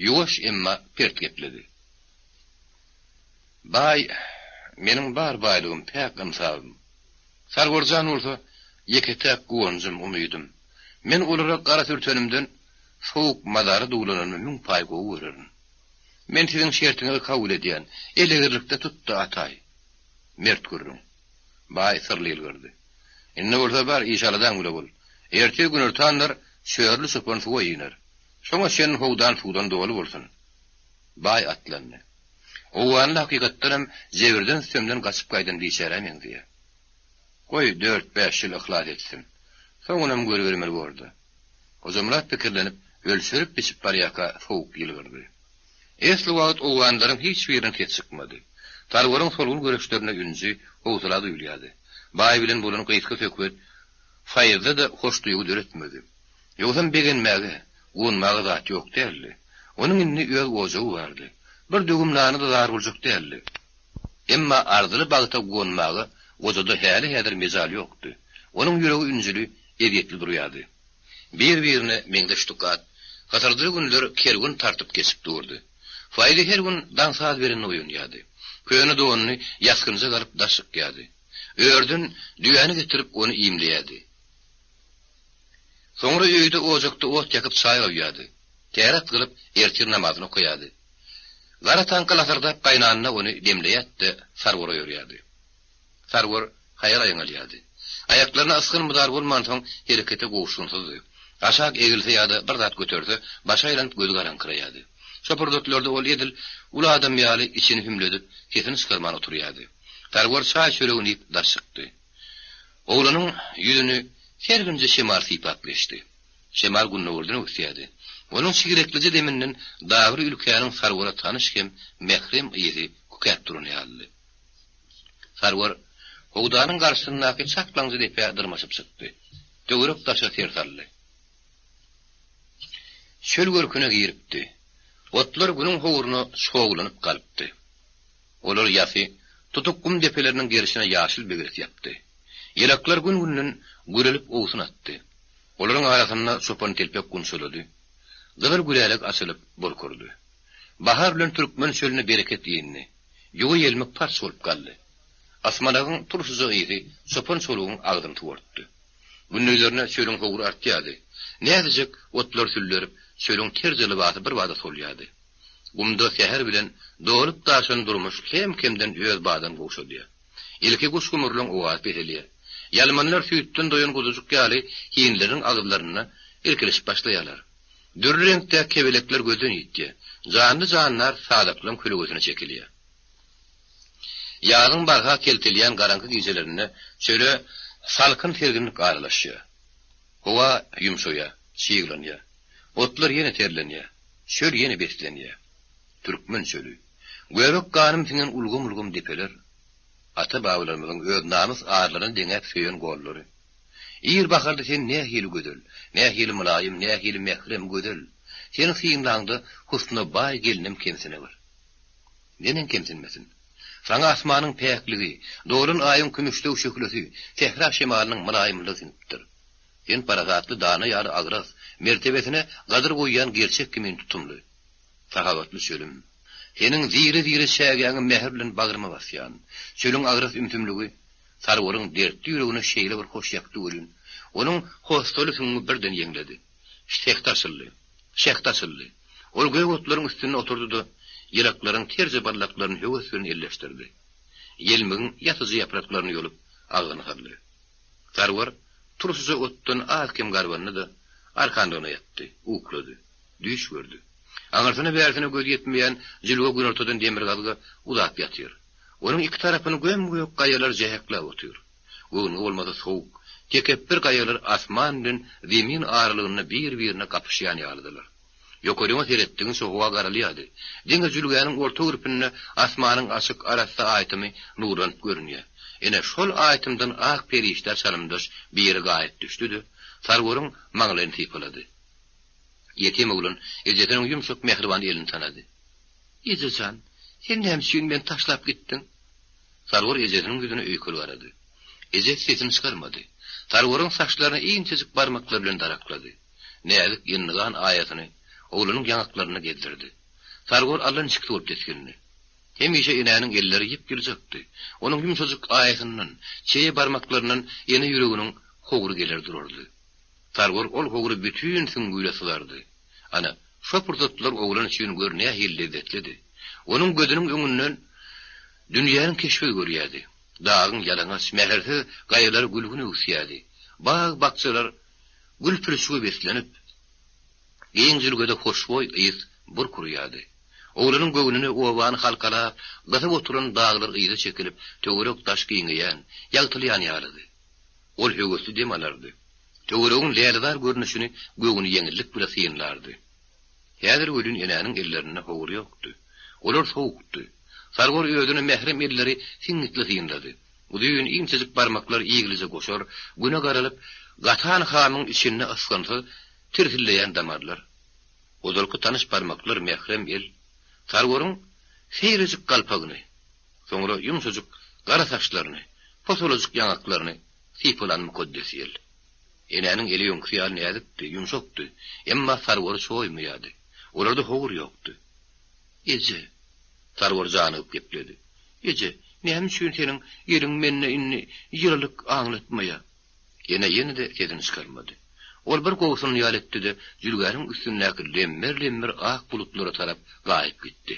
Ýuwaş emma pert gepledi. Baý, meniň bar baýlygym, päk ynsabym. Sarwar jan bolsa, ýeke-täk guwanjym, umydym. Men olara gara sürtenimden sowuk mazara duwlananymy müň paý gowy görerin. Men siziň şertiňizi kabul edýän, elegirlikde tut-da ataý. Mert gürrüň. Baý syrly ýylgyrdy. Indi bolsa bar, iş-aladaň bile bol. Ertir günortanlar Çörli çopan suwa iner. Şoňa çen howdan suwdan doly bolsun. Baý atlandy. Owganly hakykatdanam jebirden-sütemden gaçyp gaýdan biçärä meňzeýär. Goý, dört-bäş ýyl yhlas etsin. Soňunam görübermeli bor-da. Hojamyrat pikirlenip, ölçerip-biçip barýarka sowuk ýylgyrdy. Esli wagt owganlaryň hiç birinden ses çykmady. Sarwaryň solgun göreçlerinde ünji, howsala duýulýardy. Baý bilen bolan gysga söhbet Faýzda-da hoş duýgy döretmedi. Ýogsam begenmäge, guwanmaga zat ýok däldi. Onuň indi öz ojagy bardy. Bir döwüm nana-da zar boljak däldi. Emma arzyly bagta guwanmaga gojada häli-häzir mejal ýokdy. Onuň ýüregi ünjüli, ezýetli durýardy. Bir-birine meňzeş tukat, hasardyly günler kerwen tartyp geçip durdy. Faýzy her gün daň saz berende oýanýardy. Köne donuny ýasgynjak alyp daş çykýardy. Örden düýäni getirip ony iýmleýärdi. Soňra öýde ojakda ot ýakyp çaý goýýardy. Täret gylyp ertir namazyny okaýardy. Gara taňka lasyrdap gaýnanda ony demleýärdi-de Sarwara ýörýärdi. Sarwar haýal aýňalýardy. Aýaklaryna ysgyn-mydar bolmansoň herekete gowuşgynsyzdy. Aşak egilse ýa-da bir zat göterse, başy aýlanyp gözi garaňkyraýardy. Şo pursatlarda ol edil uly adam ýaly içini hümledip, sesini çykarman oturýardy. Sarwar çaý-çöregini iýip daş çykdy. Oglanyň ýüzüni serginje şemal sypap geçdi. Şemal gündogardan öwüsýärdi. Onuň çigreklije deminden dagly ülkäniň Sarwara tanyş hem mährem ysy kükäp duran ýalydy. Sarwar howdanyň garşysyndaky çaklaňja depä dyrmaşyp çykdy. Töwerek-daşa ser saldy. Çöl görküne giripdi. Otlar günüň howruna çoglanyp galypdy. Olar ýasy, tutuk gum depeleriniň gerşine ýaşyl begres ýapdy. Ýylaklar gün-günden gürelip owsun atdy. Olaryň arasynda çopantelpek gunçalady. Gyzyl gülälek açylyp, burkurdy. Bahar bilen türkmen çölüne bereket indi. Ýuwa ýelmek parç bolup galdy. Asmanagyň turşuja ysy çopan-çolugyň agzyny suwartdy. Gündizlerine çölüň howry artýardy. Näzijek otlar süllerip, çölüň terje lybasy birbada solýardy. Gumda säher bilen dolup-daşan durmuş kem-kemden öz badyny gowşadýar. Ilki guş-gumurlaň owazy peselýär. Ýalmanlar süýtden doýan guzujyk ýaly hinleriniň agyzlarynda irkilişip başlaýarlar. Dürli reňkdäki kebelekler gözden ýitýär. Janly-jandar sazaklaň kölegesine çekilýär. Ýazyň barha keltelýän garaňky gijelerinde çöle salkyn serginlik aralaşýar. Howa ýumşaýar, çyglanýar. Otlar ýene terlenýär. Çöl ýene beslenýär. Türkmen çöli. Göbek ganym siňen ulgam-ulgam depeler. Ata-babalarymyzyň öz namys-arlaryna deňäp söýen gollary. Ir baharda sen nähili gözel, nähili mylaýym, nähili mährem gözel. Seni synlaňda husna baý gelnem kemsinewer. Neneň kemsinmesin? Saňa asmanyň päkligi, dolan aýyň kümüşsöw şöhlesi, sähra şemalynyň mylaýymlygy siňipdir. Sen parasatly dana ýaly agras, mertebesine gadyr goýýan gerçek kimin tutumly. Sahawatly çölüm. Seniň zire-zire çägäňi mähir bilen bagryma basýan. Çölüň agras ümsümligi Sarwaryň dertli ýüregine şeýle bir hoş ýakdy welin, onuň hossaly süňňi birden ýeňledi. Şähdi açyldy. Şähdi açyldy. Ol gök otlaryň üstünde oturdy-da, ýylaklaryň terje ballaklaryny höwes bilen elleşdirdi. Ýelmigiň ýasyja ýapraklaryny ýolup, agzyna saldy. Sarwar turşuja otdan az-kem garbandy-da, arkanlygyna ýatdy, uklady. Düýş gördi. Aňyrsyna-bärsine göz ýetmeýän jülge günortadan demirgazyga uzap ýatyr. Onuň iki tarapyny göm-gök gaýalar jähekläp otyr. Göwnüňe bolmasa sowuk, tekepbir gaýalar asman bilen zemin aralygynda bir-birine gapyşýan ýalydylar. Ýokaryňa seretdigiňçe howa garalýardy. Diňe jülgäniň orta gürpünde asmanyň açyk, arassa aýtymy nurlanyp görünýär. Ine, şol aýtymdan ak perişdä çalymdaş biri gaýyp düşdi-de, Sarwaryň maňlaýyny sypalady. Ýetim oglan ejesiniň ýumşak mähriban elini tanady. Eje jan, sen näme üçin meni taşlap gitdiň? Sarwar ejesiniň ýüzüne öýkeli garady. Ejesi sesini çykarmady. Sarwaryň saçlaryny inçejik barmaklary bilen daraklady. Näzik ýendigan aýasyny oglanyň ýaňaklarynda gezdirdi. Sarwar allaniçiksi bolup tisgindi. Hemişe enäniň elleri ýyp-ýyljakdy. Onuň ýumşajyk aýasyndan, çeýe barmaklaryndan ene ýüreginiň howry geler durardy. Sarwar ol howry bütin süňňi bile syzardy. Ana, şo pursatlar oglan üçin gör nähili lezzetlidi. Onuň gözüniň öňünden dünýäniň keşbi görýärdi. Dagyň ýalaňaç, mähirsiz gaýalary gülgün öwüsýärdi. Bag-bakjalar gül-pürçüge beslenip, giň jülgede hoşboý ys burk urýardy. Oglanyň göwnüne obany halkalap, gysyp oturan daglar yza çekilip, töwerek-daş giňeýän, ýagtylýan ýalydy. Ol höwesli dem alardy. Töweregiň lälezar görnüşini göwni ýeňillik bile synlardy. Häzir welin enäniň ellerinde howur ýokdy. Olar sowukdy. Sarwar özüne mährem elleri siňňitli synlady. Uzyn, inçejik barmaklar iglije goşar, güne garalyp, gatan hamyň içinde ysgynsyz tirsilleýän damarlar. Ozalky tanyş barmaklar mährem el, Sarwaryň seýrejik galpagyny, soňra ýumşajyk gara saçlaryny, posalajyk ýaňaklaryny sypalan mukaddes el. Enäniň eli öňküsi ýaly näzikdi, ýumşakdy, emma Sarwary çoýmaýardy. Olarda howur ýokdy. Eje! Sarwar janygyp gepledi. Eje, näme üçin seniň eliň mende indi ýylylyk aňlatmaýar? Ene ýene-de sesini çykarmady. Ol bir gobsun ýaly etdi-de, jülgäniň üstündäki lemmer-lemmer ak bulutlara tarap gaýyp gitdi.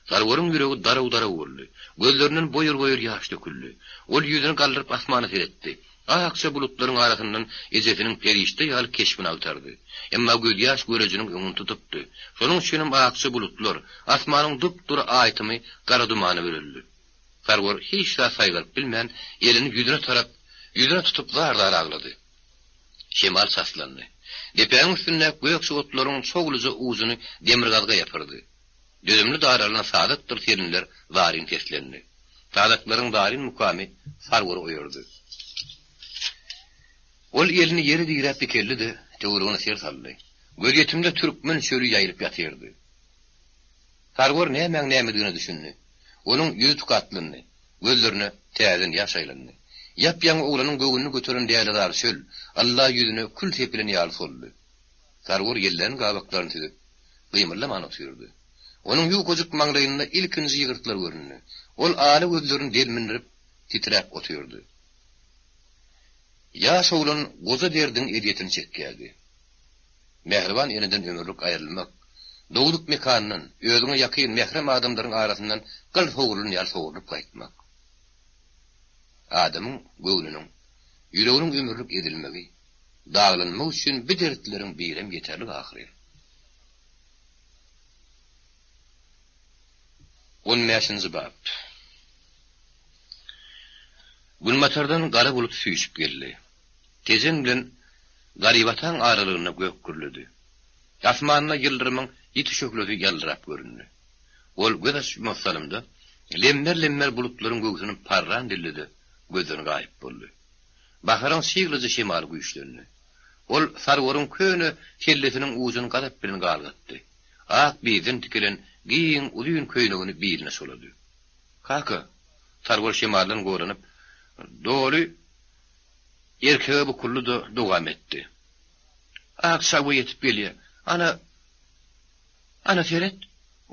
Sarwaryň ýüregi daraw-daraw boldy. Gözlerinden boýur-boýur ýaş döküldi. Ol ýüzüni galdyryp asmana seretdi. Akja bulutlaryň arasyndan ejesiniň perişde ýaly keşbini agtardy. Emma gözýaş görejiniň öňüni tutupdy. Şonuň üçinem akja bulutlar, asmanyň dup-dury aýtymy gara dumana büreldi. Sarwar hiç zat saýgaryp bilmän, elini ýüzüne tarap. Ýüzüne tutup zar-zar aglady. Şemal çaslandy. Depäň üstündäki gök otlaryň çogluja ujuny demirgazyga ýapyrdy. Dözümli daralan sazakdyr selinler zaryn seslendi. Sazaklaryň zaryn mukamy Sarwary oýardy. Ol elini ýere diräp dikeldi-de, töweregine ser saldy. Gözýetimde türkmen çöli ýaýylyp ýatyrdy. Sarwar nämäň nämedigine düşündi. Onuň ýüzi tukatlandy. Gözlerine täzeden ýaş aýlandy. Ýap-ýaňy oglanyň göwnüni göteren dälizar çöl, ylla ýüzüne kül sepilen ýaly soldy. Sarwar ýellän gabaklaryny süzüp, gymyldaman otyrdy. Onuň ýukajyk maňlaýynda ilkinji ýygyrtlar göründi. Ol ala gözlerini delmindirip, titräp otyrdy. Ýaş oglan goja derdiň ezýetini çekýärdi. Mähriban eneden ömürlik aýrylmak, dogduk mekandan, özüňe ýakyn mährem adamlaryň arasyndan gyl sogrulan ýaly sogrulyp gaýtmak. Adamyň göwnüniň, ýüreginiň ömürlik ezilmegi, daglanmagy üçin bi dertleriň birem ýeterlik ahyryn. On bäşinji bap. Günbatardan gara bulut süýşüp geldi. Tejen bilen Garybataň aralygynda gök gürledi. Asmanda ýyldyrymyň ýiti şöhlesi ýaldyrap göründi. Ol göz açyp-ýumasy salymda, lemmer-lemmer bulutlaryň göwsüni parran dillede gözden gaýyp boldy. Baharyň çyglyja şemaly güýçlendi. Ol Sarwaryň köne kellesiniň ujuny gazap bilen galgatdy. Ak biýzden tikilen giň, uzyn köýnegini biline çolady. Kaka! Sarwar şemaldan goranyp, doly erkege bukuldy-da, dowam etdi. Ak çagba ýetip gelýär. Ana, ana seret!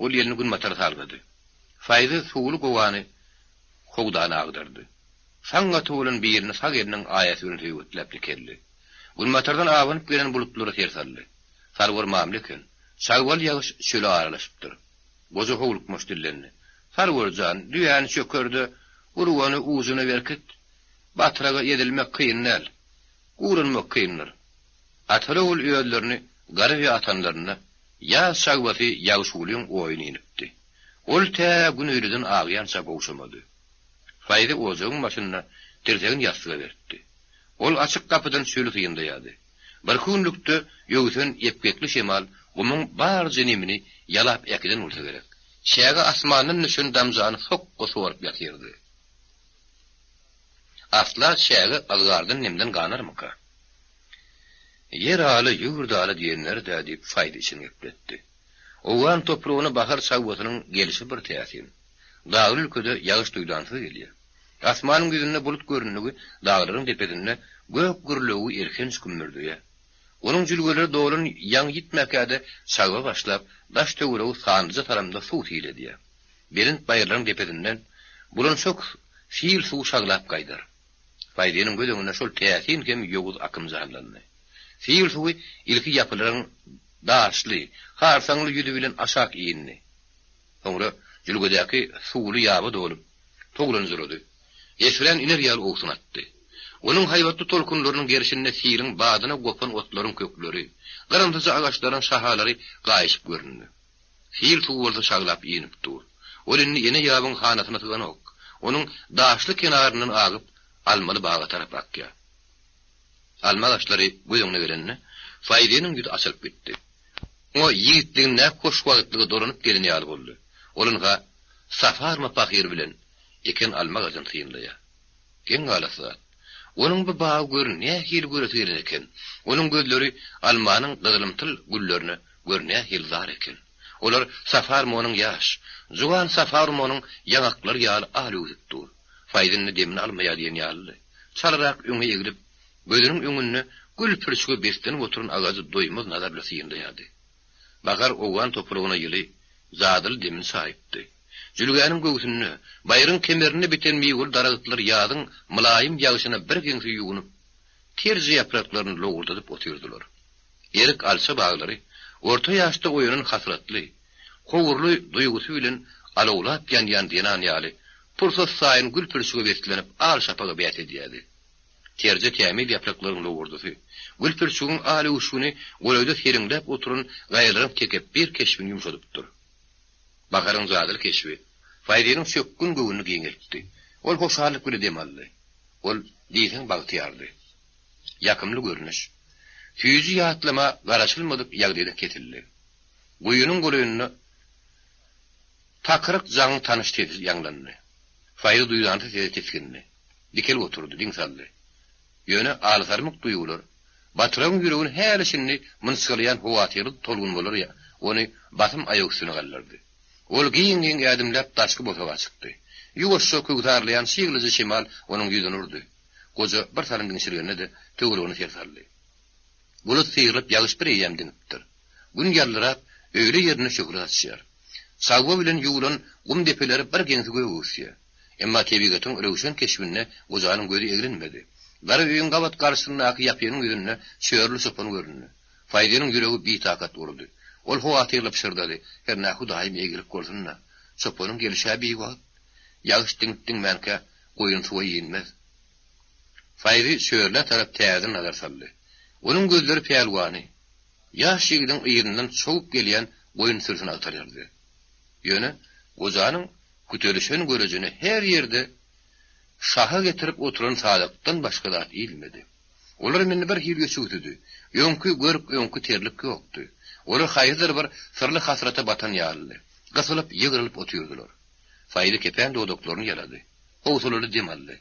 Ol elini günbatara salgady. Faýzy suwly gowany howdana agdardy. Saň gaty bolan birini sag eliniň aýasy bilen söýgetläp dikeldi. Günbatardan abanyp gelen bulutlara ser saldy. Sarwar mamla eken. Çagbaly ýagyş çöle aralaşypdyr. Goja howlukmaç dillendi. Sarwar jan, düýäni çöker-de, urgany ujuna berkit. Batraga ezilmek kyn däl. Guranmak kyndyr. Ataly-ogul özlerini Garybä atanlarynda, ýaz çagbasy Ýagşygulyň oýuna inipdi. Ol tä gün öýleden agýança gowşamady. Faýzy ojagyň başynda tirsegini ýassyga beripdi. Ol açyk gapydan çöli synlaýardy. Birki günlükde öwsen epgekli şemal gumuň barja nemini ýalap äkiden bolsa gerek. Çäge asmandan düşen damjany sokga sorup ýatyrdy. Asla çäge yzgardan-nemden ganarmyka? Ýer aly, ýurt aly diýenleri-dä diýip, Faýzy içini gepletdi. Owgan topragyna bahar çawwasynyň gelşi bir täsin. Dagly ülkede ýagyş duýdansyz gelýär. Asmanyň ýüzünde bulut göründigi daglaryň depesinde gök gürlewügi elhenç gümmürdeýär. Onuň jülgeleri dolan ýaňy ýitmäkä-de çagba başlap, daş-töweregi sanlyja salymda suw sil edýär. Belent baýyrlaryň depesinden bulançak sil suwy şaglap gaýdar. Faýzynyň göz öňünde şol täsin hem ýowuz akym janlandy. Sil suwy ilki ýapylaryň daşly, harsaňly ýüzi bilen aşak indi. Soňra jülgedäki suwly ýaba dolup, towlanjyrady. Esrän iner ýaly owsun atdy. Onuň haýbatly tolkunlarynyň gerşinde siliň badyna gopan otlaryň kökleri, gyrymsyja agaçlaryň şahalary gaýyşyp göründi. Sil suwy bolsa şaglap inip dur. Ol indi ene ýabyň hanasyna syganok. Onuň daşly kenaryndan agyp, almaly baga tarap akýar. Alma agaçlary göz öňüne gelende, Faýzynyň ýüzi açylyp gitdi. Oňa ýigitligindäki hoşwagtlygy dolanyp gelen ýaly boldy. Ol ynha, Safarma pahyr bilen eken alma agajyny synlaýar. Geň galasy zat. Onuň bu bagy gör nähili göresi gelen eken. Onuň gözleri almanyň gyzylymtyl güllerine gör nähili zar eken. Olar Safarmonyň ýaş, juwan Safarmonyň ýaňaklary ýaly al öwsüp dur. Faýz indi demini almaýar diýen ýalydy. Çalarak öňe eglip, gözüniň öňünde gül-pürçüge beslenip oturan agajy doýmaz nazar bilen synlaýardy. Bahar owgan topragyna ýyly, jadyly demini çaýypdy. Jülgäniň göwsünde, baýryň kemerinde biten miweli daragtlar ýazyň mylaýym ýagşyna birgeňsi ýuwunyp, terje ýapraklaryny lowurdadyp otyrdylar. Erik-alça baglary orta ýaşda oýanan hasratly, howurly duýgusy bilen alawlap ýanýan zenan ýaly, pursat saýyn gül-pürçüge beslenip al şapaga bäs edýärdi. Terje tämiz ýapraklaryň lowurdysy, gül-pürçügiň al öwüşgini golaýda seleňläp oturan gaýalaryň tekepbir keşbini ýumşadypdyr. Baharyň jadyly keşbi Faýzynyň çökgün göwnüni giňeltdi. Ol hoşallyk bile dem aldy. Ol diýseň bagtyýardy. Ýakymly görnüş. Süýji ýatlama garaşylmadyk ýagdaýda kesildi. Guýynyň golaýynda takyryk jaňyň tanyş sesi ýaňlandy. Faýzy duýdansyz sese tisgindi. Dikelip oturdy, diň saldy. Ýöne alysarmyk duýgular, Batyragyň ýüregini häli-şindi mynçgalaýan howatyrly tolgunmalar ony basym aýak üstüne galdyrdy. Ol giň-giň ädimläp daşky bosaga çykdy. Ýuwaşja köwsarlaýan çyglyja şemal onuň ýüzüne urdy. Goja bir salym diňşirgende-de töweregine ser saldy. Bulut syrylyp ýagyş bir eýýäm diňipdir. Gün ýaldyrap, öýle ýerinde şöhle saçýar. Çagba bilen ýuwlan gum depeleri bir geňsi gök öwüsýär. Emma tebigatyň röwşen keşbinde gojanyň gözi eglenmedi. Gara öýüň gabat garşysyndaky ýapynyň ýüzünde çörli çopan göründi. Faýzynyň ýüregi bitakat urdy. Ol howatyrly pyşyrdady, Hernä Hudaýym eýgilik bolsun-da. Çopanyň gelşi-hä biwagt. Ýagyş diňip-diňmänkä goýun suwa inmez. Faýzy çörlä tarap täzeden nazar saldy. Onuň gözleri pälwany, ýaş ýigidiň yzyndan çowup gelýän goýun sürüsini agtarýardy. Ýöne gojanyň kütelişen görejine her ýerde şaha getirip oturan sazakdan başga zat ilmedi. Olar indi bir hili öçügsidi. Öňki görk, öňki terlik ýokdy. Olar haýsydyr bir syrly hasrata batan ýalydy. Gysylyp, ýygrylyp otyrdylar. Faýzy kepän dodaklaryny ýalady. Howsalaly dem aldy.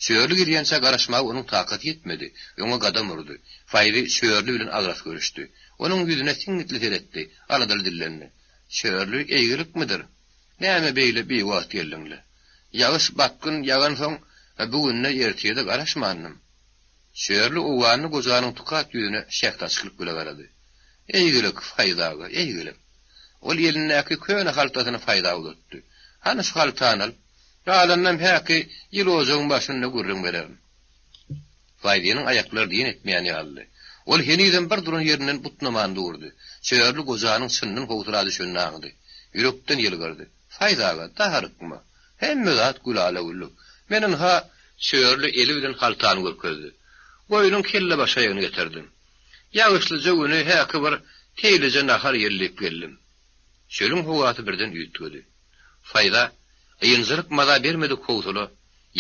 Çörli gelýänçä garaşmaga onuň takaty ýetmedi. Öňe gadam urdy. Faýzy Çörli bilen agras görüşdi. Onuň ýüzüne siňňitli seretdi, aladaly dillendi. Çörli, eýgilikmidir? Näme beýle biwagt geldiň-le? Ýagyş batgyn ýagansoň, bu günde ertire-de garaşmandym. Çörli owganly gojanyň tukat ýüzüne şähdaçyklyk bile garady. Eýgilik, Faýzy aga, eýgilik. Ol elindäki köne haltasyny Faýza uzatdy. Hany şu haltany al. Galanynam häki ýyl ojagyň başynda gürrüň bererin. Faýzynyň aýaklary diýen etmeýän ýalydy. Ol henizem bir duran ýerinden butnaman durdy. Çörli gojanyň çyndan howsala düşenini aňdy. Ýürekden ýylgyrdy. Faýz aga, darykma. Hemme zat gülala-güllük. Men ynha, Çörli eli bilen haltany görkezdi. Goýnuň kellebaşaýagyny getirdim. Ýagyşlyja güni häki bir teýlije nahar ýellip geldim. Çölüň howasy birden üýtgedi. Faýza ynjalyk maza bermedik howsala,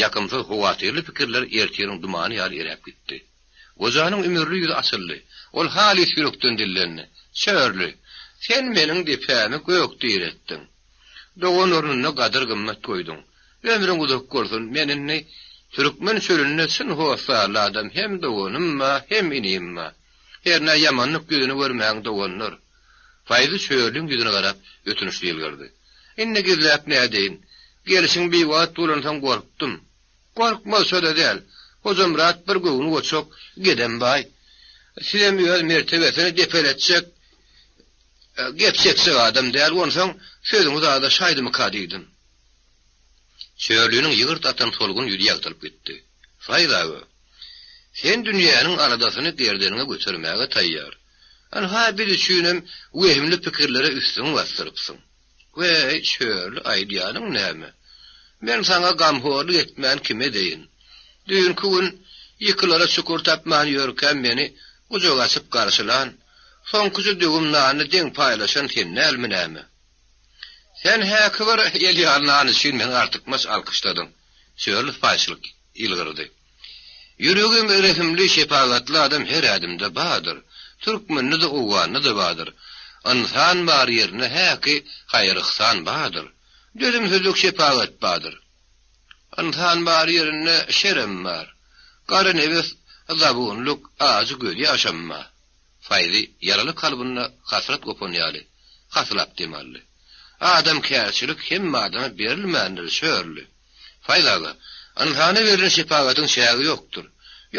ýakymsyz howatyrly pikirler ertiriň dumany ýaly eräp gitdi. Gojanyň ümürli ýüzi açyldy. Ol halys ýürekden dillendi, Çörli, sen meniň depämi gök diretdiň. Dogan ornunda gadyr-gymmat goýduň. Ömrüň uzak bolsun, men indi türkmen çölünde çyn hossarly adam hem doganym bar, hem inim bar. Hernä ýamanlyk ýüzüni görmäň doganlar. Faýzy Çörliň ýüzüne garap ötünçli ýylgyrdy. Indi gizläp nädeýin? Gelşiň biwagt bolansoň gorkdum. Gorkmazça-da däl. Hojamyrat bir göwni goçak, gedem baý. Sizem öz mertebesini depeletjek, gep çekjek adam däl, onsoň sözüňiz azaşaýdymyka diýdim. Çörliniň ýygyrt atan solgun ýüzi ýagtylyp gitdi. Faýz aga, sen dünýäniň aladasyny gerdeniňe götermäge taýýar. Ynha, biz üçinem wehimli pikirlere üstüňi basdyrypsyň. Weý, Çörli, aýdýanyň näme? Men saňa gamhorluk etmän kime edeýin? Düýnki gün ýykylara çukur tapman ýörkäm meni gujak açyp garşylan, soňkuja döwüm nany deň paýlaşan sen dälmi näme? Sen häki bir el ýaly nan üçin meni artykmaç alkyşladyň. Çörli sypaýyçylyk ýylgyrdy. Ýüregi rehimli, şepagatly adam her ädimde bardyr. Türkmende-de, owganda-da bardyr. Ynsan bar ýerinde häki haýyr-yhsan bardyr. Dözümsizlik, şepagat bardyr. Ynsan bar ýerinde şerem bar. Gara nebis, zabunlyk, ajy gözýaşam bar. Faýzy ýaraly kalbynda hasrat gopan ýaly, hasylap dem aldy. Adamkärçilik hemme adama berilmändir, Çörli. Faýz aga, ynsana berlen şepagatyň çägi ýokdur.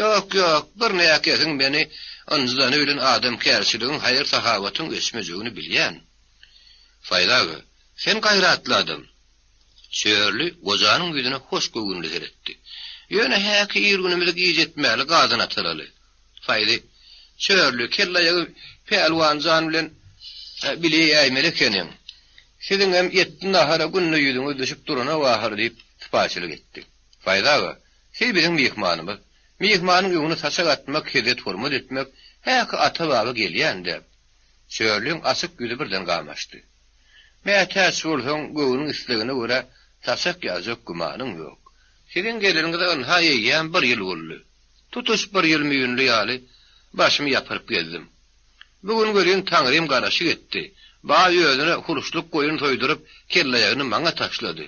Ýok, ýok, bir näkesiň meni ynjydany bilen adamkärçiligiň, haýyr-sahawatyň öçmejegini bilýän. Faýz aga, sen gaýratly adam. Çörli gojanyň ýüzüne hoş göwünli seretdi. Ýöne häki ir günümizi gijä etmäli, gazan atalaly. Faýzy, Çörli, kellaýagy Pälwan jan bilen bile iýäýmeli ekeniň. Siziňem etli nahara günde ýüzüňiz düşüp duranok ahyry diýip, sypaýyçylyk etdi. Faýzy aga, siz biziň myhmanymyz. Myhmanyň öňüne saçak atmak, hezzet-hormat etmek häki ata-baba gelýän däp. Çörliň açyk ýüzi birden gamaşdy. Mätäç bolsaň, göwnüň islegine görä saçak ýazjak gümanyň ýok. Siziň geleniňize ynha eýýäm bir ýyl boldy. Tutuş bir ýyl müýnli ýaly başymy ýapyryp gezdim. Bu gün welin Taňrym garaşyk etdi. Baý özüne huruşlyk goýun soýduryp, kellaýagyny maňa taşlady.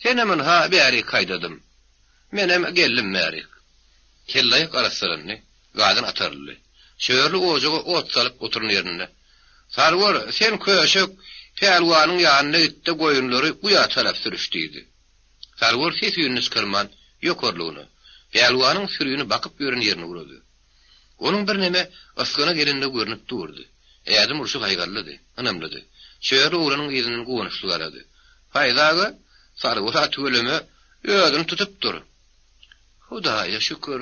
Senem ynha bärik haýdadym. Menem geldim bärik. Kellaýak arassalandy, gazan ataryldy. Çörli ojaga ot salyp oturan ýerinde, Sarwar, sen köşek pälwanyň ýanyna git-de goýunlary guýa tarap sürüş diýdi. Sarwar ses-üýnüni çykarman, ýokarlygyna, pälwanyň sürini bakyp ýören ýerine ugrady. Onuň birneme ysgyna gelendigi görnüp durdy. Ädim urşy haýgallydy, ynamlydy. Çörli oglanyň yzyndan guwançly garady. Faýzy aga, Sarwar-a tüweleme, özüni tutupdyr. Hudaýa şükür,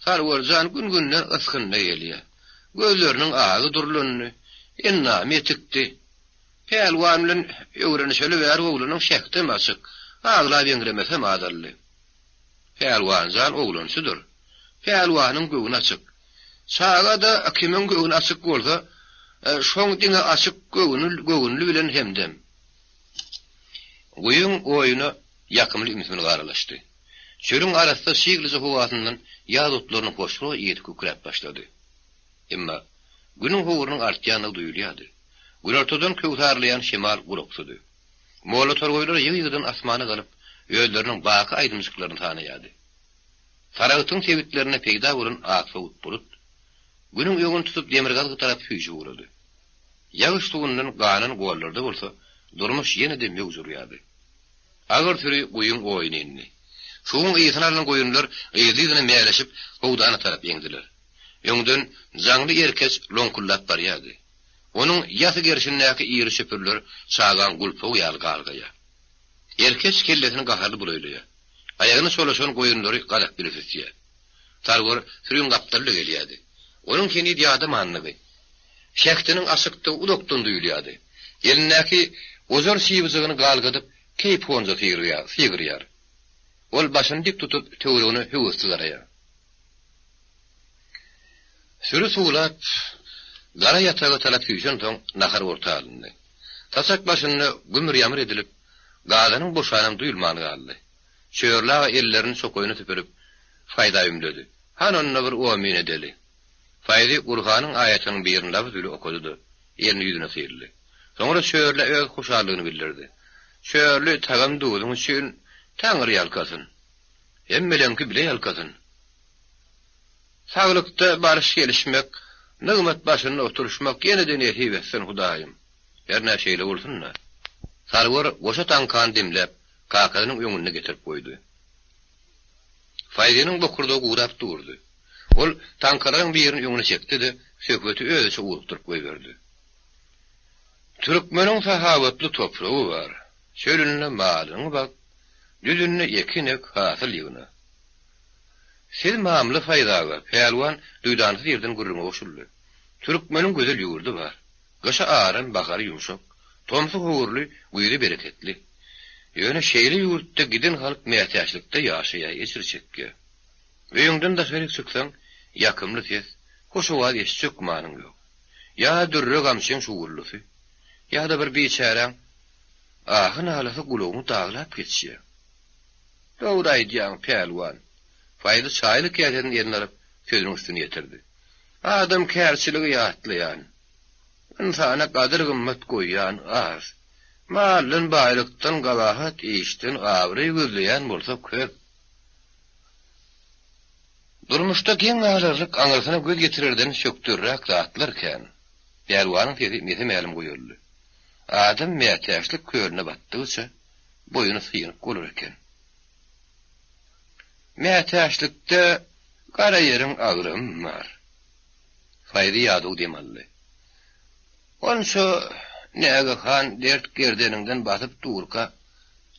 Sarwar jan gün-günden ysgynyna gelýär. Gözleriniň agy durlandy, endamy ýetikdi. Pälwan bilen öwrenişeli bäri oglanyň şähdem açyk, aglap-eňremesem azaldy. Pälwan jan oglançydyr. Pälwanyň göwni açyk. Çaga-da kimiň göwni açyk bolsa, şoň diňe açyk göwünli bilen hemdem. Guýyň oýuna ýakymly ümsümlik aralaşdy. Çölüň arassa çyglyja howasyndan ýaz otlarynyň hoşroý ysy kükräp başlady. Emma Günüň howrunyň artýandygy duýulýardy. Günortadan köwsarlaýan şemal guraksydy. Molla torgaýlar ýygy-ýygydan asmana galyp, özleriniň baky aýdymjyklaryny sanaýardy. Saragtyň sebitlerinde peýda bolan aksowult bulut, Günüň öňüni tutup demirgazyk tarap süýşüp ugrady. Ýagyş suwundan ganan gollarda bolsa durmuş ýene-de möwç urýardy. Agyr süri guýyň oýuna indi. Suwuň ysyny alan goýunlar yzly-yzyna mäleşip howdana tarap eňdiler. Öňden jaňly erkeç loňkuldap barýardy. Onuň ýasy gerşindäki iri çöpürler çagaň gulpagy ýaly galgaýar. Erkeç kellesini gaharly bulaýlaýar. Aýagyna çolaşan goýunlary gazap bile süsýär. Sarwar süriň gapdalyna gelýärdi. Onuň heniz ýadamandygy, şähdiniň açykdygy uzakdan duýulýardy. Elindäki ojar çybyjygyny galgadyp, keýpihonja sygyrýar. Ol başyny dik tutup, töweregine höwesli garaýar. Süri suwlap, gara ýataga tarap süýşensoň, nahar orta alyndy. Saçak başynda gümür-ýamyr edilip, gazanyň boşanam duýulman galdy. Çörli aga ellerini çokaýyna süpürip, Faýza ümledi. Hany onda bir omyn edeli. Faýzy Gurhanyň aýatynyň birini labyz bile okady-da, elini ýüzüne syldy. Soňra Çörlä öz hoşallygyny bildirdi. Çörli, tagam-duzuň üçin Taňry ýalkasyn. Hemmeleňki bile ýalkasyn. Saglykda baryş-gelişmek, nygmat başynda oturyşmak ýene-de nesip etsin, Hudaýym. Hernä şeýle bolsun-da. Sarwar goşa taňkany demläp, kakasynyň öňünde getirip goýdy. Faýzynyň bokurdagy gurap durdy. Ol taňkalaryň birini öňüne çekdi-de, söhbeti özüçe ugrukdyryp goýberdi. Türkmeniň sahawatly topragy bar. Çölünde malyňy bak, düzünde ekin ek, hasyl ýygna. Siz mamla Faýz aga, pälwan duýdansyz ýerden gürrüňe goşuldy. Türkmeniň gözel ýurdy bar. Gyşy aram, bahary ýumşak, tomsy howurly, güýzi bereketli. Ýöne şeýle ýurtda giden halk mätäçlikde ýaşaýar, ejir çekýär. Öýüňden daşaryk çyksaň, ýakymly ses, hoş owaz eşitjek gümanyň ýok. Ýa dürre gamçyň şuwuldysy, ýa-da bir biçäräň ahy-nalasy gulagyňy daglap geçýär. Dogry aýdýaň, pälwan. Faýzy çaýly käsesini eline alyp, sözüniň üstüni ýetirdi. Adamkärçiligi ýatlaýan, ynsana gadyr-gymmat goýýan az. Maldan, baýlykdan, gabahat işden abraý gözleýän bolsa köp. Durmuşda geň galarlyk, aňyrsyna göz ýetirerden çökderräk zatlar kän. Pälwanyň sesi mese-mälim goýaldy. Adam mätäçlik kölüne batdygyça, boýny synyk bolar eken. Mätäçlikde gara ýeriň agramy bar. Faýzy ýadaw dem aldy. Onça nägehan dert gerdeniňden basyp durka,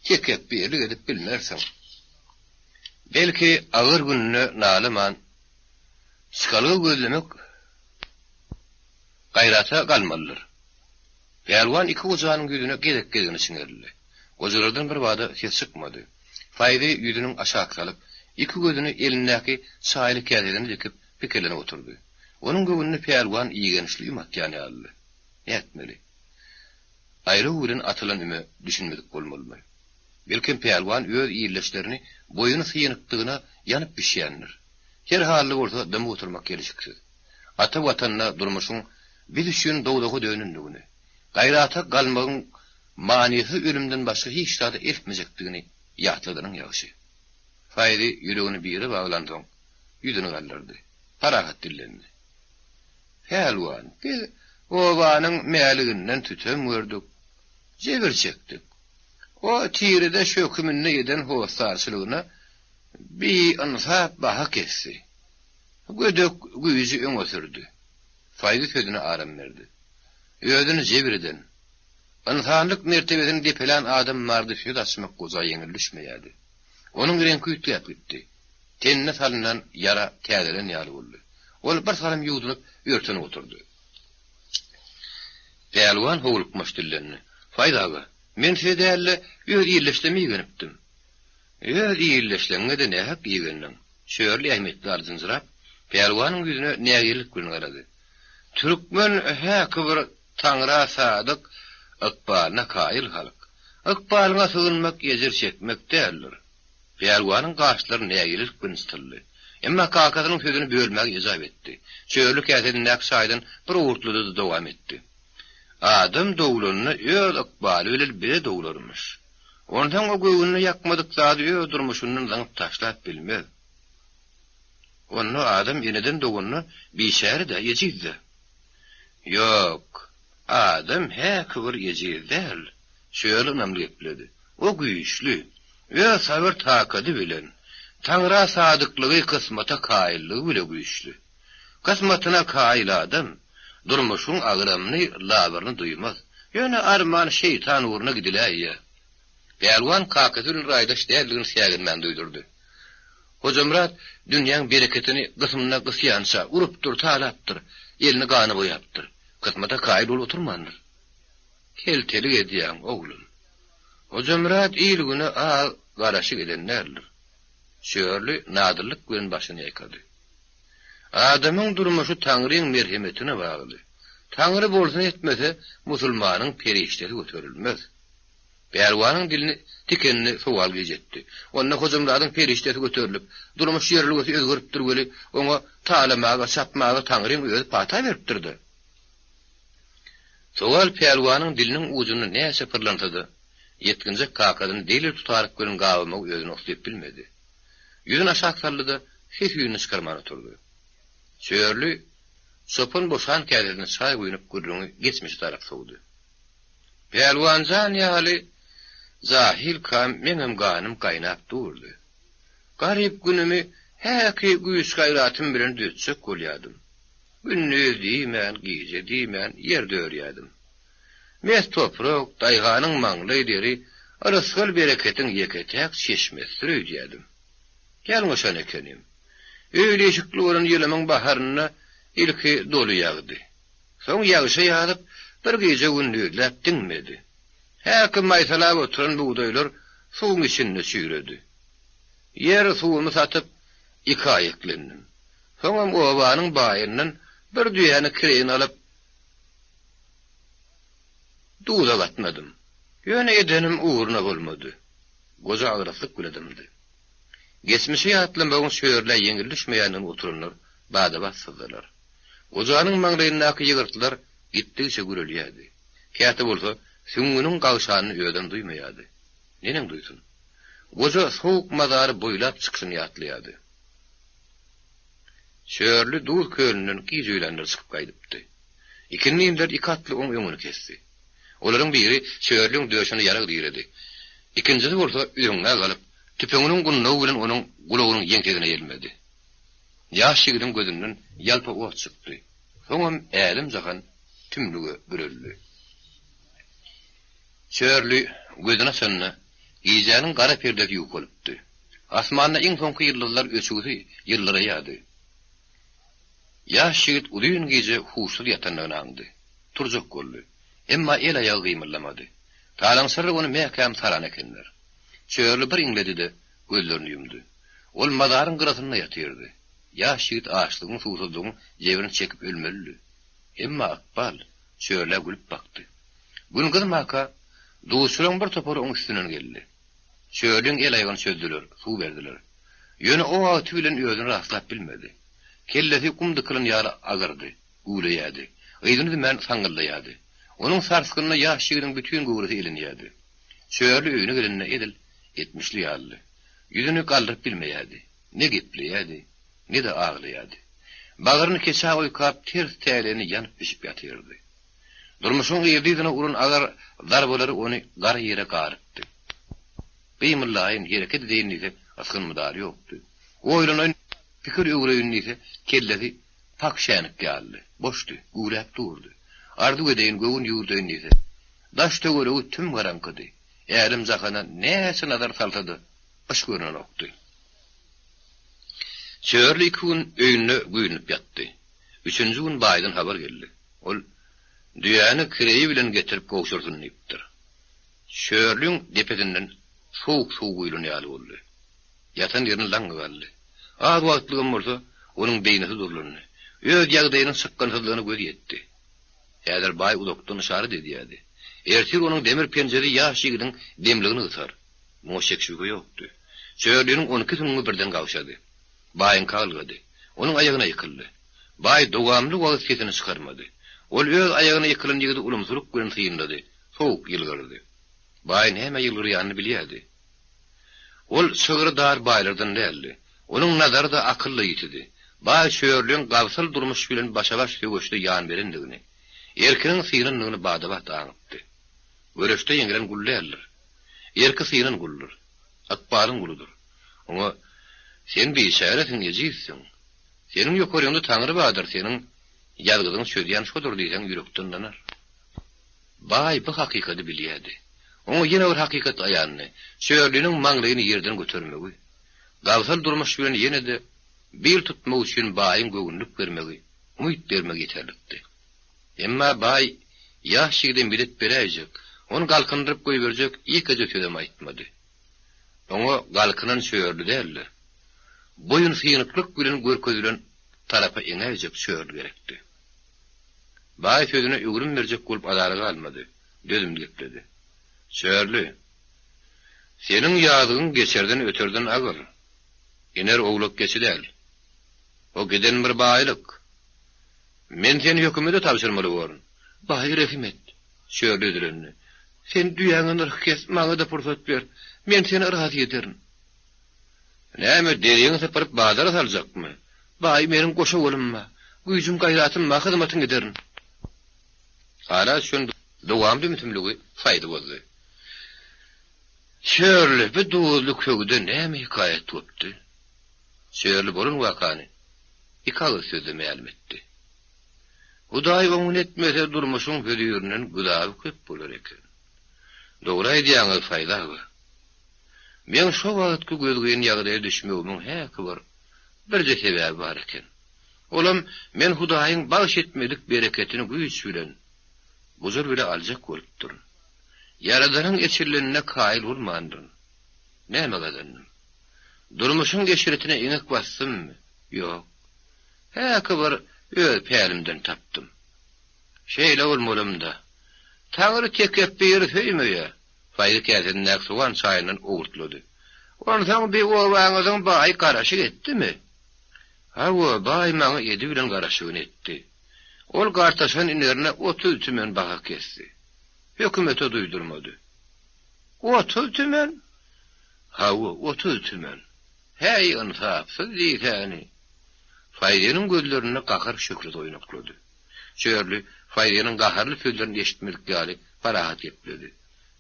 tekepbirlik edip bilmersiň. Belki, agyr günde nalyman, çykalga gözlemek gaýrata galmalydyr. Pälwan iki gojanyň ýüzüne gezek-gezegine çiňerildi. Gojalardan birbada ses çykmady. Faýzy ýüzüniň aşak salyp, iki gözüni elindäki çaýly käsesine dikip, pikirlenip oturdy. Onuň göwnüne pälwan igençli üm atýan ýalydy. Nätmeli? Aýraw bilen atylan üme düşünmedik bolmalymy? Belkem pälwan öz ildeşlerini boýuny synykdygyna ýanyp bişýändir. Her halda bolsa dymyp oturmak gelşiksiz. Ata Watanda durmuşyň biz üçin dowzaha dönendigini, gaýrata galmagyň manysyz ölümden başga hiç zada eltmejekdigini ýatladanyň ýagşy. Faýzy ýüregini bire baglansoň, ýüzüni galdyrdy. Parahat dillendi. Pälwan, biz obanyň mäliginden sütem gördük, jebir çekdik. O tirede şöküminde eden hossarçylygyna bi-ynsap baha kesdi. Gödek güýji öňe sürdi. Faýzy sözüne aram berdi. Özüni jebir eden, ynsanlyk mertebesini depelän adam barada söz açmak goja ýeňil düşmeýärdi. Onuň reňki üýtgäp gitdi. Tenine salnan ýara täzelän ýaly boldy. Ol bir salym ýuwdunyp, örtenip oturdy. Pälwan howlukmaç dillendi. Faýz aga, men size däl-de, öz ildeşlerime igenipdim. Öz ildeşleriňe-de nähak igendiň. Çörli ähmiýetli aljynjyrap, pälwanyň ýüzüne nägilelik bilen garady. Türkmen häki bir Taňra sadyk, ykbalyna kaýyl halk. Ykbalyňa sygynmak ejir çekmek däldir. Pälwanyň gaşlary nägilelik bilen çytyldy. Emma kakasynyň sözüni bölmäge ejap etdi. Çörli käsesindäki çaýdan bir owurtlady-da dowam etdi. Adam doglanda öz ykbaly bilen bile doglarmyş. Onsoň o göwnüne ýakmadyk zady öz durmuşyndan zyňyp taşlap bilmez. Onda adam eneden doganda biçäre-de, ejiz-de. Ýok, adam häki bir ejiz däl, Çörli ynamly gepledi. O güýçli, öz sabyr-takady bilen, Taňra sadyklygy, kysmata kaýyllygy bile güýçli. Kysmatyna kaýyl adam, durmuşyň agramyny, labyryny duýmaz. Ýöne arman şeýtan ugruna gidiläýýär. Pälwan kakasy bilen raýdaş däldigini säginmän duýdurdy. Hojamyrat dünýäň bereketini gysymyna gysýança urupdyr, talapdyr, elini gana boýapdyr. Kysmata kaýyl bolup oturmandyr. Keltelik edýäň, oglum. Hojamyrat il-güne az garaşyk eden däldir. Çörli nadyllyk bilen başyny ýaýkady. Adamyň durmuşy Taňryň merhemetine bagly. Taňry bolsun etmese, musulmanyň perişdesi göterilmez. Pälwanyň dilini tikenli sowal gijetdi. Onda Hojamyradyň perişdesi göterilip, durmuş ýörelgesi özgeripdir weli, oňa talamaga, çapmaga Taňryň özi pata beripdir-dä. Sowal pälwanyň diliniň ujunda näçe pyrlansa-da, ýetginjek kakasyny delil tutaryk bilen gabamagy özüne uslyp bilmedi. Ýüzüni aşak saldy-da, ses-üýnüni çykarman oturdy. Çörli çopan boşan käsesine çaý guýnup gürrüňi geçmişe tarap sowdy. Pälwan jan ýaly jahylkam meňem ganym gaýnap durdy. Garyp günümi häki güýç-gaýratym bilen düzetjek bolýadym. Gündiz diýmän, gije diýmän ýer dörýädim. Mes toprak, daýhanyň maňlaý deri rysgal-bereketiň ýeke-täk çeşmesidir öýdýädim. Ýalňyşan ekenim. Öýli-işikli bolan ýylymyň baharynda ilki doly ýagdy. Soň ýagşa ýazyp, bir gije-gündizläp diňmedi. Häki maýsalap oturan bugdaýlar suwuň içinde çüýredi. Ýer-suwumy satyp, iki aý eklendim. Soňam obanyň baýyndan bir düýäni kireýine alyp, duza gatnadym. Ýöne edenim ugruna bolmady. Goja agraslyk bile dymdy. Geçmişi ýatlamagyň çörlä ýeňil düşmeýändigini oturanlar bada-bat syzdylar. Gojanyň maňlaýyndaky ýygyrtlar gitdigiçe gürelýärdi. Käte bolsa süňňüniň gagşanyny özem duýmaýardy. Neneň duýsun? Goja sowuk mazary boýlap çykyşyny ýatlaýardy. Çörli duz kölünden giç öýlänler çykyp gaýdypdy. Ikindinler iki atly oň öňüni kesdi. Olaryň biri Çörliň döşüne ýarag diredi. Ikinjisi bolsa üzeňňä galyp, tüpeňiniň gundagy bilen onuň gulagynyň ýeňsesine ýelmedi. Ýaş ýigidiň gözünden ýalpa ot çykdy. Soňam älem-jahan tümlüge büreldi. Çörli gözüni açanda, gijäniň gara perdesi ýukalypdy. Asmanda iň soňky ýyldyzlar öçügsi ýyldyraýardy. Ýaş ýigit uzyn gije huşsuz ýatandygyny aňdy. Turjak boldy. Emma el-aýagy gymyldamady. Talaňçylar ony mäkäm saran ekenler. Çörli bir iňledi-de, gözlerini ýumdy. Ol mazaryň gyrasynda ýatyrdy. Ýaş ýigit açlygyň, suwsuzlygyň jebrini çekip ölmelidi. Emma ykbal Çörlä gülüp bakdy. Gün gyzmaka, duzçylaryň bir topary oň üstünden geldi. Çörliň el-aýagyny çözdüler, suw berdiler. Ýöne o wagty bilen özüni rastlap bilmedi. Kellesi gum dykylan ýaly agyrdy, güwleýärdi. Yzyny üzmän saňňyldaýardy. Onuň sarsgynyna ýaş ýigidiň bütin göwresi elenýärdi. Çörli öýüne gelende edil etmişli ýalydy. Ýüzüni galdyryp bilmeýärdi. Ne gepleýärdi, ne-de aglaýardy. Bagryny keçä oýkap, ters täleýine ýanyp-bişip ýatyrdy. Durmuşyň yzly-yzyna uran agyr zarbalary ony gara ýere garypdy. Gymyldaýyn, hereket edeýin diýse, ysgyn-mydary ýokdy. Oýlanaýyn, pikir öwreýin diýse, kellesi pak şänik ýalydy, boşdy, güwläp durdy. Arzuw edeýin, göwün ýüwürdeýin diýse, daş-töweregi tüm-garaňkydy. Älem-jahana näçe nazar salsa-da, yş görnenokdy. Çörli iki gün öýünde güýrünip ýatdy. Üçünji gün baýdan habar geldi. Ol, Düýäni kireýi bilen getirip gowşursyn diýipdir. Çörlüň depesinden sowuk suw guýlan ýaly boldy. Ýatan ýerinde laňňa galdy. Az wagtlygam bolsa, onuň beýnisi durlandy. Öz ýagdaýynyň çykgynsyzlygyna gözi ýetdi. Häzir baý uzakdan yşarat edýärdi. Ertir onuň demir penjesi ýaş ýigidiň demligini gysar. Muňa şek-şübhe ýokdy. Çörliniň onki süňňi birden gawşady. Baýyňka ylgady. Onuň aýagyna ýykyldy. Baý dowamly wagt sesini çykarmady. Ol öz aýagyna ýykylan ýigidi ulumsylyk bilen synlady, sowuk ýylgyrdy. Baý nämä ýylgyrýanyny bilýärdi. Ol çygry dar baýlardan däldi. Onuň nazary-da, akyly-da ýitidi. Baý Çörliň gabsal durmuş bilen başa-baş söweşde ýan berendigini, erkiniň synandygyny bada-bat aňypdy. Göreşde ýeňilen gul däldir. Erki synan guldur. Ykbalyň guludyr. Oňa, Sen biçäresiň, ejizsiň. Seniň ýokaryňda Taňry bardyr, seniň ýazgydyňy çözýän şodur diýseň ýürekden ynanar. Baý bu hakykady bilýärdi. Oňa ýene bir hakykat aýandy, Çörliniň maňlaýyny ýerden götermegi, gabsal durmuş bilen ýene-de bil tutmagy üçin baýyň göwünlik bermegi, umyt bermegi ýeterlikdi. Emma baý ýaş ýigide medet beräýjek, ony galkyndyryp goýberjek ýekeje sözem aýtmady. Oňa galkynan çörli däl-de, boýun synyklyk bilen görkezilen tarapa eňäýjek çörli gerekdi. Baý sözüne öwrüm berjek bolup azara galmady, dözümli gepledi. Çörli, seniň ýazygyň geçerden-öterden agyr. Iner owlak-geçi däl. O giden bir baýlyk. Men seni hökümete tabşyrmaly borun. Baý, rehim et! Çörli üzülendi. Sen düýäňe nyrh kes, maňa-da pursat ber. Men seni razy ederin. Näme, deriňi sypyryp bazara saljakmy? Baý, meniň goşa golum bar. Güýjüm-gaýratym bar, hyzmatyňy ederin. Ara düşen dowamly ümsümligi Saýdy bozdy. Çörli, bu duzly köwde näme hekaýat gopdy? Çörli bolan wakany iki agyz sözde mälim etdi. Hudaý oňyn etmese durmuşyň hözirinden güzaby köp bolar eken. Dogry aýdýaňyz Faýz aga. Meň şo wagtky gözgyny ýagdaýa düşmegimiň häki bir, birje sebäbi bar eken. Olam men Hudaýyň bagş etmedik bereketini güýç bilen, gujur bile aljak bolupdyryn. Ýaradanyň eçilenine kaýyl bolmandyryn. Näme gazandym? Durmuşyň eşretine eňek basdymmy? Ýok. Häki bir öz pälimden tapdym. Şeýle bolmalym-da. Taňry tekepbiri söýmeýär. Faýzy käsesindäki sogan çaýyndan owurtlady. Onsoň bi obaňyzyň baýy garaşyk etdimi? Hawa, baý maňa edi bilen garaşygyny etdi. Ol gartaşan inerine 30 tümen baha kesdi. Hökümete duýdurmady. 30 tümen? Hawa, 30 tümen. Häý, ynsapsyz diýsäni! Faýzynyň gözlerinde gahar şöhlesi oýnaklady. Çörli Faýzynyň gaharly sözlerini eşitmedik ýaly parahat gepledi.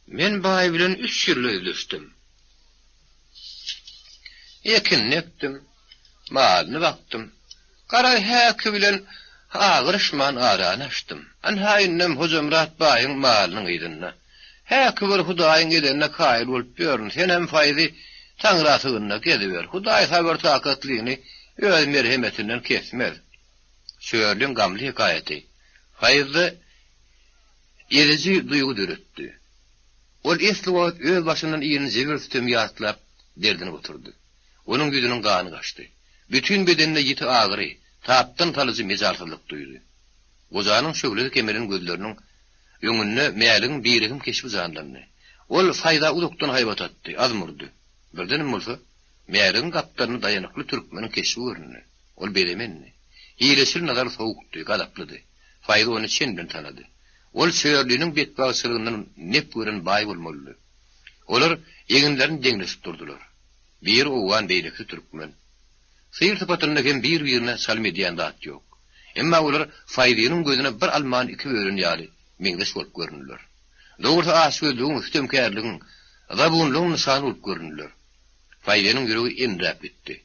Men baý bilen üç ýyl özleşdim. Ekinini ekdim, malyny bakdym. Gara häki bilen agyryşman arany açdym. Ynha indem Hojamyrat baýyň malynyň yzynda. Häki bir Hudaýyň edenine kaýyl bolup ýörün. Senem Faýzy Taňra sygynda geziber. Hudaý sabyr-takatlyny öz merhemetinden kesmez. Çörliň gamly hekaýaty Faýzda eziji duýgy döretdi. Ol esli wagt öz başyndan inen jebir-sütemi ýatlap, derdinip oturdy. Onuň ýüzüniň gany gaçdy. Bütin bedeninde ýiti agyry, tapdan salyjy mejalsyzlyk duýdy. Gojanyň şöhlesi kemelen gözleriniň öňünde Mäligiň birehim keşbi janlandy. Ol Faýza uzakdan haýbat atdy, azm urdy. Birdenem bolsa, Mäligiň gapdalynda daýanykly türkmeniň keşbi göründi. Ol bezemendi. Hileçil nazary sowukdy, gazaplydy. Faýzy ony çen bilen tanady. Ol Çörliniň betbagtçylygyndan nep gören baý bolmalydy. Olar eginlerini deňleşip durdular. Biri owgan, beýlekisi türkmen. Syr-sypatynda hem bir-birine çalym edýän zat ýok. Emma olar Faýzynyň gözüne bir almany iki bölen ýaly meňzeş bolup göründiler. Dogrusy açgözlügiň, sütemkärligiň, zabunlygyň nyşany bolup göründiler. Faýzynyň ýüregi enräp gitdi.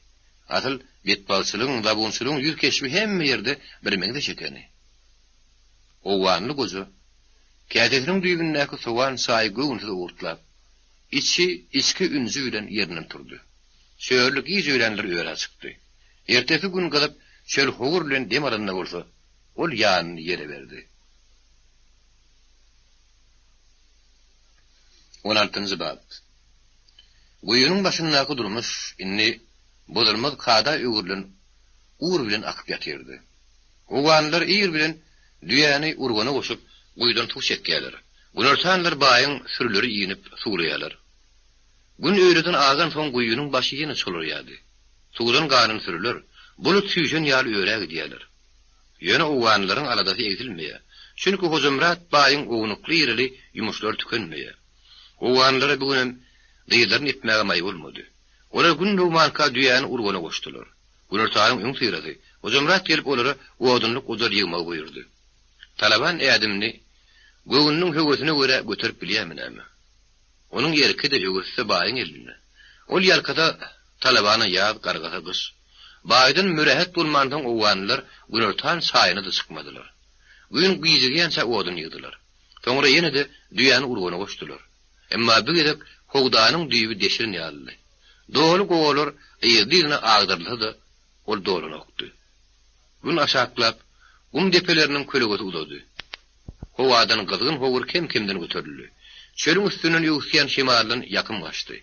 Asyl, betbagtçylygyň, zabunçylygyň ýüz keşbi hemme ýerde birmeňzeş ekeni. Owganly goja käsesiniň düýbündäki sowan çaýy göwünsiz owurtlap, içi içki ünji bilen ýerinden turdy. Çörli giç öýlänler örä çykdy. Ertesi gün gyzyp, çöl howur bilen dem alanda bolsa, ol ýanyny ýere berdi. On altynjy bap. Guýynyň başyndaky durmuş indi bozulmaz kada öwrülen ugur bilen akyp ýatyrdy. Owganlylar ir bilen düýäni urgana goşup, guýudan suw çekýärler. Günortanlar baýyň sürüleri inip, suwlaýarlar. Gün öýleden agansoň guýynyň başy ýene çolarýardy. Suwdan galan sürüler bulut süýşen ýaly örä gidýärler. Ýöne owganlylaryň aladasy egsilmeýär. Çünki Hojamyrat baýyň ownukly-irili ýumuşlary tükenmeýär. Owganlylara bu günem dyzlaryny epmäge maý bolmady. Olar gün dogmanka düýäni urgana goşdular. Günortanyň öňüsyrasy Hojamyrat gelip olara odunlyk ojar ýygmagy buýurdy. Talaban ädimini göwnüniň höwesine görä göterip bilýärmi näme? Onuň erki-de, höwesi-de baýyň elinde. Ol ýalkasa talabana ýaz, gargasa gyş. Baýdan mürähet bolmansoň owganlylar günortan çaýyna-da çykmadylar. Gün gijigýänçä odun ýygdylar. Soňra ýene-de düýäni urgana goşdular. Emma bu gezek howdanyň düýbi deşilen ýalydy. Doly gowalar yzly-yzyna agdarylsa-da, ol dolanokdy. Gün aşaklap, gum depeleriniň kölegesi uzady. Howadan gyzgyn howur kem-kemden göterildi. Çölüň üstünden öwüsýän şemaldan ýakym gaçdy.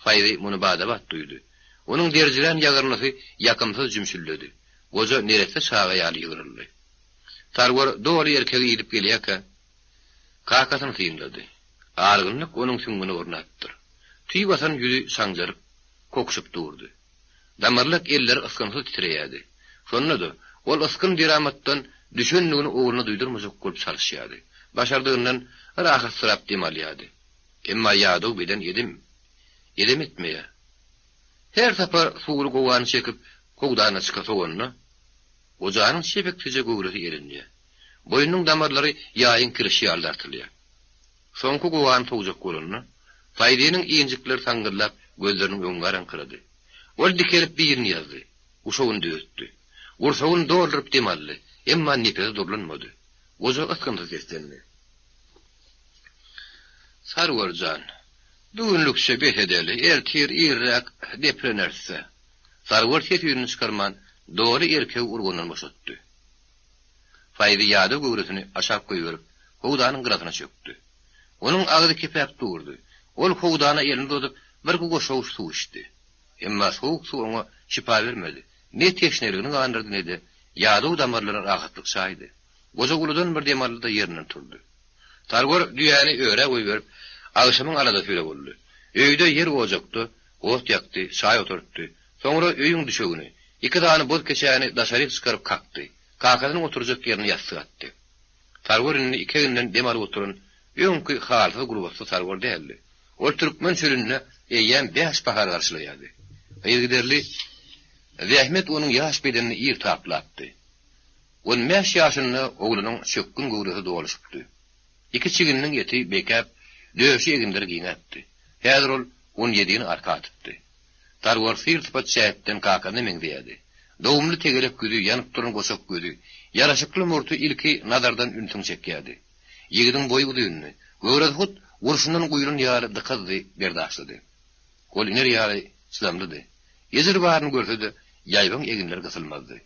Faýzy muny bada-bat duýdy. Onuň derjirän ýagyrnysy ýakymsyz jümşüldedi. Goja neresse çaga ýaly ýygryldy. Sarwar doly erkegi idip gelýärkä, kakasyny synlady. Argynlyk onuň süňňüne ornapdyr. Tüý basan ýüzi çaňjaryp, kokuşyp durdy. Damarlak elleri ysgynsyz titreýärdi. Şonda-da, ol ysgyn-deramatdan düşendigini ogluna duýdurmajak bolup çalyşýardy. Başardygyndan rahatsyrap dem alýardy. Emma ýadaw beden edim, edem etmeýär. Her sapar suwly gowany çekip, howdana çyka soganda, gojanyň çepiksije göwresi erinýär. Boýnunyň damarlary ýaýyň kirişi ýaly dartylýar. Soňky gowany sowjak bolanda, Faýzynyň injikleri saňňyldap, gözleriniň öňi garaňkyrady. Ol dikelip birini ýazdy. Guşagyny düzetdi. Gursagyny dolduryp dem aldy. Emma nepesi durlanmady. Goja ysgynsyz seslendi. Sarwer jan, bu günlükçe bes edeli, ertir irräk depreneris-dä. Sarwer ses-üýnüni çykarman, doly erkegi urgandan boşatdy. Faýzy ýadaw göwresini aşak goýberip, howdanyň gyrasyna çökdi. Onuň agzy kepäp durdy. Ol howdana elini uzadyp, birki goşawuç suw içdi. Emma sowuk suw oňa şypa bermedi. Ne teşneligini gandyrdy, ne-de ýadaw damarlaryna rahatlyk çaýdy. Goja uludan bir dem aldy-da ýerinden turdy. Sarwar düýäni örä goýberip, agşamyň aladasy bile boldy. Öýde ýer ojakda ot ýakdy, çaý oturtdy. Soňra öýüň düşegini, iki sany boz keçäni daşaryk çykaryp kakdy. Kakasynyň oturjak ýerine ýassyk atdy. Sarwar indi iki eginden dem alyp oturan öňki halsyz gurbatsyz Sarwar däldi. Ol türkmen çölünde eýýäm bäş bahar garşylaýardy. Yzygiderli zähmet onuň ýaş bedenini ir taplapdy. On bäş ýaşynda oglunyň çökgün göwresi doluşypdy. Iki çigniniň eti bekäp, döşi eginleri giňäpdi. Häzir ol on ýedini arka atypdy. Sarwar syr-sypat jähetden kakasyna meňzeýärdi. Dogumly tegelek ýüzi, ýanyp duran goçak gözi, ýaraşykly murty ilki nazardan ünsüňi çekýärdi. Ýigidiň boýy uzyndy. Göwresi hut gurşundan guýlan ýaly dykyzdy, berdaşlydy. Ol iner ýaly çydamlydy. Ejir baryny görse-de, ýaýbaň eginleri gysylmazdy.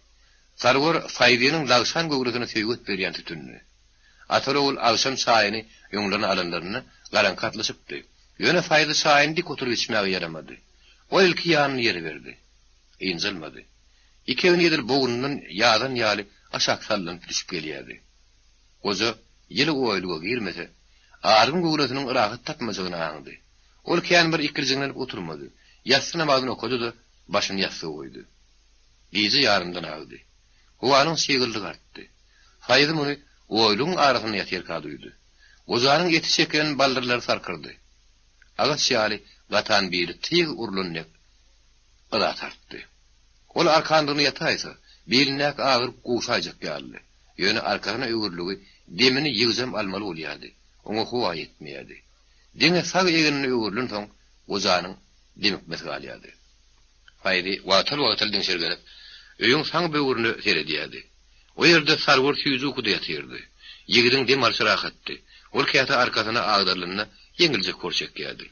Sarwar Faýzynyň lagşan göwresine söýget berýän sütündi. Ataly-ogul agşam çaýyny öňlerine alanlarynda garaňky gatlyşypdy. Ýöne Faýzy çaýyny dik oturyp içmäge ýaramady. Ol ilki ýanyny ýere berdi. Ynjalmady. Iki egni edil bognundan ýazan ýaly aşak sallanyp düşüp gelýärdi. Goja ýyly oýluga girmese, Argyn göwresiniň rahat tapmajagyny aňdy. Ol kän bir ikirjiňlenip oturmady. Ýassy namazyny okady-da, başyny ýassyga goýdy. Gije ýarymdan agdy. Howanyň çyglylygy artdy. Faýzy muny oýlugyň arasynda ýatyrka duýdy. Gojanyň eti çekilen baldyrlary sarkyrdy. Agaç ýaly gatan bili tyg urlan dek yza tartdy. Ol arkanlygyna ýataýsa, bilindäki agyry gowşaýjak ýalydy. Ýöne arkasyna öwrüligi demini ýygjam almaly bolýardy, oňa howa ýetmeýärdi. Diňe sag egnine öwrülensoň gojanyň demikmesi galýardy. Faýzy wagtal-wagtal diňşirgenip, öýüň saň böwrüne seredýärdi. O ýerde Sarwar süýji ukuda ýatyrdy. Ýigidiň dem alşy rahatdy. Ol käte arkasyna agdarylanda ýeňiljek hor çekýärdi.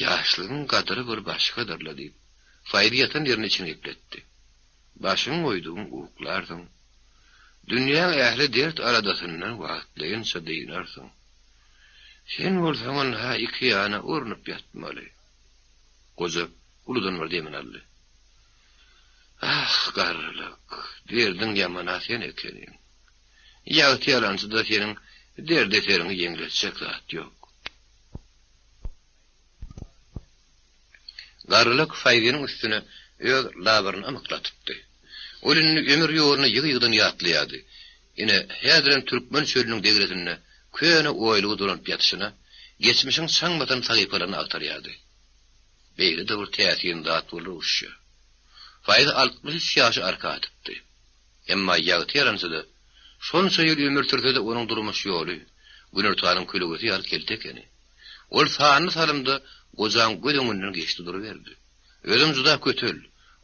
Ýaşlygyň gadyry bir başgadyr-la diýip, Faýzy ýatan ýerinde içini gepletdi. Başyňy goýdugyň uklarsyň. Dünýäň ähli dert-aladasyndan wagtlaýynça dynarsyň. Sen bolsaň ynha iki ýana urnup ýatmaly. Goja uludan bir demini aldy. Ah, garrylyk, derdiň ýamana sen ekeniň. Ýagty ýalançyda seniň derdeseriňi ýeňletjek zat ýok. Garrylyk Faýzynyň üstüne öz labyryny ymyklatypdy. Ol indi ömür ýoluny ýygy-ýygydan ýatlaýardy. Ine, häzirem türkmen çölüniň degresinde köne oýlugy dolanyp ýatyşyna, geçmişiň çaň basan sahypalaryny agtarýardy. Beýle-de bir täsin zat bolar oguşýa. Faýzy 63 ýaşy arka atypdy. Emma ýagty ýaransa-da, şonça ýyl ömür sürse-de onuň durmuş ýoly günortanyň kölegesi ýaly kelte ekeni. Ol sanly salymda gojaň göz öňünden geçdi duruberdi. Özem juda kötel,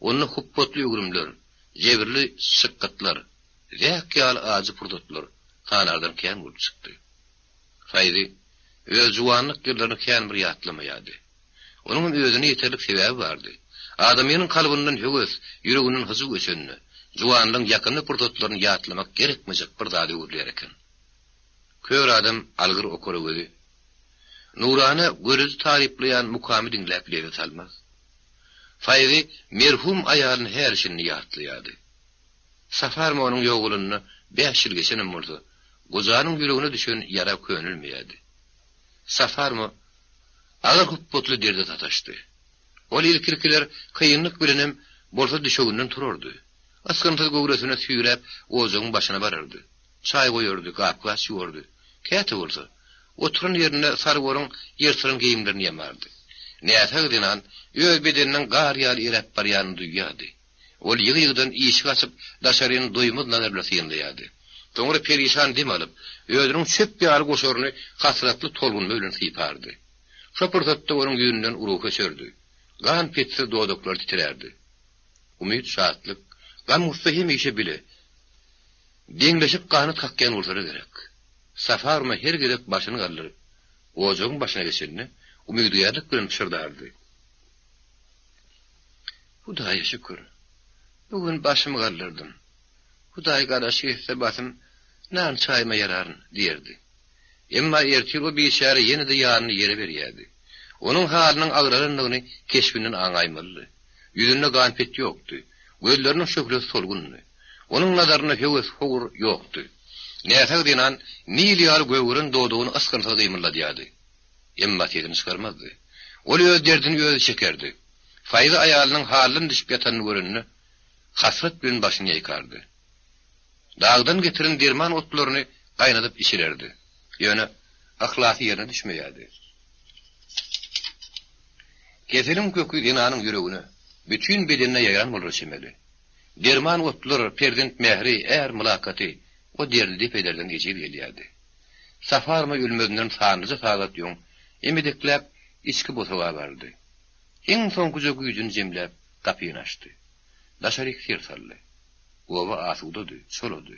onda hupbatly öwrümler, jebirli şykgytlar, zäk ýaly ajy pursatlar sanardan kän bolup çykdy. Faýzy öz juwanlyk ýyllaryny kän bir ýatlamaýardy. Onuňam özüne ýeterlik sebäbi bardy. Adamynyň kalbyndan höwes, ýüreginden hyjuw öçende, juwanlygyň ýakymly pursatlaryny ýatlamak gerekmejek bir zada öwrülýär eken. Kör adam algyr okara gözi. Nurana göreji taryplaýan mukamy diňläp lezzet almaz. Faýzy merhum aýalyny häli-şindi ýatlaýardy. Safar onuň ýogalanyna bäş ýyl geçenem bolsa, gojanyň ýüregine düşen ýara könelmeýärdi. Safar agyr hupbatly derde sataşdy. Ol ilki-ilkiler kynlyk bilenem bolsa düşeginden turardy. Ysgynsyz göwresini süýräp ojagyň başyna barardy. Çaý goýardy, gap-gaç ýuwardy. Käte bolsa, oturan ýerinde Sarwaryň ýyrtylan geýimlerini ýamardy. Näsag zenan öz bedeniniň gar ýaly eräp barýanyny duýýardy. Ol ýygy-ýygydan işigi açyp, daşaryny doýmaz nazar bilen synlaýardy. Soňra perişan dem alyp, özüniň çöp ýaly goşaryny hasratly tolgunma bilen sypardy. Şo pursatda onuň ýüzünden ruhy öçerdi. Gan-petsiz dodaklary titrärdi. Umyt, şatlyk, gam-gussa hemişe bile, deňleşip ganat kakýan bolsalar gerek. Saparuma her gezek başyny galdyryp, ojagyň başyna geçende, umydygärlik bilen pyşyrdardy. Hudaýa şükür, bu gün başymy galdyrdym. Hudaý garaşyk etse basym nan-çaýyma ýararyn diýerdi. Emma ertir o biçäre ýene-de ýanyny ýere berýärdi. Onuň halynyň agralandygyny keşbinden aňaýmalydy. Ýüzünde gan-pet ýokdy. Gözleriniň şöhlesi solgundy. Onuň nazarynda höwes-howur ýokdy. Näsag zenan nil ýaly gögeren dodagyny ysgynsyz gymyldadýardy. Emma sesini çykarmazdy. Ol öz derdini özi çekerdi. Faýzy aýalynyň haldan düşüp ýatanyny görende, hasrat bilen başyny ýaýkardy. Dagdan getiren derman otlaryny gaýnadyp içirerdi. Ýöne yhlasy ýerine düşmeýärdi. Keseliň köki zenanyň ýüregine, bütin bedenine ýaýran bolara çemeli. Derman otlar, perzent mähri, är mylakaty o derdi dep ederden ejiz gelýärdi. Saparma ölmezinden sanlyja sagat öň emedekläp içki bosaga bardy. Iň soňkuja güýjüni jemläp gapyny açdy. Daşaryk ser saldy. Oba asudady, çolady.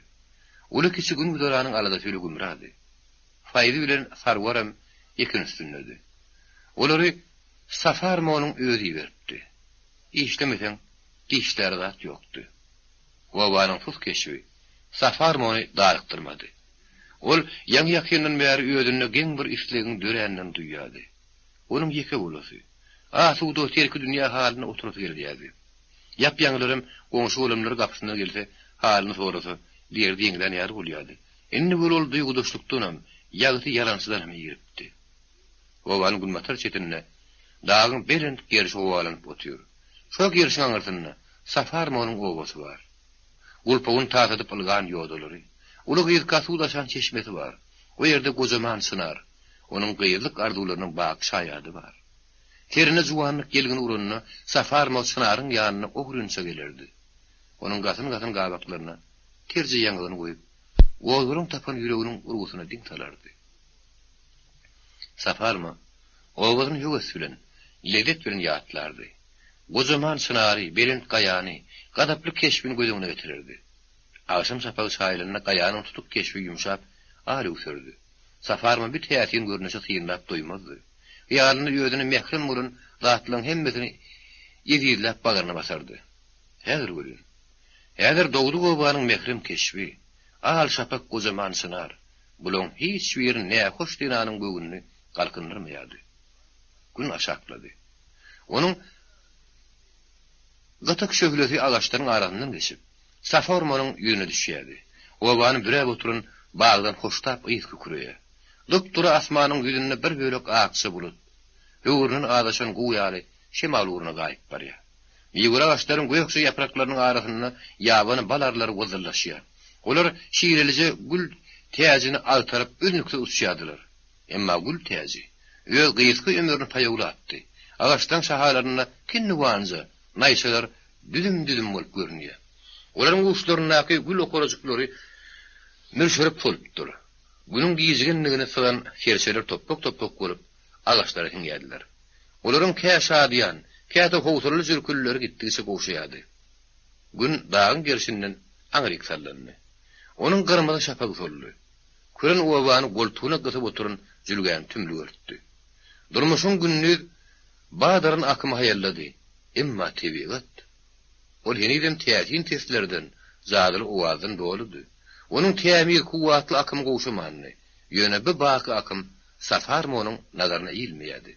Uly-kiçi gün-güzeranyň aladasy bile gümrady. Faýzy bilen Sarwaram ekin üstündedi. Olary Safar monuň özi iberipdi. Işlemeseň, dişläre zat ýokdy. Obanyň sus keşbi Safar mony darykdyrmady. Ol ýaňy-ýakyndan bäri özünde geň bir islegiň dörändigini duýýardy. Onuň ýeke bolasy, asuda terkidünýä halynda oturasy gelýärdi. Ýap-ýaňylaram goňşy-golamlary gapysyndan gelse, halyny sorasa, derdi ýeňlän ýaly bolýardy. Indi weli ol duýgudaşlykdanam, Ýagty ýalançydan hem iripdi. Obanyň günbatar çetinde dagyň belent gerşi howalanyp otyr. Şo gerşiň aňyrsynda Safar monuň obasy bar. Gulpagyny tasadyp ylgan ýodalary, uly gyzka suw daşan çeşmesi bar. O ýerde gojaman çynar, onuň gyzlyk arzuwlarynyň baky şaýady bar. Serine juwanlyk ýelgini uranda Safar mo çynaryň ýanyna ogrynça gelerdi. Onuň gasyn-gasyn gabaklaryna terje ýaňagyny goýup, gozgalaň tapan ýüreginiň urgusyna diň salardy. Saparma obasyny höwes bilen, lezzet bilen ýatlardy. Gojaman çynary, belent gaýany, gazaply keşbini göz öňüne getirerdi. Agşam şapagy çaýylanda gaýanyň tutuk keşbi ýumşap, al öwserdi. Saparma bu täsin görnüşi synlap doýmazdy. Hyýalynda özüne mährem bolan zatlaryň hemmesini ezizläp bagryna basardy. Häzir welin, häzir dogduk obanyň mährem keşbi, al şapak gojaman çynar, Bulaň hiç biri nähoş zenanyň göwnüni galkyndyrmaýardy. Gün aşaklady. Onuň gytyk şöhlesi agaçlaryň arasyndan geçip, Safa ormanyň ýüzüne düşýärdi. Obany büräp oturan bagdan hoştap ys kükreýär. Dup-dury asmanyň ýüzünde bir bölek akja bulut, höwründen azaşan guw ýaly şemal ugruna gaýyp barýar. Miweli agaçlaryň gökje ýapraklarynyň arasynda ýabany bal arylary wyzzyldaşýar. Olar şirelije gül täjini agtaryp üznüksiz uçýardylar. Emma gül täji öz gysga ömrüni paýawlapdy. Agaçlaryň şahalarynda kinniwanja naýçalar düzüm-düzüm bolup görünýär. Olaryň uçlaryndaky gül okarajyklary mürşerip solupdyr. Günüň gijigendigini syzan serçeler topbak-topbak bolup agaçlara siňýärdiler. Olaryň kä şadyýan, käte howsalaly jürküldileri gitdigiçe gowşaýardy. Gün dagyň gerşinden aňryk sallandy. Onuň gyrmyzy şapagy soldy. Küren obany goltugyna gysyp oturan jülgäni tümlük örtdi. Durmuşyň gündiz badaryn akymy haýallady, emma tebigat. Ol henizem täsin seslerden, jadyly owazdan doludy. Onuň tämiz, kuwwatly akymy gowşamandy. Ýöne bu baky akym Safar monyň nazaryna ilmeýärdi.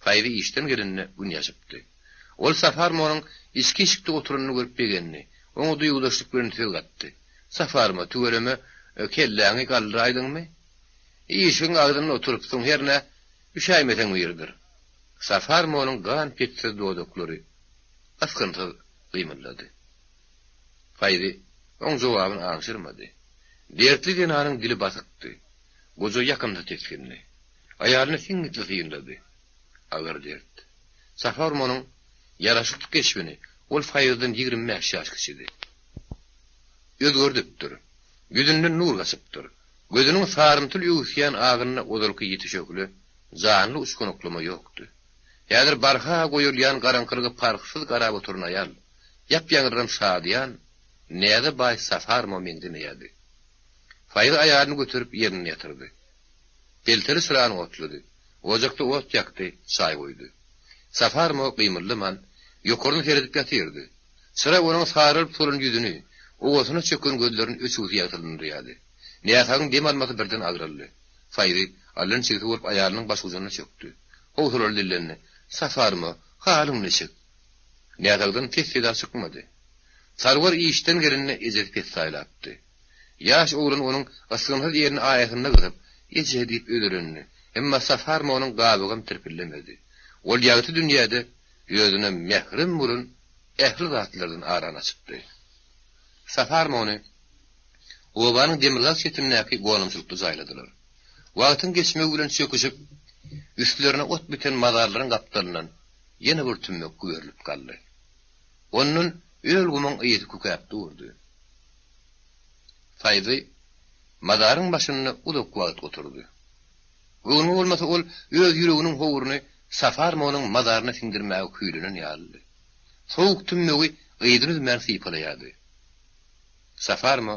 Faýzy işden gelende gün ýaşypdy. Ol Safar monyň içki işikde oturanyny görüp begendi. Oňa duýgudaşlyk bilen söz gatdy. Safarmo, tüweleme, kelläňi galdyraýdyňmy? Işigiň agzynda oturypsyň, hernä üşäýmeseň biridir. Safar monyň gan petsiz dodaklary ysgynsyz gymyldady. Faýzy oň jogabyny aňşyrmady. Dertli zenanyň dili basykdy. Goja ýakymsyz tisgindi. Aýalyny siňňitli synlady. Agyr dert. Safar onuň ýaraşykly keşbini, ol Faýzdan 25 ýaş kiçidi. Özgerdipdir. Ýüzünden nur gaçypdyr. Gözüniň sarymtyl öwüsýän agynda ozalky ýiti şöhle, janly uçganaklama ýokdy. Häzir barha goýalýan garaňkylyga parhsyz garap oturan aýal, ýap-ýaňyram şadyýan, näze baý Safarma meňzemeýärdi. Faýzy aýalyny göterip ýerinde ýatyrdy. Pelteli çyrany otlady. Ojakda ot ýakdy, çaý goýdy. Safarmo gymyldaman, ýokardan seredip ýatyrdy. Çyra onuň saralyp solan ýüzüni, owasyna çöken gözlerini öçügsi ýagtylandyrýardy. Näsagyň dem almasy birden agraldy. Faýzy allançigsi bolup aýalynyň başujunda çökdi. Howsalaly dillendi, Safarmo, halyň niçik? Näsagdan ses-seda çykmady. Sarwar işden gelende ejesi pessaýlapdy. Ýaş oglan onuň ysgynsyz elini aýasynda gysyp, Eje diýip özelendi. Emma Safar onuň gabygam tirpillemedi. Ol ýagty dünýäde özüne mährem bolan ähli zatlardan arany açypdy. Safar ony obanyň demirgazyk çetindäki gonamçylykda jaýladylar. Wagtyň geçmegi bilen çöküşip, üstlerine ot biten mazarlaryň gapdalyndan ýene bir tümmek güberilip galdy. Ondan öl gumuň ysy kükäp durdy. Faýzy mazaryň başynda uzak wagt oturdy. Göwnüme bolmasa ol öz ýüreginiň howruny Safar monuň mazaryna siňdirmäge küýlenen ýalydy. Sowuk tümmegi yzyny üzmän sypalaýardy. Safar mo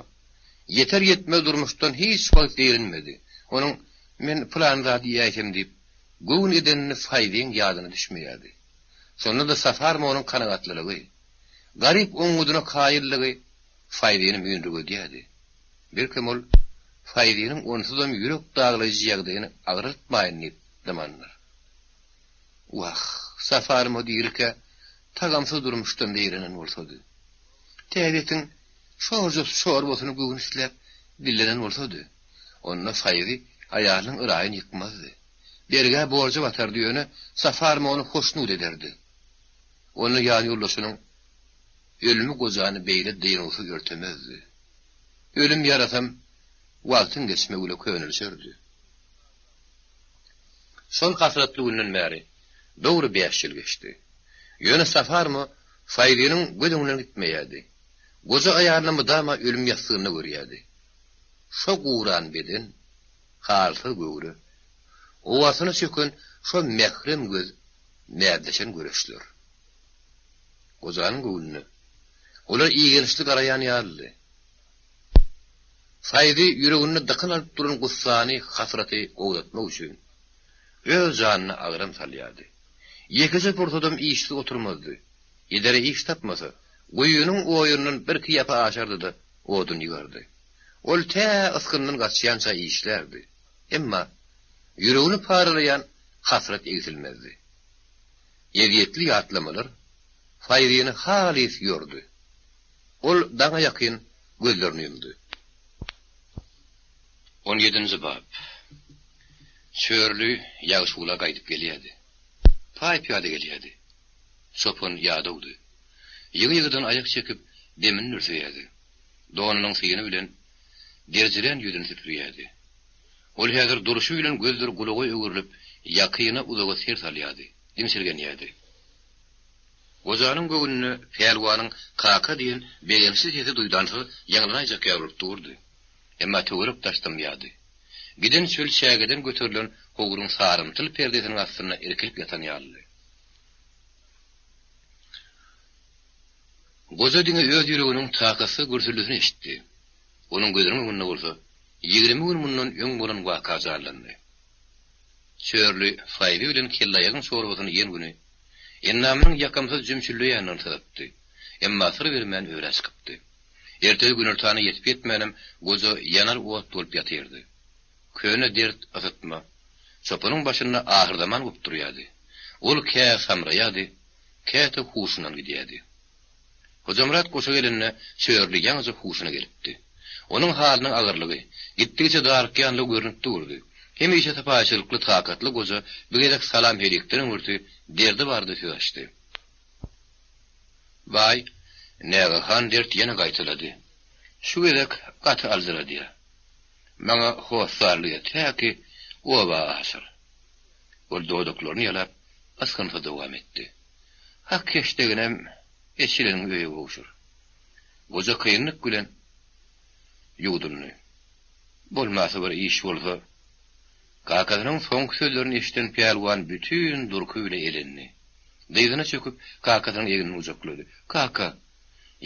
ýeter-ýetmez durmuşdan hiç wagt zeýrenmedi. Onuň Men pylan zady iýäýsem diýip, göwün edenini Faýzyň ýadyna düşmeýärdi. Şonda-da Safar monuň kanagatlylygy, garyp oňňudyna kaýyllygy Faýzyny müýnrügedýärdi. Belkem ol Faýzynyň onsuzam ýürek daglaýjy ýagdaýyny agraltmaýyn diýip dymandyr. Wah, Safarym o dirikä tagamsyz durmuşdan zeýrenen bolsady. Täzetiň şorja çorbasyny göwün isläp dillenen bolsady. Onda Faýzy Aýalynyň yraýyny ýykmazdy. Bergä-borja batardy, ýöne Safarmy ony hoşnut ederdi. Onda ýanýoldaşynyň ölümi gojany beýle dynuwsyz örtemezdi. Ölüm ýarasam wagtyň geçmegi bile könelişerdi. Şol hasratly günden bäri dogry bäş ýyl geçdi. Ýöne Safarmy Faýzynyň göz öňünden gitmeýärdi. Goja aýalyny mydama ölüm ýassygynda görýärdi. Şo guran beden, halsyz göwre, owasyna çöken şo mährem göz mäzleşen göreçler. Gojanyň göwnüne olar igençli garaýan ýalydy. Saýdy ýüreginde dykyn alyp duran gussany, hasraty gowzatmak üçin, öz janyna agram salýardy. Ýekeje pursadam işsiz oturmazdy. Edere iş tapmasa, guýynyň oýundan birki ýapa aşardy-da, odun ýygardy. Ol tä ysgyndan gaçýança işlärdi. Emma ýüregini paralaýan hasrat egsilmezdi. Ezýetli ýatlamalar Faýzyny halys ýordy. Ol daňa ýakyn gözlerini ýumdy. On ýedinji bap. Çörli Ýagşygula gaýdyp gelýärdi. Paý-pyýada gelýärdi. Çopan ýadawdy. Ýygy-ýygydan aýak çekip, demini dürseýärdi. Donunyň syýany bilen derjirän ýüzüni süpürýärdi. Ol häzir durşy bilen gözdür gulaga öwrülip, ýakyna-uzaga ser salýardy, diňşirgenýärdi. Gojanyň göwnüne pälwanyň Kaka diýen begençli sesi duýdansyz ýaňlanaýjak ýaly bolup durdy. Emma töwerek-daş dymýardy. Giden çöl çägeden göterilen howruň sarymtyl perdesiniň astynda irkilip ýatan ýalydy. Goja diňe öz ýüreginiň takatsyz gürsüldisini eşitdi. Onuň gözüniň öňünde bolsa 20 gün mundan öň bolan waka janlandy. Çörli Faýzy bilen kellaýagyň çorbasyny iýen güni endamynyň ýakymsyz jümşülleýändigini syzypdy. Emma syr bermän örä çykypdy. Ertesi günortana ýetip-ýetmänem goja ýanar ot bolup ýatyrdy. Köne dert ysytma çopanyň başynda ahyrzaman bolup durýardy. Ol kä samraýardy, käte huşundan gidýärdi. Hojamyrat goşa gelende Çörli ýaňyja huşuna gelipdi. Onuň halynyň agyrlygy, gitdigiçe darykýanlygy görnüp durdy. Hemişe sypaýyçylykly, takatly goja bu gezek salam-helikden öňürti derdi barada söz açdy. Baý, nägehan dert ýene gaýtalady. Şu gezek gaty aljyradýar. Maňa hossarlyk et, häki oba aşyr. Ol dodaklaryny ýalap, ysgynsyz dowam etdi. Hak heşdeginem eçileniňi öýe gowşur. Goja kynlyk bilen ýuwdundy. Bolmasy bir iş bolsa. Kakasynyň soňky sözlerini eşiden pälwan bütin durky bile elendi. Dyzyna çöküp, kakasynyň egnini gujaklady. Kaka!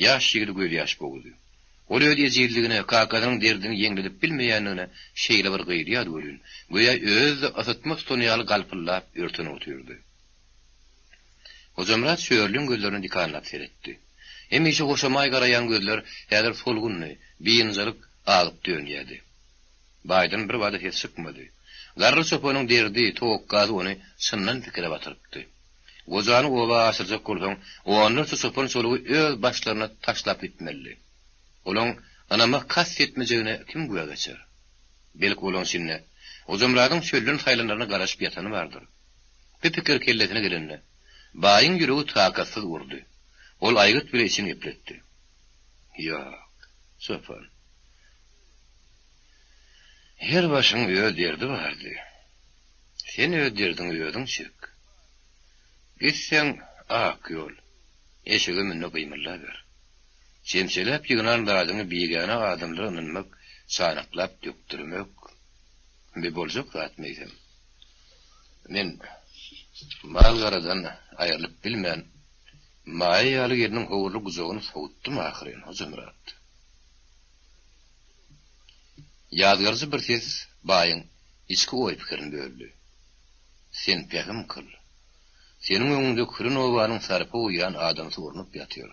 Ýaş ýigidi gözýaş bogdy. Ol öz ejizligine, kakasynyň derdini ýeňledip bilmeýändigine şeýle bir gyýylýardy welin, göýä özi-de ysytma tutan ýaly galpyldap örtenip otyrdy. Hojamyrat Çörliň gözlerine dikanlap seretdi. Hemişe hoşamaý garaýan gözler häzir solgundy, biynjalyk agyp dönýärdi. Baýdan birbada ses çykmady. Garry çopanyň derdi, towakgasy ony çyndan pikire batyrypdy. Gojany oba aşyrjak bolsaň, onlarça çopan çolugy öz başlaryna taşlap gitmelidi. Olaň ynama kast etmejegine kim güwä geçer? Belki olaň içinde Hojamyradyň çölden saýlanlaryna garaşyp ýatany bardyr. Bu pikir kellesine gelende, baýyň ýüregi takatsyz urdy. Ol aýgyt bile içini gepletdi. Ýok, çopan. Her başyň öz derdi bardy. Sen öz derdiňi özüň çek. Gitseň, ak ýol. Eşege mün-de gymyldaber. Çemçeläp ýygnan zadyňy bigäne adamlara ynanmak, çanaklap dökdürmek, bi boljak zatmy eýsem? Men mal-garadan aýrylyp bilmän, Maýa ýaly gelniň howurly gujagyny sowutdym ahyryn, Hojamyrat. Ýazgaryjy bir ses baýyň içki oý-pikirini böldi. Sen pähim kyl. Seniň öňüňde küren obanyň sarpa goýýan adamsy urnup ýatyr.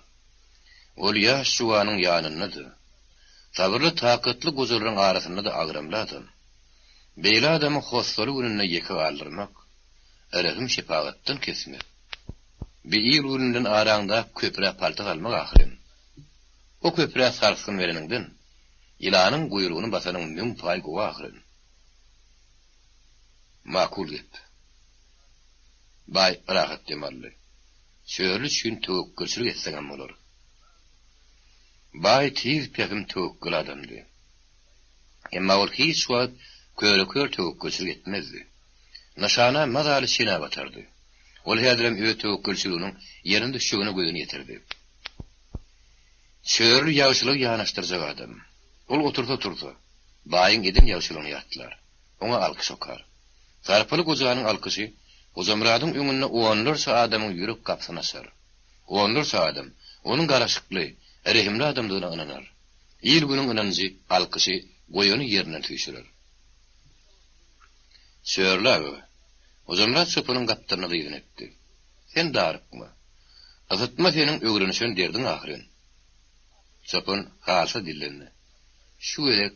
Ol ýaş juwanyň ýanynda-da, sabyrly-takatly gojalaryň arasynda-da agramly adam. Beýle adamy hossaly gününde ýeke galdyrmak, rehim-şepagatdan kesmek, bi il-gününden araňdaky köprä palta salmak ahyryn. O köprä sarsgyn bereniňden, ýylanyň guýrugyny basanyň müň paý gowy ahyryn. Makul gep. Baý rahat dem aldy. Çörli üçin töwekgelçilik etseňem bolar. Baý tiz pähim töwekgel adamdy. Emma ol hiç wagt köre-kör töwekgelçilik etmezdi. Nyşana mazaly çenäp atardy. Ol häzirem öz töwekgelçiliginiň ýerine düşjegine gözüni ýetirdi. Çörli ýagşylygy ýanaşdyrjak adam. Ol otursa-tursa, baýyň eden ýagşylygyny ýatlar. Oňa alkyş okar. Sarpaly gojanyň alkyşy Hojamyradyň öňünde onlarça adamyň ýürek gapysyny açar. Onlarça adam onuň garaşykly, rehimli adamdygyna ynanar. Il-günüň ynanjy, alkyşy goýany ýerinden süýşürer. Çörli aga, Hojamyrat çopanyň gapdalyna gyzyny etdi. Sen darykma. Ysytma seniň öwrenişen derdiň ahyryn. Çopan halsyz dillendi. Şu gezek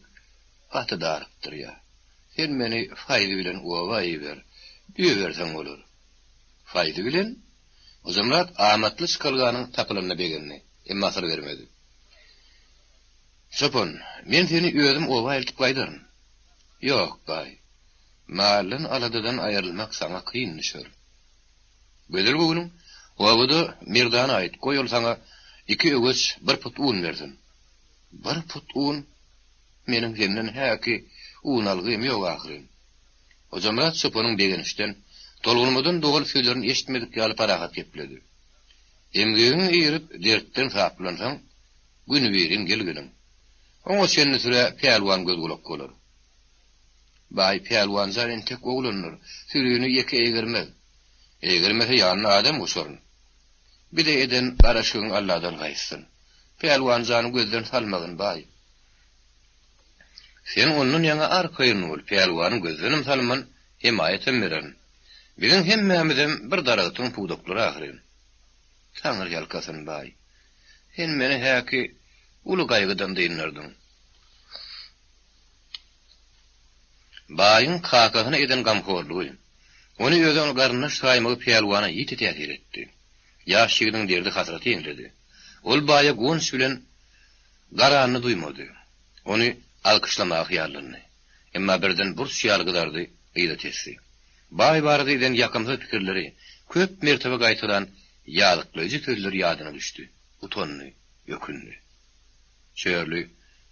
gaty darykdyrýa. Sen meni Faýzy bilen oba iber, düýe berseň bolar. Faýzy bilen? Hojamyrat amatly çykalganyň tapylanyna begendi, emma syr bermedi. Çopan, men seni özüm oba eltip gaýdaryn. Ýok, baý. Maldan, aladadan aýrylmak saňa kyn düşer. Gözel göwnüň, obada Merdana aýt, goý ol saňa iki öweç, bir put un bersin. Bir put un? Meniň senden häki un algym ýok ahyryn. Hojamyrat çopanyň begençden, tolgunmadan doly sözlerini eşitmedik ýaly parahat gepledi. Emgegiňi irip, dertden saplansaň, günübirin gelginiň. Oňa çenli sürä pälwan göz-gulak bolar. Baý, pälwan jan entek oglandyr, sürini ýeke eýgermez. Eýgermese ýanyna adam goşaryn. Bize eden garaşygyň Alladan gaýtsyn. Pälwan jany gözden salmagyn, baý. Sen ondan ýaňa arkaýyn bol, pälwany gözdenem salman, hemaýatam bererin. Biziň hemmämizem bir daragtyň pudaklary ahyryn. Taňry ýalkasyn, baý. Sen meni häki uly gaýgydan dyndardyň. Baýyň kakasyna eden gamhorlugy, ony özüne garyndaş saýmagy pälwana ýiti täsir etdi. Ýaş ýigidiň derdi-hasraty ýeňledi. Ol baýa guwanç bilen garanyny duýmady. Ony alkyşlamaga hyýallandy. Emma birden burç ýaly gyzardy, yza tesdi. Baý barada eden ýakymsyz pikirleri, köp mertebe gaýtalan ýazyklaýjy sözleri ýadyna düşdi. Utandy, ökündi. Çörli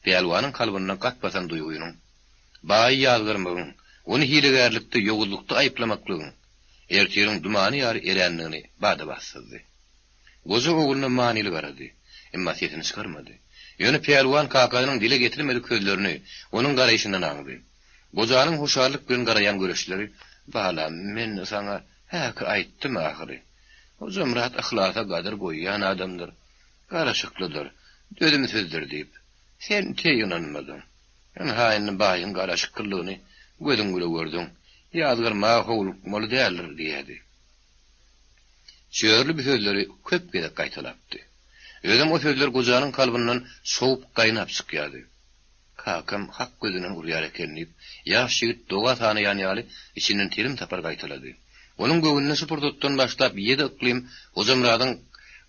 pälwanyň kalbynda gat basan duýgynyň, baýy ýazgarmagyň, ony hilegärlikde, ýowuzlykda aýyplamaklygyň ertiriň dumany ýaly erändigini bada-bat syzdy. Goja ogluna manyly garady, emma sesini çykarmady. Ýöne pälwan kakasynyň dile getirmedik sözlerini onuň garaýşyndan aňdy. Gojanyň hoşallyk bilen garaýan göreçleri, Balam, men saňa häki aýtdym ahyry. Hojamyrat yhlasa gadyr goýýan adamdyr. Garaşyklydyr, dözümsizdir diýip, sen teý ynanmadyň. Ynha indi baýyň garaşyklylygyny gözüň bile gördüň. Ýazgarmaga howlukmaly däldir diýýärdi. Çörli bu sözleri köp gezek gaýtalapdy. Özem o sözler gojanyň kalbyndan sowup gaýnap çykýardy. Kakam hak gözünden urýar eken diýip, ýaş ýigit doga sanaýan ýaly içinden telim sapar gaýtalady. Onuň göwnüne şu pursatdan başlap ýedi yklym Hojamyradyň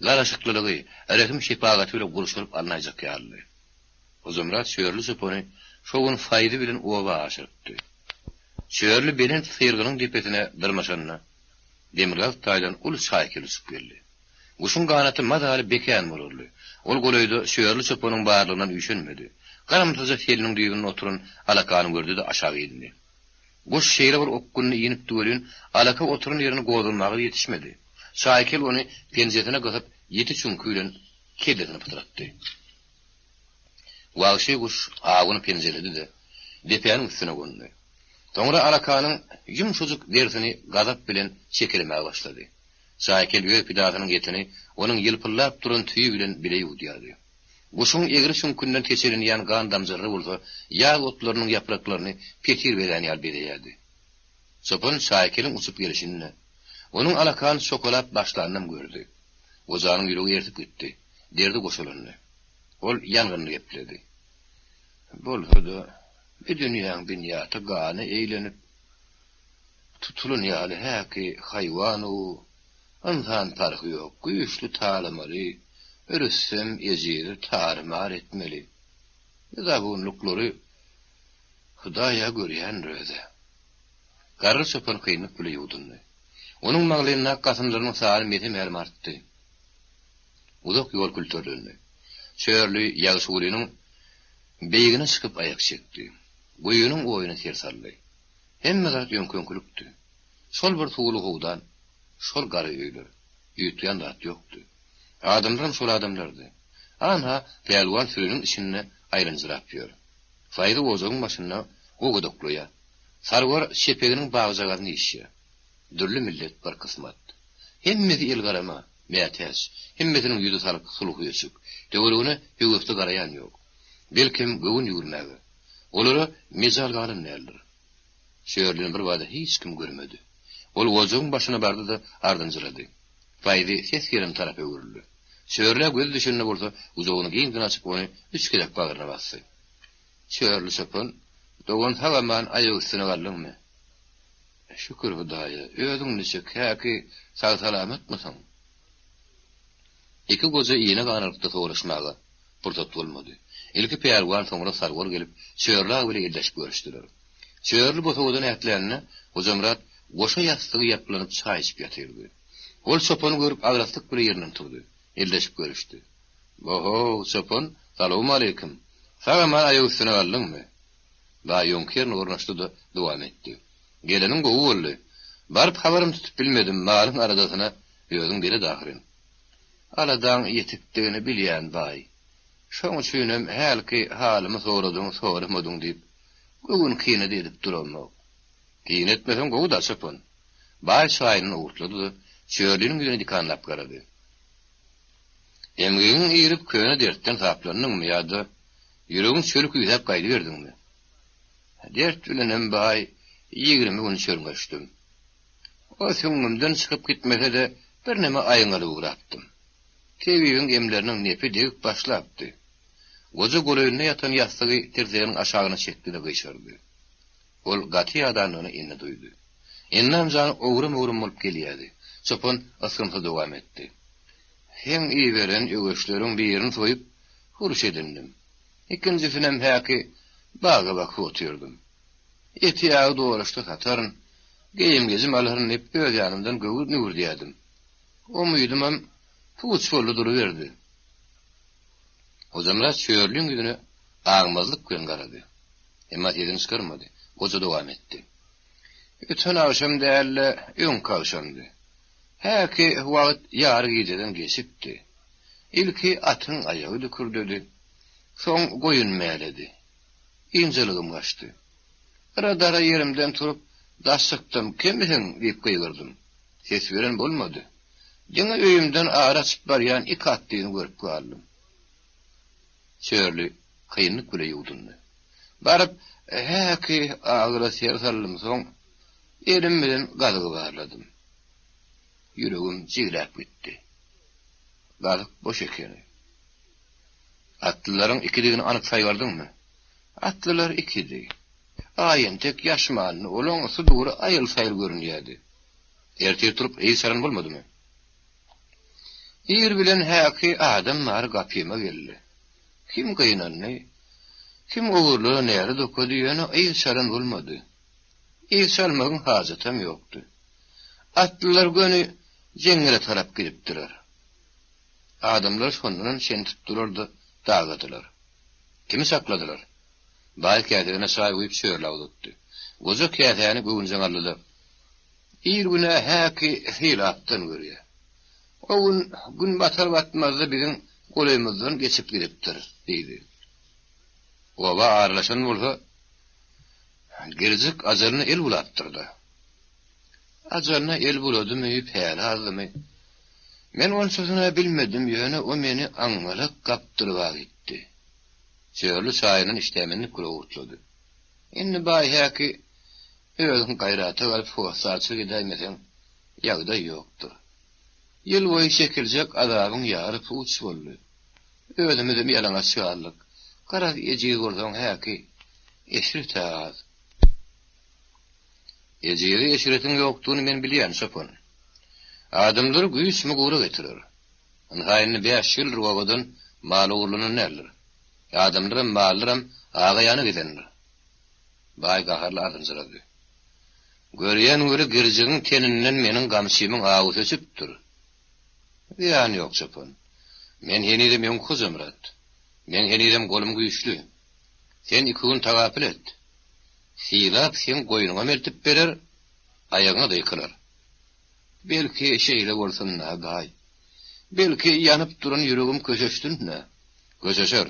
garaşyklylygy, rehim-şepagaty bile gurşalyp alnaýjak ýalydy. Hojamyrat Çörli çopany şo gün Faýzy bilen oba aşyrypdy. Çörli belent syrgynyň depesine dyrmaşanda, demirgazyk taýdan uly çaýkel uçup geldi. Guşuň ganaty mazaly bekän bolarly. Ol golaýda Çörli çopanyň barlygyndan üýşenmedi. Garamtyja selniň düýbünde oturan alakany gördi-de aşak indi. Guş şeýle bir okgunly inipdi welin, alaka oturan ýerini gozganmaga ýetişmedi. Çaýkel ony penjesine gysyp, ýiti çüňki bilen kellesini pytratdy. Wagşy guş awuny penjeledi-de, depäniň üstüne gondy. Soňra alakanyň ýumşajyk derisini gazap bilen çekelemäge başlady. Çaýkel öz pidasynyň etini onuň ýylpyldap duran tüýi bilen bile ýuwudýardy. Guşuň egri çüňkünden seçelenýän gan damjalary bolsa ýaz otlarynyň ýapraklaryny petir bezän ýaly bezeýärdi. Çopan Çaýkeliň uçup gelşini-de, onuň alakany çokalap başlanynam gördi. Gojanyň ýüregi ersip gitdi, derdi goşalandy. Ol ýangynly gepledi. Bolsa-da, bi dünýäň binýaty gana eýlenip, Tutulan ýaly häki haýwan-u, ynsan parhy ýok, güýçli talamaly, rüstem ejizi tary-mar etmeli. Zabunlyklary Hudaý-a görýändir öz-ä. Garry çopan kynlyk bile ýuwdundy. Onuň maňlaýyndaky gasynlarynyň sany mese-mälim artdy. Uzak ýol külterlendi. Çörli Ýagşygulynyň beýigine çykyp aýak çekdi. Guýynyň oýuna ser saldy. Hemme zat öňki-öňkülikdi. Şol bir suwly howdan, şol gara öýler. Üýtgän zat ýokdy. Adamlaram şol adamlardy. Anha, pälwan süriniň içinde aýlanjyrap ýör. Faýzy ojagyň başynda gogudaklaýar. Sarwar şepeginiň bagjagazyny işýär. Dürli millet bir kysmat. Hemmesi elgarama, mätäç. Hemmesiniň ýüzi salyk, sulhy öçük. Töweregine höwesli garaýan ýok. Belkem, göwün ýüwürmäge. Olara mejal galan däldir. Şörlini birbada hiç kim görmedi. Ol ojagyň başyna bardy-da, ardynjyrady. Faýzy ses gelen tarapa öwrüldi. Çörlä gözi düşende bolsa, gujagyny giňden açyp, ony üç gezek bagryna basdy. Çörli çopan, dogan sag-aman aýak üstüne galdyňmy? Şükür Hudaýa, özüň niçik, häki sag-salamatmysyň? Iki goja ine ganalykda soraşmaga pursat bolmady. Ilki Pälwan, soňra Sarwar gelip, Çörli aga bilen elleşip görüşdiler. Çörli bosagadan ätlände, Hojamyrat goşa ýassygy ýaplanyp çaý içip ýatyrdy. Ol çopany görüp agraslyk bile ýerinden turdy. Elleşip görüşdi. Bo-how, çopan, salowmaleýkim. Sag-aman aýak üstüne galdyňmy? Baý öňki ýerine ornaşdy-da, dowam etdi. Geleniň gowy boldy. Baryp habaram tutup bilmedim, malyň aladasyna özüň belet ahyryn. Aladaň ýetikdigini bilýän baý. Şoň üçinem hälki halymy soradyň, soramadyň diýip, göwün kine-de edip duramok. Kine etmeseň gowy-da, çopan. Baý çaýyny owurtlady-da, Çörliniň ýüzüne dikanlap garady. Emgegiň irip köne dertden saplandyňmy ýa-da ýüregiň çöli küýsäp gaýdyberdiňmi? Dert bilenem baý 20 gün çörňeşdim. O süňňümden çykyp gitmese-de birneme aýňalyp ugrapdym. Tebibiň emleriniň nepi degip başlapdy. Goja golaýynda ýatan ýassygy tirseginiň aşagyna çekdi-de gyşardy. Ol gaty ýadandygyny indi duýdy. Endam jany owram-owram bolup gelýärdi. Çopan ysgynsyz dowam etdi. Seň iberen öweçleriň birini soýup, hurş edindim. Ikinjisinem häki baga bakyp otyrdym. Eti-ýagy dolaşda sataryn, geýim-gejim alaryn diýip öz ýanymdan göwün üwürdýärdim. Umydymam puç boldy duruberdi. Hojamyrat Çörlüň ýüzüne aňmazlyk bilen garady. Emma sesini çykarmady. Goja dowam etdi. Öten agşam däl-de, öňki agşamdy. Häki wagt ýary gijeden geçipdi. Ilki atyň aýagy dükürdedi. Soň goýun mäledi. Ynjalygym gaçdy. Gyra-dara ýerimden turup, daş çykdym, Kimsiň? diýip gygyrdym. Ses beren bolmady. Diňe öýümden ara açyp barýan iki atlyny görüp galdym. Çörli kynlyk bile ýuwdundy. Baryp, häki agyla ser saldym, soň elim bilen gazygy barladym. Ýüregim jigläp gitdi. Gazyk boş ekeni. Atlylaryň ikidigini anyk saýgardyňmy? Atlylar ikidi. Aý entek ýaşmandy, olaň sudury aýyl-saýyl görünýärdi. Ertir turup yz çalan bolmadymy? Ir bilen häki adam bary gapyma geldi. Kim gynandy, kim ogurlyga nälet okady, ýöne yz çalan bolmady. Yz çalmagyň hajatam ýokdy. Atlylar göni jeňňele tarap gidipdiler. Adamlar şondanam çen tutdular-da, dagadylar. Kimi sakladylar? Baý käsesine çaý guýup çörlä uzatdy. Goja käsäni göwünjeň aldy-da, Il-güne häki Sylapdan görýä. O gün Gün batar-batmazda biziň golaýymyzdan geçip gidipdir, diýdi. Oba aralaşan bolsa, girjik ajalyna el bulapdyr-da. Ajalyna el buladymy, päli azdymy, men onçasyny-a bilmedim, ýöne o meni aňňalak gapdyryb-a gitdi. Çörli çaýyndan işdämenlik bilen owurtlady. Indi baý häki özüň gaýrata galyp hossarçylyk edäýmeseň, ýagdaý ýokdur. Ýyl boýy çekiljek azabyň ýary puç boldy. Özümizem ýalaňaç galdyk. Garaz, ejiz bolsaň häki, eşret-ä az. Ejize eşretiň ýokdugyny men bilýän, çopan. Adamlary güýç mugura getirer. Ynha indi bäş ýyldyr obadan mal ogurlanan däldir. Adamlaram, mallaram aga ýana gidendir. Baý gaharly ardynjyrady. Görýän weli girjigiň teninden meniň gamçymyň awusy öçüpdir. Zyýany ýok, çopan. Men henizem öňki Hojamyrat. Meň henizem golum güýçli. Sen iki gün tagapyl et. Sylap seň goýnuňam eltip berer, aýagyňa-da ýykylar. Belki, şeýle bolsun-da, baý. Belki, ýanyp duran ýüregim köşeşsin-dä. Köşeşer.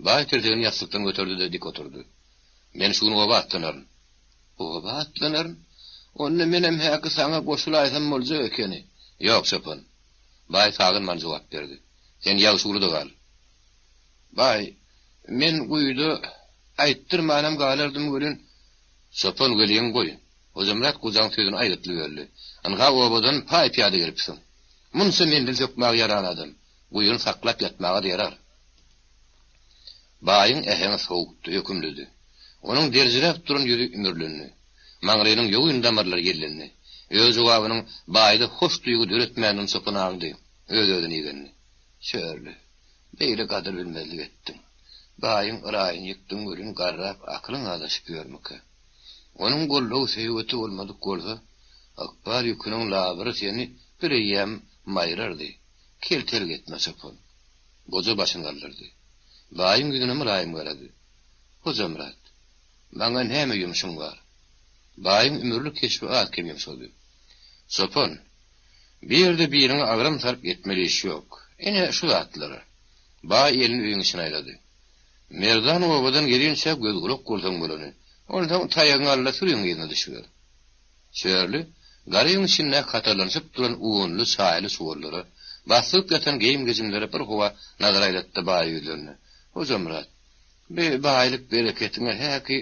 Baý tirsegini ýassykdan göterdi-de dik oturdy. Men şu gün oba atlanaryn. Oba atlanaryn? Onda menem häki saňa goşulaýsam boljak ekeni. Ýok, çopan. Baý sagynman jogap berdi. Sen Ýagşygulyda gal. Baý, men guýuda aýtdyrmanam galardym welin, çopan weliň goý. Hojamyrat gojaň sözüni aýgytly böldi. Ynha obadan paý-pyýada gelipsiň. Munça menzil sökmäge ýaran adam, guýyny saklap ýatmaga-da ýarar. Baýyň äheňi sowukdy, hökümlidi. Onuň derjiräp duran ýüzi ümürlendi. Maňlaýynyň ýogyn damarlary ýellendi. Öz jogabynyň baýda hoş duýgy döretmändigini çopan aňdy. Öz-özüne igendi. Çörli, beýle gadyr bilmezlik etdiň. Baýyň yraýyny ýykdyň welin garrap akylyň azaşyp ýörmükä? Onuň goldaw-söýgeti bolmadyk bolsa, ykbal ýüküniň labyry seni bireýýäm maýrardy. Keltelik etme, çopan. Goja başyny galdyrdy. Baýyň ýüzüne mylaýym garady. Hojamyrat, maňa näme ýumşuň bar? Baýyň ümürli keşbi az-kem ýumşady. Çopan, bu ýerde biriňe agram salyp etmeli iş ýok. Ine, şu zatlary. Baý elini öýüň içine aýlady. Merdan obadan gelinçä göz-gulak bolsaň bolany. Onsoň taýagyňy al-da süriň yzyna düşüber. Çörli, garyň içinde hatarlanyşyp duran unly, çaýly çuwallara, baslygyp ýatan geýim-gejimlere bir howa nazar aýlatdy baýa ýüzlendi. Hojamyrat, bi baýlyk bereketiňe häki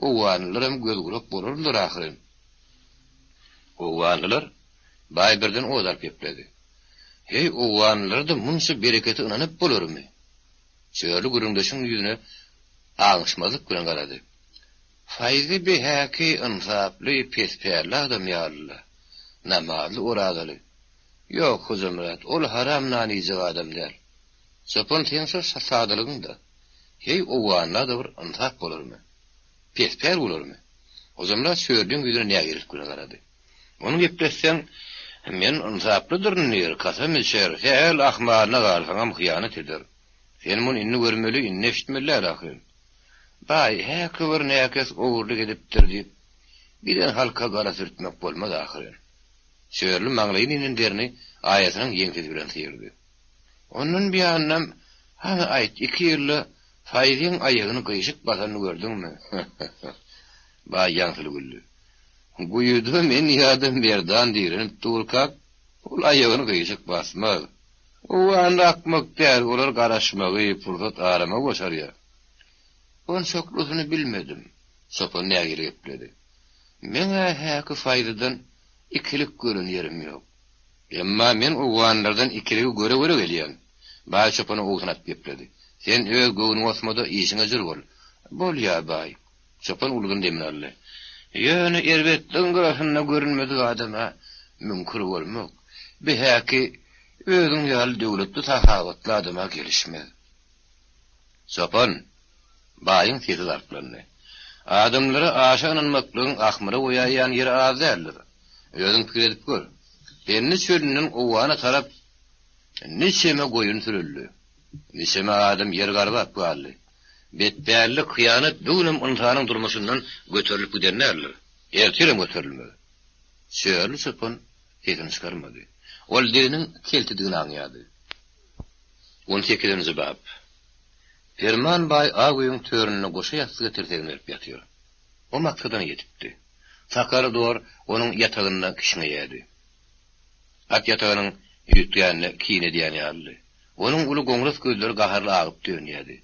owganlylaram göz-gulak bolardylar ahyryn. Owganlylar? Baý birden ot alyp gepledi. Heý, owganlylara-da munça bereketi ynanyp bolarmy? Çörli gürrüňdeşiň ýüzüne aňyşmazlyk bilen garady. Faýzy bi häki ynsaply, pespälli adam ýaly-la. Namazly, orazaly. Ýok, Hojamyrat, ol haram nan iýjek adam däl. Çopan seň şo sadalygyň-da. Heý, owganla-da bir ynsap bolarmy? Pespäl bolarmy? Hojamyrat Çörliň ýüzüne nägilelik bilen garady. Ony gepletseň, men ynsaplydyryn diýer, kasam içer, sähel ahmalyna galsaňam hyýanat eder. Sen muny indi görmeli, indi eşitmeli däl ahyryn. Baý, häki bir näkes ogurlyk edipdir diýip, giden halka gara sürtmek bolmaz ahyryn. Çörli maňlaýyna inen derini aýasynyň ýeňsesi bilen syrdy. Ondan buýanam, hany aýt, iki ýylda Faýzyň aýagyny gyşyk basanyny gördüňmi? Baý ýaňsyly güldi. Guýuda men ýa-da Merdan direnip durkak, ol aýagyny gyşyk basmaz. Owganda akmak däl, olar garaşmagy, pursat aramagy başarýar. Onçaklysyny bilmedim, çopan nägile gepledi. Meň-ä häki Faýzydan ikilik gören ýerim ýok. Emma men owganlardan ikiligi göre-göre gelýän. Baý çopana owsun atyp gepledi. Sen öz göwnüňe osma-da, işiňe jür bol. Bolýa, baý. Çopan uludan demini aldy. Ýöne erbetligiň gyrasynda görünmedik adama müňkür bolmak, bi häki özüň ýaly döwletli sahawatly adama gelişmez. Çopan! Baýyň sesi zarplandy. Adamlara aşa ynanmaklygyň ahmyra goýaýýan ýeri az däldir. Özüň pikir edip gör. Pendi çölünden Owgana tarap niçeme goýun sürüldi. Niçeme adam ýer garbap galdy. Betpällik, hyýanat bu günem ynsanyň durmuşyndan göterilip giden däldir. Ertirem göterilmez. Çörli çopan sesini çykarmady. Ol diliniň keltedigini aňýardy. On sekizinji bap. Perman baý ak öýüň töründe goşa ýassyga tirsegini berip ýatyr. O maksadyna ýetipdi. Sakar dor onuň ýatagynda kişňeýärdi. At ýatagynyň üýtgänine kine edýän ýalydy. Onuň uly goňras gözleri gaharly agyp dönýärdi.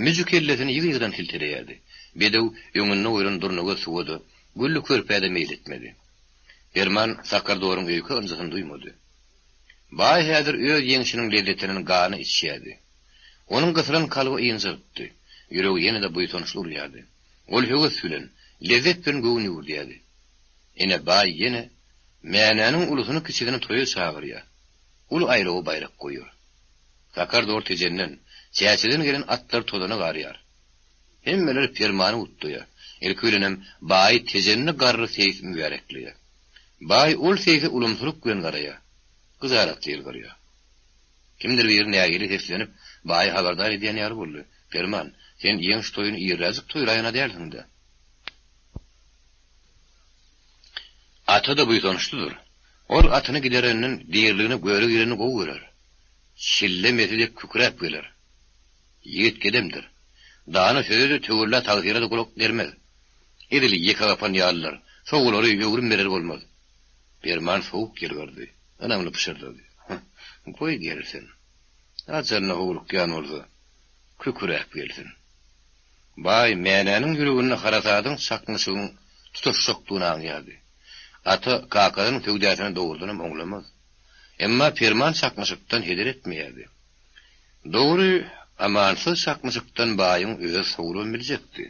Müji kellesini ýygy-ýygydan silteleýärdi. Bedew öňünde goýlan durnagöz suwa-da, gülli körpä-de meýil etmedi. Perman Sakar doruň öýke ynjysyny duýmady. Baý häzir öz ýeňşiniň lezzetiniň gany içýärdi. Onuň gysylan kalby ynjalypdy. Ýüregi ýene-de buýsançly urýardy. Ol höwes bilen, lezzet bilen göwün ýüwürdýärdi. Ene baý ýene Mänäniň ulusyny-kiçisini toýa çagyrýar. Uly aýlawa baýrak goýýar. Sakar dor Tejenden, Çäçeden gelen atlar tozana garýar. Hemmeler Permany gutlaýar. Ilki bilenem baýy tejenli garry seýis mübärekleýär. Baý ol seýse ulumsylyk bilen garaýar. Gyjaratly ýylgyrýar. Kimdir biri nägile seslenip, baýy habardar edýän ýaly boldy, Perman, sen ýeňiş toýuny irräjik toýlaýan-a dälsiň-dä? Ata-da buýsançlydyr. Ol atyny giderenden diriligine göre girenini gowy görer. Çille mesi dek kükräp geler. Ýigit gedemdir. Dana söze-de, töwella tagsyra-da gulak bermez. Edil ýekegapan ýalylar. Sowulary öwrüm berer bolmaz. Perman sowuk ýylgyrdy. Ynamly pyşyrdady. Goý gelsin. Ajalyna howlukýan bolsa, küküräp gelsin. Baý Mänäniň ýüreginde harasadyň, çaknyşygyň tutaşjakdygyny aňýardy. Ata kakasynyň söwdasyny dogrudanam oňlamaz. Emma Perman çaknyşykdan heder etmeýärdi. Dogry, amansyz çaknyşykdan baýyň özi sowulybam biljekdi.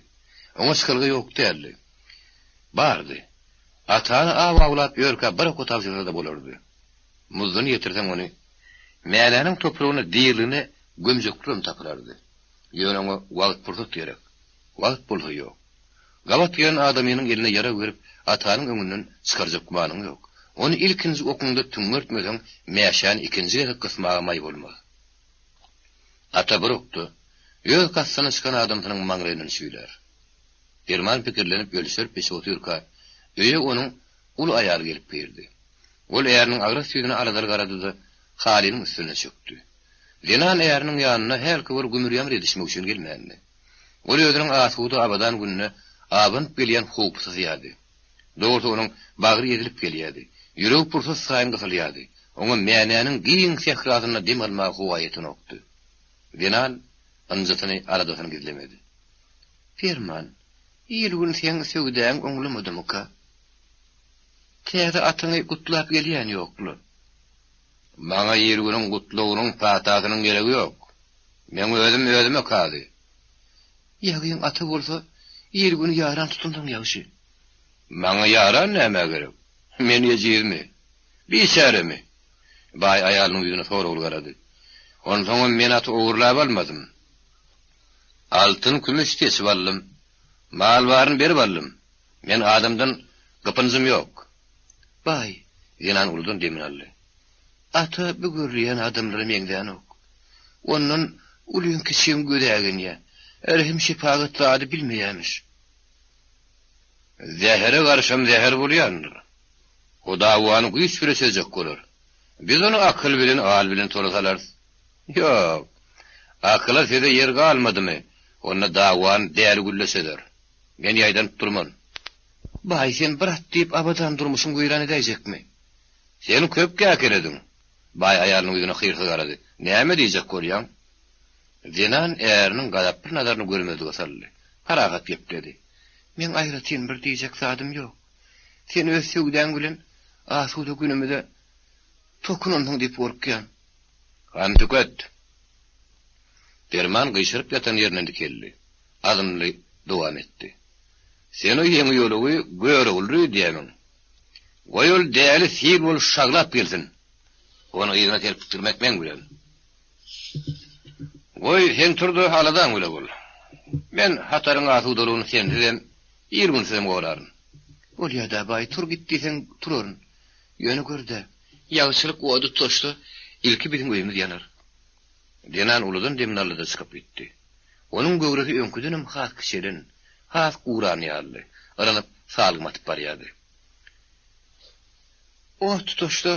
Oňa çykalga ýok däldi. Bardy. Atany aw awlap ýörkä bir oka tabşyrsa-da bolardy. Muzduny ýetirseň ony Mänäniň topragyna diriligine gömjeklerem tapylardy. Ýöne oňa wagt-pursat gerek. Wagt bolsa ýok. Gabat gelen adamynyň eline ýarag berip, atanyň öňünden çykarjak gümanyň ýok. Ony ilkinji okuňda tüňňertmeseň, mäşäni ikinji gezek gysmaga maý bolmaz. Ata bir okda, öz kastyna çykan adamsynyň maňlaýyndan çüýlär. Perman pikirlenip ölçerip-biçip otyrka, öýe onuň uly aýaly gelip girdi. Ol äriniň agras ýüzüne aladaly garady-da, halynyň üstüne çökdi. Zenan äriniň ýanyna hälki bir gümür-ýamyr edişmek üçin gelmändi. Ol özüniň asuda, abadan gününe abanyp gelýän howpy syzýardy. Dogrusy, onuň bagry ezilip gelýärdi. Ýüregi pursat saýyn gysylýardy. Oňa Mänäniň giň sährasynda dem almaga howa ýetenokdy. Zenan ynjysyny, aladasyny gizlemedi. Perman, il-gün seň söwdäň oňlamadymyka? Täze atyňy gutlap gelýän ýok-la. Maňa il-günüň gutlagynyň, patasynyň geregi ýok. Meň özüm özüme kazy. Ýagyň ata bolsa, il-güni ýaran tutunsaň ýagşy. Maňa ýaran nämä gerek? Men ejizmi? Biçäremi? Baý aýalynyň ýüzüne soragly garady. Onsoňam men aty ogurlap almadym. Altyn-kümüş seçip aldym. Mal baryny berip aldym. Men adamdan gypynjym ýok. Baý, zenan uludan demini aldy. Ata bu görülýän adamlara meňzänok. Ondan ulyň-kiçiň gözi äginýä. Rehim-şepagat zady bilmeýämiş. Zähere garşam zäher bolýandyr. O dawany güýç bile çözjek bolar. Biz ony akyl bilen, al bilen tola salarys. Ýok. Akyla söze ýer galmadymy, onda dawany däli gülle çözer. Men ýaýdanyp durman. Baý, sen bir at diýip abadan durmuşyň weýran edäýjekmi? Sen köp käkelediň. Baý aýalynyň ýüzüne hyrsyz garady. Näme diýjek bolýaň? Zenan äriniň gazaply nazaryny görmezlige saldy. Parahat gepledi. Meň aýratyn bir diýjek zadym ýok. Sen öz söwdäň bilen asuda günümize tokunansyň diýip gorkýan. Gam tüket! Perman gyşaryp ýatan ýerinden dikeldi. Azmly dowam etdi. Sen o ýeňiýolugy Görogly öýdýämiň? Goý ol däli sil bolup şaglap gelsin. Ony yzyna serpikdirmek meň bilen. Goý, sen tur-da aladaň bile bol. Men hataryň asudalygyny sensizem, il-günsüzem goraryn. Bolýa-da, baý, tur git diýseň, turaryn. Ýöne gör-dä, ýagçylyk ody tutaşsa, ilki biziň öýümiz ýanar. Zenan uludan demini aldy-da çykyp gitdi. Onuň göwresi öňküdenem has kiçelen, has guran ýalydy. Yranyp, salgym atyp barýardy. Ot tutaşsa,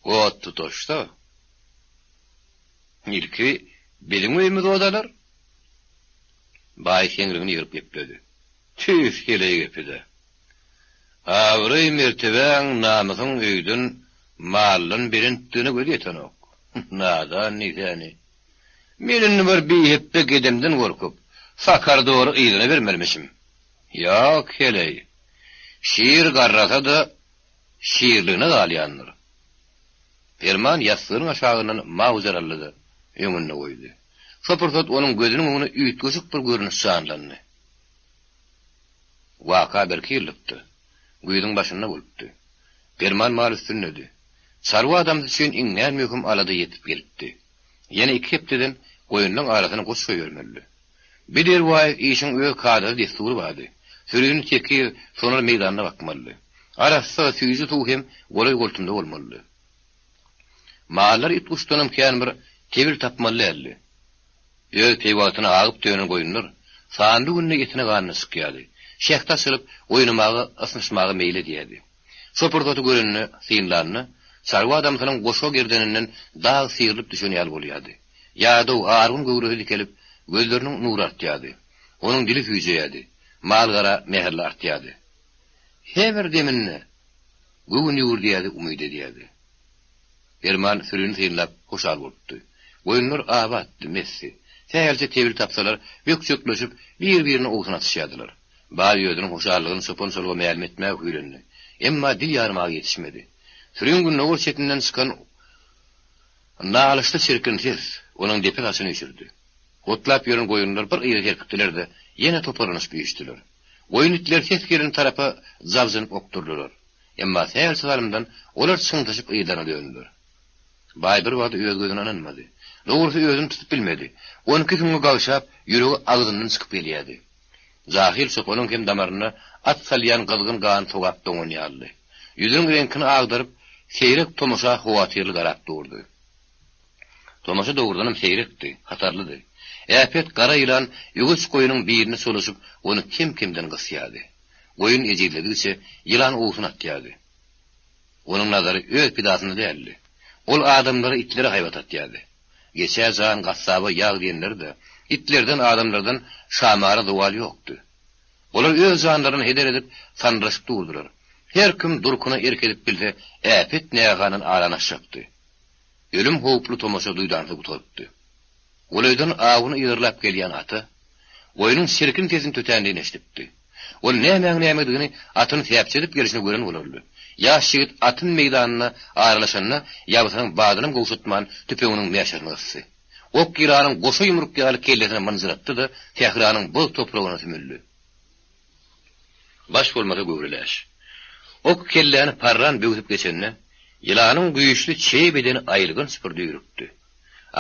ot tutaşsa, ilki biziň öýümiz ot alar. Baý seňrigini ýygyryp gepledi. Tüýs heleý gepi-dä. Abraý-mertebäň, namysyň öýden, maldan belentdigine göz ýetenok. Nadan diýsäni. Men indi bir bihepbe gedemden gorkup, Sakardory yzyna bermelimişim. Ýok, heleý. Şir garrasa-da, şirligine galýandyr. Perman ýassygynyň aşagyndan mauzer aldy-da, öňünde goýdy. Şo pursat onuň gözüniň öňünde üýtgeşik bir görnüş janlandy. Waka birki ýyllykdy. Güýzüň başynda bolupdy. Perman mal üstündedi. Çarwa adamsy üçin iňňän möhüm alada ýetip gelipdi. Ýene iki hepdeden goýunlaň arasyna goç goýbermelidi. Bi derwaýys işiň öz kadasy-dessury bardy. Sürini tekiz, sonar meýdanda bakmalydy. Arassa, süýji suw hem golaý-goltumda bolmalydy. Mallar it-guşdanam kän bir tebil tapmaly däldi. Öz peýwagtyna agyp-dönen goýunlar sanly günde etine-ganyna çykýardy. Şähdi açylyp, oýnamaga, ysnyşmaga meýil edýärdi. Şo pursaty görende, synlanda, çarwa adamsynyň goşa gerdeninden dag syrylyp düşen ýaly bolýardy. Ýadaw, argyn göwresi dikelip, gözleriniň nury artýardy. Onuň dili süýjeýärdi. Mal-gara mähirli artýardy. Her bir deminde göwün ýüwürdýärdi, umyt edýärdi. Perman sürini synlap, hoşal bolupdy. Goýunlar abatdy, mesdi. Sähelçe tebil tapsalar, bökjekleşip, bir-birine owsun atyşýardylar. Baý özüniň hoşallygyny çopan-çoluga mälim etmäge hüýlendi. Emma dil ýarmaga ýetişmedi. Süriň gündogar çetinden çykan nalyşly çirkin ses onuň depe saçyny üýşürdi. Otlap ýören goýunlar bir yza serpikdiler-de, ýene toparlanyşyp üýşdüler. Goýun itler ses gelen tarapa jabjynyp okdurdylar. Emma sähelçe salymdan olar çyňsaşyp yzlaryna döndüler. Baý bir wagt öz gözüne ynanmady. Dogrusy özüni tutup bilmedi. On iki süňňi gagşap, ýüregi agzyndan çykyp gelýärdi. Jahyl çopanyň hem damarynda at salýan gyzgyn gan sogap doňan ýalydy. Ýüzüniň reňkini agdaryp, seýrek tomaşa howatyrly garap durdy. Tomaşa dogrudanam seýrekdi, hatarlydy. Äpet gara ýylan üweç goýnuň birine çolaşyp, ony kem-kemden gysýardy. Goýun ejizledigiçe, ýylan owsun atýardy. Onuň nazary öz pidasynda däldi. Ol adamlara, itlere haýbat atýardy. Geçä jan, gassaba ýag diýenleri-de, itlerden, adamlardan şamara zowal ýokdy. Olar öz janlaryny heder edip, sandyraşyp durdular. Her kim durkuna erk edip bilse, äpet nägehandan arany açjakdy. Ölüm howply tomaşa duýdansyz gutarypdy. Golaýdan awuny yzarlap gelýän ata, goýnuň çirkin sesini tötänleýin eşidipdi. Ol nämäň-nämedigini atyny säpjedip gelşine gören bolarly. Ýaş ýigit atyn meýdanyna aralaşanda ýabsynyň badynam gowşatman tüpeňiniň mäşerini gysdy. Ok ýylanyň goşa ýumruk ýaly kellesine mynjyratdy-da, sähranyň boz topragyna sümüldi. Baş bolmasa göwre läş. Ok kelläni parran böwsüp geçende, ýylanyň güýçli çeýe bedeni aýylganç bir düýrükdi.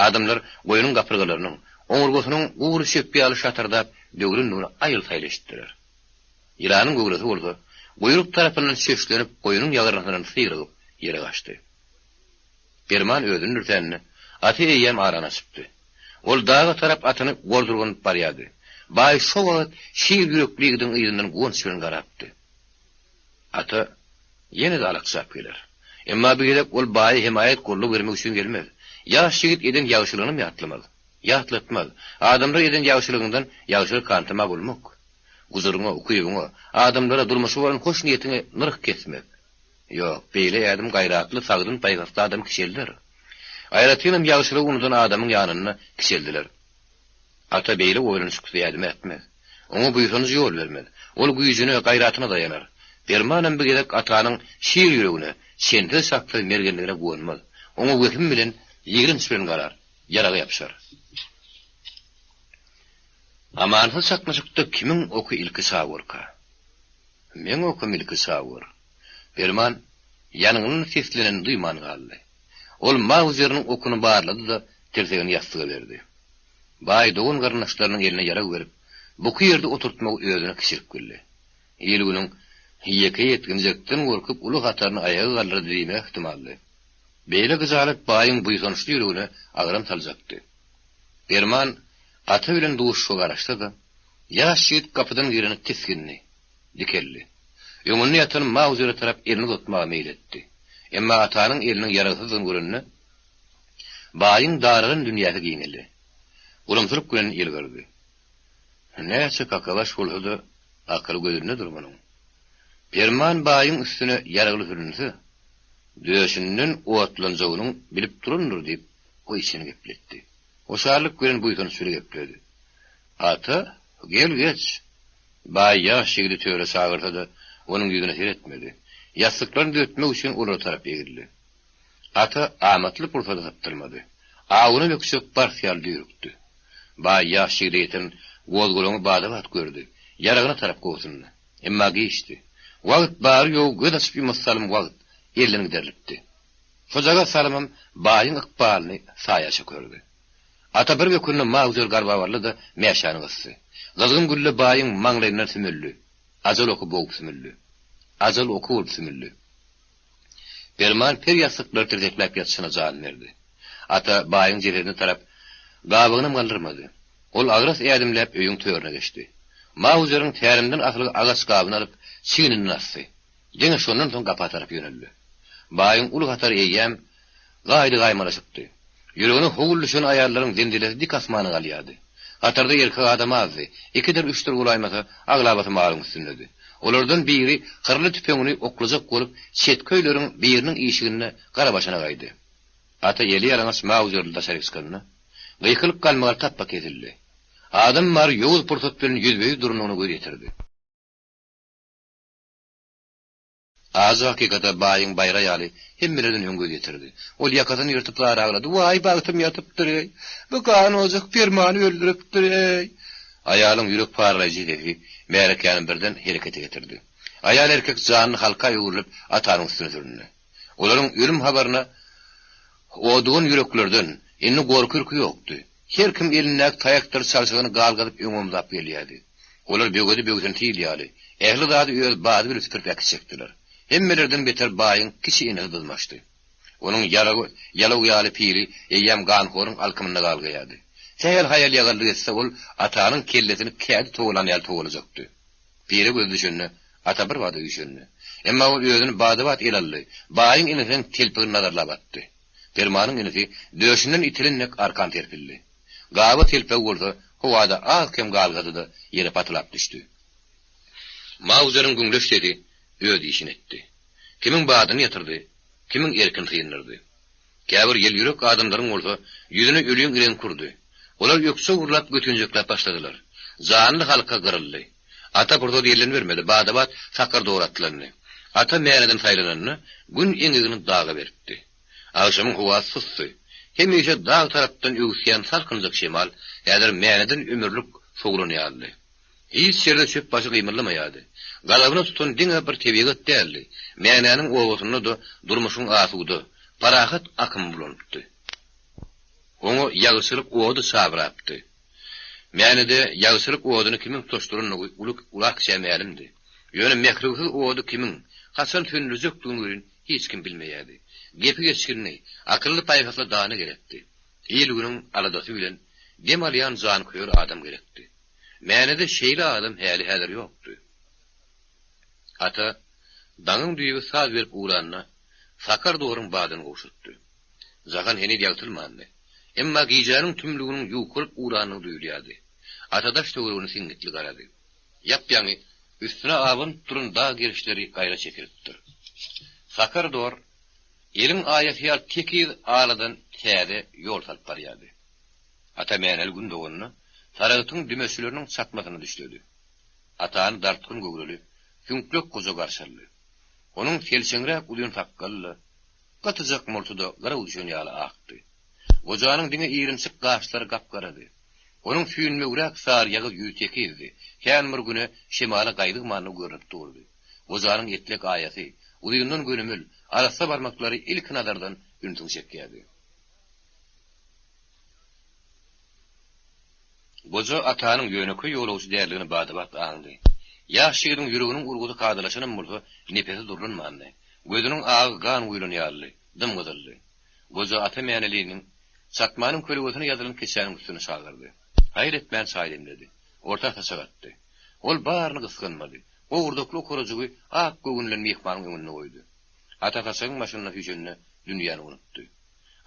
Adamlar goýnuň gapyrgalarynyň, oňurgasynyň gury çöp ýaly şatyrdap döwlendigini aýyl-saýyl eşitdiler. Ýylanyň göwresi bolsa, guýruk tarapyndan çöşlenip goýnuň ýagyrnysyndan syrygyp ýere gaçdy. Perman özüni dürsände, aty eýýäm arany açypdy. Ol daga tarap atyny gordurganyp barýardy. Baý şo wagt şir ýürekli ýigidiň yzyndan guwanç bilen garapdy. Ata ýene-de alakjap geler. Emma bu gezek ol baýa hemaýat goldaw bermek üçin gelmez. Ýaş ýigit eden ýagşylygynam ýatlamaz. Ýatlatmaz. Adamlar eden ýagşylygyňdan ýagşylyk hantama bolmak. Gujuryňa, ukybyňa, adamlara, durmuşa bolan hoş niýetiňe nyrh kesmek. Ýok, beýle ädim gaýratly, sagdyn, paýhasly adamy kiçelder. Aýratynam ýagşylygy unudan adamyň ýanynda kiçeldiler. Ata beýle oýlanyşyksyz ädim ätmez. Oňa buýsanjy ýol bermez. Ol güýjüne, gaýratyna daýanar. Permanam bir gezek atanyň şir ýüregine, çensiz-çaksyz mergenligine guwanmaz. Oňa wehim bilen, ýigrenç bilen garar, ýaraga ýapyşar. Amansyz çaknyşykda kimiň oky ilki çaworka? Meň okum ilki çawor. Perman ýangynly seslenenini duýman galdy. Ol mauzeriniň okuny barlady-da, tirsegini ýassyga berdi. Baý dogan-garyndaşlarynyň eline ýarag berip, buky ýerde oturtmagy özüne kiçilik bildi. Il-günüň ýeke ýetginjekden gorkup uly hataryny aýaga galdyrdy diýmegi ähtimaldy. Beýle gyjalat baýyň buýsançly ýüregine agram saljakdy. Perman ata bilen duşuşyga garaşsa-da, ýaş ýigit gapydan girende tisgindi, dikeldi. Öňünde ýatan mauzere tarap elini uzatmaga meýil etdi. Emma atanyň eliniň ýaragsyzdygyny görende, Baýyň daralan dünýäsi giňeldi. Ulumsylyk bilen ýylgyrdy. Näçe kakabaş bolsa-da, akyly gözündedir munuň. Perman baýyň üstüne ýaragly sürünse, döşünden otlanjagynyň bilip durandyr diýip, o içini gepletdi. Hoşallyk bilen buýsanç bile gepledi. Ata, gel geç. Baý ýaş ýigidi töre çagyrsa-da, onuň ýüzüne seretmedi. Ýassyklaryny düzetmek üçin olara tarap egildi. Ata amatly pursady sypdyrmady. Awuna bökjek bars ýaly düýrükdi. Baý ýaş ýigide ýeten gozgalaňy bada-bat gördi. Ýaragyna tarap gobsundy. Emma giçdi. Wagt bary-ýogy göz açyp-ýumasy salym wagt elden giderilipdi. Şojagaz salymam baýyň ykbalyny saýa çökerdi. Ata bir bökende mauzer garbabarly-da mäşäni gysdy. Gyzgyn gülle baýyň maňlaýyndan sümüldi. Ajal oky bogup sümüldi. Ajal oky bolup sümüldi. Perman per ýassyklary tirsekläp ýatyşyna jan berdi. Ata baýyň jesedine tarap gabygynam galdyrmady. Ol agras ädimläp öýüň törüne geçdi. Mauzeriň tärimden asylgy agaç gabyny alyp, çigninden asdy. Diňe şondan soň gapa tarap ýöneldi. Baýyň uly hatary eýýäm gaýdy-gaýmalaşypdy. Ýüregine howul düşen aýallaryň zenzilesi dik asmana galýardy. Hatarda erkek adam azdy, ikidir-üçdür bolaýmasa, aglabasy malyň üstündedi. Olardan biri hyrly tüpeňini oklajak bolup, çetki öýleriň biriniň işiginde garabaşyna gaýdy. Ata eli ýalaňaç mauzerli daşaryk çykanda, gykylyk galmagal tapba kesildi. Adam bary ýowuz pursat bilen ýüzbe-ýüz durandygyna göz ýetirdi. Ajy hakykata baýyň baýra ýaly hemmelerden öň göz ýetirdi. Ol ýakasyny ýyrtyp zar aglady, Waý, bagtym ýatypdyr-eý! Bu ganojak Permany öldüripdir-eý! Aýalyň ýürek paralaýjy sesi märekäni birden herekete getirdi. Aýal-erkek janly halka öwrülip, atanyň üstüne süründi. Olaryň ölüm habaryna odugan ýüreklerden indi gorky-ürki ýokdy. Her kim elindäki taýakdyr çalşygyny galgadyp öňe omzap gelýärdi. Olar böwedi böwsen sil ýaly, ähli zady öz bady bilen süpürip äkitjekdiler. Hemmelerden beter baýyň kiçi inisi dyzmaçdy. Onuň ýalaw ýalaw ýaly pili eýýäm ganhoryň alkymynda galgaýardy. Sähel haýal-ýagallyk etse ol atanyň kellesini kädi togalan ýaly togalajakdy. Pile gözi düşende, ata birbada üýşendi. Emma ol özüni bada-bat ele aldy, baýyň inisiniň telpegini nazarlap atdy. Permanyň inisi döşünden itilen dek arkan serpildi. Gaba telpegi bolsa howada az-kem galgady-da, ýere patylap düşdi. Mauzeriň güňleç sesi öz işini etdi. Kimiň badyny ýatyrdy, kimiň erkini syndyrdy. Käbir ýelýürek adamlaryň bolsa ýüzüne öliň reňk urdy. Olar ökje gurlap götünjekläp başladylar. Janly halka gyryldy. Ata pursat ýellenbermedi, bada-bat sakar dogry atlandy. Ata Mäneden saýlananda, Gün eňegini daga beripdi. Agşamyň howasy susdy. Hemişe dag tarapdan öwüsýän salkynjak şemal häzir Mäneden ömürlik sowlan ýalydy. Hiç ýerde çöp başy gymyldamaýardy. Gazabyna tutan diňe bir tebigat däldi, Mänäniň obasynda-da durmuşyň asuda, parahat akymy bulanypdy. Oňa ýagşylyk ody çabrapdy. Mänede ýagşylyk oduny kimiň tutaşdyrandygy uly-kişä mälimdi. Ýöne mährewsiz ody kimiň, haçan söndürjekdigini welin hiç kim bilmeýärdi. Gepi geçginli, akylly-paýhasly dana gerekdi. Il-günüň aladasy bilen dem alýan janköýer adam gerekdi. Mänede şeýle adam häli-häzir ýokdy. Ata, daňyň düýbi saz berip ugranda, sakar doruň badyny gowşatdy. Jahan heniz ýagtylmandy. Emma gijäniň tümlüginiň ýukalyp ugrandygy duýulýardy. Ata daş-töweregine siňňitli garady. Ýap-ýaňy üstüne abanyp duran dag gerişleri gaýra çekilipdir. Sakar dor eliň aýasy ýaly tekiz aladan täze ýol salyp barýardy. Ata Mäneli gün doganda Saragtyň dümeçileriniň çatmasyna düşledi. Atany dartgyn göwreli, süňklek goja garşy aldy. Onuň selçeňräk uzyn sakgaly-da, gytyjak murty-da gyraw düşen ýaly akdy. Gojanyň diňe irimçik gaşlary gap-garady. Onuň süýnmegräk saryýagyz ýüzi tekizdi, kän bir güne şemala gaýzygmandygy görnüp durdy. Gojanyň etlek aýasy, uzyndan gönümel, arassa barmaklary ilki nazardan ünsüňi çekýärdi. Goja atanyň ýönekeý ýolagçy däldigini bada-bat aňdy. Ýaş ýigidiň ýüreginiň urgusy kadalaşanam bolsa, nepesi durlanmandy. Gözüniň agy gan guýlan ýalydy, dym-gyzyldy. Goja ata Mäneliniň çatmanyň kölegesine ýazylan keçäniň üstüne çagyrdy. Haýal etmän çaý demledi. Orta saçak atdy. Ol baryny gysganmady. Gowurdakly okarajygy ak göwün bilen myhmanyň öňünde goýdy. Ata saçagyň başynda süýşende dünýäni unutdy.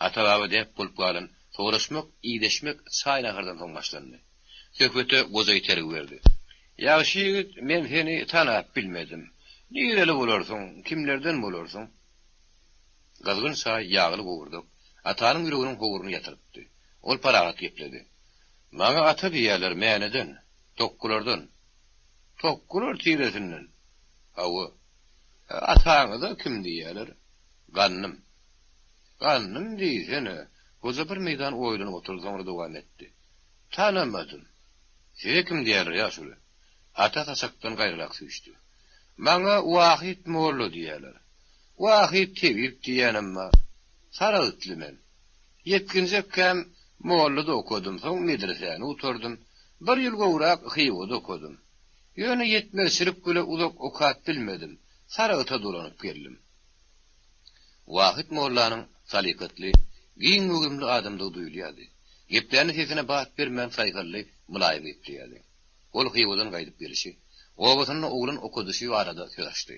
Ata-baba däp bolup galan soraşmak, ideşmek çaý-nahardan soň başlandy. Söhbete goja itergi berdi. Ýagşy ýigit, men seni tanap bilmedim. Nireli bolarsyň, kimlerden bolarsyň? Gyzgyn çaý, ýagly gowurdak Atanyň ýüreginiň howruny ýatyrypdy. Ol parahat gepledi. Maňa Ata diýýärler, Mäneden, Tokgulardan. Tokgular tiresinden? Hawa. Ataňyza kim diýýärler? Gandym. Gandym diýsene. Goja bir meýdan oýlanyp oturdy, soňra dowam etdi. Tanamadym. Size kim diýerler, ýaşuly? Ata saçakdan gaýrarak süýşdi. Maňa Wahyt molla diýerler. Wahyt tebip diýýänem bar. Saragtly men. Ýetginjekkäm. Mollada okadym, soň medresäni gutardym. Bir ýyl gowrak Hywada okadym. Ýöne ýetmezçilik bile uzak okap bilmedim. Saragta dolanyp geldim. Wahyt mollanyň salykatly, giň göwrümli adamdygy duýulýardy. Geplände sesine bat bermän saýhally, mylaýym gepleýärdi. Ol Hywadan gaýdyp gelişi, obasynda oglan okadyşy barada söz açdy.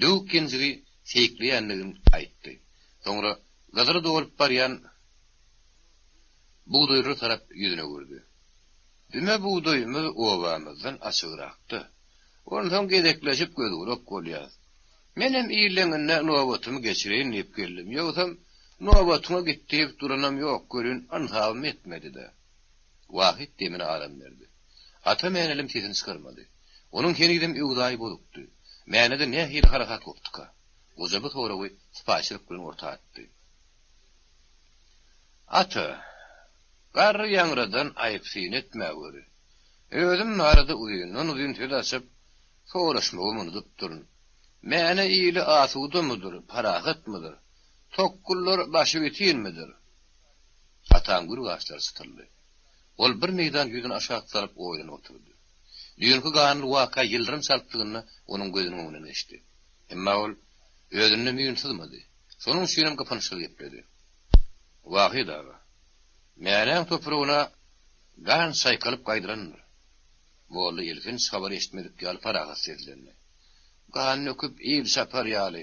Döwük ýenjigi seýikleýändigini aýtdy. Soňra gyzyly dolup barýan bugdaýlara tarap ýüzüni öwürdi. Düme bugdaýymyz obamyzdan açygrakda. Onsoň gezekleşip göz-gulak bolýas. Menem illeňinde nobatymy geçireýin diýip geldim. Ýogsam, nobatyňa git diýip duranam ýok welin, ynsabym ýetmedi-dä. Wahyt demine aram berdi. Ata Mänelem sesini çykarmady. Onuň henizem öwzaýy bozukdy. Mänede nähili harasat gopduka? Goja bu soragy sypaýyçylyk bilen orta atdy. Ata, garry ýaňradan aýyp-syn etmäweri. Özüm barada uzyndan-uzyn söz açyp, soraşmagam unudypdyryn. Mäne ili asudamydyr, parahatmydyr? Tokgullar başybitinmidir? Ataň gür gaşlary çytyldy. Ol bir meýdan ýüzüni aşak salyp oýlanyp oturdy. Düýnki ganly waka ýyldyrym çaltlygynda onuň gözüniň öňünden geçdi. Emma ol özünde müýn syzmady. Şonuň üçinem gypynçsyz gepledi. Wahyt aga, Mänäň topragyna gan çaýkalyp gaýdylandyr. Molla elhenç habary eşitmedik ýaly parahat seslendi. Gan döküp il çapar ýaly,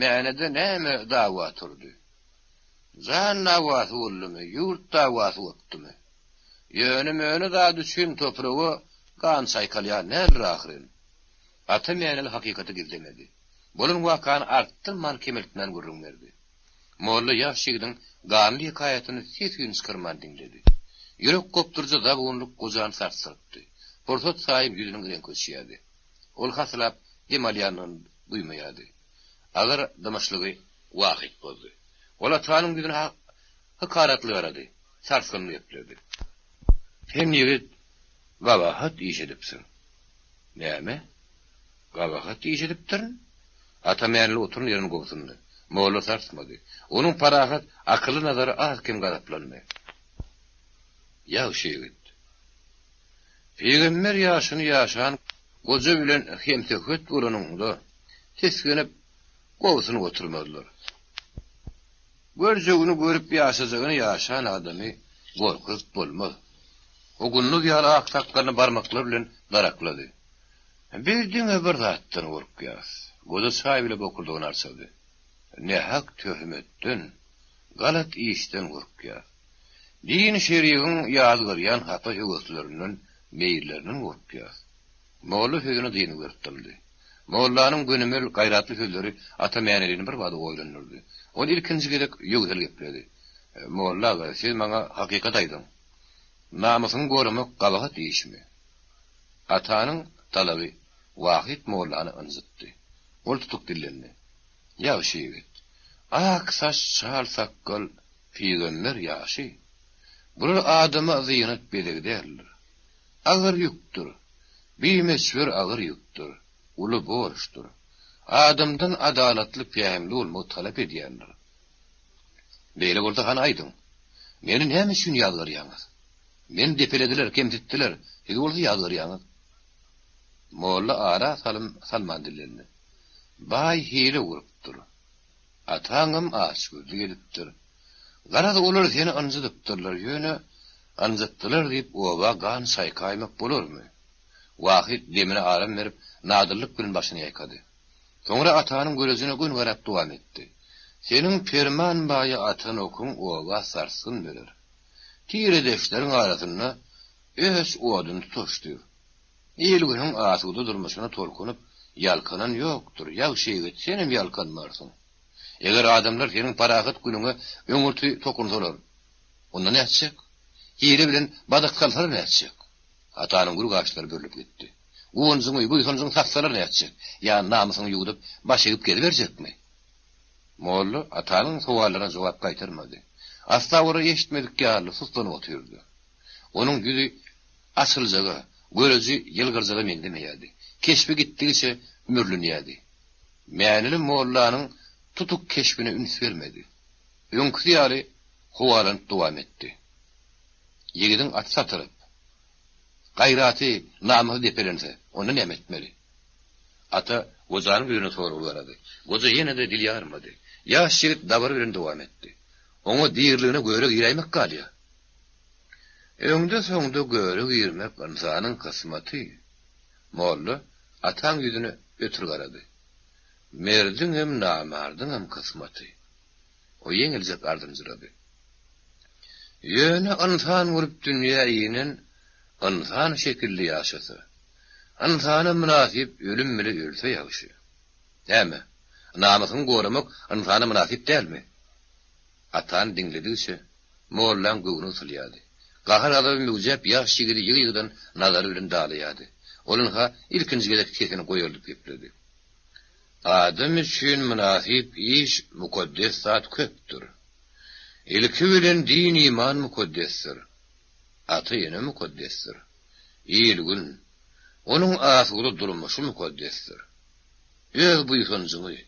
Mänede näme dawa turdy? Jan dawasy boldumy, ýurt dawasy gopdumy? Ýöne-möne zat üçin topraga gan çaýkalýan däldir ahyryn. Ata Mäneli hakykaty gizlemedi. Bolan wakany artdyrman-kemeltmän gürrüň berdi. Molla ýaş ýigidiň ganly hekaýatyny ses-üýn çykarman diňledi. Ýürek gopduryjy zabunlyk gojany sarsdyrypdy. Pursat saýyn ýüzüniň reňki öçýärdi. Ol hasylap dem alýanyny duýmaýardy. Agyr dymyşlygy Wahyt bozdy. Ol atanyň ýüzüne hykaratly garady, sarsgynly gepledi. Sen ýigit, gabahat iş edipsiň. Näme? Gabahat iş edipdirin? Ata Mäneli oturan ýerinden gobsundy. Molla sarsmady. Onuň parahat, akylly nazary az-kem gazaplandy. Ýagşy ýigit. Pygamber ýaşyny ýaşan goja bilen hemsöhbet bolanyňda, tisginip, gobsunyp oturmazlar. Görjegini görüp ýaşajagyny ýaşan adamy gorkuzyp bolmaz. O gunduz ýaly ak sakgalyny barmaklary bilen daraklady. Biz diňe bir zatdan gorkýarys. Goja çaý bile bokurdagyny arçady. Nähak töhmetden, galat işden gorkýarys. Din şerigiň ýazgarýan hapa höweslerinden, meýillerinden gorkýarys. Molla sözüne dyngy berip dymdy. Mollanyň gönümel, gaýratly sözleri Ata Mänelini birbada oýlandyrdy. Ol ilkinji gezek ýöwsel gepledi. Molla aga, siz maňa hakykat aýdyň. Namysyňy goramak gabahat işmi? Atanyň talaby Wahyt mollany ynjytdy. Ol tutuk dillendi. Ýagşy ýigit, ak saç, çal sakgal, pygamber ýaşy. Bular adama zynat bezegi däldir. Agyr ýükdür. Bimöçber agyr ýükdür. Uly borçdur. Adamdan adalatly, pähimli bolmagy talap edýändir. Beýle bolsa hany aýdyň, meni näme üçin ýazgarýaňyz? Meni depelediler, kemsitdiler, siz bolsa ýazgarýaňyz. Molla ara salym salman dillendi. Baý hile gurupdyr. Ataňam açgözlük edipdir. Garaz, olar seni ynjydypdyrlar, ýöne ynjytdylar diýip oba gan çaýkaýmak bolarmy? Wahyt demine aram berip, nadyllyk bilen başyny ýaýkady. Soňra atanyň görejine göni garap dowam etdi. Seniň Perman baýa atan okuň oba sarsgyn berer. Tiredeşleriň arasynda öç oduny tutaşdyr. Il-günüň asuda durmuşyna tolkunyp, ýalkanan ýokdur, ýagşy ýigit, senem ýalkanmarsyň. Eger adamlar seniň parahat günüňe öňürti tokunsalar, onda nätjek? Hile bilen badak salsalar nätjek? Atanyň gür gaşlary börlüp gitdi. Guwanjyňy, buýsanjyňy satsalar nätjek? Ýa namysyňy ýuwdup, baş egip geziberjekmi? Molla atanyň sowallaryna jogap gaýtarmady. Asla olary eşitmedik ýaly suslanyp otyrdy. Onuň ýüzi açyljaga, göreji ýylgyrjaga meňzemeýärdi. Keşbi gitdigiçe ümürlenýärdi. Mäneli mollanyň tutuk keşbine üns bermedi. Öňküsi ýaly howalanyp dowam etdi. Ýigidiň aty satylyp, gaýraty, namysy depelense, onda näme etmeli? Ata gojanyň ýüzüne soragly garady. Goja ýene-de dil ýarmady. Ýaş ýigit dabara bilen dowam etdi. Oňa diriligine göre giräýmek galýar. Öňde-soňda göre girmek ynsanyň kysmaty. Molla ataň ýüzüne ötür garady. Merdiňem, namardyňam kysmaty. O ýeňiljek ardynjyrady. Ýöne ynsan bolup dünýä inen ynsan şekilli ýaşasa, ynsana mynasyp ölüm bile ölse ýagşy. Näme, namysyňy goramak ynsana mynasyp dälmi? Atany diňledigiçe, mollaň göwni gysylýardy. Gahar-gazaby möwjäp ýaş ýigidi ýygy-ýygydan nazary bilen dalaýardy. Ol ynha ilkinji gezek sesini goýaldyp gepledi. Adam üçin mynasyp iş, mukaddes zat köpdür. Ilki bilen din-iman mukaddesdir. Ata-ene mukaddesdir. Il-gün, onuň asuda durmuşy mukaddesdir. Öz buýsanjyňy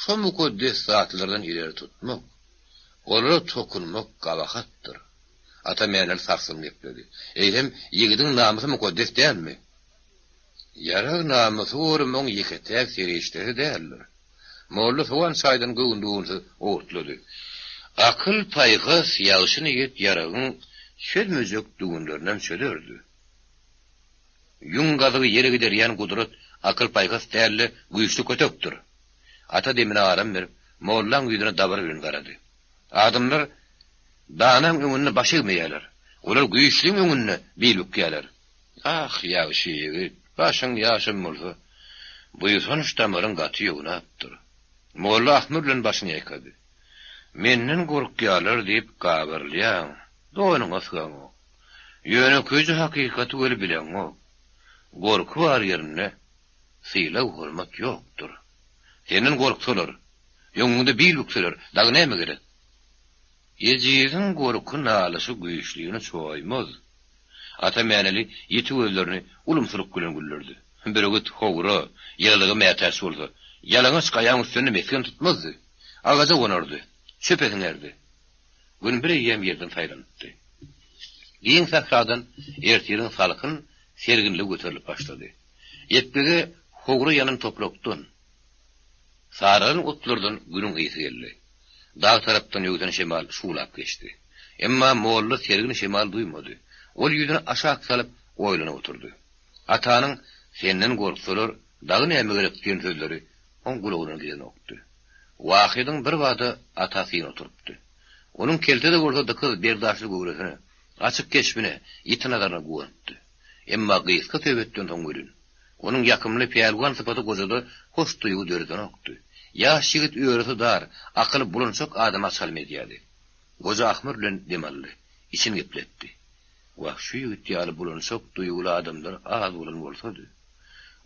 şo mukaddes zatlardan ileri tutmak, olara tokunmak gabahatdyr. Ata Mäneli sarsgyn gepledi. Eýsem, ýigidiň namysy mukaddes dälmi? Ýarag namysy goramagyň ýeke-täk serişdesi däldir. Molla sowan çaýdan göwünli-göwünsiz owurtlady. Akyl-paýhas, ýagşy niýet ýaragyň çözmejek düwünlerinem çözerdi. Ýüň gazygy ýere giderýän gudrat akyl-paýhas däl-de, güýçli kötekdir. Ata demine aram berip, mollaň ýüzüne dabara bilen garady. Adamlar danaň öňünde baş egmeýärler. Olar güýçliň öňünde bil bükýärler. Ah, ýagşy ýigit, başyň ýaşam bolsa, buýsanç damaryň gaty ýognapdyr. Molla ahmyr bilen başyny ýaýkady. Menden gorkýarlar diýip gabyrylýaň, donuňa sygaňok. Ýönekeýje hakykaty weli bileňok. Gorky bar ýerinde sylag-hormat ýokdur. Senden gorksalar, öňüňde bil bükseler, dagy näme gerek? Ejiziň gorky-nalyşy güýçlini çoýmaz. Ata Mäneli ýiti gözlerini ulumsylyk bilen güldürdi. Bürgüt howra, ýylylyga mätäç bolsa, ýalaňaç gaýaň üstünde mesgen tutmazdy. Agaja gonardy, çöpe siňerdi. Gün bir eýýäm ýerden saýlanypdy. Giň sähradan ertiriň salkyn serginligi göterilip başlady. Epgege howra ýanan toprakdan, saralan otlardan günüň ysy geldi. Dag tarapdan öwsen şemal şuwlap geçdi. Emma molla sergin şemal duýmady. Ol ýüzüni aşak salyp, oýlanyp oturdy. Atanyň Senden gorksalar, dagy näme gerek diýen sözleri oň gulagyndan gidenokdy. Wahydyň birbada ata syny oturypdy. Onuň kelte-de bolsa dykyz, berdaşly göwresine, açyk keşbine, ýiti nazaryna guwanypdy. Emma gysga söhbetden soň welin, Onuň ýakymly pälwan sypaty gojada hoş duýgy döredenokdy. Ýaş ýigit örüsi dar, akyly bulançak adama çalym edýärdi. Goja ahmyr bilen dem aldy. Içini gepletdi. Wah, şu ýigit ýaly bulançak duýguly adamlar az bolan bolsady.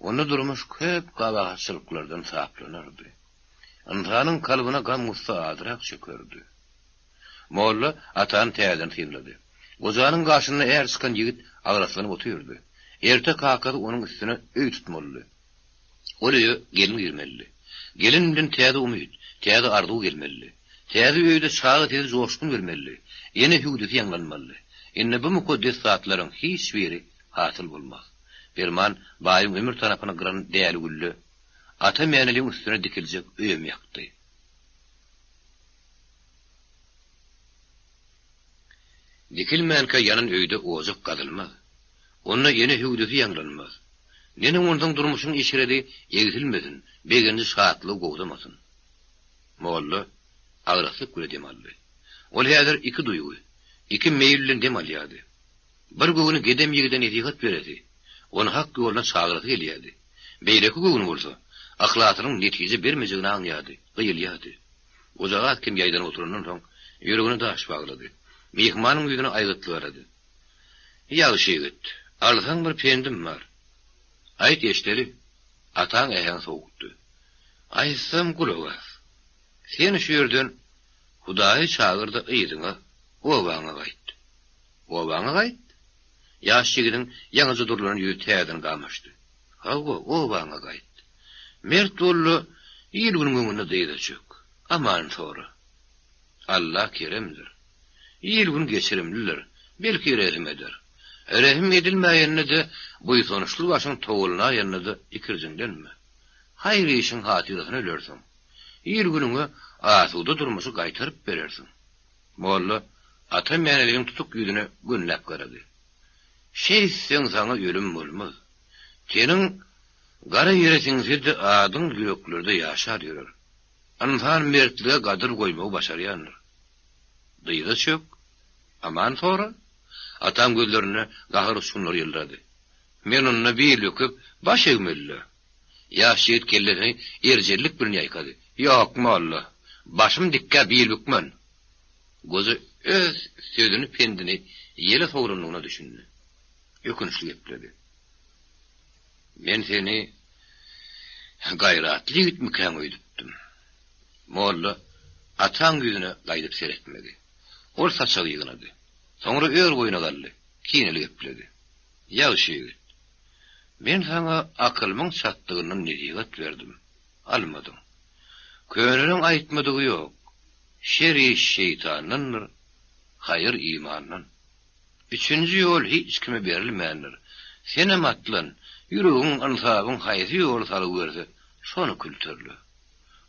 Onda durmuş köp gabahatçylyklardan saplanardy. Ynsanyň kalbyna gam-gussa azrak çökerdi. Molla atany täzeden synlady. Gojanyň gaşynda är çykan ýigit agraslanyp otyrdy. Erte kakasy onuň üstüne öý tutmalydy. Ol öýe gelin girmelidi. Gelin bilen täze umyt, täze arzuw gelmelidi. Täze öýde çaga sesi joşgun bermelidi. Ene hüwdüsi ýaňlanmalydy. Indi bu mukaddes zatlaryň hiç biri hasyl bolmaz. Perman baýyň ömür tarapyny gyran däli gülle Ata Mäneliň üstüne dikiljek öýem ýakdy. Dikilmänkä ýanan öýde ojak gazylmaz. Onda ene hüwdüsi ýaňlanmaz. Neneň onsoň durmuşyň eşredi egsilmesin, begenji-şatlygy gowzamasyn. Molla agraslyk bile dem aldy. Ol häzir iki duýgy, iki meýil bilen dem alýardy. Bir göwni gedem ýigide nesihat beresi, ony hak ýoluna çagyrasy gelýärdi. Beýleki göwni bolsa, yhlasynyň netije bermejegini aňýardy, gyýylýardy. Goja az-kem ýaýdanyp oturandan soň, ýüregine daş baglady. Myhmanyň ýüzüne aýgytly garady. Ýagşy ýigit, alsaň bir pendim bar. Aýt, eşideli. Ataň äheňi sowukdy. Aýtsam, gulak as. Sen şu ýerden Hudaýy çagyr-da yzyňa, obaňa gaýt. Obaňa gaýt? Ýaş ýigidiň ýaňyja durlan ýüzi täzeden gamaşdy. Hawa, obaňa gaýt. Mert bol-da, il-günüň öňünde dyza çök. Aman sora. Alla keremdir. Il-gün geçirimlidir. Belki rehim eder. Rehim edilmäýende-de, buýsançly başyň towalanaýanda-da ikirjiňlenme. Haýyr işiň hatyrasyna ölersiň. Il-günüňe asuda durmuşy gaýtaryp berersiň. Molla Ata Mäneliniň tutuk ýüzüne gönüläp garady. Şeýtseň saňa ölüm bolmaz. Teniň gara ýere siňse-de adyň ýüreklerde ýaşar ýörer. Ynsan mertlige gadyr goýmagy başarýandyr. Dyza çök, aman sora. Ataň gözlerinde gahar uçgunlary ýyldyrady. Men onda bil büküp, baş egmeli-dä. Ýaş ýigit kellesini erjellik bilen ýaýkady. Ýok, molla, başym dikkä bil bükmen. Goja öz sözüni-pendini ýele sowrandygyna düşündi. Ökünçli gepledi. Men seni gaýratly ýigitmikäň öýdüpdim. Molla ataň ýüzüne gaýdyp seretmedi. Ol saçagy ýygnady. Soňra ör boýuna galdy, kineli gepledi. Ýagşy ýigit, men saňa akylymyň çatdygyndan nesihat berdim, almadyň. Köneleň aýtmadygy ýok, şer iş şeýtandandyr, haýyr imandan. Üçünji ýol hiç kime berilmändir. Senem atlan, ýüregiň, ynsabyň haýsy ýoly salgy berse, şony külterle.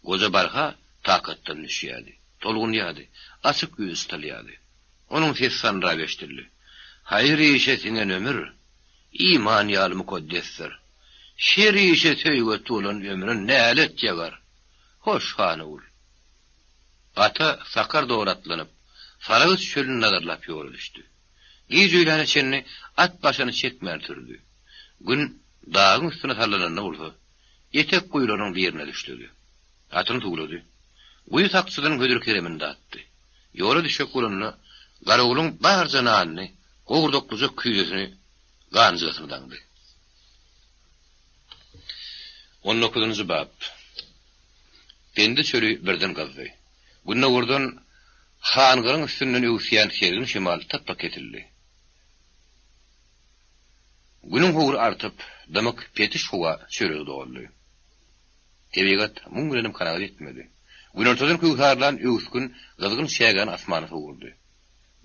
Goja barha takatdan düşýärdi, tolgunýardy, açyk ýüzi çytylýardy. Onuň sesi sandyrap eşidildi. Haýyr işe siňen ömür, iman ýaly mukaddesdir. Şer işe söýget bolan ömre nälet ýagar. Hoş, Hanygul. Ata sakar dogry atlanyp, Saragyç çölüni nazarlap ýola düşdi. Giç öýläne çenli at başyny çekmän sürdi. Gün dagyň üstüne sallananda bolsa, etek guýularynyň birine düşledi. Atyny suwlady. Guýy sakçysynyň hödür-keremini datdy. Ýola düşjek bolanda, Garawulyň barja nanyny, gowurdaklyja küýzesini ganjygasyna daňdy. On dokuzynjy bap. Pendi çöli birden gyzdy. Gündogardan Hangyryň üstünden öwüsýän sergin şemal tapba kesildi. Günüň howry artyp, dymyk, petiş howa çöle doldy. Tebigat muň bilenem kanagat etmedi. Günortadan köwsarlan öwüsgin gyzgyn çägäni asmana sowurdy.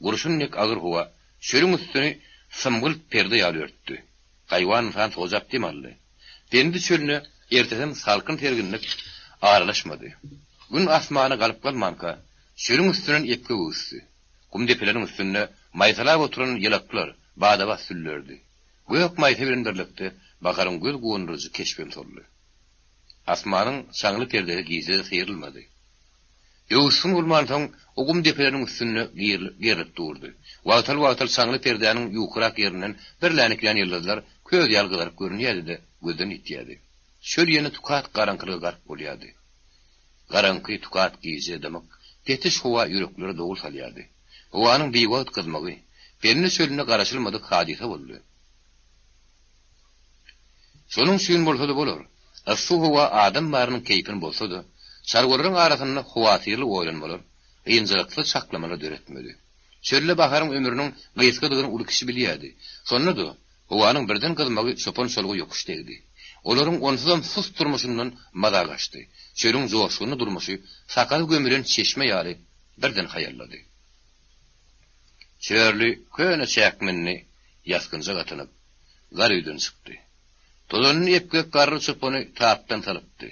Gurşun dek agyr howa çölüň üstüni symgylt perde ýaly örtdi. Haýwan-ynsan sojap dem aldy. Pendi çölüne ertesem salkyn-serginlik aralaşmady. Gün asmana galyp-galmanka, çölüň üstünden epgek öwüsdi. Gum depeleriň üstünde maýsalap oturan ýylaklar bada-bat süllerdi. Gök maýsa bilen birlikde baharyň göz guwandyryjy keşbem soldy. Asmanyň çaňly perdesi gije-de syrylmady. Öwüsgin bolmansoň, o gum depeleriniň üstünde gerilip durdy. Wagtal-wagtal çaňly perdäniň ýukarak ýerinden birläniklän ýyldyzlar köz ýaly gyzaryp görünýärdi-de, gözden ýitýärdi. Çöl ýene tukat garaňkylyga gark bolýardy. Garaňky, tukat gije, dymyk, petiş howa ýüreklere dowul salýardy. Howanyň biwagt gyzmagy, Pendi çölünde garaşylmadyk hadysa boldy. Şonuň üçin bolsa-da bolar, yssy howa adam barynyň keýpini bozsa-da, çarwalaryň arasynda howatyrly oýlanmalar, ynjalyksyz çaklamalar döretmedi. Çölde baharyň ömrüniň gysgadygyny uly-kiçi bilýärdi. Şonda-da, howanyň birden gyzmagy çopan-çoluga ýokuş degdi. Olaryň onsuzam sus durmuşyndan maza gaçdy. Çölüň joşgunly durmuşy sakasy gömülen çeşme ýaly birden haýallady. Çörli köne çäkmenini ýasgynjak atynyp, gar öýden çykdy. Tozanly epgek garry çopany tapdan salypdy.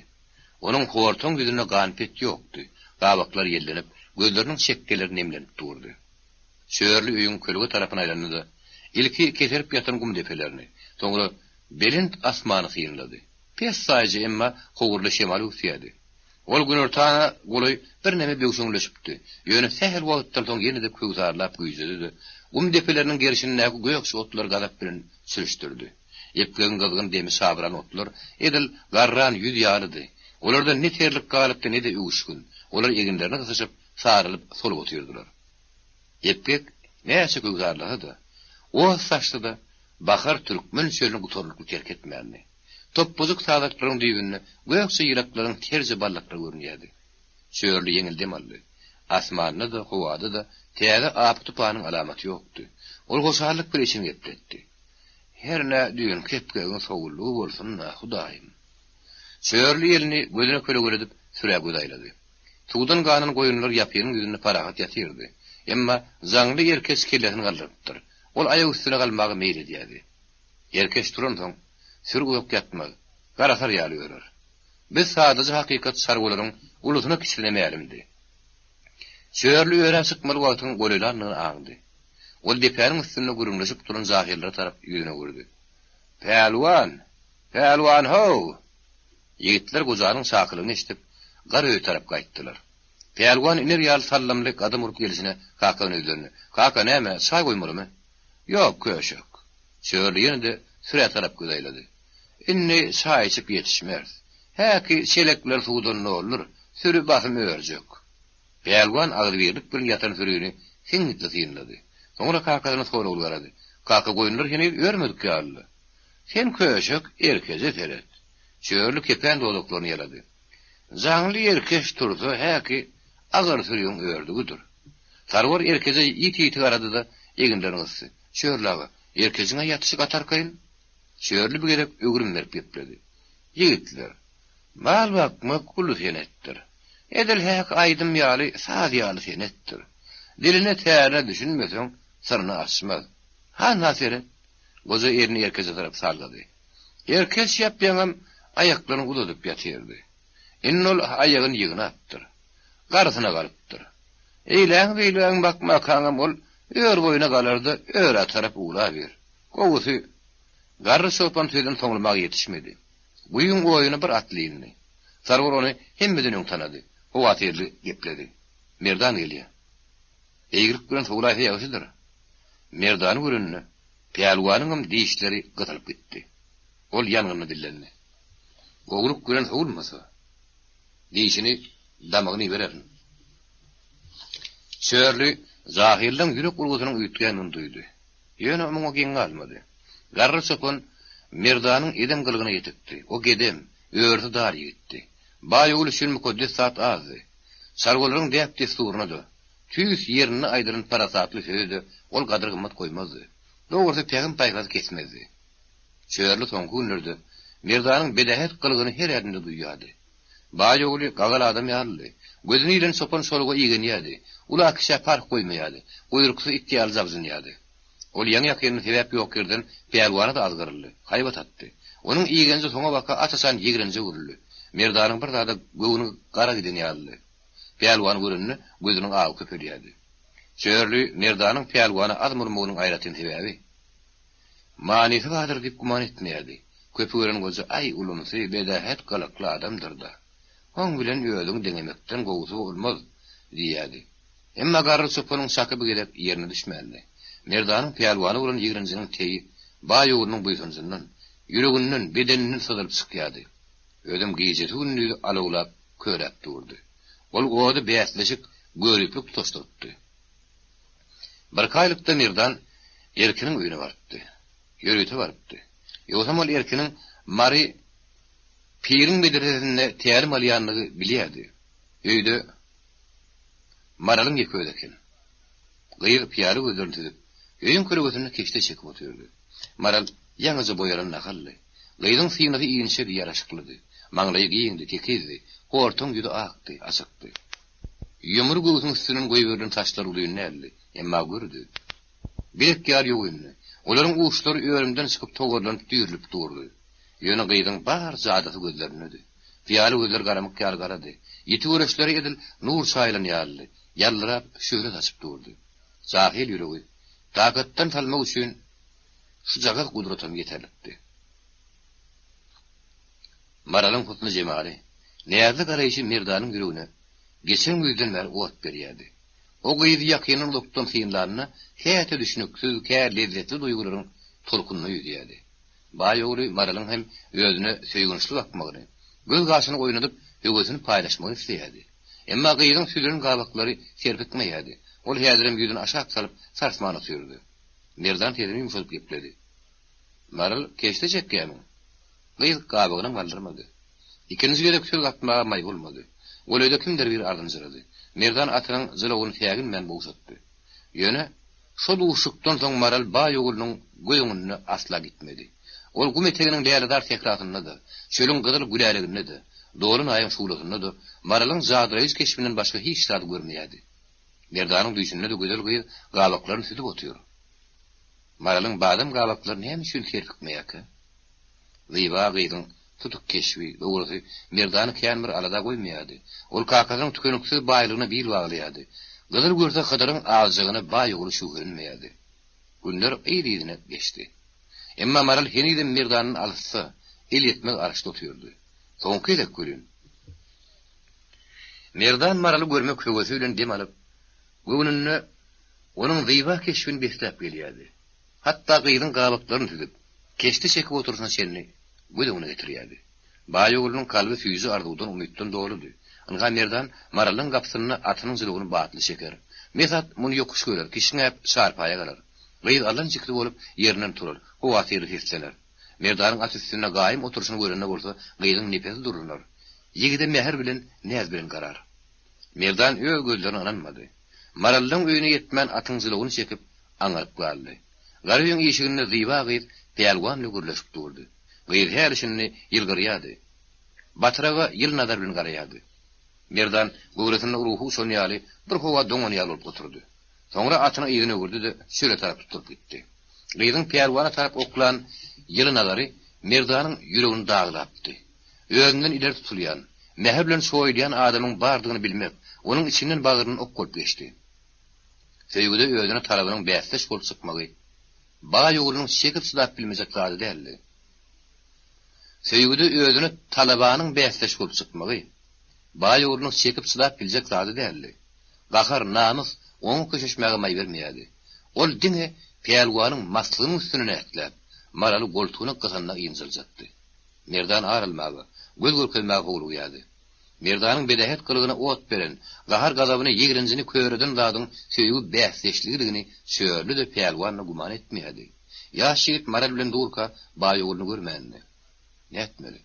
Onuň hortaň ýüzünde gan-pet ýokdy, gabaklary ýellenip, gözleriniň çekgeleri nemlenip durdy. Çörli öýüň kölge tarapyna aýlandy-da, ilki keserip ýatan gum depelerini, soňra belent asmany synlady. Pessaýja, emma howurly şemal öwüsýärdi. Ol günortana golaý birneme böwşeňleşipdi. Ýöne sähel wagtdan soň ýene-de köwsarlap güýjedi-de, gum depeleriniň gerşindäki gökje otlary gazap bilen sürüşdirdi. Epgegiň gyzgyn demi çabyran otlar edil garran ýüz ýalydy. Olarda ne terlik galypdy, ne-de öwüşgin. Olar eginlerini gysyşyp, sarylyp, solup otyrdylar. Epgek näçe köwsarlasa-da, ot saçsa-da, bahar türkmen çölüni gutarnykly terk etmändi. Topbajyk sazaklaryň düýbünde gökje ýylaklaryň terje baldaklary görünýärdi. Çörli ýeňil dem aldy. Asmanda-da, howada-da täze apy-tupanyň alamaty ýokdy. Ol hoşallyk bilen içini gepletdi. Hernä düýnki epgegiň sowullygy bolsun-da, Hudaýym! Çörli elini gözüne kölegeledip, sürä göz aýlady. Suwdan ganan goýunlar ýapynyň ýüzünde parahat ýatyrdy. Emma jaňly erkeç kellesini galdyrypdyr. Ol aýak üstüne galmaga meýil edýärdi. Erkeç turansoň, süri uzak ýatmaz, garasar ýaly örer. Biz sadaja hakykat çarwalaryň ulusyna-kiçisine mälimdi. Çörli örä çykmaly wagtyň golaýlandygyny aňdy. Ol depäniň üstünde gürrüňleşip duran jahyllara tarap ýüzüni öwürdi. Pälwan! Pälwan-how! Ýigitler gojanyň çakylygyny eşidip, gar öýe tarap gaýtdylar. Pälwan iner ýaly sallamly gadam urup gelşine kakasyna ýüzlendi. Kaka, näme, çaý goýmalymy? Ýok, köşek. Çörli ýene-de sürä tarap göz aýlady. Indi çaý içip ýetişmeris. Häki çelekleri suwdan doldur, süri basym örjek. Pälwan agzybirlik bilen ýatan sürini siňňitli synlady. Soňra kakasyna soragly garady. Kaka, goýunlar heniz örmedik ýaly-la. Sen köşek, erkeje seret. Çörli kepän dodaklaryny ýalady. Jaňly erkeç tursa, häki agyr sürüň ördügidir. Sarwar erkeje ýiti-ýiti garady-da, eginlerini gysdy. Çörli aga, erkejiň-ä ýatyşy gaty arkaýyn. Çörli bir gezek öwrüm berip gepledi. Ýigitler, mal bakmak uly senetdir. Edil häki aýdym ýaly, saz ýaly senetdir. Diline, tärine düşünmeseň, syryny açmaz. Hanha seret, goja elini erkeje tarap sallady. Erkeç ýap-ýaňam aýaklaryny uzadyp ýatyrdy. Indi ol aýagyny ýygnapdyr. Garysyna galypdyr. Eýläň-beýläň bakmakaňam ol ör boýuna galar-da, örä tarap uwlaber. Gowusy, garry çopan sözüni soňlamaga ýetişmedi. Guýyň oýuna bir atly indi. Sarwar ony hemmeden öň tanady. Howatyrly gepledi. Merdan gelýär. Eýgilik bilen sowulaýsa ýagşydyr. Merdany görende, pälwanyňam dişleri gysylyp gitdi. Ol ýangynly dillendi. Gowulyk bilen sowulmasa, dişini damagyna ibererin. Çörli jahyllaň ýürek urgusynyň üýtgändigini duýdy. Ýöne muňa geň galmady. Garry çopan Merdanyň edem gylygyna ýetikdi. O gedem, örüsi dar ýigitdi. Baý ogul üçin mukaddes zat azdy. Çarwalaryň däp-dessuryna-da, tüýs ýerinde aýdylan parasatly söze-de ol gadyr-gymmat goýmazdy. Dogrusy, pähim-paýhasy kesmezdi. Çörli soňky günlerde Merdanyň bedähet gylygyny her ädimde duýýardy. Baý ogly gagal adam ýalydy. Gözüne ilen çopan çoluga igenýärdi. Ula-kiçä parh goýmaýardy. Guýruksyz it ýaly jabjynýardy. Ol ýaňy-ýakynda sebäp ýok ýerden pälwana-da azgyryldy, haýbat atdy. Onuň igenji soňabaka aç-açan ýigrenje öwrüldi. Merdanyň bir zada göwni gara giden ýalydy. Pälwany görende gözüniň agy köpelýärdi. Çörli Merdanyň pälwana azm urmagynyň aýratyn sebäbi. Manysy bardyr diýip güman etmeýärdi. Köpi gören goja aý ulumsy, bedähet gylykly adamdyr-da. Oň bilen özüňi deňemekden gowusy bolmaz diýýärdi. Emma garry çopanyň çaky bu gezek ýerine düşmändi. Merdanyň pälwana bolan ýigrenjiniň teýi baý oglunyň buýsanjyndan, ýüreginden, bedeninden syzylyp çykýardy. Özem gijesi-gündizi alawlap, köräp durdy. Ol ody bäsleşik, göriplik tutaşdyrypdy. Birki aýlykda Merdan Erkiniň öýüne barypdy. Ýörite barypdy. Ýogsam ol Erkiniň Mary piriň medresesinde tälim alýandygy bilýärdi. Öýde Maralyň ýeke özi eken. Gyz pyýala gözlerini süzüp, öýüň kölegesinde keşde çekip otyrdy. Maral ýaňyja boýalan nahaldy. Gyzyň synasy inçedi, ýaraşyklydy. Maňlaýy giňdi, tekizdi. Hortaň ýüzi akdy, açykdy. Ýumry göwsüň üstünden goýberilen saçlar uzyn däldi, emma gürdi. Bilek ýaly ýogyndy. Olaryň uçlary örümden çykyp togarlanyp düýrlüp durdy. Ýöne gyzyň bar jadysy gözlerindedi. Pyýaly gözleri garamyk ýaly garady. Ýiti göreçleri edil nur çaýylan ýalydy, ýaldyrap şöhle saçyp durdy. Jahyl ýüregi takatdan salmak üçin şujagaz gudratam ýeterlikdi. Maralyň husny-jemaly, näzli garaýşy Merdanyň ýüregine geçen güýzden bäri ot berýärdi. O gyzy ýakyndan-uzakdan synlanda käte düşnüksiz, kä lezzetli duýgularyň tolkunynda ýüzýärdi. Baý ogly Maralyň hem özüne söýgünçli bakmagyny, göz-gaşyny oýnadyp, höwesini paýlaşmagyny isleýärdi. Emma gyzyň süzülen gabaklary serpikmeýärdi. Ol häzirem ýüzüni aşak salyp, sarsman otyrdy. Merdan sesini ýumşadyp gepledi. Maral, keşde çekýärmiň? Gyz gabagynam galdyrmady. Ikinji gezek söz gatmaga maý bolmady. Golaýda kimdir biri ardynjyrady. Merdan atynyň jylawyny säginmän gowşatdy. Ýöne, şo duşuşykdan soň Maral baý oglunyň göz öňünde asla gitmedi. Ol gum eteginiň lälezar sährasynda-da, çölüň gyzyl güläleginde-de, dolan aýyň şuglasynda-da Maralyň jadylaýjy keşbinden başga hiç zady görmeýärdi. Merdanyň düýşünde-de gözel gyz gabaklaryny süzüp otyr. Maralyň badam gabaklary näme üçin serpikmeýärkä? Zyba gyzyň tutuk keşbi, dogrusy, Merdany kän bir alada goýmaýardy. Ol kakasynyň tükeniksiz baýlygyna bil baglaýardy. Gyzyl görse Hydyryň azjygyna baý ogly şübhelenmeýärdi. Günler yz-yzyna geçdi. Emma Maral henizem Merdandan alysda, elýetmez arşda otyrdy. Soňky gezek welin, Merdan Maraly görmek höwesi bilen dem alyp, göwnünde onuň zyba keşbini besläp gelýärdi. Hatda gyzyň gabaklaryny süzüp, keşde çekip oturyşyna çenli göz öňüne getirýärdi. Baý oglunyň kalby süýji arzuwdan, umytdan doludy. Ynha Merdan Maralyň gapysynda atynyň jylawyny batly çeker. Mes at muny ýokuş görer, kişňäp, çarpaýa galar. Gyz allan-jikli bolup, ýerinden turar, howatyrly seslener. Merdanyň at üstünde gaýym oturyşyny görende bolsa gyzyň nepesi durlanar. Ýigide mähir bilen, näz bilen garar. Merdan öz gözlerine ynanmady. Maralynyň öýüne ýetmän atyň jylawyny çekip, aňaryp galdy. Gara öýüň işiginde Zyba gyz pälwan bilen gürleşip durdy. Gyz häli-şindi ýylgyrýardy. Batyraga ýyly nazar bilen garaýardy. Merdan göwresinde ruhy uçan ýaly, bir howa doňan ýaly bolup oturdy. Soňra atyny yzyna öwürdi-de, çöle tarap tutduryp gitdi. Gyzyň pälwana tarap oklan ýyly nazary Merdanyň ýüregini daglapdy. Özünden ileri tutulýan, mähir bilen çoýulýan adamyň bardygyny bilmek, onuň içinden bagryndan ok bolup geçdi. Söýgüde özüne talabynyň bäsdeş bolup çykmagy baý oglunyň çekip-çydap bilmejek zady däldi. Söýgüde özüne talabanyň bäsdeş bolup çykmagy baý oglunyň çekip-çydap biljek zady däldi. Gahar, namys oňa köşeşmäge maý bermeýärdi. Ol diňe pälwanyň maslygynyň üstünden ätläp, Maraly goltugyna gysanda ynjaljakdy. Merdan ar almaga, göz görkezmäge howlugýardy. Merdanyň bedähet gylygyna ot beren, gahar-gazabyny, ýigrenjini köreden zadyň söýgi bäsdeşligidigini Çörli-de, Pälwan-da güman etmeýärdi. Ýaş ýigit Maral bilen durka, baý ogluny görmändi. Nätmeli?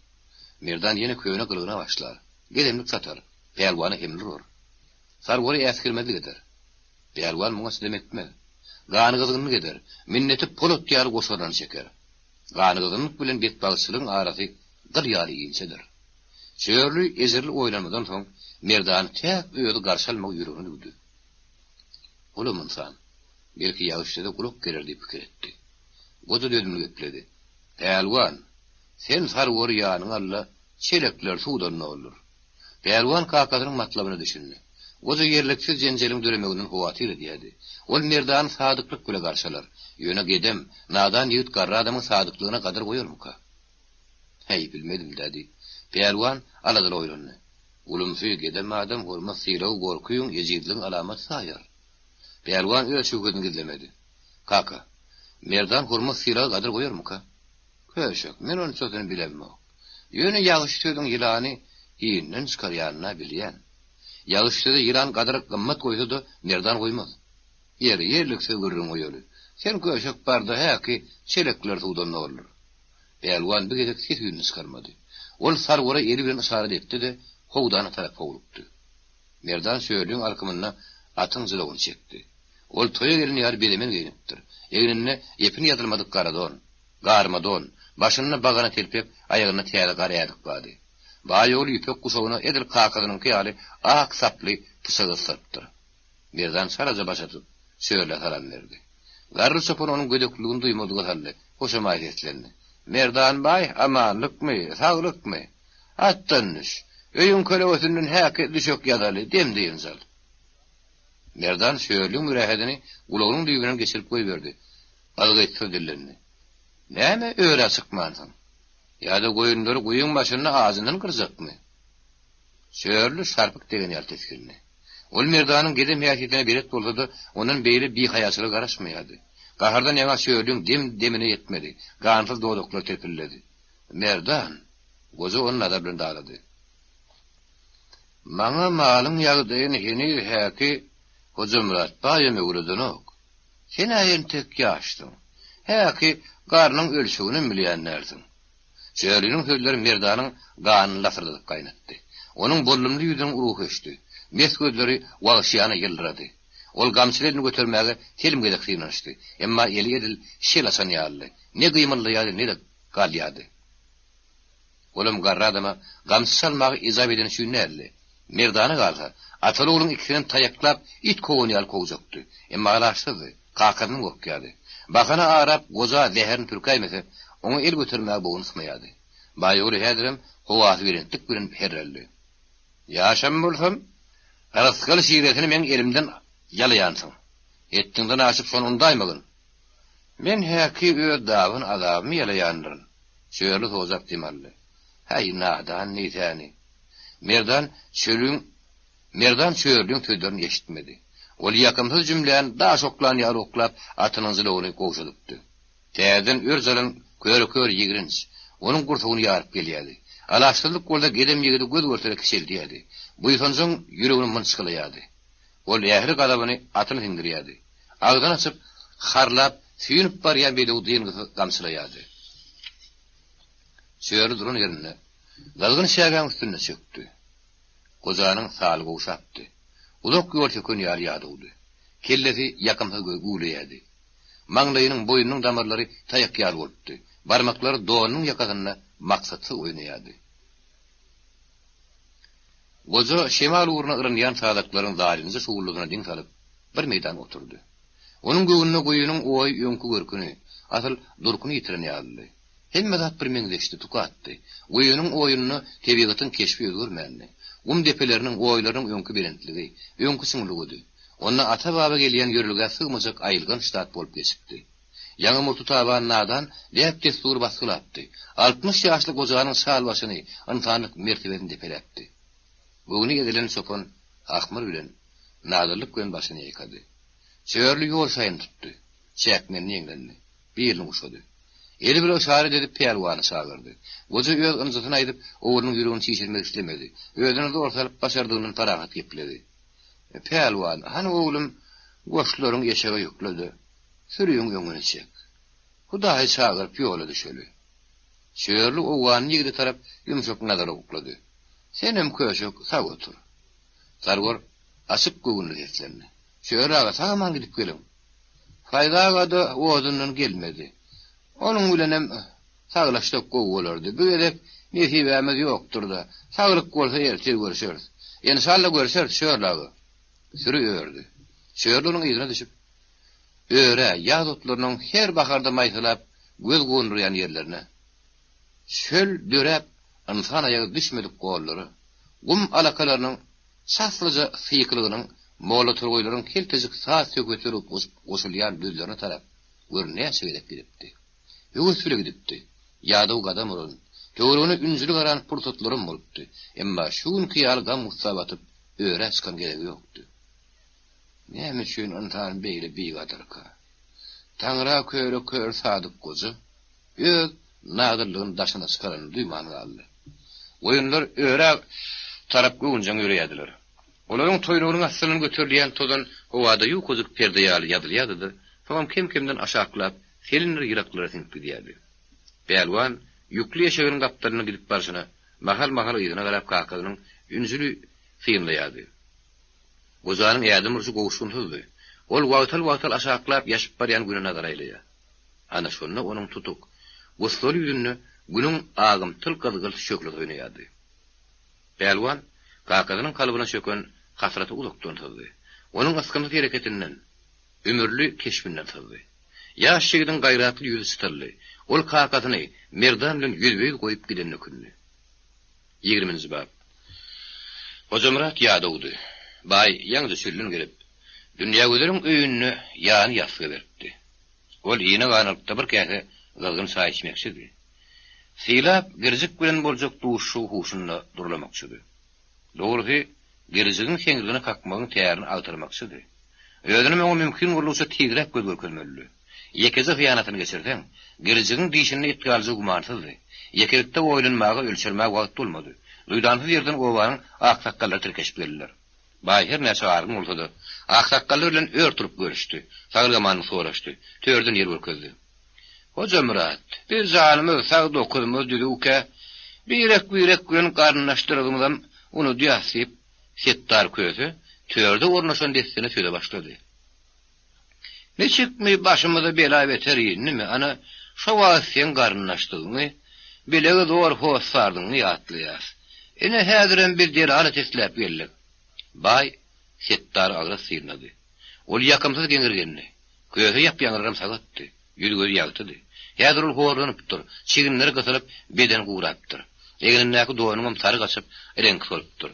Merdan ýene köne gylygyna başlar. Gedemlik satar. Pälwana hemle urar. Sarwary äsgermezlik eder. Pälwan muňa çydam etmez. Ganygyzgynlyk eder. Minneti polat ýaly goşarlaryny çeker. Ganygyzgynlyk bilen betbagtçylygyň arasy gyl ýaly inçedir. Çörli ejirli oýlanmadan soň Merdany täk özi garşy almagy ýüregine düwdi. Olam ynsan, belki ýagyş söze gulak gerer diýip pikir etdi. Goja dözümli gepledi. Pälwan, sen sarwary ýanyňa al-da, çelekleri suwdan doldur. Pälwan kakasynyň matlabyna düşündi. Goja ýerliksiz jenjeliň döremeginden howatyr edýärdi. Ol Merdany sadyklyk bile garşy alar. Ýöne gedem, nadan ýigit garry adamyň sadyklygyna gadyr goýarmyka? Häý, bilmedim-dä, diýip, pälwan aladaly oýlandy. Ulumsy, gedem adam hormat-sylagy gorkyň, ejizligiň alamaty saýar. Pälwan öz şübhesini gizlemedi. Kaka, Merdan hormat-sylaga gadyr goýarmyka? Köşek, men onçasyny bilemok. Ýöne ýagşy sözüň ýylany hinden çykarýanyna bilýän. Ýagşy söze ýylan gadyr-gymmat goýsa-da, Merdan goýmaz. Ýeri, ýerliksiz gürrüň goýaly. Sen köşek bar-da, häki, çelekleri suwdan doldur. Pälwan bu gezek ses-üýnüni çykarmady. Ol Sarwara eli bilen yşarat etdi-de, howdana tarap howlukdy. Merdan çölüň alkymynda atyň jylawyny çekdi. Ol toýa gelen ýaly bezemen geýnipdir. Egninde epin ýazylmadyk gara don, garma don, başynda bagana telpek, aýagynda täze gar ädik bardy. Baý ogly ýüpek guşagyna edil kakasynyňky ýaly ak saply pyçak gysdyrypdyr. Merdan çalaja baş atyp, Çörlä salam berdi. Garry çopan onuň gödekligini duýmadyga saldy, hoşamaý seslendi. Merdan baý, amanlykmy, saglykmy? Atdan düş. Öýüň kölegesinden häki düşek ýazaly, dem-dynç al. Merdan Çörlüň mürähedini gulagynyň düýbünden geçirip goýberdi. Yzgytsyz dillendi. Näme örä çykmansyň? Ýa-da goýunlary guýyň başynda ajyndan gyrjakmy? Çörli şarpyk degen ýaly tisgindi. Ol Merdanyň gedem häsiýetine belet bolsa-da, ondan beýle bihaýaçylyga garaşmaýardy. Gahardan ýaňa Çörlüň dem-demine ýetmedi, gansyz dodaklary tirpilledi. Merdan! Goja ony nazar bilen dalady. Maňa malyň ýagdaýyny heniz häki Hojamyrat baýam öwredenok. Sen-ä entek ýaşsyň. Häki garnyň ölçeginem bilýän dälsiň. Çörliniň sözleri Merdanyň ganyny lasyrdadyp gaýnatdy. Onuň bollumly ýüzüniň ruhy öçdi. Mes gözleri wagşyýana ýyldyrady. Ol gamçyly elini götermäge telim gezek synanyşdy. Emma eli edil şel açan ýalydy. Ne gymyldaýardy, ne-de galýardy. Olam garry adama gamçy çalmagy ejap edeni üçin däldi. Merdana galsa, ataly-ogluň ikisinem taýaklap, it kowan ýaly kowjakdy. Emma alaçsyzdy. Kakasyndan gorkýardy. Bahana arap, goja zäherini pürkäýmese, oňa el götermäge bogun ysmaýardy. Baý ogly häzirem howasy belentlik bilen herreldi. Ýaşam bolsam, rysgal şiresini meň elimden ýalaýansyň. Hetdiňden aşyp şony undaýmagyn. Men häki öz dabyn azabymy ýalaýandyryn. Çörli sojap dem aldy. Häý, nadan diýsäni. Merdan çölüň Merdan çörlüň sözlerini eşitmedi. Ol ýakymsyz jümläni daş oklan ýaly oklap, atynyň jylawyny gowşadypdy. Täzeden örç alan köre-kör ýigrenç onuň gursagyny ýaryp gelýärdi. Alaçsyzlyk bolsa gedem ýigidi göz görsele kiçeldýärdi. Buýsanjyň ýüregini mynçgylaýardy. Ol ähli gazabyny atyna siňdirýärdi. Agzyny açyp, harlap, süýnüp barýan bedewi dyngysyz gamçylaýardy. Çörli duran ýerinde, gyzgyn çägäň üstünde çökdi. Gojanyň saly gowşapdy. Uzak ýol söken ýaly ýadawdy. Kellesi ýakymsyz güwleýärdi. Maňlaýynyň, boýnunyň damarlary taýak ýaly bolupdy. Barmaklary donunyň ýakasynda maksatsyz oýnaýardy. Goja şemal ugruna yrynýan sazaklaryň zalymja şuwuldysyna diň salyp, bir meýdan oturdy. Onuň göwnüne guýynyň oýy öňki görküni, asyl durkuny ýitiren ýalydy. Hemme zat bir meňzeşdi, tukatdy. Guýynyň oýunda tebigatyň keşbi özgermändi. Gum depeleriniň, oýlarynyň öňki belentligi, öňki çuňlugydy. Onda ata-baba gelýän ýörelgä sygmajak aýylganç zat bolup geçipdi. Ýaňy murty taban nadan däp-dessury basgylapdy. 60 ýaşly gojanyň çal başyny, ynsanlyk mertebesini depeläpdi. Göwni ezilen çopan ahmyr bilen, nadanlyk bilen başyny ýaýkady. Çörli ýol şaýyny tutdy. Çäkmenini ýeňlendi. Birini guşady. Eli bilen yşarat edip pälwany çagyrdy. Goja öz ynjysyny aýdyp, oglunyň ýüregini çişirmek islemedi. Özüne zor salyp başardygyndan parahat gepledi. Pälwan, hany oglum, goşlaryňy eşege ýükle-de, sürüň öňüni çek. Hudaýy çagyryp ýola düşeli. Çörli owganly ýigide tarap ýumşak nazar oklady. Senem köşek, sag otur. Sarwar açyk göwünli seslendi. Çörli aga, sag-aman gidip geliň. Faýzy aga-da ozundan gelmedi. Onuň bilenem saglaşsak gowy bolardy. Bu gezek nesibämiz ýokdur-da. Saglyk bolsa ertir görşeris. Enşalla görşeris, Çörli aga. Süri ördi. Çörli onuň yzyna düşüp, örä, ýaz otlarynyň her baharda maýsalap göz gondurýan ýerlerine, çöl döräp, ynsan aýagy düşmedik gollara, gum alakalarynyň çaslyja sykylygynyň mollatorgaýlaryň keltejik saz-söhbetleri utgaşyp goşulýan düzlerine tarap gör näçe gezek gidipdi. Höwes bile gidipdi. Ýadaw gadam uran, töweregine ünjüli garan pursatlaram bolupdy. Emma şu günki ýaly gam-gussa batyp, örä çykan gezegi ýokdy. Näme üçin ynsan beýle bigadyrka? Taňra köre kör sadyk goja öz nadyllygyny daşyna çykaranyny duýman galdy. Goýunlar örä tarap göwünjeň ýöreýärdiler. Olaryň toýnagynyň astyndan göterilýän tozan howada ýukajyk perde ýaly ýazylýardy-da, soňam kem-kemden aşaklap, selindir ýyraklara siňip gidýärdi. Pälwan ýükli eşeginiň gapdalyndan gidip barşyna, mahal-mahal yzyna garap kakasynyň ünjüli synlaýardy. Gojanyň ädim urşy gowuşgynsyzdy. Ol wagtal-wagtal aşaklap ýaşyp barýan Güne nazar aýlaýar. Ana şonda onuň tutuk, gussaly ýüzünde Günüň agymtyl-gyzgylt şöhlesi oýnaýardy. Pälwan kakasynyň kalbyna çöken hasraty uzakdan syzdy. Onuň ysgynsyz hereketinden, ümürli keşbinden syzdy. Ýaş ýigidiň gaýratly ýüzi çytyldy. Ol kakasyny Merdan bilen ýüzbe-ýüz goýup gidenine ökündi. Ýigriminji bap. Hojamyrat ýadawdy. Baý ýaňyja çölden gelip, Dünýägözeliň öýünde ýany ýassyga beripdi. Ol ine ganalykda bir käse gyzgyn çaý içmekçidi. Sylap Girjik bilen boljak duşuşygy huşunda durlamakçydy. Dogrusy, Girjigiň seňrigine kakmagyň tärini agtarmakçydy. Özünem oňa mümkin boldugyça tizräk göz görkezmelidi. Ýekeje hyýanatyny geçirseň, Girjigiň dişinde it galyjy gümansyzdy. Ýekelikde oýlanmaga, ölçermäge wagt bolmady. Duýdansyz ýerden obanyň aksakgallary tirkeşip geldiler. Baý her näçe argyn bolsa-da, aksakgallar bilen ör turup görüşdi, saglyk-amanlyk soraşdy, törden ýer görkezdi. Hojamyrat, biz janymyz sag, dokuzymyz düzüwkä, birek-birek bilen garyndaşdyrygymyzam unudýas diýip, Setdar köse törde ornaşan dessine söze başlady. Niçikmi başymyza bela-beter indimi, ana, şo wagt seň garyndaşdygyňy, bilegi zor hossardygyňy ýatlaýas. Ine, häzirem biz delalat isläp geldik. Baý Setdary agras synlady. Ol ýakymsyz geňirgendi. Köse ýap-ýaňylaram sagatdy. Ýüzi-gözi ýagtydy. Häzir ol horlanypdyr, çiginleri gysylyp, bedeni gurapdyr. Egnindäki donuňam sary gaçyp, reňki solupdyr.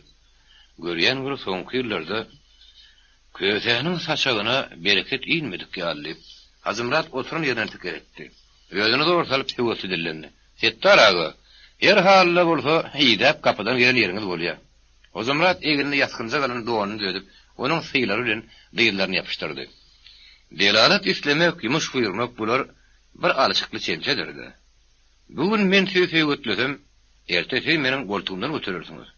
Görýän bir soňky ýyllarda Kösäniň saçagyna bereket inmedik ýaly diýip, Hajymyrat oturan ýerinden pikir etdi. Özüni zor salyp höwesli dillendi. Setdar aga, her halda bolsa idäp gapydan gelen ýeriňiz bolýa. Hojamyrat egnine ýasgynjak alan donuny düzedip, onuň sylary bilen dyzlaryny ýapyşdyrdy. Delalat islemek, ýumuş buýurmak bular bir alçykly çemçedir-dä. Bu gün men sizi söýgetlesem, erte siz meniň goltugymdan göterersiňiz.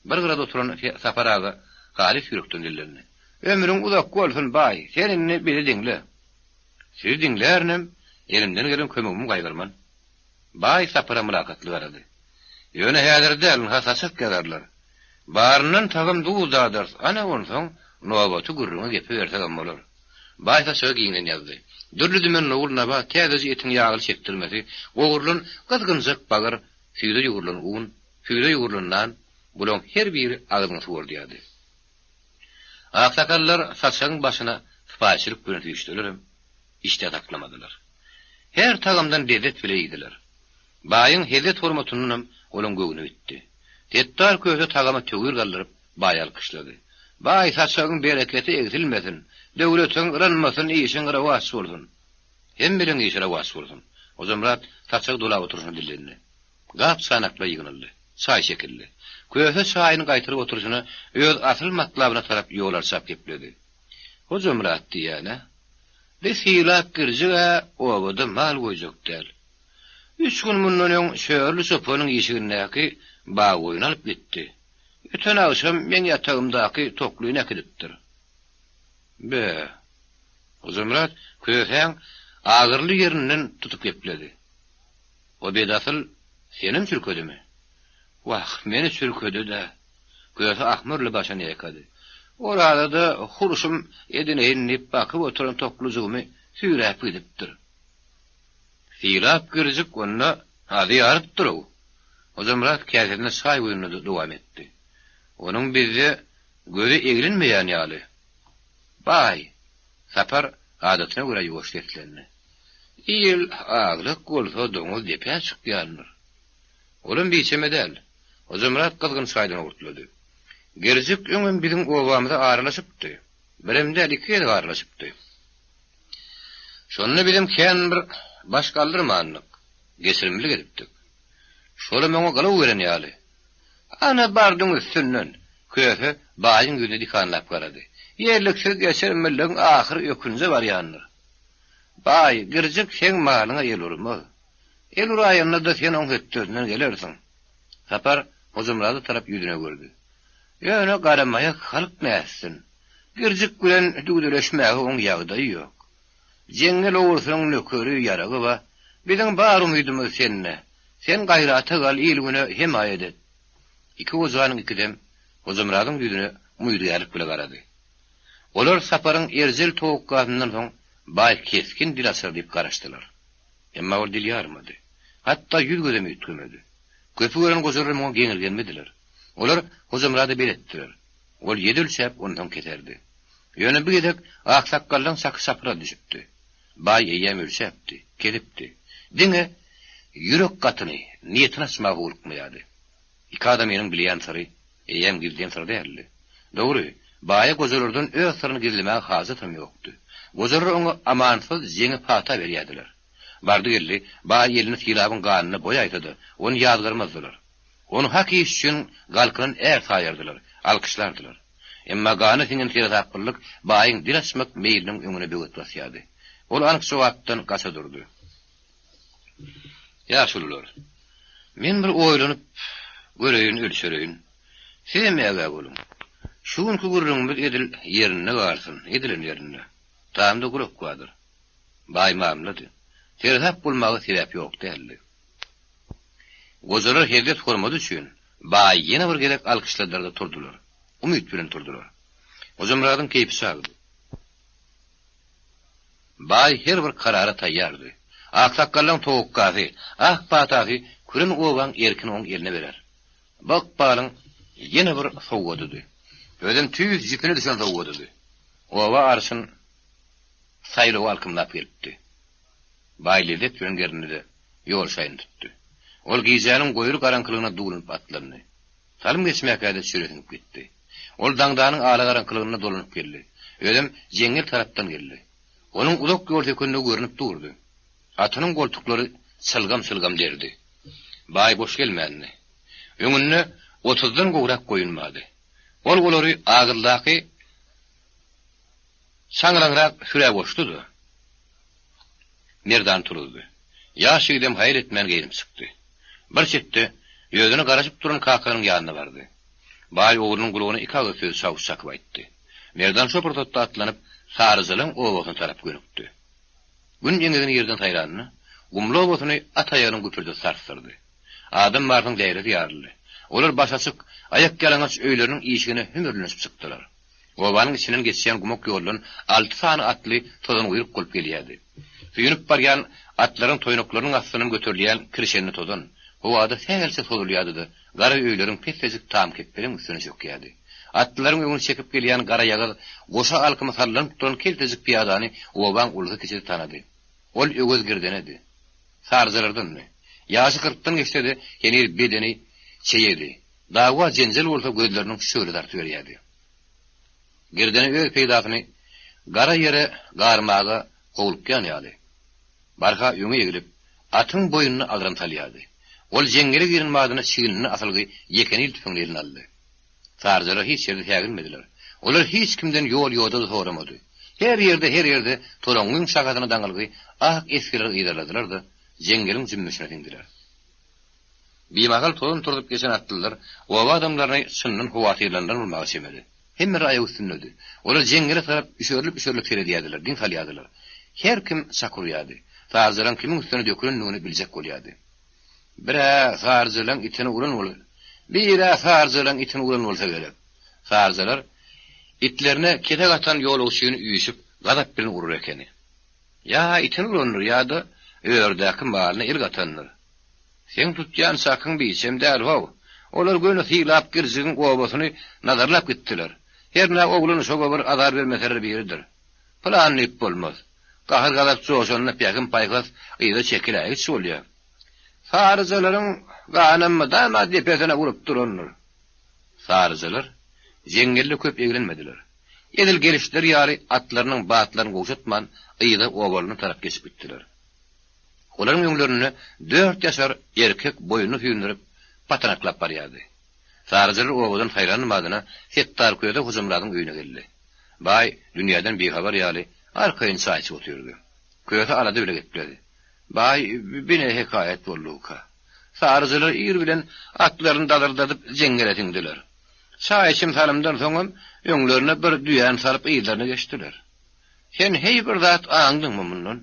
Bir gyrada oturan Sapar aga halys ýürekden dillendi. Ömrüň uzak bolsun, baý, sen indi bizi diňle. Sizi diňlärinem, elimden gelen kömegimi gaýgyrman. Baý Sapara mylakatly garady. Ýöne häzir däl, ynha saçak ýazarlar. Baryndan tagam duz dadarys, ana onsoň nobaty gürrüňe gepe bersegem bolar. Baý saçagy giňden ýazdy. Dürli-dümen nowul-nabat, täzeje etiň ýagly çekdirmesi, gowrulan gyzgynjak bagyr, süýde ýugrulan un, süýde ýugrulan nan, bulaň her biri agzyňy suwardýardy. Aksakallar saçagyň başyna sypaýyçylyk bilen süýşselerem, işdä saklamadylar. Her tagamdan lezzet bile iýdiler. Baýyň hezzet-hormatyndanam olaň göwni bitdi. Setdar köse tagama töwir galdyryp, baýy alkyşlady. Baý, saçagyň bereketi egsilmesin, döwletiň yranmasyn, işiň rowaç bolsun! Hemmeleň işi rowaç bolsun! Hojamyrat saçagy dolap oturyşyna dillendi. Gap-çanaklar ýygnaldy. Çaý çekildi. Köse çaýyny gaýtaryp oturyşyna öz asyl matlabyna tarap ýol arçap gepledi. Hojamyrat diýýän-ä. Bi Sylap girjig-ä obada mal goýjak däl. Üç gün mundan öň Şörli çopanyň işigindäki baggoýuny alyp gitdi. Öten agşam meň ýatagymdaky toklyny äkidipdir. Be! Hojamyrat Kösäň agyryly ýerinden tutup gepledi. O bedasyl senem çürkedimi? Wah, meni çürkedi-dä. Köse ahmyrly başyny ýaýkady. Oraza-da hurşum edineýin diýip bakyp oturan toklujygymy süýräp gidipdir. Sylap girjik onda azy ýarypdyr-ow. Hojamyrat käsesine çaý guýanyny dowam etdi. Onuň bizde gözi eglenmeýän ýaly. Baý! Sapar adatyna görä ýuwaş seslendi. Il aglak bolsa doňuz depä çykýandyr. Olam biçeme däl. Hojamyrat gyzgyn çaýdan owurtlady. Girjik öňem biziň obamyza aralaşypdy. Birem däl, iki gezek aralaşypdy. Şonda bizem kän bir baş galdyrmandyk. Geçirimlilik edipdik. Şolam oňa gylaw beren ýaly. Ana, bardyň üstünden! Köse baýyň ýüzüne dikanlap garady. Ýerliksiz geçirimliligiň ahyry ökünje barýandyr. Baý, girjik seň malyňa el urmaz. El uraýanda-da sen oň hötdesinden gelersiň. Sapar Hojamyrada tarap ýüzüne gördi. Ýöne garamaýak halk nätsin? Girjik bilen düwdeleşmäge oň ýagdaýy ýok. Jeňňel ogrusynyň nökeri, ýaragy bar. Biziň bar umydymyz sende. Sen gaýrata gal, il-güne hemaýat et. Iki gojanyň ikisem Hojamyradyň ýüzüne umydygärlik bile garady. Olar Saparyň erjel towakgasyndan soň baý kesgin dil açar diýip garaşdylar. Emma ol dil ýarmady. Hatda ýüz-gözem üýtgemedi. Köpi gören gojalar muňa geňirgenmediler. Olar Hojamyrada beletdiler. Ol ýedi ölçäp, onsoň keserdi. Ýöne bu gezek aksakgallaň çaky çapraz düşüpdi. Baý eýýäm ölçäpdi, kesipdi. Diňe ýürek gatyny, niýetini açmaga howlukmaýardy. Iki adamynyň bilýän syry eýýäm gizlin syr däldi. Dogry, baýa gojalardan öz syryny gizlemäge hajatam ýokdy. Gojalar oňa amansyz jeňe pata berýärdiler. Bardy-geldi, baý elini Sylabyň ganyna boýaýsa-da, ony ýazgarmazdylar. Ony hak iş üçin galkynan är saýardylar, alkyşlardylar. Emma gana siňen seresaplylyk baýyň dil açmak meýliniň öňüne böwet basýardy. Ol anyk jogapdan gaça durdy. Ýaşulular, men bir oýlanyp göreýin, ölçereýin. Sizem ägä boluň. Şu günki gürrüňimiz edil ýerinde galsyn, edilen ýerinde. Tamda gulak bardyr. Baý mamlady. Seresap bolmaga sebäp ýok däldi. Gojalar hezzet-hormat üçin baýy ýene bir gezek alkyşladylar-da turdular. Umyt bilen turdular. Hojamyradyň keýpi çagdy. Baý her bir karara taýýardy. Aksakgallaň towakgasy, ak patasy küren obaň erkini oň eline berer. Bu ykbalyň ýene bir sowgadydy. Özem tüýs jüpüne düşen sowgadydy. Oba arçyn saýlawy alkymlap gelipdi. Baý lezzet bilen gerindi-de, ýol şaýyny tutdy. Ol gijäniň goýry garaňkylygyna duwlanyp atlandy. Salym geçmäkä-de çöle siňip gitdi. Ol daňdanyň alagaraňkylygynda dolanyp geldi. Özem jeňňel tarapdan geldi. Onuň uzak ýol sökendigi görnüp durdy. Atynyň goltuklary çylgam-çylgam derdi. Baý boş gelmändi. Öňünde otuzdan gowrak goýun bardy. Ol olary agyldaky çaňraňrak sürä goşdy-da, Merdany turuzdy. Ýaş ýigidem haýal etmän geýnip çykdy. Bir çetde özüne garaşyp duran kakasynyň ýanyna bardy. Baý oglunyň gulagyna iki agyz sözi çawuş çakyp aýtdy. Merdan şo pursatda atlanyp, Saryjalaň obasyna tarap gönükdi. Gün eňegini ýerden saýlanda, gumly obasyny at aýagynyň güpürdisi sarsdyrdy. Adam barynyň dähresi ýaryldy. Olar başaçyk, aýakýalaňaç öýleriniň işigine hümürlenişip çykdylar. Obanyň içinden geçýän gumak ýoldan alty sany atly tozanguýruk bolup gelýärdi. Süýnüp barýan atlaryň toýnaklarynyň astyndan göterilýän kirşenli tozan, howada sähelçe sozulýardy-da, gara öýleriň pessejik tam kepberiň üstüne çökýärdi. Atlylaryň öňüni çekip gelýän garaýagyz, goşa alkymy sallanyp duran keltejik pyýadany obaň ulusy-kiçisi tanady. Ol Öwez girdenedi. Saryjalardandy. Ýaşy kyrkdan geçse-de, heniz bedeni çeýedi. Dawa-jenjel bolsa gözleriniň şöhle dartyberýärdi. Girdeni öz peýdasyny gara ýere garmaga howlukýan ýaly, barha öňe eglip, atyň boýnuna agram salýardy. Ol jeňňele giren badyna çigninde asylgy ýekenil tüpeňini eline aldy. Saryjalar hiç ýerde säginmediler. Olar hiç kimden ýol-ýoda-da soramady. Her ýerde, her ýerde toraňňyň şahasyna daňylgy ak esgerleri yzarladylar-da, jeňňeliň jümmüşine siňdiler. Bimahal tozan turzup geçen atlylar oba adamlaryny çyndan howatyrlandyran bolmaga çemeli. Hemmeler aýak üstündedi. Olar jeňňele tarap üşerilip-üşerilip seredýärdiler, diň salýardylar. Her kim çak urýardy. Saryjalaň kimiň üstüne dökülendigini biljek bolýardy. Bir-ä saryjalaň itini uran bol Bir-ä saryjalaň itini uran bolsa gerek. Saryjalar itlerine kesek atan ýolagçyny üýşüp, gazap bilen urur ekeni. Ýa itini urandyr ýa-da ördäki malyna el gatandyr. Seň tutýan çakyň biçem däl how. Olar göni Sylap girjigiň obasyny nazarlap gitdiler. Hernä oglan uşaga bir azar bermeseler biridir. Pylan diýip bolmaz. Gahar-gazap joşanda pähim-paýhas yza çekiläýgiç bolýar. Saryjalaryň ganam mydama depesine urup durandyr. Saryjalar jeňňelde köp eglenmediler. Edil gelişleri ýaly atlarynyň batlaryny gowşatman yza obalaryna tarap geçip gitdiler. Olaryň öňlerinde dört ýaşar erkek boýnuny süýndürip, patanaklap barýardy. Saryjalar obadan saýlan badyna Setdar köse Hojamyradyň öýüne geldi. Baý dünýäden bihabar ýaly, arkaýyn çaý içip otyrdy. Köse alada bile gepledi. Baý, bi ne hekaýat boldugyka? Saryjalar ir bilen atlaryny dazyrdadyp jeňňele siňdiler. Çaý içim salymdan soňam öňlerine bir düýäni salyp yzlaryna geçdiler. Sen heý bir zat aňdyňmy mundan?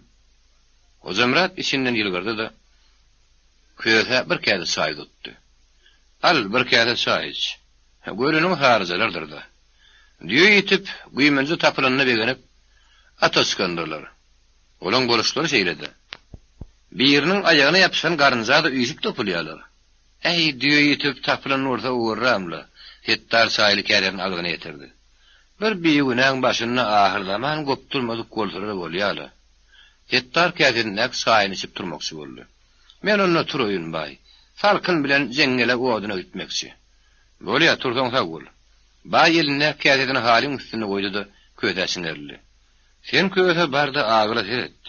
Hojamyrat içinden ýylgyrdy-da, Kösä bir käse çaý uzatdy. Al, bir käse çaý iç. Göreniň saryjalardyr-da. Düýe ýitip, güýmenje tapylanyna begenip, ata çykandyrlar. Olaň boluşlary şeýle-dä. Biriniň aýagyna ýapyşan garynja-da üýşüp topulýarlar. Äý, düýe ýitip, tapylan bolsa owarram-la, Setdar çaýly käsesini agzyna ýetirdi. Bir bigünäň başynda ahyrzaman gopdurmadyk bolsalar bolýa-la. Setdar käsesindäki çaýyny içip turmakçy boldy. Men onda turaýyn, baý. Salkyn bilen jeňňele oduna gitmekçi. Bolýa, tursaň sag bol. Baý elindäki käsesini halyň üstünde goýdy-da, kösä çiňerildi. Sen köse bar-da agyla seret.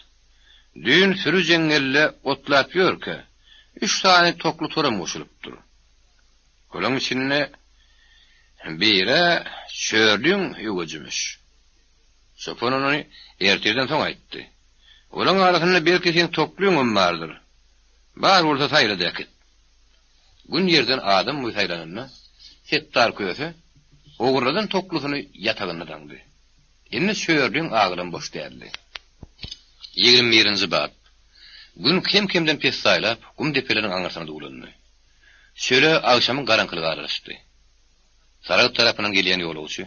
Düýn süri jeňňelde otlap ýörkä, üç sany tokly toram goşulypdyr. Olaň içinde bir-ä Çörliň öwejimiş. Çopan ony ertirden soň aýtdy. Olaň arasynda belki seň toklyňam bardyr. Bar bolsa saýla-da äkit. Gün ýerden adam boýy saýlananda, Setdar köse ogurladan toklusyny ýatagynda daňdy. Indi Çörliň agylam boş däldi. Ýigrimi birinji bap. Gün kem-kemden pessaýlap, gum depeleriň aňyrsyna duwlandy. Çöle agşamyň garaňkylygy aralaşdy. Saragt tarapyndan gelýän ýolagçy,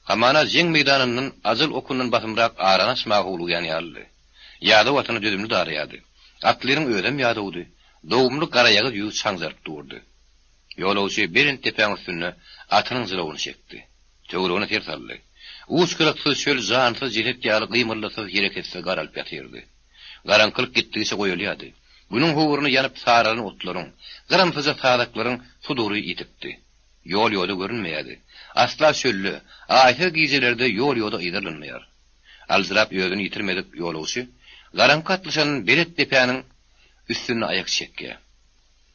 hamana jeň meýdanyndan ajal okundan basymrak arany açmaga howlugýan ýalydy. Ýadaw atyny dözümli daraýardy. Atlynyň özem ýadawdy, dogumly garaýagyz ýüzi çaňjaryp durdy. Ýolagçy belent depäň üstünde atynyň jylawyny çekdi. Töweregine ser saldy. Uç-gyraksyz çöl jansyz jeset ýaly gymyldysyz, hereketsiz garalyp ýatyrdy. Garaňkylyk gitdigiçe goýalýardy. Günüň howruny ýanyp saralan otlaryň, gyrymsyja sazaklaryň sudury ýitipdi. Ýol-ýoda görünmeýärdi. Asla çölde, aýsyz gijelerde ýol-ýoda yzarlanmaýar. Aljyrap özüni ýitirmedik ýolagçy, garaňky gatlyşan belet depäniň üstünde aýak çekýär.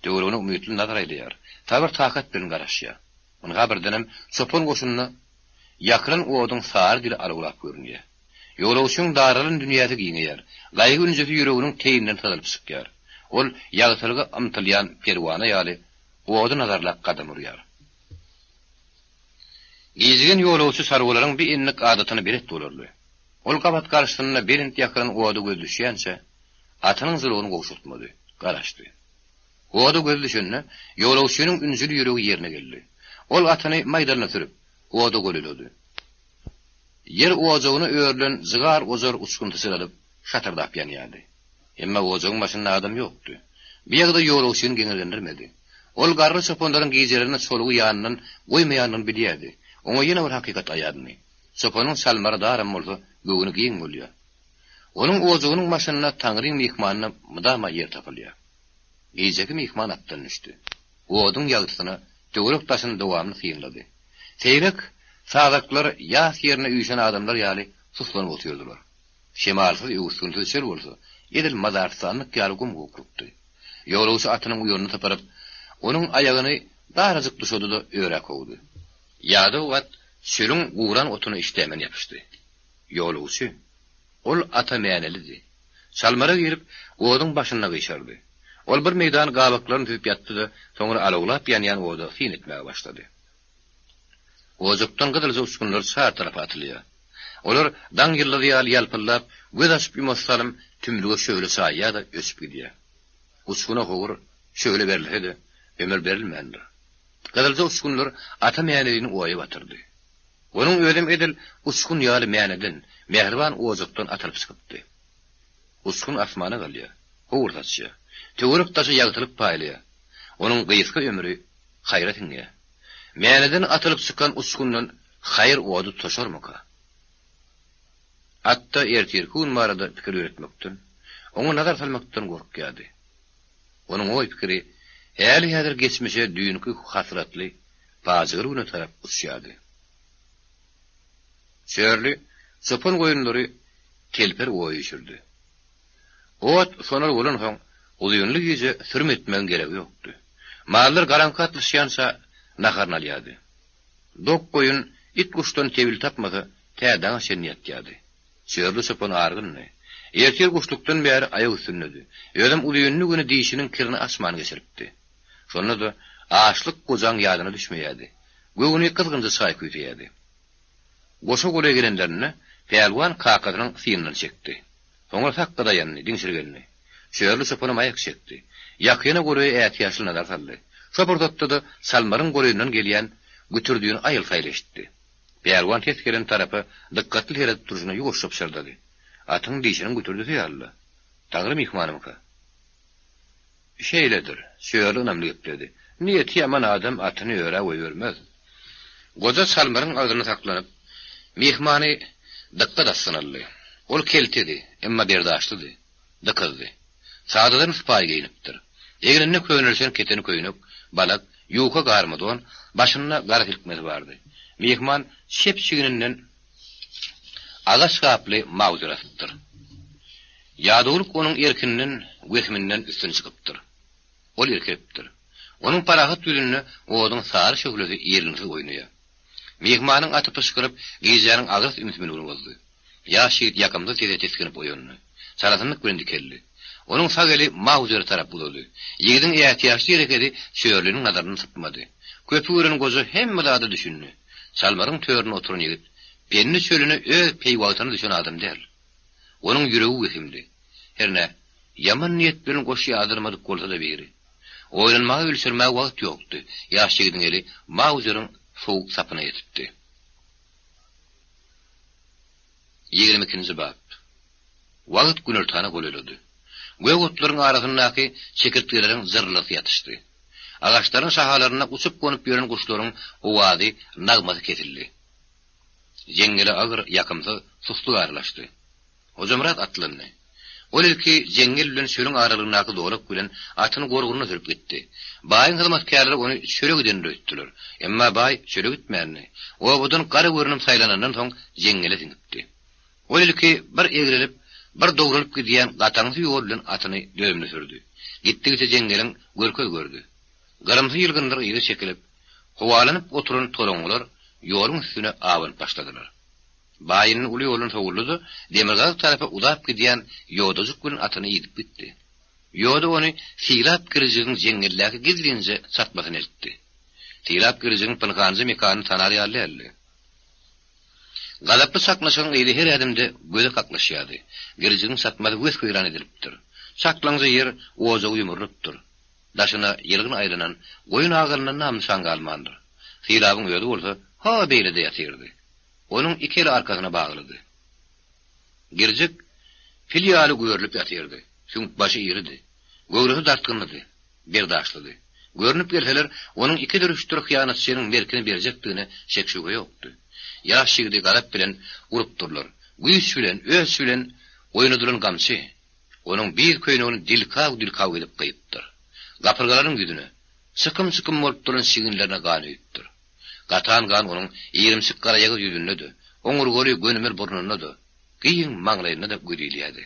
Töweregine umytly nazar aýlaýar. Sabyr-takat bilen garaşýar. Ynha birdenem çopan goşunda ýakylan oduň sary dili alawlap görünýär. Ýolagçyň daralan dünýäsi giňeýär. Gaýgy-ünjüsi ýüreginiň teýinden syzylyp çykýar. Ol ýagtylyga ymtylýan perwana ýaly ody nazarlap gadam urýar. Gijigen ýolagçy çarwalaryň bi endik adatyna belet bolarly. Ol gabat garşysynda belent ýakylan oda gözi düşýänçä, atynyň jylawyny gowşatmady, garaşdy. Oda gözi düşende, ýolagçynyň ünjüli ýüregi ýerine geldi. Ol atyny maýdalyna sürüp, oda golaýlady. Ýer ojagyna örülen jygar-ojar uçgun syçradyp, şatyrdap ýanýardy. Emma ojagyň başynda adam ýokdy. Bu ýagdaý ýolagçyny geňirgendirmedi. Ol garry çopanlaryň gijelerine çolugy ýanyndan goýmaýandygyny bilýärdi. Oňa ýene bir hakykat aýandy. Çopanyň çalmary daram bolsa, göwni giň bolýar. Onuň ojagynyň başynda Taňryň myhmanyna mydama ýer tapylýar. Gijeki myhman atdan düşdi. Oduň ýagtysyna töwerek-daşyny dowamly synlady. Seýrek sazaklar ýas ýerine üýşen adamlar ýaly suslanyp otyrdylar. Şemalsyz, öwüsginsiz çöl bolsa, edil mazarystanlyk ýaly gum-guklukdy. Ýolagçy atynyň uýanyny sypyryp, onuň aýagyny darajyk duşady-da örä kowdy. Ýadaw at çölüň guran otuna işdämen ýapyşdy. Ýolagçy. Ol ata mänelidi. Çalmara girip, oduň başynda gyşardy. Ol bir meýdan gabaklaryny süzüp ýatdy-da, soňra alawlap ýanýan oda syn etmäge başlady. Ojakdan gyzylja uçgunlar çar tarapa atylýar. Olar daň ýyldyzy ýaly ýalpyldap, göz açyp-ýumasy salym tümlüge şöhle çaýýar-da, öçüp gidýär. Uçguna howur, şöhle berilse-de, ömür berilmändir. Gyzylja uçgunlar Ata Mänelini oýa batyrdy. Onuň özem edil uçgun ýaly Mäneden, mähriban ojakdan atylyp çykypdy. Uçgun asmana galýar, howur saçýar. Töwerek-daşa ýagtylyk paýlaýar. Onuň gysga ömri haýra siňýär. Mäneden atylyp çykan uçgundan haýyr ody tutaşarmyka? Atda ertirki gün barada pikir ýöretmekden, oňa nazar salmakdan gorkýardy. Onuň oý-pikiri häli-häzir geçmişe düýnki hasratly, pajygaly güne tarap uçýardy. Çörli çopan goýunlary telper oýa üýşürdi. Ot sonar bolansoň, uzynly gije sürüm etmegiň geregi ýokdy. Mallar garaňky gatlyşýança naharyny alýardy. Dok goýun it-guşdan tebil tapmasa, tä daňa çenli ýatýardy. Çörli çopan argyndy. Ertir guşlukdan bäri aýak üstündedi. Özem uzynly güni dişiniň kirini açman geçiripdi. Şonda-da açlyk gojaň ýadyna düşmeýärdi. Göwni gyzgynja çaý küýseýärdi. Goşa golaý gelenlerinde pälwan kakasynyň synyndan çekdi. Soňra sakga daýandy, diňşirgendi. Çörli çopanam aýak çekdi. Ýakyna golaýa ätiýaçly nazar saldy. Şo pursatda-da salmaryň golaýyndan gelýän gütürdini aýyl-saýyl eşitdi. Pälwan ses gelen tarapa dykgatly seredip durşuna ýuwaşja pyşyrdady. Atyň dişiniň gütürdisi ýaly-la. Taňry myhmanymyka? Şeýledir, Çörli ynamly gepledi. Niýeti ýaman adam atyny örä goýbermez. Goja çalmaryň agzynda saklanyp, myhmany dykgat astyna aldy. Ol keltedi, emma berdaşlydy, dykyzdy. Sadadan sypaýy geýnipdir. Egninde könelişen keteni köýnek, balak, ýuka garma don, başynda gara silkmesi bardy. Myhman çep çigninden agaç gaply mauzer asypdyr. Ýadawlyk onuň erkinden, wehiminden üstün çykypdyr. Ol irkilipdir. Onuň parahat ýüzünde oduň sary şöhlesi irginsiz oýnaýar. Myhmanyň aty pyşgyryp, gijäniň agras ümsümligini bozdy. Ýaş ýigit ýakymsyz sese tisginip oýandy. Çalasynlyk bilen dikeldi. Onuň sag eli mauzere tarap uzady. Ýigidiň ätiýaçly hereketi Çörliniň nazaryndan sypmady. Köpi gören goja hemme zada düşündi. Çalmaryň töründe oturan ýigit, Pendi çölüne öz peýwagtyna düşen adam däl. Onuň ýüregi wehimdi. Hernä, ýaman niýet bilen goş ýazdyrmadyk bolsa-da biri. Oýlanmaga ölçermäge wagt ýokdy, ýaş ýigidiň eli mauzeriň sowuk sapyna ýetipdi. Ýigrimi ikinji bap. Wagt günortana golaýlady. Gök otlaryň arasyndaky çekirtgeleriň jyrrylysy ýatyşdy. Agaçlaryň şahalarynda uçup-gonup ýören guşlaryň owazy, nagmasy kesildi. Jeňňele agyr, ýakymsyz suslyk aralaşdy. Hojamyrat atlandy. Ol ilki jeňňel bilen çölüň aralygyndaky zolak bilen atyny gorgunyna sürüp gitdi. Baýyň hyzmatkärleri ony çöle gidendir öýtdüler. Emma baý çöle gitmändi. Obadan gara görnüm saýlanandan soň jeňňele siňipdi. Ol ilki bir egrelip, bir dogrulyp gidýän gataňsy ýol bilen atyny dözümli sürdi. Gitdigiçe jeňňeliň görkez gördi. Gyrymsy ýylgynlar yza çekilip, howalanyp oturan toraňňylar ýoluň üstüne abanyp başladylar. Baý indi uly ýoldan sowuldy-da, demirgazyk tarapa uzap gidýän ýodajyk bilen atyny idip gitdi. Ýoda ony Sylap girijigiň jeňňeldäki gizlinje çatmasyna eltdi. Sylap girijigiň pynhanja mekanyny tanar ýaly däldi. Gazaply çaknyşygyň yzy her ädimde göze kaklyşýardy. Girijigiň çatmasy wes-weýran edilipdir. Çaklaňja ýer ojagy ýumrulypdyr. Daşyna ýylgyn aýlanan goýun agalyndan nam-nyşan galmandyr. Sylabyň özi bolsa ho beýlede ýatyrdy. Onuň iki eli arkasyna baglydy. Girjik pil ýaly güberilip ýatyrdy. Süňk başy iridi. Göwresi dartgynlydy. Berdaşlydy. Görnüp gelseler, onuň ikidir-üçdür hyýanatçynyň merkini berjekdigine şek-şübhe ýokdy. Ýaş ýigidi gazap bilen urupdyrlar. Güýç bilen, öç bilen oýnadylan gamçy onuň bir köýnegini dilkaw-dilkaw edip gyýypdyr. Gapyrgalaryň ýüzüne, çykym-çykym bolup duran çiginlerine gan öýüpdir. Gatan gan onuň irimçik garaýagyz ýüzünde-de, oňurgaly gönümel burnunda-da, giň maňlaýynda-da göz ilýärdi.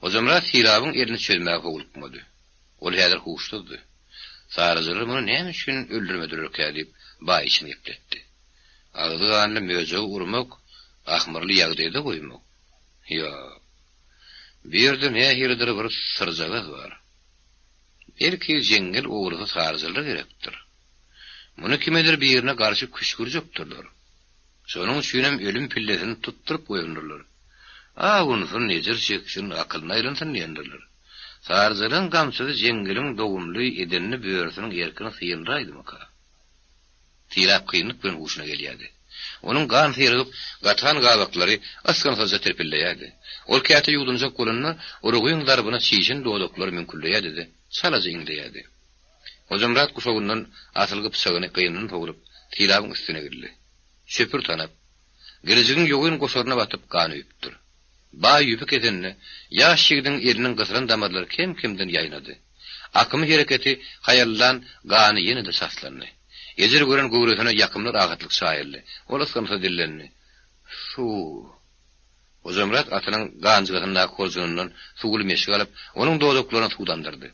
Hojamyrat Sylabyň elini çözmäge howlukmady. Ol häzir huşsuzdy. Saryjalar muny näme üçin öldürmedilerkä diýip, baý içini gepletdi. Agzy ganly möjegi urmak, ahmyrly ýagdaýda goýmak. Ýok. Bu ýerde nähilidir bir syrjagaz bar. Belki, jeňňel ogrusy saryjalara gerekdir. Muny kimedir birine garşy küşgürjekdirler. Şonuň üçinem ölüm pillesini tutduryp goýandyrlar. Awunsyn, ejir çeksin, akylyna aýlansyn diýendirler. Saryjalaň gamçysy jeňňeliň dogumly edenli börüsiniň erkini syndyraýdymyka? Sylap kynlyk bilen huşuna gelýärdi. Onuň gan syrygyp, gatan gabaklary ysgynsyzja tirpilleýärdi. Ol käte ýuwdunjak bolanda, urgyň zarbyna çişen dodaklary müňküldeýärdi-de, çalaja iňleýärdi. Hojamyrat guşagyndan asylgy pyçagyny gyndan sogrup, Sylabyň üstüne gildi. Çöpür tanap, girijigiň ýogyn goşaryna batyp gan öýüpdir. Baý ýüpi kesende, ýaş ýigidiň eliniň gysylan damarlary kem-kemden ýaýnady. Akymy hereketi haýallan gany ýene-de çaslandy. Ejir gören göwresine ýakymly rahatlyk çaýyldy. Ol ysgynsyz dillendi. Suw. Hojamyrat atynyň ganjygasyndaky horjunyndan suwly meşik alyp, onuň dodaklaryna suw damdyrdy.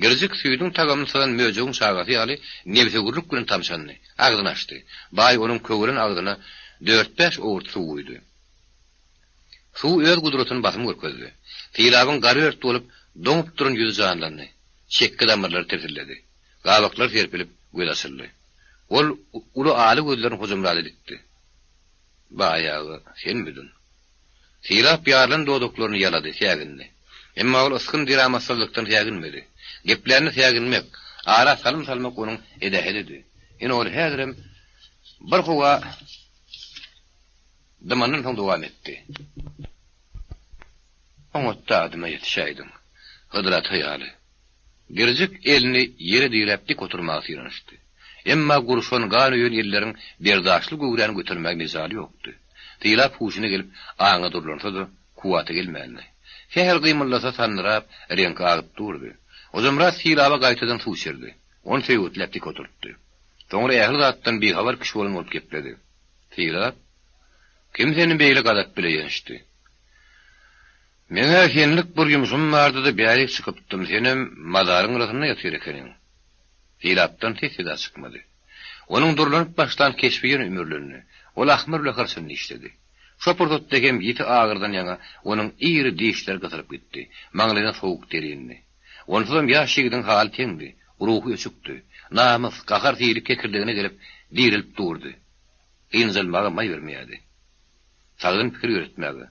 Girjik süýdüň tagamyny syzan möjegiň çagasy ýaly nebsewürlik bilen tamşandy. Agzyny açdy. Baý onuň kögelen agzyna dört-bäş owurt suw guýdy. Suw öz gudratyny basym görkezdi. Sylabyň garört bolup, doňup duran ýüzi janlandy. Çekge damarlary tirsilledi. Gabaklary serpilip, gözi açyldy. Ol uly ala gözlerini Hojamyrada dikdi. Baý aga, senmidiň? Sylap ýarylan dodaklaryny ýalady, sägindi. Emma ol ysgyn-deramatsyzlykdan säginmedi. Geplände säginmek, ara salym salmak onuň edähedidi. Ine ol häzirem bir howa dymandan soň dowam etdi. Oňat dadyma ýetişäýdiň, Hydyr ata ýaly. Girjik elini ýere diräp dik oturmaga synanyşdy. Emma gurşan gan öýen elleriň berdaşly göwräni götermäge mejaly ýokdy. Sylap huşuna gelip, aňy durlansa-da, kuwwata gelmändi. Sähel gymyldasa sandyrap, reňki agyp durdy. Hojamyrat Sylaba gaýtadan suw içirdi. Ony söýgetläp dik oturtdy. Soňra ähli zatdan bihabar kişi bolan bolup gepledi. Sylap, kim seni beýle gazap bile ýençdi? Meň-ä senlik bir ýumşum bardy-da bärik çykypdym, senem mazaryň gyrasynda ýatyr ekeniň. Sylapdan ses-seda çykmady. Onuň durlanyp başlan keşbi ýene ümürlendi. Ol ahmyr bilen hyrçyny dişledi. Şo pursatda hem ýiti agyrdan ýaňa onuň iri dişleri gysylyp gitdi. Maňlaýyna sowuk der indi. Onsuzam ýaş ýigidiň haly teňdi, ruhy öçükdi. Namys, gahar sili kekirdegine gelip, direlip durdy. Ynjalmaga maý bermeýärdi. Sagdyn pikir ýöretmäge,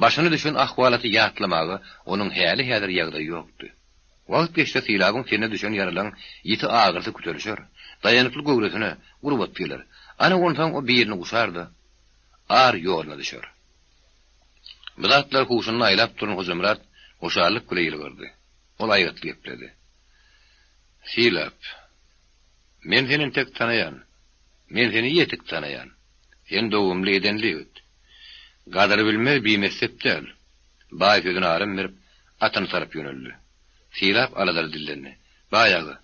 başyna düşen ahwalaty ýatlamaga onuň häli-häzir ýagdaýy ýokdy. Wagt geçse Sylabyň tenine düşen ýaralaň ýiti agyrysy kütelişer, daýanykly göwresine gurbat geler. Ana onsoň o birini guşar-da, ar ýoluna düşer. Bu zatlary huşunda aýlap duran Hojamyrat hoşallyk bile ýylgyrdy. Ol aýgytly gepledi. Sylap, men seni entek tanaýan. Men seni ýetik tanaýan. Sen dogumly edenli ýigit. Gadyr bilmez bimessep däl. Baý sözüne aram berip, atyny tarap ýöneldi. Sylap aladaly dillendi. Baý aga,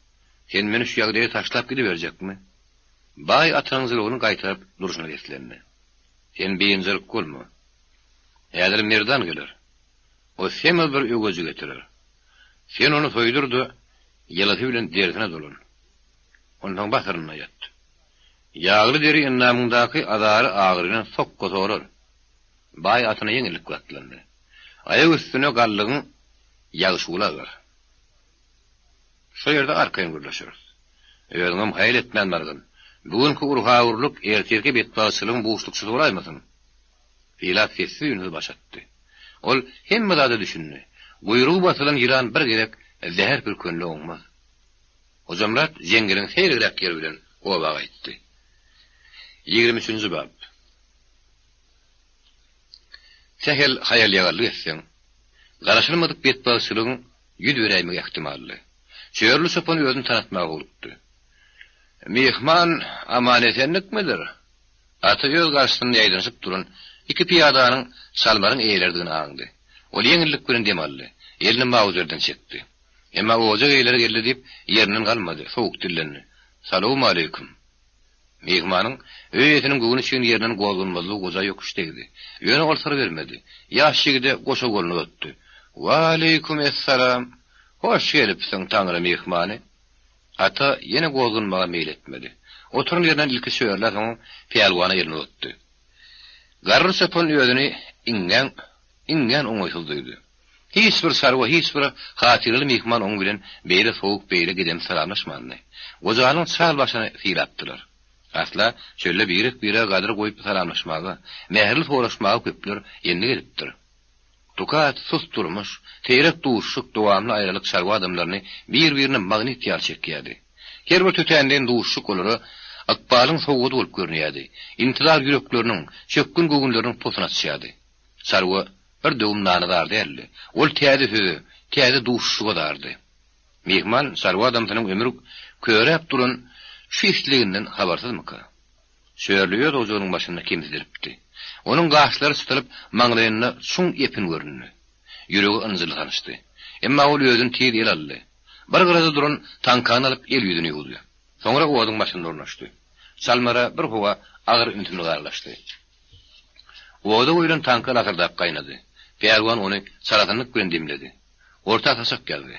sen meni şu ýagdaýa taşlap gidiberjekmi? Baý atynyň jylawyny gaýtaryp durşuna seslendi. Sen biynjalyk bolma. Häzir Merdan geler. O semiz bir öweji getirer. Sen ony soýdur-da, ýylasy bilen derisine dolan. Onsoň basyrynda ýat. Ýagly deri endamyňdaky azary agyryny sokga sorar. Baý atyna ýeňillik bilen atlandy. Aýak üstüne galdygyň ýagşy agar. Şo ýerde arkaýyn gürleşeris. Özüňem haýal etmän bargyn. Bu günki urha-urluk ertirki betbagtçylygyň buşlukçysy bolaýmasyn? Sylap sessiz-üýnsüz baş atdy. Ol hemme zada düşündi. Guýrugy basylan ýylan bir gezek zäher pürkenli oňmaz. Hojamyrat jeňňeliň seýregräk ýeri bilen oba gaýtdy. Ýigrimi üçünji bap. Sähel haýal-ýagallyk etseň, garaşylmadyk betbagtçylygyň ýüz beräýmegi ähtimaldy. Çörli çopan özüni tanatmaga howlukdy. Myhman aman-esenlikmidir? Ata öz garşysynda ýaýdanyşyp duran iki pyýadanyň çalmaryň eýeleridigini aňdy. Ol ýeňillik bilen dem aldy. Elini mauzerden çekdi. Emma ojak eýeleri geldi diýip, ýerinden galmady, sowuk dillendi. Salowmaleýkim! Myhmanyň öý eýesiniň göwni üçin ýerinden gozganmazlygy goja ýokuş degdi. Ýöne ol syr bermedi. Ýaş ýigide goşa goluny uzatdy. Waleýkim essalam! Hoş gelipsiň, Taňry myhmany! Ata ýene gozganmaga meýil etmedi. Oturan ýerinden ilki çörlä soňam pälwana elini uzatdy. Garry çopan özüni iňňän, iňňän oňaýsyz duýdy. Hiç bir çarwa, hiç bir hatyraly myhman oň bilen beýle sowuk, beýle gedem salamlaşmandy. Gojanyň çal başyny sylapdylar. Asla çölde birek-birege gadyr goýup salamlaşmaga, mähirli soraşmaga köpler endik edipdir. Tukat, sus durmuş, seýrek duşuşyk, dowamly aýralyk çarwa adamlaryny bir-birine magnit ýaly çekýärdi. Her bir tötänleýin duşuşyk olara ykbalyň sowgady bolup görünýärdi, intizar ýürekleriniň, çökgün göwünleriniň posuny açýardy. Çarwa bir döwüm nana zar däldi. Ol täze söze, täze duşuşyga zardy. Myhman çarwa adamsynyň ömür köräp duran şu isleginden habarsyzmyka? Çörli öz ojagynyň başynda kemsidilipdi. Onuň gaşlary çytylyp, maňlaýynda çuň epin göründi. Ýüregi ynjyly sanyşdy. Emma ol özüni tiz ele aldy. Bir gyrada duran taňkany alyp el-ýüzüni ýuwdy. Soňra oduň başynda ornaşdy. Çalmara bir howa agyr ümsümlik aralaşdy. Oda goýlan taňka lasyrdap gaýnady. Pälwan ony çalasynlyk bilen demledi. Orta saçak ýazdy.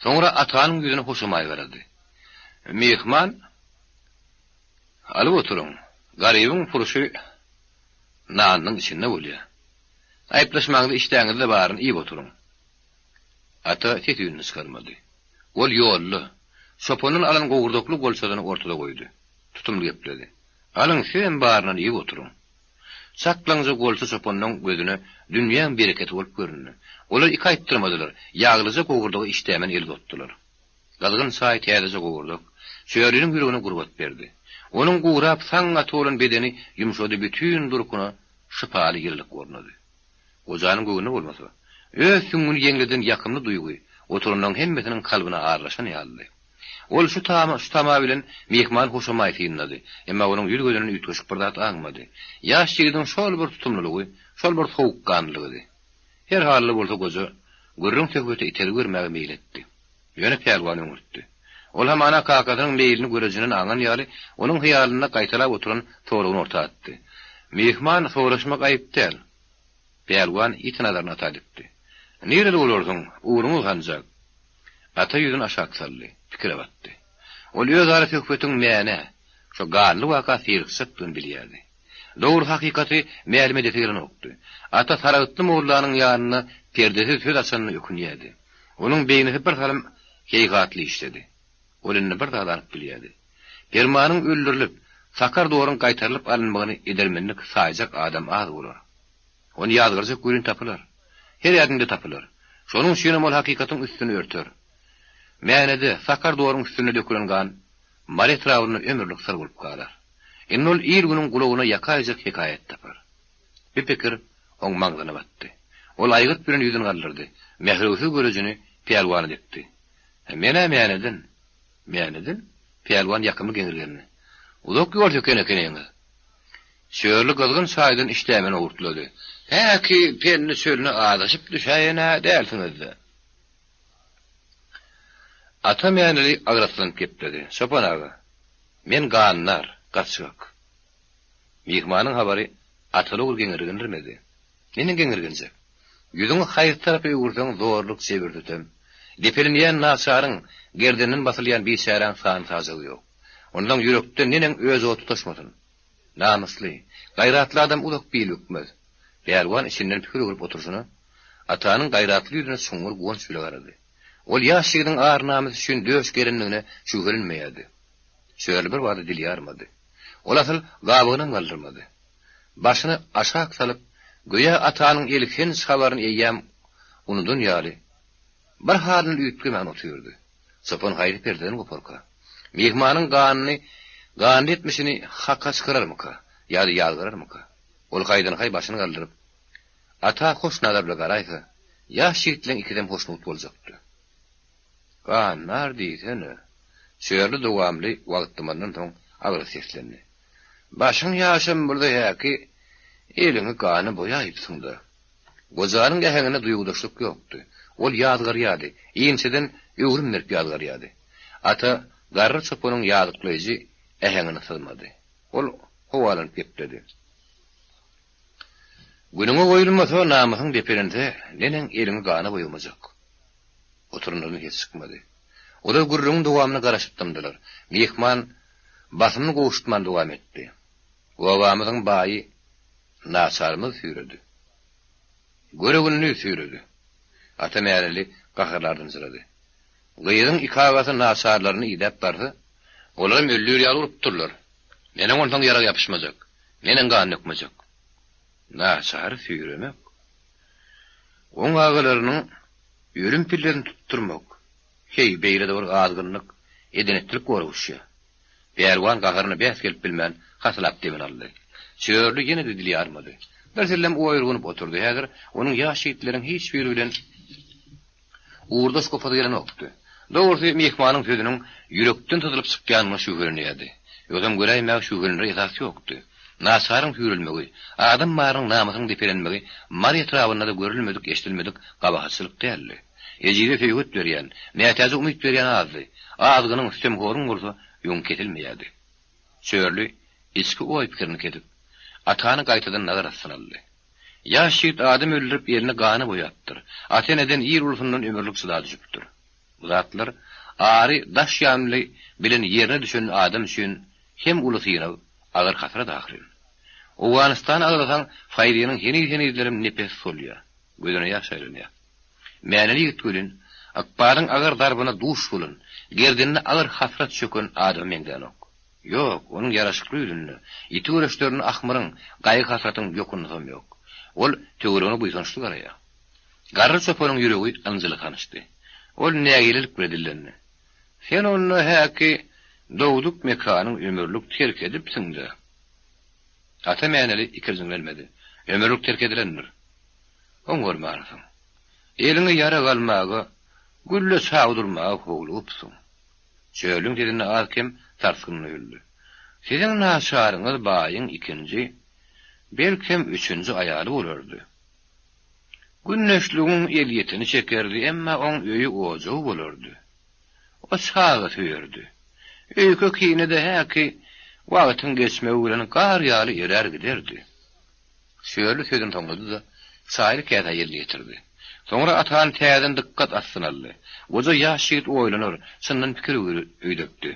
Soňra Atanyň ýüzüne hoşamaý garady. Myhman Alyp oturyň. Garybyň purşy nanynyň içinde bolýar. Aýyplaşmaňyzy işdäňizde baryny iýip oturyň. Ata ses-üýnüni çykarmady. Ol ýolda, çopandan alan gowurdakly golçasyny ortada goýdy. Tutumly gepledi. Alyň, sizem baryndan iýip oturyň. Çaklaňja golça çopanyň gözüne dünýäň bereketi bolup göründi. Olar iki aýtdyrmadylar, ýaglyja gowurdaga işdämen el uzatdylar. Gyzgyn çaý täzeje gowurdak Çörliniň ýüregine gurbat berdi. Onuň gurap saň gaty bolan bedeni ýumşady, bütin durkuna şypaly ýylylyk ornady. Gojanyň göwnüne bolmasa, öz süňňüni ýeňleden ýakymly duýgy oturanlaryň hemmesiniň kalbyna aralaşan ýalydy. Ol şu tama, şu tama bilen myhmany hoşamaý synlady, emma onuň ýüz-gözünden üýtgeşik bir zat aňmady. Ýaş ýigidiň şol bir tutumlylygy, şol bir sowukganlylygydy. Her halda bolsa goja gürrüň-söhbete itergi bermäge meýil etdi. Ýöne pälwan öňürtdi. Ol hamana kakasynyň meýlini görejinden aňan ýaly, onuň hyýalynda gaýtalap oturan soragyny orta atdy. Myhman soraşmak aýyp däl. Pälwan ýiti nazaryny ata dikdi. Nireli bolarsyň, ugruňyz hanjak? Ata ýüzüni aşak saldy, pikire batdy. Ol özara söhbetiň Mänä, şo ganly waka syrykjakdygyny bilýärdi. Dogry hakykaty mälim edesi gelenokdy. Ata Saragtly mollanyň ýanynda perdesiz söz açanyna ökünýärdi. Onuň beýnisi bir salym heýhatly işledi. Ol indi bir zady anyk bilýärdi. Permanyň öldürilip, Sakar doruň gaýtarylyp alynmagyny edermenlik saýjak adam az bolar. Ony ýazgarjak welin tapylar. Her ädimde tapylar. Şonuň üçinem ol hakykatyň üstüni örter. Mänede, Sakar doruň üstünde dökülen gan Mary etrabynda ömürlik syr bolup galar. Indi ol il-günüň gulagyna ýakaýjak hekaýat tapar. Bu pikir oň maňzyna batdy. Ol aýgyt bilen ýüzüni galdyrdy, mährewsiz görejini pälwana dikdi. Men-ä Mäneden. Mäneden? Pälwan ýakymly geňirgendi. Uzak ýol söken ekeniňiz. Çörli gyzgyn çaýdan işdämen owurtlady. Häki, Pendi çölüne azaşyp düşäýen-ä dälsiňiz-dä? Ata Mäneli agraslanyp gepledi. Çopan aga, men gandar, gaçgak. Myhmanyň habary Ataly ogul geňirgendirmedi. Neneň geňirgenjek? Ýüzüňi haýsy tarapa öwürseň zorluk, jebir-sütem. Depelenýän naçaryň, gerdeninden basylýan biçäräň sany-sajagy ýok. Onsoň ýürekde neneň öj ot tutaşmasyn? Namysly, gaýratly adam uzak bil bükmez. Pälwan içinden pikir öwrüp oturyşyna, Atanyň gaýratly ýüzüne çuňňur guwanç bile garady. Ol ýaş ýigidiň ar-namys üçin döş gerendigine şübhelenmeýärdi. Çörli bir bada dil ýarmady. Ol asyl gabygynam galdyrmady. Başyny aşak salyp, göýä Atanyň elhenç habaryny eýýäm unudan ýaly, bir halynda üýtgemän otyrdy. Çopan haýsy perdeden goparka? Myhmanyň ganyny, ganly etmişini haka çykararmyka ýa-da ýazgararmyka? Ol haýdan-haý başyny galdyryp, Ata hoş nazar bile garaýsa, ýaş ýigitleň ikisem hoşnut boljakdy. Ganlar diýsene! Çörli dowamly wagt dymandan soň agyr seslendi. Başyň ýaşam bolsa häki eliňi gana boýaýypsyň-da. Gojanyň äheňinde duýgudaşlyk ýokdy. Ol ýazgarýardy, inçeden öwrüm berip ýazgarýardy. Ata garry çopanyň ýazyklaýjy äheňini syzmady. Ol howalanyp gepledi. Günüňe goýulmasa, namysyň depelense, neneň eliňi gana boýamajak? Oturanlardan ses çykmady. Olar gürrüňiň dowamyna garaşyp dymdylar. Myhman basymyny gowşutman dowam etdi. Obamyzyň baýy naçarymyzy süýredi. Göre-gününi süýredi. Ata Mäneli gaharly ardynjyrady. Gyzyň iki agasy naçarlaryny idäp barsa, olaram öldür ýaly urupdyrlar. Neneň onsoň ýarag ýapyşmajak, neneň gan dökmejek? Naçary süýremek, oň agalarynyň ölüm pillerini tutdurmak, heý, beýle-de bir azgynlyk, eden-etdilik goraguşýa. Pälwan gaharyna bäs gelip bilmän, hasylap demini aldy. Çörli ýene-de dil ýarmady. Birsellem oýurganyp oturdy. Häzir onuň ýaş ýigitleriň hiç biri bilen Ugurdaş gopasy gelenokdy. Dogrusy, myhmanyň sözüniň ýürekden syzylyp çykýanyna şübhelenýärdi. Ýogsam göräýmäge şübhelenere esas ýokdy. Naçaryň süýrelmegi, adam barynyň namysynyň depelenmegi Mary etrabynda-da görülmedik, eşidilmedik gabahatçylyk däldi. Ejize söýget berýän, mätäje umyt berýän azdy. Azgynyň, sütemhoryň bolsa öňi kesilmeýärdi. Çörli içki oý-pikirini kesip, Atany gaýtadan nazar astyna aldy. Ýaş ýigit adam öldürip elini gana boýapdyr. Ata-eneden il-ulusyndan ömürlik jyda düşüpdir. Bu zatlar ary daş ýanly bilen ýerine düşen adam üçin hem uly synag, agyr hasrat ahyryn. Owganystany agzasaň Faýzynyň heniz-henizlerem nepesi solýar, gözüne ýaş aýlanýar. Mäneli ýigit welin, ykbalyň agyr zarbyna duş bolan, gerdenine agyr hasrat çöken adama meňzänok. Ýok, onuň ýaraşykly ýüzünde, ýiti göreçlerinde ahmyryň, gaýgy-hasratyň ýokundysam ýok. Ol töweregine buýsançly garaýar. Garry çopanyň ýüregi ynjyly tanyşdy. Ol nägilelik bile dillendi. Sen onda häki dogduk mekanyň ömürlik terk edipsiň-dä? Ata Mäneli ikirjiňlenmedi. Ömürlik terk edilendir. Oňarmansyň. Eliňe ýarag almaga, gülle çagdurmaga howlugypsyň. Çölüň sesinde az-kem sarsgyn duýuldy. Siziň naçaryňyz baýyň ikinji, belkem, üçünji aýaly bolardy. Gündeşligiň elýetini çekerdi, emma oň öýi-ojagy bolardy. O çaga söýerdi. Öýke-kine-de häki wagtyň geçmegi bilen gar ýaly erär giderdi. Şörli sözüni soňlady-da, çaýly käsä elini ýetirdi. Soňra Atany täzeden dykgat astyna aldy. Goja ýaş ýigit oýlanar, çyndan pikir öwrer öýdertdi.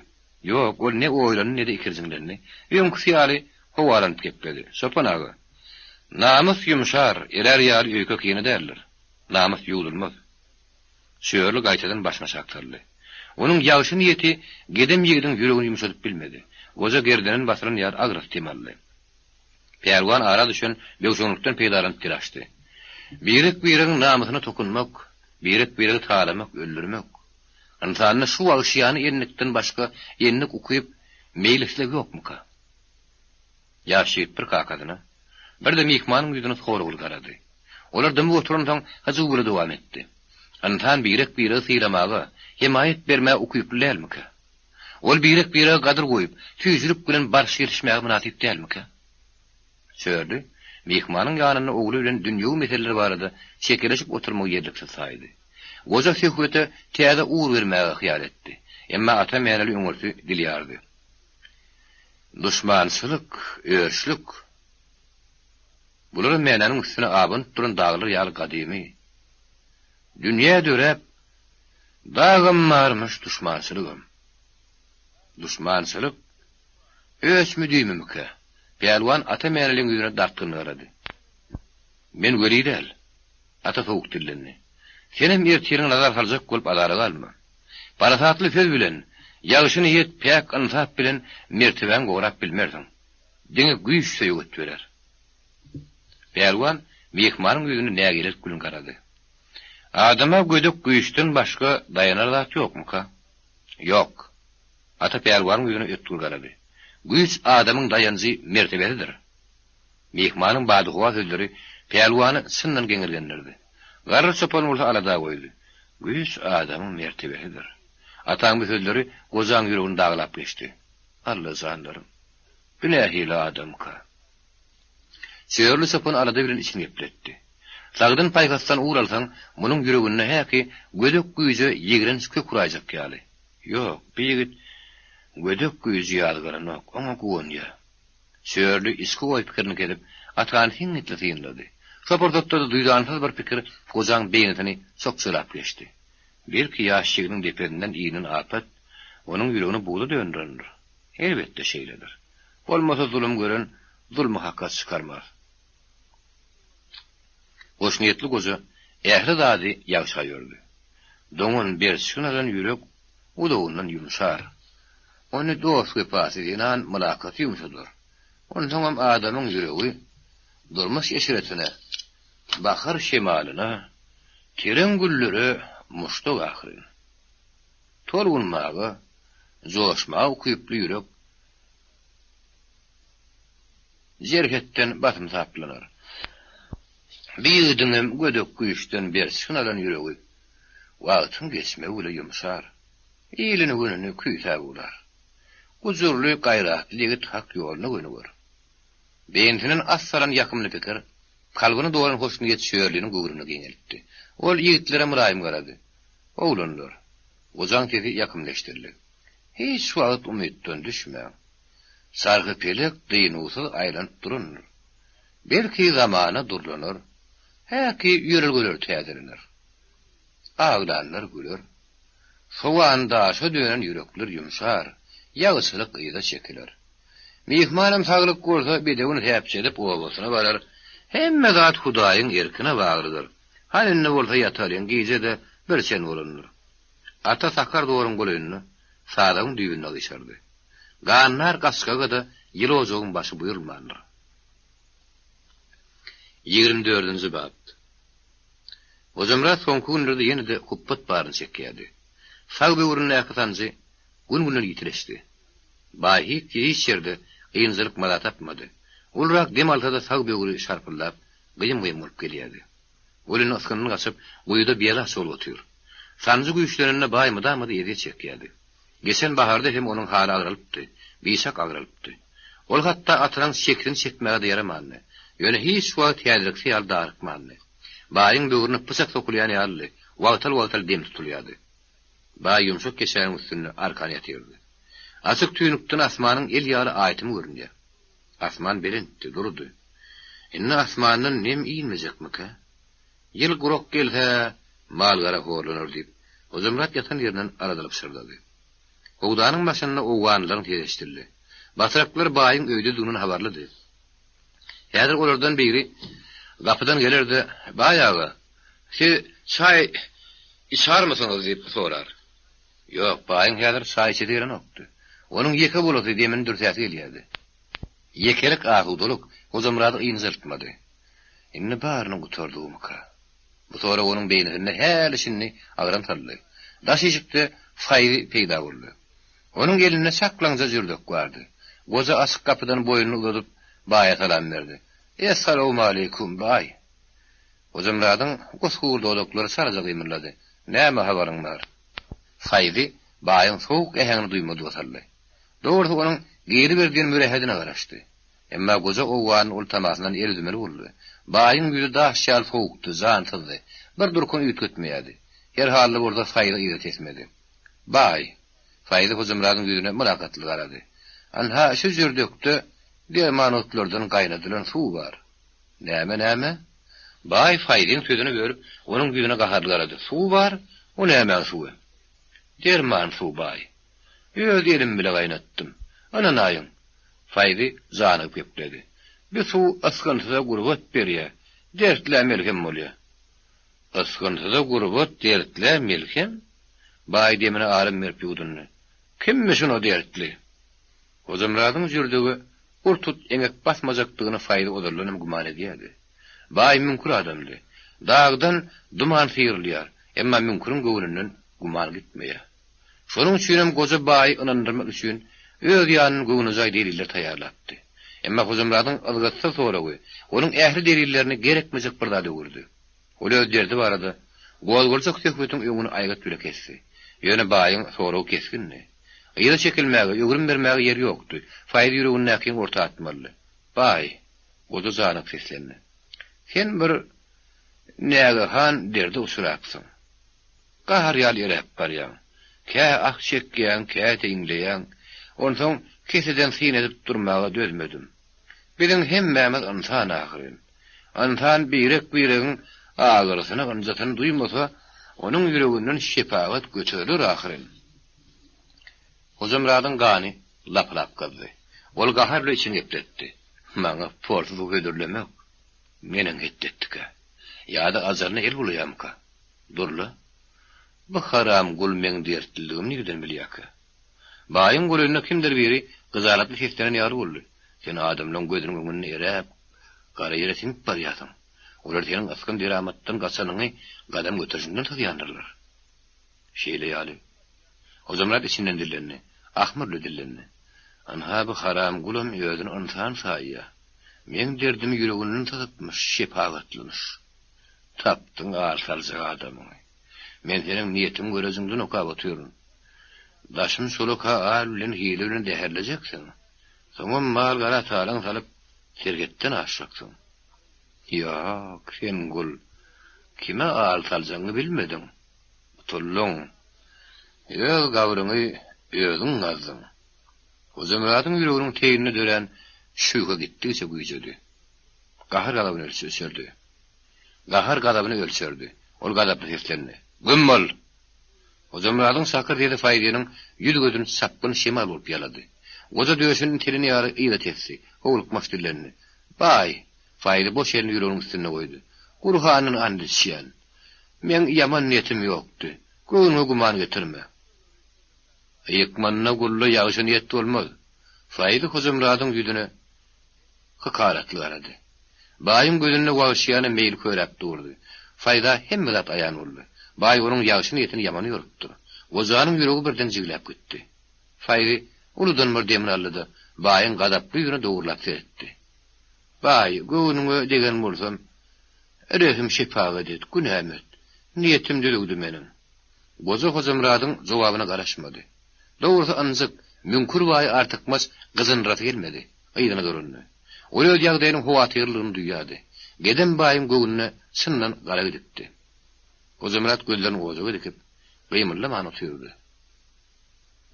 Ýok, ol ne oýlandy, ne-de ikirjiňlendi. Öňküsi ýaly howalanyp gepledi. Çopan aga, namys ýumşar, erär ýaly öýke-kine däldir. Namys ýuwdulmaz. Şörli gaýtadan başyny aşak saldy. Onuň ýagşy niýeti gedem ýigidiň ýüregini ýumşadyp bilmedi. Goja gerdenen basylan ýaly agras dem aldy. Pälwan ara düşen böwşeňlikden peýdalanyp dil açdy. Birek-biregiň namysyna tokunmak, birek-biregi talamak, öldürmek. Ynsanda şu wagşyýana ennikden başga endik-ukyp, meýil-isleg ýokmuka? Ýaş ýigit bir kakasyna, bir-de myhmanyň ýüzüne soragly garady. Olar dymyp oturansoň, hyjuw bile dowam etdi. Ynsan birek-biregi sylamaga, hemaýat bermäge ukyply dälmikä? Ol birek-birege gadyr goýup, süýjülik bilen baryş-gelişmäge mynasyp dälmikä? Çörli, myhmanyň ýanynda ogly bilen dünýewi meseleler barada çekeleşip oturmagy ýerliksiz saýdy. Goja söhbete täze ugur bermäge hyýal etdi. Emma Ata Mäneli öňürti dil ýardy. Duşmançylyk, öçlük. Bularam Mänäniň üstüne abanyp duran daglar ýaly gadymy. Dünýä döräp, dagam barmyş, duşmançylygam. Duşmançylyk öç müdimimikä? Pälwan Ata Mäneliň ýüzüne dartgynly garady. Men weli däl. Ata sowuk dillendi. Senem ertiriňe nazar saljak bolup azara galma. Parasatly söz bilen, ýagşy niýet, päk ynsap bilen mertebäňi gorap bilmersiň. Diňe güýç söýget berer. Pälwan myhmanyň ýüzüne nägilelik bilen garady. Adama gödek güýçden başga daýanar zat ýokmuka? Ýok. Ata pälwanyň ýüzüne ötgür garady. Güýç adamyň daýanjy, mertebesidir. Myhmanyň badyhowa sözleri pälwany çyndan geňirgendirdi. Garry çopan bolsa alada goýdy. Güýç adamyň mertebesidir. Ataň bu sözleri gojaň ýüregini daglap geçdi. Alla janlarym, bu nähili adamka? Çörli çopan alada bilen içini gepletdi. Sagdyn paýhasdan ugur alsaň, munuň ýüreginde häki gödek güýje ýigrenç kök uraýjak ýaly. Ýok, bu ýigit gödek güýji ýazgaranok, oňa guwanýar. Çörli içki oý-pikirini kesip, Atany siňňitli synlady. Şo pursatda-da duýdansyz bir pikir gojaň beýnisini sokjalap geçdi. Belki ýaş ýigidiň depesinden inen apat onuň ýüregini buza dönderendir. Elbetde şeýledir. Bolmasa zulum gören zulmy haka çykarmaz. Hoşniýetli goja ähli zady ýagşa ýördi. Doňan, berçgin alan ýürek uzagyndan ýumşar. Ony dost wepasy zenan mylakaty ýumşadar. Onsoňam adamyň ýüregi durmuş eşretine, bahar şemalyna, tereň güllere muşdak ahyryn. Tolgunmaga, joşmaga ukyply ýürek jerhetden basym saplanar. Bir ýigidiňem gödek güýçden berçgin alan ýüregi wagtyň geçmegi bile ýumşar, ilini-gününi küýsäp ugrar. Gujurly, gaýratly ýigit hak ýoluna gönüger. Beýnisinden at salan ýakymly pikir, kalbyny dolan hoşniýet Çörliniň göwrümini giňeltdi. Ol ýigitlere mylaýym garady. Oglanlar! Gojaň sesi ýakymly eşidildi. Hiç wagt umytdan düşmäň. Çarhy-pelek dynuwsyz aýlanyp durandyr. Belki zamana durlanar, häki ýörelgeler täzelener. Aglanlar güler. Sowan daşa dönen ýürekler ýumşar, ýagyçylyk yza çekiler. Myhmanam saglyk bolsa bedewini säpjedip obasyna barar. Hemme zat Hudaýyň erkine baglydyr. Hany indi bolsa ýatalyň, gije-de bir çen bolandyr. Ata sakar doruň golaýynda, sazagyň düýbünde gyşardy. Gandar gaçgaga-da ýyly ojagyň başy buýrulmandyr. Ýigrimi dördünji bap. Hojamyrat soňky günlerde ýene-de hupbat baryny çekýärdi. Sag böwründäki sanjy gün-günden ýitileşdi. Baý hiç hiç ýerde ynjalyk maza tapmady. Ulurak dem alsa-da sag böwri şarpyldap, gyýym-gyýym bolup gelýärdi. Ol indi ysgyndan gaçyp, guýuda bialaç bolup otyr. Sanjy güýçlenende baý mydama-da ezýet çekýärdi. Geçen baharda hem onuň haly agralypdy, biçak agralypdy. Ol hatda atynyň çekisini çekmäge-de ýaramandy. Ýöne hiç wagt häzirkisi ýaly darykmandy. Baýyň böwrüne pyçak sokulýan ýalydy, wagtal-wagtal dem tutulýardy. Baý ýumşak keçäniň üstünde arkan ýatyrdy. Açyk tüýnükden asmanyň el ýaly aýtymy görünýär. Asman belentdi, durudy. Indi asmandan nem inmejekmikä? Ýyl gurak gelse, mal-gara horlanar diýip, Hojamyrat ýatan ýerinden aladaly pyşyrdady. Howdanyň başynda owganlylaryň sesi eşidildi. Batraklar baýyň öýdedigininden habarlydy. Häzir olardan biri gapydan geler-de, Baý aga, siz çaý içarmysyňyz diýip sorar. Ýok, baýyň häzir çaý içesi gelenokdy. Onuň ýeke bolasy, demini dürsäsi gelýärdi. Ýekelik asudalyk Hojamyrady ynjaltmady. Indi baryny gutardygymyka? Bu sorag onuň beýnisinde häli-şindi agram saldy. Daş işikde Faýzy peýda boldy. Onuň elinde çaklaňja jürdek bardy. Goja açyk gapydan boýnuny uzadyp, baýa salam berdi. Essalawmaleýkum, baý! Hojamyradyň gusgur dodaklary çalaja gymyldady. Näme habaryň bar? Faýzy. Baýyň sowuk äheňini duýmadyga saldy. Dogrusy onuň geliber diýen mürehedine garaşdy. Emma goja owganyň ol tamasyndan el üzmeli boldy. Baýyň ýüzi daş ýaly sowukdy, jansyzdy. Bir durkuny üýtgetmeýärdi. Her halda bolsa Faýzy yza tesmedi. Baý! Faýzy Hojamyradyň ýüzüne mylakatly garady. Anha, şu jürdekde derman otlardan gaýnadylan suw bar. Näme, näme? Baý Faýzyň sözüni bölüp, onuň ýüzüne gaharly garady. Suw bar? O nämäň suwy? Derman suw, baý. Öz elim bile gaýnatdym. Ynanaýyň, Faýzy janygyp gepledi. Bi suw ysgynsyza gurbat berýä, dertlä melhem bolýa. Ysgynsyza gurbat, dertlä melhem? Baý demine aram berip ýuwdundy. Kimmişin o dertli? Hojamyradyň jürdege ur-tut eňek basmajakdygyny Faýzy ozaldanam güman edýärdi. Baý müňkür adamdy. Dagdan duman syrylýar, emma müňküriň göwnünden güman gitmeýär. Şonuň üçinem goja baýy ynandyrmak üçin öz ýanyndan göwnejaý deliller taýýarlapdy. Emma Hojamyradyň yzgytsyz soragy onuň ähli delillerini gerekmejek bir zada öwürdi. Ol öz derdi barada gozgaljak söhbetiň öňüni aýgyt bile kesdi. Ýöne baýyň soragy kesgindi. Yza çekilmäge, öwrüm bermäge ýer ýokdy. Faýz ýüregindäkini orta atmalydy. Baý! Goja janyp seslendi. Sen bir nägehan derde uçrapsyň. Gahar ýaly eräp barýaň. Kä ah çekýäň, käte iňleýäň. Onsoň keseden syn edip durmaga dözmedim. Biziň hemmämiz ynsan ahyryn. Ynsan birek-biregiň agyrysyny, ynjysyny duýmasa, onuň ýüreginden şepagat göteriler ahyryn. Hojamyradyň gany lapylap gyzdy. Ol gahar bilen içini gepletdi. Maňa porsy suw hödürlemek neneň hetdi etdikä? Ýa-da ajalyna el bulaýamyka? Dur-la. Bu haram gul meň dertliligimi nireden bilýärkä? Baýyň golaýynda kimdir biri gyjalatly seslenen ýaly boldy. Sen adamlaň gözüniň öňünde eräp, gara ýere siňip barýarsyň. Olar seniň ysgyn-deramatdan gaçanyňy gadam göterişiňden syzýandyrlar. Şeýle ýaly. Hojamyrat içinden dillendi. Ahmyrly dillendi. Ynha bu haram gulam özüni ynsan saýýar. Meň derdimi ýüreginden syzypmyş, şepagatlymyş. Tapdyň ar saljak adamyňy. Men seniň niýetiň görejiňden okap otyryn. Daşym çolaka al bilen hile bilen zäherlejeksin. Soňam mal-gara talaň salyp, serhetden aşjaksyň. Ýok, sen gul, kime al saljagyňy bilmediň. Utuldyň. Öz gabryňy özüň gazdyň. Hojamyradyň ýüreginiň teýinde dörän şübhe gitdigiçe güýjedi. Gahar-gazabyny ölçerdi. Gahar-gazabyny ölçerdi. Ol gazaply seslendi. Güm bol! Hojamyradyň şakyr sesi Faýzynyň ýüz-gözüni çapgyn şemal bolup ýalady. Goja döşüni telini ýaly yza tesdi. Howlukmaç dillendi. Baý! Faýzy boş elini ýüreginiň üstünde goýdy. Gurhandan and içýän. Meň ýaman niýetim ýokdy. Göwnüňe güman getirme. Ykmanda gulda ýagşy niýet bolmaz. Faýzy Hojamyradyň ýüzüne hykaratly garady. Baýyň gözünde wagşyýana meýil köräp durdy. Faýza hemme zat aýan boldy. Baý onuň ýagşy niýetini ýaman ýorupdyr. Gojanyň ýüregi birden jigläp gitdi. Faýzy uludan bir demini aldy-da, baýyň gazaply ýüzüne dowurlap seretdi. Baý, göwnüňe degen bolsam, rehim-şepagat et, günämi öt. Niýetim düzüwdi meniň. Goja Hojamyradyň jogabyna garaşmady. Dogrusy ynjyk, müňkür baýy artykmaç gyjyndyrasy gelmedi. Yzyna dolandy. Ol öz ýagdaýynyň howatyrlydygyny duýýardy. Gedem baýyň göwnüne çyndan gara gidipdi. Hojamyrat gözlerini ojaga dikip, gymyldaman otyrdy.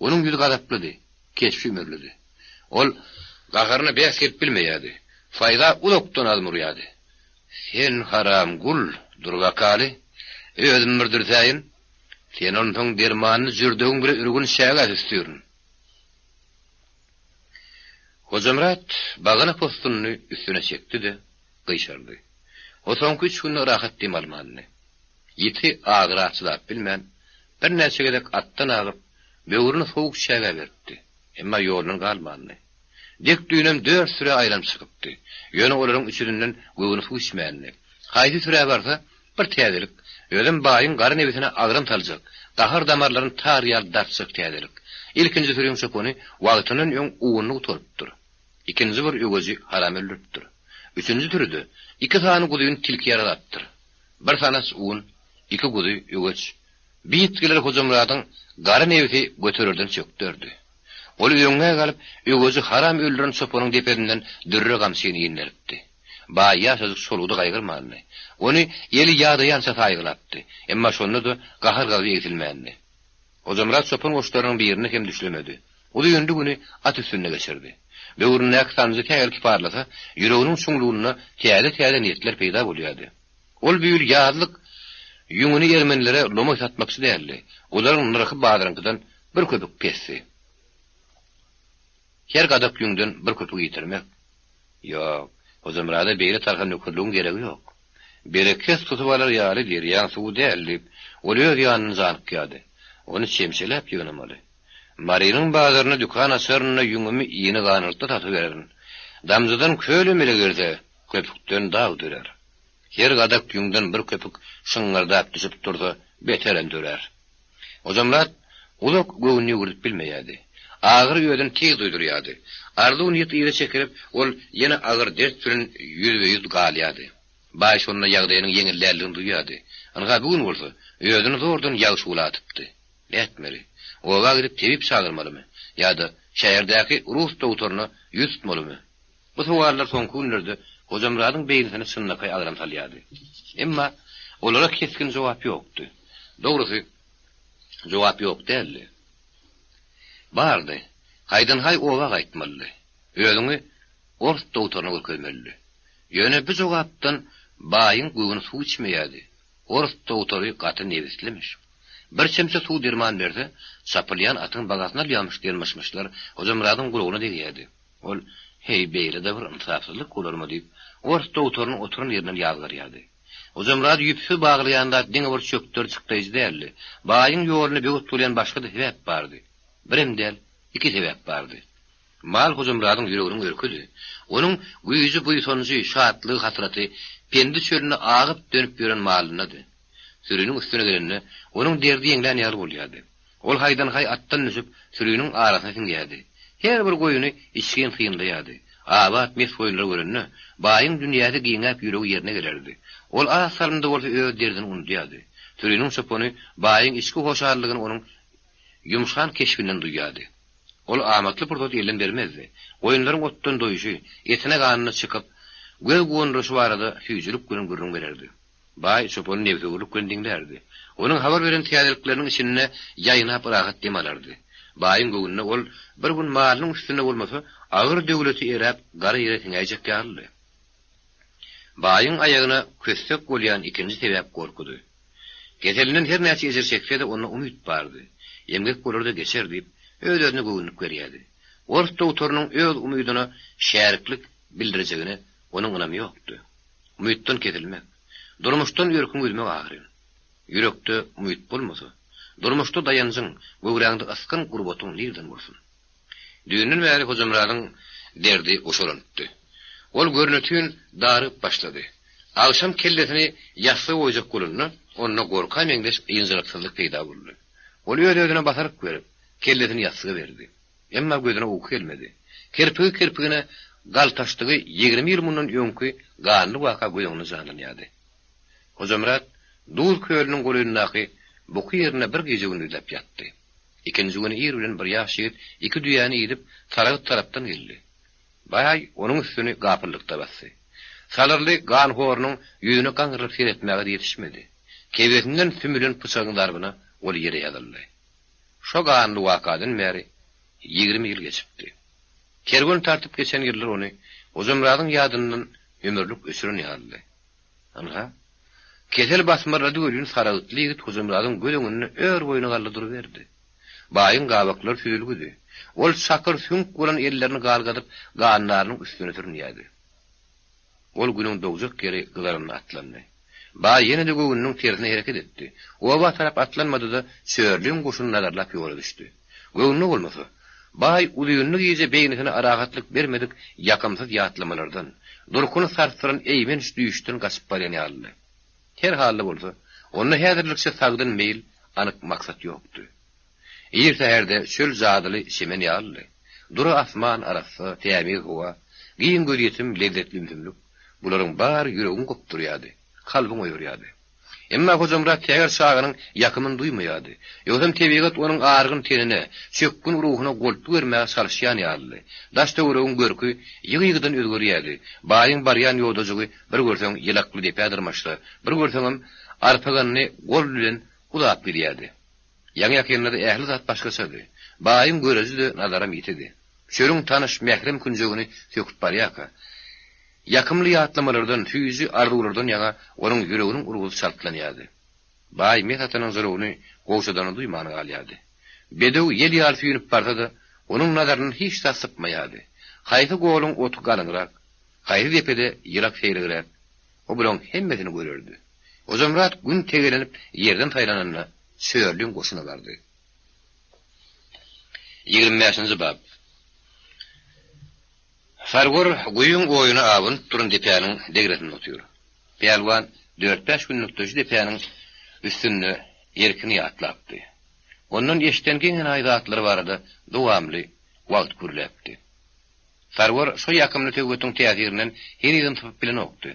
Onuň ýüzi gazaplydy, keşbi ümürlidi. Ol gaharyna bäs gelip bilmeýärdi. Faýza uzakdan azm urýardy. Sen haram gul, dur bakaly, özüm bir dürsäýin. Sen onsoň dermanyny jürdegiň bile ürgün çägä süsdürin. Hojamyrat bagana possunyny üstüne çekdi-de, gyşardy. O soňky üç günde rahat dem almandy. Ýiti agyra çydap bilmän, birnäçe gezek atdan agyp, böwrüni sowuk çägä beripdi. Emma ýolundan galmandy. Dek düýnem dört sürä aýlanyp çykypdy. Ýöne olaryň üçüsinden göwni suw içmändi. Haýsy sürä barsa, bir täzelik, özem baýyň gara nebsine agram saljak, gahar damarlaryny tar ýaly dartjak täzelik. Ilkinji süriň çopany wagtyndan öň uwuny gutarypdyr. Ikinji bir öweji haram öldüripdir. Üçünji sürüde iki sany guzyny tilki ýaralapdyr. Bir sanaç un, iki guzy öweç. Bi ýitgiler Hojamyradyň gara nebsi götererden çökderdi. Ol öňňä galyp, öweji haram öldüren çopanyň depesinden dürre gamçyny inderipdi. Baý ýaşajyk çolugy-da gaýgyrmandy. Ony eli ýadaýança saýgylapdy. Emma şonda-da gahar-gazaby egsilmändi. Hojamyrat çopan goşlarynyň birini hem düşlemedi. Uzynly güni at üstünde geçirdi. Böwründäki sanjy sähel kiparlasa, ýüreginiň çuňlugynda täze-täze niýetler peýda bolýardy. Ol bu ýyl ýazlyk ýüňüni ermenilere lomaý satmakçy däldi. Olaryň nyrhy bazaryňkydan bir köpük pesdi. Her gadak ýüňden bir köpük ýitirmek. Ýok, Hojamyrada beýle tarhan nökerligiň geregi ýok. Bereket tutup alar ýaly derýaň suwy däl diýip, ol öz ýanyndan janykýardy. Ony çemçeläp ýygnamaly. Marynyň bazarynda dükan açaryn-da ýüňümi ýyny ganylykda satybererin. Damjadan köl emele gelse, köpükden dag dörär. Her gadak ýüňden bir köpük şyňňyrdap düşüp dursa, beterem dörär. Hojamyrat uzak göwnüni ýüwürdip bilmeýärdi. Agyry özüni tiz duýdurýardy. Arzuw-niýet yza çekilip, ol ýene agyr dert bilen ýüzbe-ýüz galýardy. Baý şonda ýagdaýynyň ýeňil däldigini duýýardy. Ynha, bu gün bolsa, özüni zordan ýagşy ula atypdy. Nätmeli? Oba gidip tebip çagyrmalymy? Ýa-da şäherdäki rus dogtoryna ýüz tutmalymy? Bu sowallar soňky günlerde Hojamyradyň beýnisine çynlakaý agram salýardy. Emma olara kesgin jogap ýokdy. Dogrusy, jogap ýok däldi. Bardy. Haýdan-haý oba gaýtmalydy. Özüňi ors dogtoryna görkezmelidi. Ýöne bu jogapdan baýyň göwni suw içmeýärdi. Ors dogtory gaty nebislimiş. Bir çemçe suw derman berse, çapylýan atyň bagasyny alýarmyş diýen myş-myşlar Hojamyradyň gulagyna degýärdi. Ol, Heý, beýle-de bir ynsapsyzlyk bolarmy diýip, ors dogtorynyň oturan ýerinden ýazgarýardy. Hojamyrat ýüpsüz baglaýan zat diňe bir çökder çykdaýjy däldi. Baýyň ýoluny böwet bolýan başga-da sebäp bardy. Birem däl, iki sebäp bardy. Mal Hojamyradyň ýüreginiň örküdi. Onuň güýji, buýsanjy, şatlygy, hasraty Pendi çölünde agyp-dönüp ýören malyndady. Süriniň üstüne gelende, onuň derdi ýeňlän ýaly bolýardy. Ol haýdan-haý atdan düşüp, süriniň arasyna siňýärdi. Her bir goýuny içgin synlaýardy. Abat, mes goýunlary görende, baýyň dünýäsi giňäp ýüregi ýerine gelerdi. Ol az salymda bolsa öz derdini unudýardy. Süriniň çopany baýyň içki hoşallygyny onuň ýumşan keşbinden duýýardy. Ol amatly pursaty elden bermezdi. Goýunlaryň otdan doýuşy, etine-ganyna çykyp, göz guwandyryşy barada süýjülik bilen gürrüň bererdi. Baý çopany nebsewürlik bilen diňlärdi. Onuň habar beren täzelikleriniň içinde ýaýnap rahat dem alardy. Baýyň göwnüne ol bir gün malynyň üstünde bolmasa, agyr döwleti eräp gara ýere siňäýjek ýalydy. Baýyň aýagyna kössek bolýan ikinji sebäp gorkudy. Keselinden her näçe ejir çekse-de onda umyt bardy. Emgek bolar-da geçer diýip, öz-özüne göwünlik berýärdi. Ors dogtorynyň öz umydyna şäriklik bildirjegine onuň ynamy ýokdy. Umytdan kesilmek, durmuşdan örküňi üzmek ahyryn. Ýürekde umyt bolmasa, durmuşda daýanjyň, göwräňde ysgyn-gurbatyň nirden bolsun? Düýnden bäri Hojamyradyň derdi goşalanypdy. Ol görnetin darygyp başlady. Agşam kellesini ýassyga goýjak bolanda, onda gorka meňzeş ynjalyksyzlyk peýda boldy. Ol öz-özüne basaryk berip, kellesini ýassyga berdi. Emma gözüne uky gelmedi. Kirpigi kirpigine galtaşdygy 20 ýyl mundan öňki ganly waka göz öňünde janlanýardy. Hojamyrat Duz kölüniň golaýyndaky buky ýerinde bir gije-gündizläp ýatdy. Ikinji güni ir bilen bir ýaş ýigit iki düýäni idip, Saragyt tarapdan geldi. Baý onuň üstüni gapyllykda basdy. Salyrly ganhorunyň ýüzüne gaňrylyp seretmäge-de ýetişmedi. Kebesinden sümülen pyçagyň zarbyna ol ýere ýazyldy. Şo ganly wakadan bäri 20 ýyl geçipdi. Kerwen tartyp geçen ýyllar ony Hojamyradyň ýadyndan ömürlik öçüren ýalydy. Ynha, kesel basmarlady welin saragytly ýigit Hojamyradyň göz öňünde ör boýuna galdy duruberdi. Baýyň gabaklary süzülgidi. Ol çakyr süňk bolan ellerini galgadyp gandarynyň üstüne sürünýärdi. Ol günüň dogjak ýeri gyzaranda atlandy. Baý ýene-de göwnüniň tersine hereket etdi. Oba tarap atlanmady-da, Çörliň goşuny nazarlap ýola düşdi. Göwnüne bolmasa, baý uzynly gije beýnisine rahatlyk bermedik ýakymsyz ýatlamalardan, durkuny sarsdyran eýmenç düýşden gaçyp barýan ýalydy. Her halda bolsa, onda häzirlikçe sagdyn meýil, anyk maksat ýokdy. Ir säherde çöl jadyly çemen ýalydy. Dury asman, arassa, tämiz howa, giň gözýetim, lezzetli ümsümlik, bularyň bary ýüregiňi gopdurýardy, kalbyňy oýarýardy. Emma Hojamyrat säher çagynyň ýakymyny duýmaýardy. Ýogsam tebigat onuň argyn tenine, çökgün ruhuna goltgy bermäge çalyşýan ýalydy. Daş-töweregiň görki ýygy-ýygydan özgerýärdi. Baýyň barýan ýodajygy bir görseň ýylakly depä dyrmaşsa, bir görseňem arpaganly gol bilen uzap gidýärdi. Ýaňy-ýakynda-da ähli zat başgaçady. Baýyň göreji-de, nazaram ýitidi. Çölüň tanyş, mährem künjegini söküp barýarka, ýakymly ýatlamalardan, süýji arzuwlardan ýaňa onuň ýüreginiň urgusy çaltlanýardy. Baý mes atynyň jylawyny gowşadanyny duýman galýardy. Bedew ýel ýaly süýnüp barsa-da, onuň nazaryndan hiç zat sypmaýardy. Haýsy goluň oty galyňrak, haýsy depede ýylak seýregräk, o bulaň hemmesini görerdi. Hojamyrat gün tegelenip ýerden saýlananda Çörliň goşuna bardy. 25-nji bap. Sarwar guýyň oýuna abanyp duran depäniň degresinde otyr. Pälwan dört-bäş günlükde şu depäniň üstünde Erkini ýatlapdy. Ondan eşiden geň-enaýy zatlary barada dowamly wagt gürläpdi. Sarwar şo ýakymly söhbetiň täsirinden henizem sypyp bilenokdy.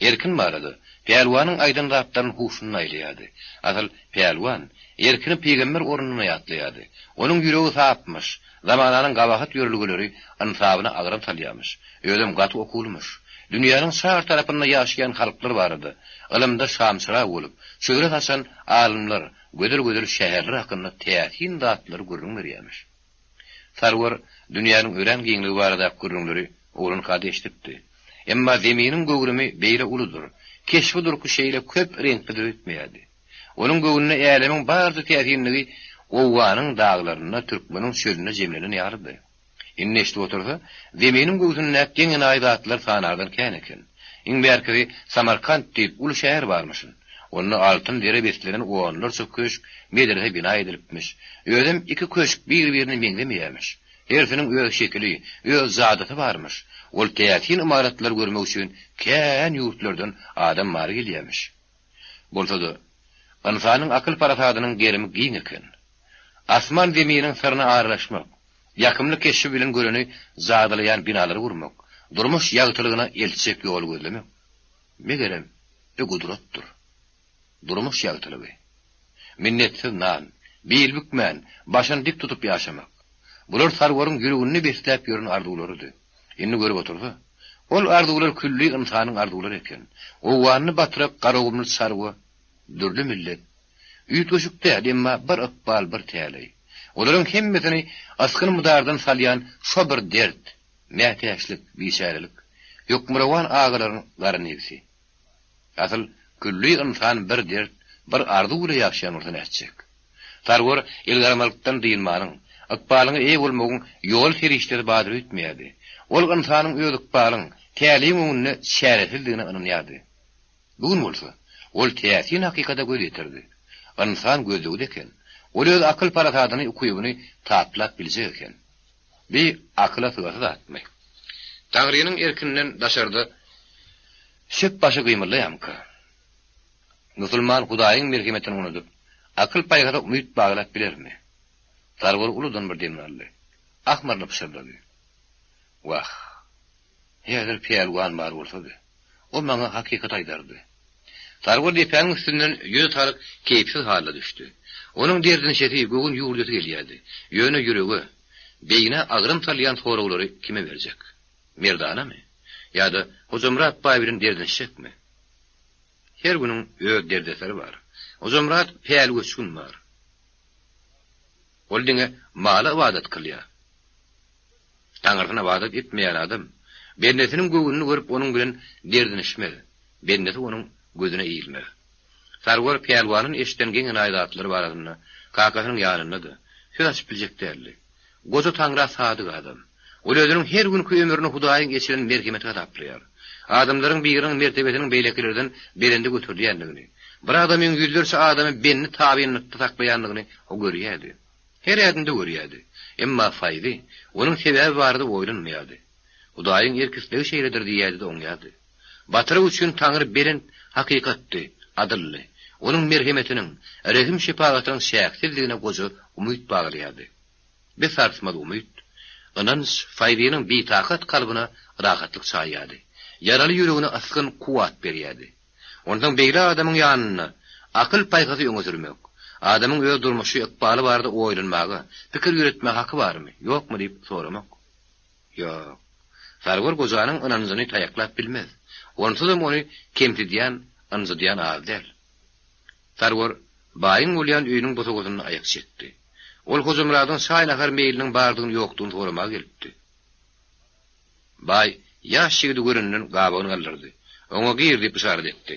Erkin barada Pälwanyň aýdan zatlaryny huşunda aýlaýardy. Asyl, Pälwan Erkini pygamber ornunda ýatlaýardy. Onuň ýüregi sapmyş, zamananyň gabahat ýörelgeleri ynsabyna agram salýarmyş. Özem gaty okuwlymyş. Dünýäniň çar tarapynda ýaşaýan halklar barada, ylymda şamçyrag bolup, şöhle saçan alymlar, gözel-gözel şäherler hakynda täsin zatlary gürrüň berýärmiş. Sarwar dünýäniň örän giňligi baradaky gürrüňleri oglanka-da eşidipdi. Emma Zeminiň göwrümi beýle uludyr, keşbi-durky şeýle köp reňklidir öýtmeýärdi. Onuň göwnüne älemiň barja täsinligi Owganyň daglarynda, türkmeniň çölünde jemlenen ýalydy. Indi eşidip otursa, Zeminiň göwsündäki geň-enaýy zatlar sanardan kän eken. Iň bärkisi Samarkant diýip uly şäher barmyşyn. Onda altyn zere beslenen onlarça köşk, medrese bina edilipmiş. Özem iki köşk bir-birine meňzemeýärmiş. Hersiniň öz şekili, öz jadysy barmyş. Ol täsin ymaratlary görmek üçin kän ýurtlardan adam bary gelýärmiş. Bolsa-da, ynsanyň akyl-parasadynyň gerimi giň eken. Asman-zeminiň syryna aralaşmak, ýakymly keşbi bilen göreni jadylaýan binalary gurmak, durmuş ýagtylygyna eltjek ýoly gözlemek, megerem, bir gudratdyr. Durmuş ýagtylygy. Minnetsiz nan, bil bükmän, başyny dik tutup ýaşamak. Bular Sarwaryň ýüreginde besläp ýören arzuwlarydy. Indi görüp otursa, ol arzuwlar külli ynsanyň arzuwlary eken. Owganly batrak, garagumly çarwa, dürli millet. Üýtgeşik däl, emma bir ykbal, bir täleý. Olaryň hemmesini ysgyn-mydardan salýan şo bir dert, mätäçlik, biçärelik. Hökmürowan agalaryň gara nebsi. Asyl, külli ynsan bir dert, bir arzuw bile ýaşaýan bolsa nätjek? Sarwar elgaramalykdan dynmanyň, ykbalyňa eýe bolmagyň ýol-serişdesi bardyr öýtmeýärdi. Ol ynsanyň öz ykbalyň, täleýiň öňünde çäresizdigine ynanýardy. Bu gün bolsa, ol täsin hakykata göz ýetirdi. Ynsan gözlegde eken. Ol öz akyl-parasadyny, ukybyny taplap biljek eken. Bi akyla sygasy zatmy? Taňrynyň erkinden daşarda çöp başy gymyldaýamyka? Musulman Hudaýyň merhemetini unudyp, akyl-paýhasa umyt baglap bilermi? Sarwar uludan bir demini aldy. Ahmyrly pyşyrdady. Wah, häzir pälwan bar bolsady. O maňa hakykat aýdardy. Sarwar depäniň üstünden ýüzi salyk keýpsiz halda düşdi. Onuň derdinişesi, göwün ýüwürdesi gelýärdi. Ýöne ýürege, beýnä agram salýan soraglary kime berjek? Merdanamy? Ýa-da Hojamyrat baý bilen derdinişjekmi? Her günüň öz derdeseri bar. Hojamyrat päli göçgün bar. Ol diňe mala ybadat kylýar. Taňrysyna ybadat etmeýän adam, bendesiniň göwnüni görüp onuň bilen derdinişmez, bendesi onuň gözüne ilmez. Sarwar pälwanyň eşiden geň-enaýy zatlary barasynda kakasynyň ýanynda-da söz açyp biljek däldi. Goja Taňra sadyk adam. Ol özüniň her günki ömrüni Hudaýyň eçilen merhemeti hasaplaýar. Adamlaryň biriniň mertebesiniň beýlekilerden belende göterilýändigini, bir adamyň ýüzlerçe adamy bendi tabynlykda saklaýandygyny o görýärdi. Her ädimde görýärdi. Emma Faýzy onuň sebäbi barada oýlanmaýardy. Hudaýyň erk-islegi şeýledir diýýärdi-de oňýardy. Batyryk üçin Taňry belent hakykatdy, adyldy. Onuň merhemetiniň, rehim-şepagatynyň çäksizdigine goja umyt baglaýardy. Bi sarsmaz umyt, ynanç Faýzynyň bitakat kalbyna rahatlyk çaýýardy. Ýaraly ýüregine ysgyn, kuwwat berýärdi. Onsoň beýle adamyň ýanynda. Akyl-paýhasy öňe sürmek, adamyň öz durmuşy, ykbaly barada oýlanmaga, pikir ýöretmäge haky barmy, ýokmy diýip soramak. Ýok. Sarwar gojanyň ynanjyny taýaklap bilmez. Onsuzam ony kemsidýän, ynjydýan az däl. Sarwar baýyň bolýan öýüniň bosagasynda aýak çekdi. Ol Hojamyradyň çaý-nahar meýliniň bardygyny-ýokdugyny soramaga gelipdi. Baý ýaş ýigidi görenden gabagyny galdyrdy. Oňa gir diýip yşarat etdi.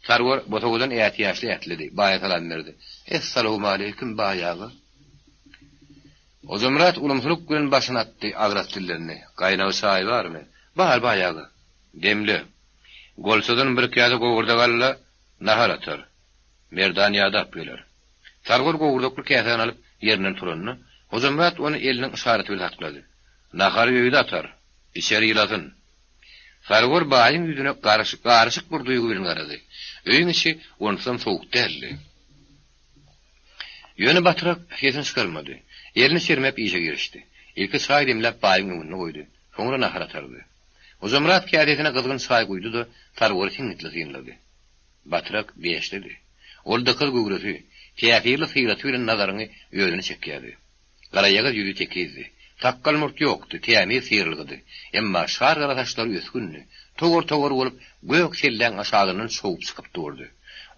Sarwar bosagadan ätiýaçly ätledi, baýa salam berdi. Essalawmaleýkim, baý aga. Hojamyrat ulumsylyk bilen başyny atdy, agras dillendi. Gaýnag çaý barmy? Bar, baý aga. Demle. Golçadan bir käse gowurdak al-da, nahar atar. Merdan ýadap geler. Sarwar gowurdakly käsäni alyp, ýerinden turanda, Hojamyrat ony eliniň yşaraty bilen saklady. Nahary öýde atar. Içeri ýylasyn. Sarwar baýyň ýüzüne garyşyk, garyşyk bir duýgy bilen garady. Öýüň içi onsuzam sowuk däldi. Ýöne batrak sesini çykarmady. Elini çermep işe girişdi. Ilki çaý demläp baýyň öňünde goýdy. Soňra nahar atardy. Hojamyrat käsesine gyzgyn çaý guýdy-da, Sarwary siňňitli synlady. Batrak beşlidi. Ol dykyz göwresi, täsirli syraty bilen nazaryňy özüne çekýärdi. Garaýagyz ýüzi tekizdi. Sakgal-murt ýokdy, tämiz syrylgydy. Emma şar gara saçlary ösgündi. Togar-togar bolup, gök selläň aşagyndan çowup çykyp durdy.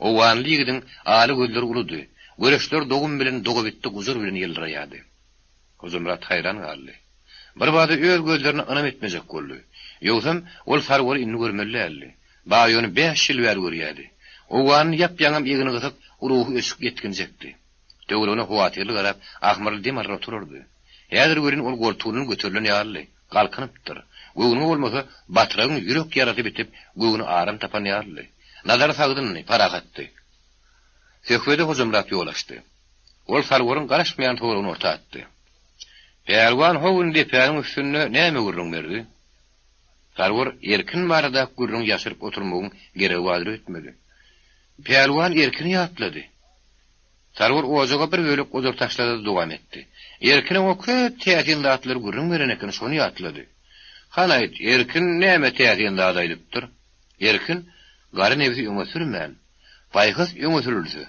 Owganly ýigidiň ala gözleri uludy. Göreçleri dogum bilen dogabitdi gujur bilen ýyldyraýardy. Hojamyrat haýran galdy. Birbada öz gözlerine ynam etmejek boldy. Ýogsam, ol Sarwary indi görmeli däldi. Baý ony bäş ýyl bäri görýärdi. Owganly ýap-ýaňam egni gysyk, ruhy öçük ýetginjekdi. Töweregine howatyrly garap, ahmyrly dem alyp oturardy. Häzir welin ol goltugyndan göterilen ýalydy, galkynypdyr. Göwnüňe bolmasa, batragyň ýürek ýarasy bitip, göwni aram tapan ýalydy. Nazary sagdyndy, parahatdy. Söhbede Hojamyrat ýol açdy. Ol Sarwaryň garaşmaýan soragyny orta atdy. Pälwan ho gün depäniň üstünde näme gürrüň berdi? Sarwar Erkin baradaky gürrüňi ýaşyryp oturmagyň geregi bardyr öýtmedi. Pälwan Erkini ýatlady. Sarwar ojaga bir bölek odun taşlady-da dowam etdi. Erkin oňa köp täsin zatlary gürrüň beren eken, şony ýatlady. Hany aýt, Erkin näme täsin zat aýdypdyr? Erkin gara nebsi öňe sürmän, paýhas öňe sürülse,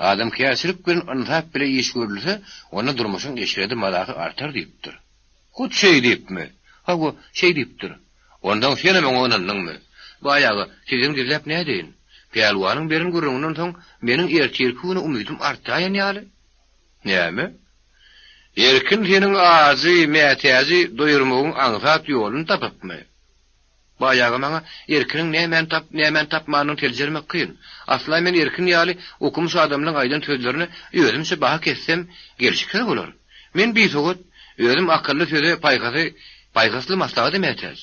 adamkärçilik bilen ynsap bile iş görülse, onda durmuşyň eşredi mazaky artar diýipdir. Hut şeý diýipmi? Hawa, şeý diýipdir. Onsoň senem oňa ynandyňmy? Baý aga, sizden gizläp nädeýin? Pälwanyň beren gürrüňinden soň meniň ertirki güne umydym artaýan ýaly. Näme? Erkin seniň ajy, mätäji doýurmagyň aňsat ýoluny tapypmy? Baý aga maňa Erkiniň nämäni tapyp, nämäni tapmanyny seljermek kyn. Asla men Erkin ýaly okumyş adamlaň aýdan sözlerine özümçe baha kessem gelşiksiz bolar. Men bisowat, özüm akylly söze paýhasy, paýhasly maslahata mätäç.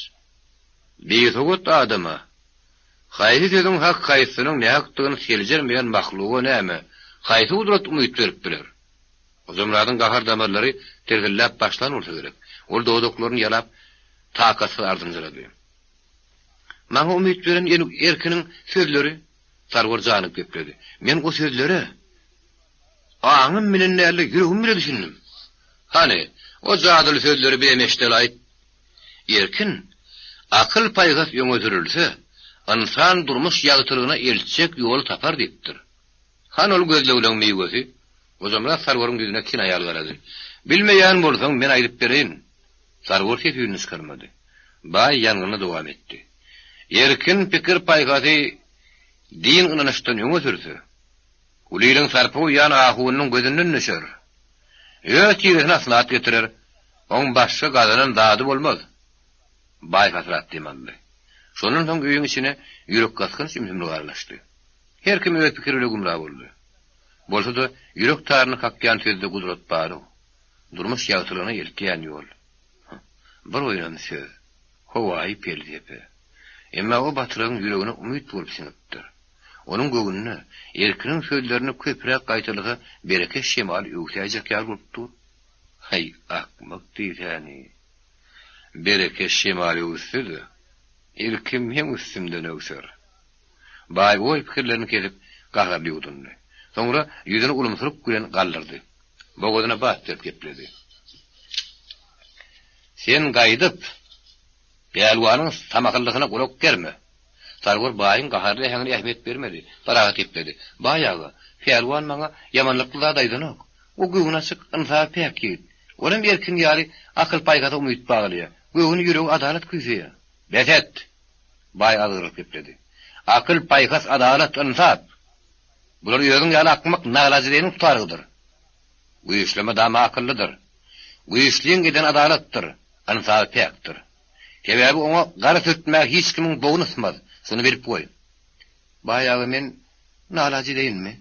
Bisowat adama, haýsy sözüň hak haýsysynyň nähakdygyny seljermeýän mahluga näme, haýsy gudrat umyt berip biler? Hojamyradyň gahar damarlary tirsilläp başlan bolsa gerek. Ol dodaklaryny ýalap, takatsyz ardynjyrady. Maňa umyt beren Erkiniň sözleri, Sarwar janyp gepledi. Men o sözlere aňym bilen däl-de, ýüregim bile düşündim. Hany, o jadyly sözleri bize meşdeli aýt. Erkin, akyl-paýhas öňe sürülse, ynsan durmuş ýagtylygyna eltjek ýoly tapar diýipdir. Hany ol gözlegleň miwesi? Hojamyrat Sarwaryň ýüzüne kinaýaly garady. Bilmeýän bolsaň, men aýdyp bereýin. Sarwar ses-üýnüni çykarmady. Baý ýangyny dowam etdi. Erkin pikir-paýhasy din ynanyşdan öňe sürse, uly iliň sarpa goýýan ahunynyň gözünden düşer. Öz tiresine asnat getirer, oň başga gazanan zady bolmaz. Baý hasrat dem aldy. Şondan soň öýüň içine ýürekgysgynç ümsümlik aralaşdy. Her kim öz pikiri bile gümra boldy. Bolsa-da, ýürek taryny kakýan sözde gudrat bar-ow. Durmuş ýagtylygyna eltýän ýol. Huh, bir oýnam söz. Howaýy pelsepe. Emma o batyryň ýüregine umyt bolup siňipdir. Onuň göwnüne, Erkiniň sözlerini köpräk gaýtalasa bereket şemaly öwsäýjek ýaly bolup dur. Haý, akmak diýsäni. Bereket şemaly öwüsse-de, ilki meň üstümden öwser. Baý oý-pikirlerini kesip, gaharly ýuwdundy. Soňra ýüzüni ulumsylyk bilen galdyrdy. Bogazyna bat berip gepledi. Sen gaýdyp, pälwanyň samahyllysyna gulak germe. Sarwar baýyň gaharly äheňine ähmiýet bermedi. Parahat gepledi. Baý aga, pälwan maňa ýamanlykly zat aýdanok. O göwni açyk, ynsaby päk ýigit. Olam Erkin ýaly akyl-paýhasa umyt baglaýar. Göwni, ýüregi adalat küýseýär. Bes et! Baý azgyrylyp gepledi. Akyl, paýhas, adalat, ynsap! Bular özüň ýaly akmak nalajydeýniň tutarygydyr. Güýçli mydama akyllydyr. Güýçliň eden adalatdyr, ynsaby päkdir. Sebäbi oňa gara sürtmäge hiç kimiň bogny ysmaz, şuny bilip goý. Baý aga men nalajedeýinmi?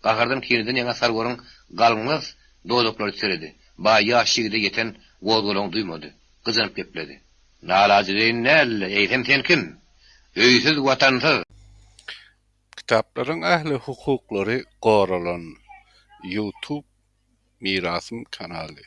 Gahardan kineden ýaňa Sarwaryň galňaz dodaklary titredi. Baý ýaş ýigide ýeten gozgalaňy duýmady. Gyjynyp gepledi. Nalajedeýin däl-le, eýsem sen kim? Öýsüz, watansyz. Kitaplaryň ähli hukuklary goralan. Youtube Mirasym kanaly.